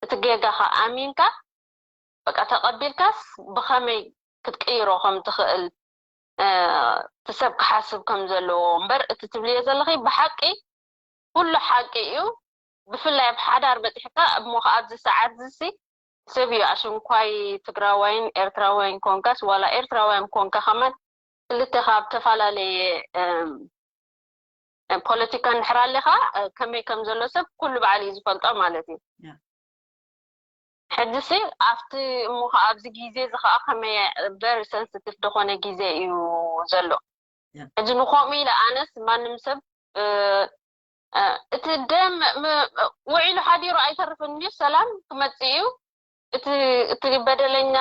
እቲ ጌጋኻ ኣሚንካ በቃ ተቐቢልካስ ብኸመይ ክትቅይሮ ከም ትኽእል እቲ ሰብ ክሓስብ ከም ዘለዎ እምበር እቲ ትብልዮ ዘለኺ ብሓቂ ኩሉ ሓቂ እዩ ብፍላይ ኣብ ሓዳር በፂሕካ እሞ ከዓ ኣብዚ ሰዓት ዝሲ ሰብ እዩ ኣሽንኳይ ትግራዋይን ኤርትራዋይን ኮንካስ ዋላ ኤርትራውያን ኮንካ ከማን ክልተ ካብ ተፈላለየ ፖለቲካ እንድሕር ኣለካ ከመይ ከም ዘሎ ሰብ ኩሉ በዓል እዩ ዝፈልጦ ማለት እዩ ሕጂ ሲ ኣብቲ እሞ ከዓ ኣብዚ ግዜ እዚ ከዓ ከመይ very sensitive ዝኾነ ግዜ እዩ ዘሎ ሕጂ ንከምኡ ኢለ ኣነስ ማንም ሰብ እቲ ደም ውዒሉ ሓዲሩ ኣይተርፍን እዩ ሰላም ክመፅእ እዩ እቲ በደለኛ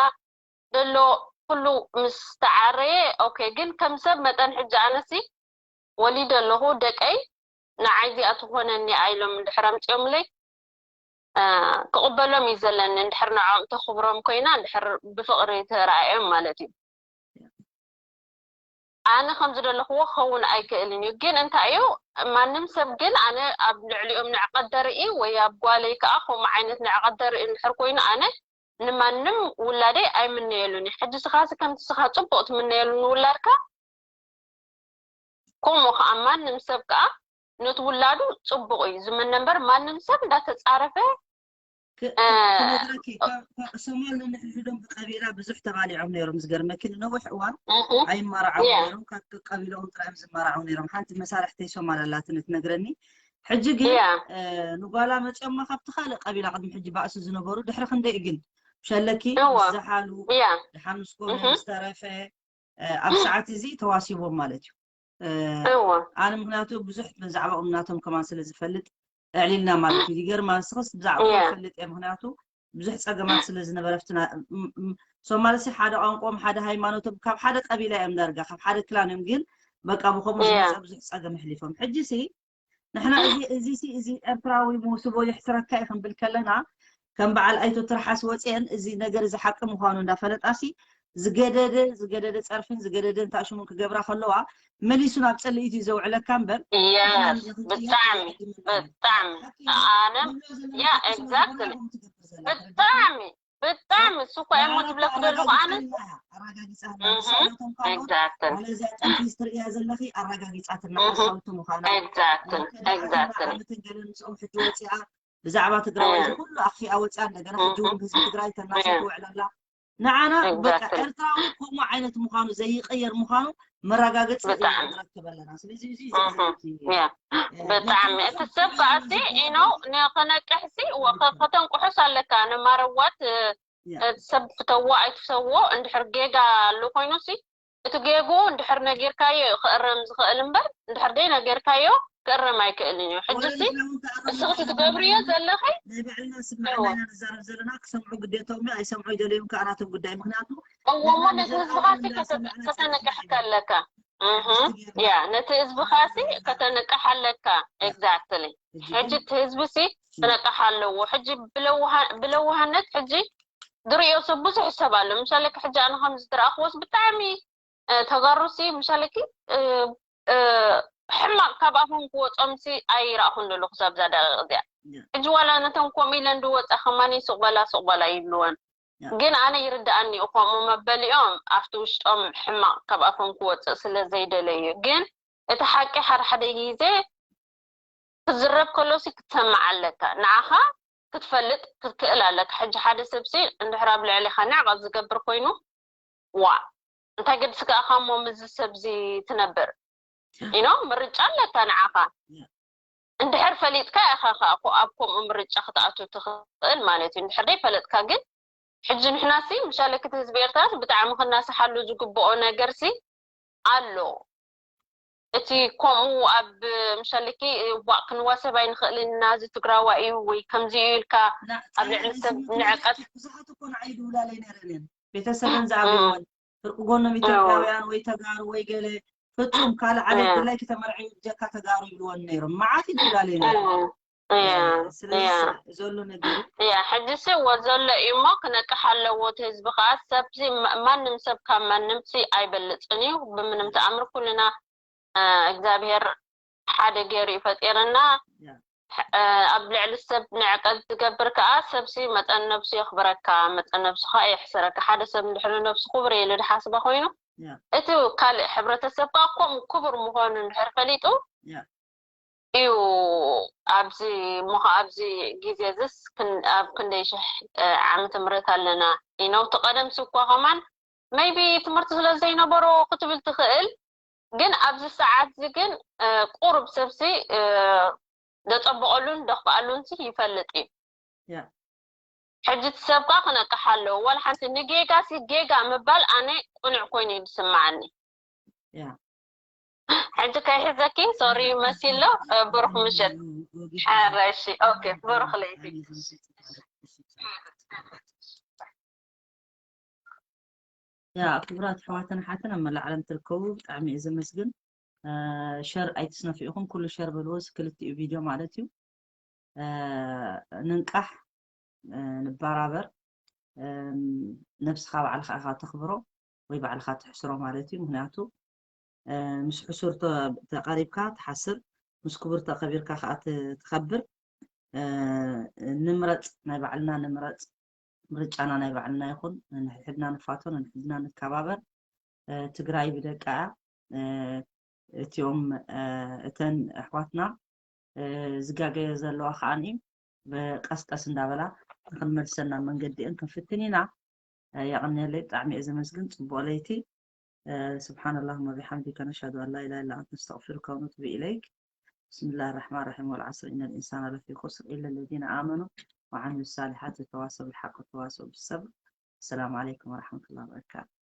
ዘሎ ኩሉ ምስ ተዓረየ ኦኬ ግን ከም ሰብ መጠን ሕጂ ኣነሲ ወሊደ ኣለኹ፣ ደቀይ ንዓይ እዚኣ ትኾነኒ እያ ኢሎም እንድሕር ኣምፂኦምለይ፣ እ፣ ክቕበሎም እዩ ዘለኒ። እንድሕር ንዕኦም ተኽብሮም ኮይና፣ እንድሕር ብፍቕሪ ተረኣዮም ማለት እዩ። ኣነ ከም ዝደለኽዎ ክኸውን ኣይክእልን እዩ። ግን እንታይ እዩ፣ ማንም ሰብ ግን ኣነ ኣብ ልዕሊኦም ንዕቀት ደርኢ ወይ ኣብ ጓለይ ከዓ ከምኡ ዓይነት ንዕቀት ደርኢ እንድሕር ኮይኑ፣ ኣነ ንማንም ውላደይ ኣይምነየሉን እዩ። ሕጂ ስኻሲ ከምቲ ስኻ ጽቡቕ ትምነየሉ ንውላድካ፣ ከምኡ ከዓ ማንም ሰብ ከዓ ነቲ ውላዱ ጽቡቕ እዩ ዝምነ እምበር፣ ማንም ሰብ እንዳተጻረፈ፣ ክ- እ፣ ክነግረኪ፣ ካብ- ካብ ሶማል ነንሕድሕዶም ብቀቢላ ብዙሕ ተባሊዖም ነይሮም። ዝገርመኪ፣ ንነዊሕ እዋን እህ፣ ኣይመራዓው ያ። ነይሮም። ካብ ቀቢላኦም ጥራይ እዮም ዝመራዓው ነይሮም። ሓንቲ መሳርሕተይ ሶማል ኣላትኒ ትነግረኒ። ሕጂ ግን ያ። እ፣ ንጓላ መፅኦማ ካብቲ ካልእ ቀቢላ ቅድሚ ሕጂ ባእሲ ዝነበሩ ድሕሪ ክንደይ ግን ሸለኪ እዋ። ምስ ዝሓሉ ያ። ድሓን ምስ ኮነ እህ። ምስ ተረፈ፣ እ፣ ኣብ ሰዓት እዚ ተዋሲቦም ማለት እዩ። እ፣ እዋ። ኣነ ምክንያቱ ብዙሕ ብዛዕባኦም ናቶም ከማን ስለ ዝፈልጥ ኣዕሊልና ማለት እዩ። ይገርማ ንስኽስ ብዛዕባ ያ። ይፈልጥ እየ፣ ምክንያቱ ብዙሕ ፀገማት ስለ ዝነበረ ኣብቲ ና- ም- ም- ሶማልሲ ሓደ ቋንቋኦም ሓደ ሃይማኖቶም ካብ ሓደ ቀቢላ እዮም ዳርጋ ካብ ሓደ ክላን እዮም፣ ግን በቃ ብከምኡ ያ። ዝመፀ ብዙሕ ፀገም ኣሕሊፎም። ሕጂ ሲ ንሕና እዚ እዚ ሲ እዚ ኤርትራዊ መውስቦ የሕስረካ እዩ ክንብል ከለና ከም በዓል ኣይቶ ትርሓስ ወፅአን እዚ ነገር እዚ ሓቂ ምዃኑ እንዳፈለጣ ሲ ዝገደደ ዝገደደ ፀርፍን ዝገደደ እንታይ ሽሙን ክገብራ ከለዋ መሊሱ ናብ ፀልኢት እዩ ዘውዕለካ እምበር Yes፣ ንሕና ንዘኽንፅያ ብጣዕሚ ኣይዕድምን ኣለና። ብጣዕሚ ሓቂ እዩ። ኣነ ንብሎ ዘለና ያ ሓቂ ስለዝኾነ exactly ከምኡ ትገብር ዘላ። ብጣዕሚ ብጣዕሚ እሱ እኮ እየ ሞ ንዓና ዝብለክ እኮ ዘለኹ ኣነ ኣረጋጊጻትና እያ፣ ኣረጋጊጻትና። እህ፣ ንሳቶም ካልኦት exactly ዋላ እዚኣ ጥንፊ ትርእያ ዘለኺ ኣረጋጊጻ ትርኢያ እህ፣ ሓሳውቲ ምዃና። exactly ከዳዕትና exactly ዓመትን ገለን ምስኦም ሕጂ ወፂኣ ብዛዕባ ትግራዋይ እዚ እህ፣ ኩሉ ኣኽፊኣ ወፂኣ፣ እንደገና ሕጂ እውን እህ፣ ብህዝቢ ትግራይ ተናስያ እህ፣ ትውዕል ኣላ። ንዓና በቃ exactly ኤርትራዊ ከምኡ ዓይነት ምዃኑ ዘይቕየር ምዃኑ መረጋገፂ ኢና ብጣዕሚ ንረክብ ኣለና። ስለዚ እዚ እዩ እህ፣ ዘሕዝነኪ። ያ እ፣ ብጣዕሚ ነቶም እቲ ኣብዚ ሰብ ዙርያ ከዓ ዘሎ ሲ ዝገበሩ ኢኖ ከተንቅሕሲ ወ- ከ- ከተንቅሑስ ኣለካ ነማረዋት ያ እቲ ሰብ ፍተዎ ኣይትፍተዎ እንድሕር ጌጋ ኣሎ ኮይኑ ሲ እቲ ጌግኡ እንድሕር ነጊርካዮ እዩ ክእረም ዝኽእል እምበር እንድሕር ደይ ነጊርካዮ ክእረም ኣይክእልን እዩ። ሕጂ ሲ እስኽቲ ትገብርዮ ዘለኺ ናይ ባዕልና ስምዕና ኢና ንዛረብ ዘለና። ክሰምዑ ግዴታኦም እዩ፣ ኣይሰምዑ ይደለዮም ከኣ ናቶም ጉዳይ። ምክንያቱ እዎ እሞ ነቲ ህዝብኻ ሲ ከተነቅሕ ከለካ እህ፣ ያ ነቲ ህዝብኻ ሲ ከተነቅሕ ኣለካ። Exactly። ሕጂ እቲ ህዝቢ ሲ ክነቅሕ ኣለዎ። ሕጂ ብለውሃ- ብለውሃነት ሕጂ ዝርእዮ ሰብ ብዙሕ ሰብ ኣሎ። ምሳሌ ሕጂ ኣነ ከምዚ ዝረኣኽዎስ ብጣዕሚ እ፣ ተጋሩ ሲ ምሳሌ እ፣ እ፣ ሕማቕ ካብ ኣፎም ክወጾም ሲ ኣይረኣኹን ዘለኹ ኣብዛ ደቂቕ እዚኣ። ሕጂ ዋላ ነተን ከምኡ ኢለን ዝወጻ ከማኒ ሱቕ በላ ሱቕ በላ ይብልወን። ግን ኣነ ይርድኣኒ እዩ ከምኡ መበሊኦም ኣብቲ ውሽጦም ሕማቕ ካብ ኣፎም ክወጽእ ስለ ዘይደለዩ። ግን እቲ ሓቂ ሓደ ሓደ ግዜ ክዝረብ ከሎ ሲ ክትሰምዕ ኣለካ። ንዓኻ ክትፈልጥ ክትክእል ኣለካ። ሕጂ ሓደ ሰብ ሲ እንድሕር ኣብ ልዕሊኻ ንዕቐት ዝገብር ኮይኑ ዋ እንታይ ገድስካ ኢኻ እሞ ምስዚ ሰብዚ ትነብር ኢኖ ምርጫ ኣለካ ንዓኻ። እንድሕር ፈሊጥካ ኢኻ ከኣ ኮ- ኣብ ከምኡ ምርጫ ክትኣቱ ትኽእል ማለት እዩ። እንድሕር ደይ ፈለጥካ ግን ሕጂ ንሕና ሲ ምሻለኪ እቲ ህዝቢ ኤርትራ ሲ ብጣዕሚ ክናስሓሉ ዝግብኦ ነገር ሲ ኣሎ። እቲ ከምኡ ኣብ ምሻለኪ ዋእ ክንዋሰብ ኣይንኽእልን ኢና እዚ ትግራዋይ እዩ ወይ ከምዚ እዩ ኢልካ ኣብ ልዕሊ ሰብ ንዕቀት ብዙሓት እኮ ንዓይ ይድውላለይ ነይረን እየን። ቤተሰበን ዝኣበይወን ፍርቂ ጎኖም ኢትዮጵያውያን ወይ ተጋሩ ወይ ገለ ፍጹም ካልእ ዓሌት ድላይ ክተመርዕዩ ብጀካ ተጋሩ ይብልወን ነይሮም። መዓት ይድውላለይ ነይረን። ስለዚ ዘሎ ነገር ያ ሕጂ ሲ ወ ዘሎ እዩ እሞ ክነቅሕ ኣለዎ እቲ ህዝቢ ከዓ ሰብ ሲ ማ- ማንም ሰብ ካብ ማንም ሲ ኣይበልፅን እዩ ብምንም ተኣምር ኩልና እ፣ እግዚኣብሔር ሓደ ገይሩ እዩ ፈጢርና እ፣ ኣብ ልዕሊ ሰብ ንዕቀት ዝገብር ከዓ ሰብ ሲ መጠን ነብሱ የኽብረካ መጠን ነብሱ ከዓ የሕስረካ ሓደ ሰብ እንድሕር ነብሱ ክቡር ኢሉ ዝሓስበ ኮይኑ እቲ ካልእ ሕብረተሰብ ከዓ ከምኡ ክቡር ምዃኑ እንድሕር ፈሊጡ እዩ ኣብዚ እሞ ኣብዚ ግዜ እዚስ ክን- ኣብ ክንደይ ሽሕ እ፣ ዓመተ ምህረት ኣለና ኢኖ እቲ ቀደም ስኳ ከማን maybe ትምህርቲ ስለ ዘይነበሮ ክትብል ትኽእል ግን ኣብዚ ሰዓት እዚ ግን እ፣ ቁሩብ ሰብሲ እ፣ ዘፀብቐሉን ዘኽፍኣሉን ሲ ይፈልጥ እዩ ያ ሕጂ እቲ ሰብ ከዓ ክነቅሕ ኣለዎ ዋላ ሓንቲ ንጌጋ ሲ ጌጋ ምባል ኣነ ቁኑዕ ኮይኑ እዩ ዝስምዓኒ ያ ሕጂ ከይሕዘኪ sorry መሲሎ እ፣ ብሩኽ ምሸት ሓረሺ okay ብሩኽ ለይቲ ያ ክቡራት ኣሕዋትን ኣሓትን ኣብ መላእ ዓለም ትርከቡ ብጣዕሚ እየ ዘመስግን። ሸር ኣይትስነፉ ኢኹም፣ ኩሉ ሸር በልዎ፣ ክልቲኡ ቪድዮ ማለት እዩ። ንንቃሕ፣ ንበራበር፣ ነብስኻ ባዕልኻ ኢኻ ተኽብሮ ወይ ባዕልኻ ትሕስሮ ማለት እዩ። ምክንያቱ ምስ ሕሱር ተቐሪብካ ትሓስር፣ ምስ ክቡር ተኸቢርካ ከዓ ትኸብር። ንምረፅ፣ ናይ ባዕልና ንምረፅ፣ ምርጫና ናይ ባዕልና ይኹን። ንሕድና ንፋቶ፣ ንሕድና ንከባበር። ትግራይ ብደቃ፣ እቲኦም፣ እተን ኣሕዋትና ዝጋገየ ዘለዋ ከዓኒ ብቀስቀስ እንዳበላ ንክንመልሰና መንገዲአን ክንፍትን ኢና። የቐንየለይ፣ ብጣዕሚ እየ ዘመስግን። ፅቡቕ ለይቲ። سبحان اللهم وبحمدك، نشهد أن لا إله إلا أنت، نستغفرك ونتوب إليك. بسم الله الرحمن الرحيم، والعصر إن الإنسان لفي خسر إلا الذين آمنوا وعملوا الصالحات وتواصوا بالحق وتواصوا بالصبر. السلام عليكم ورحمة الله وبركاته.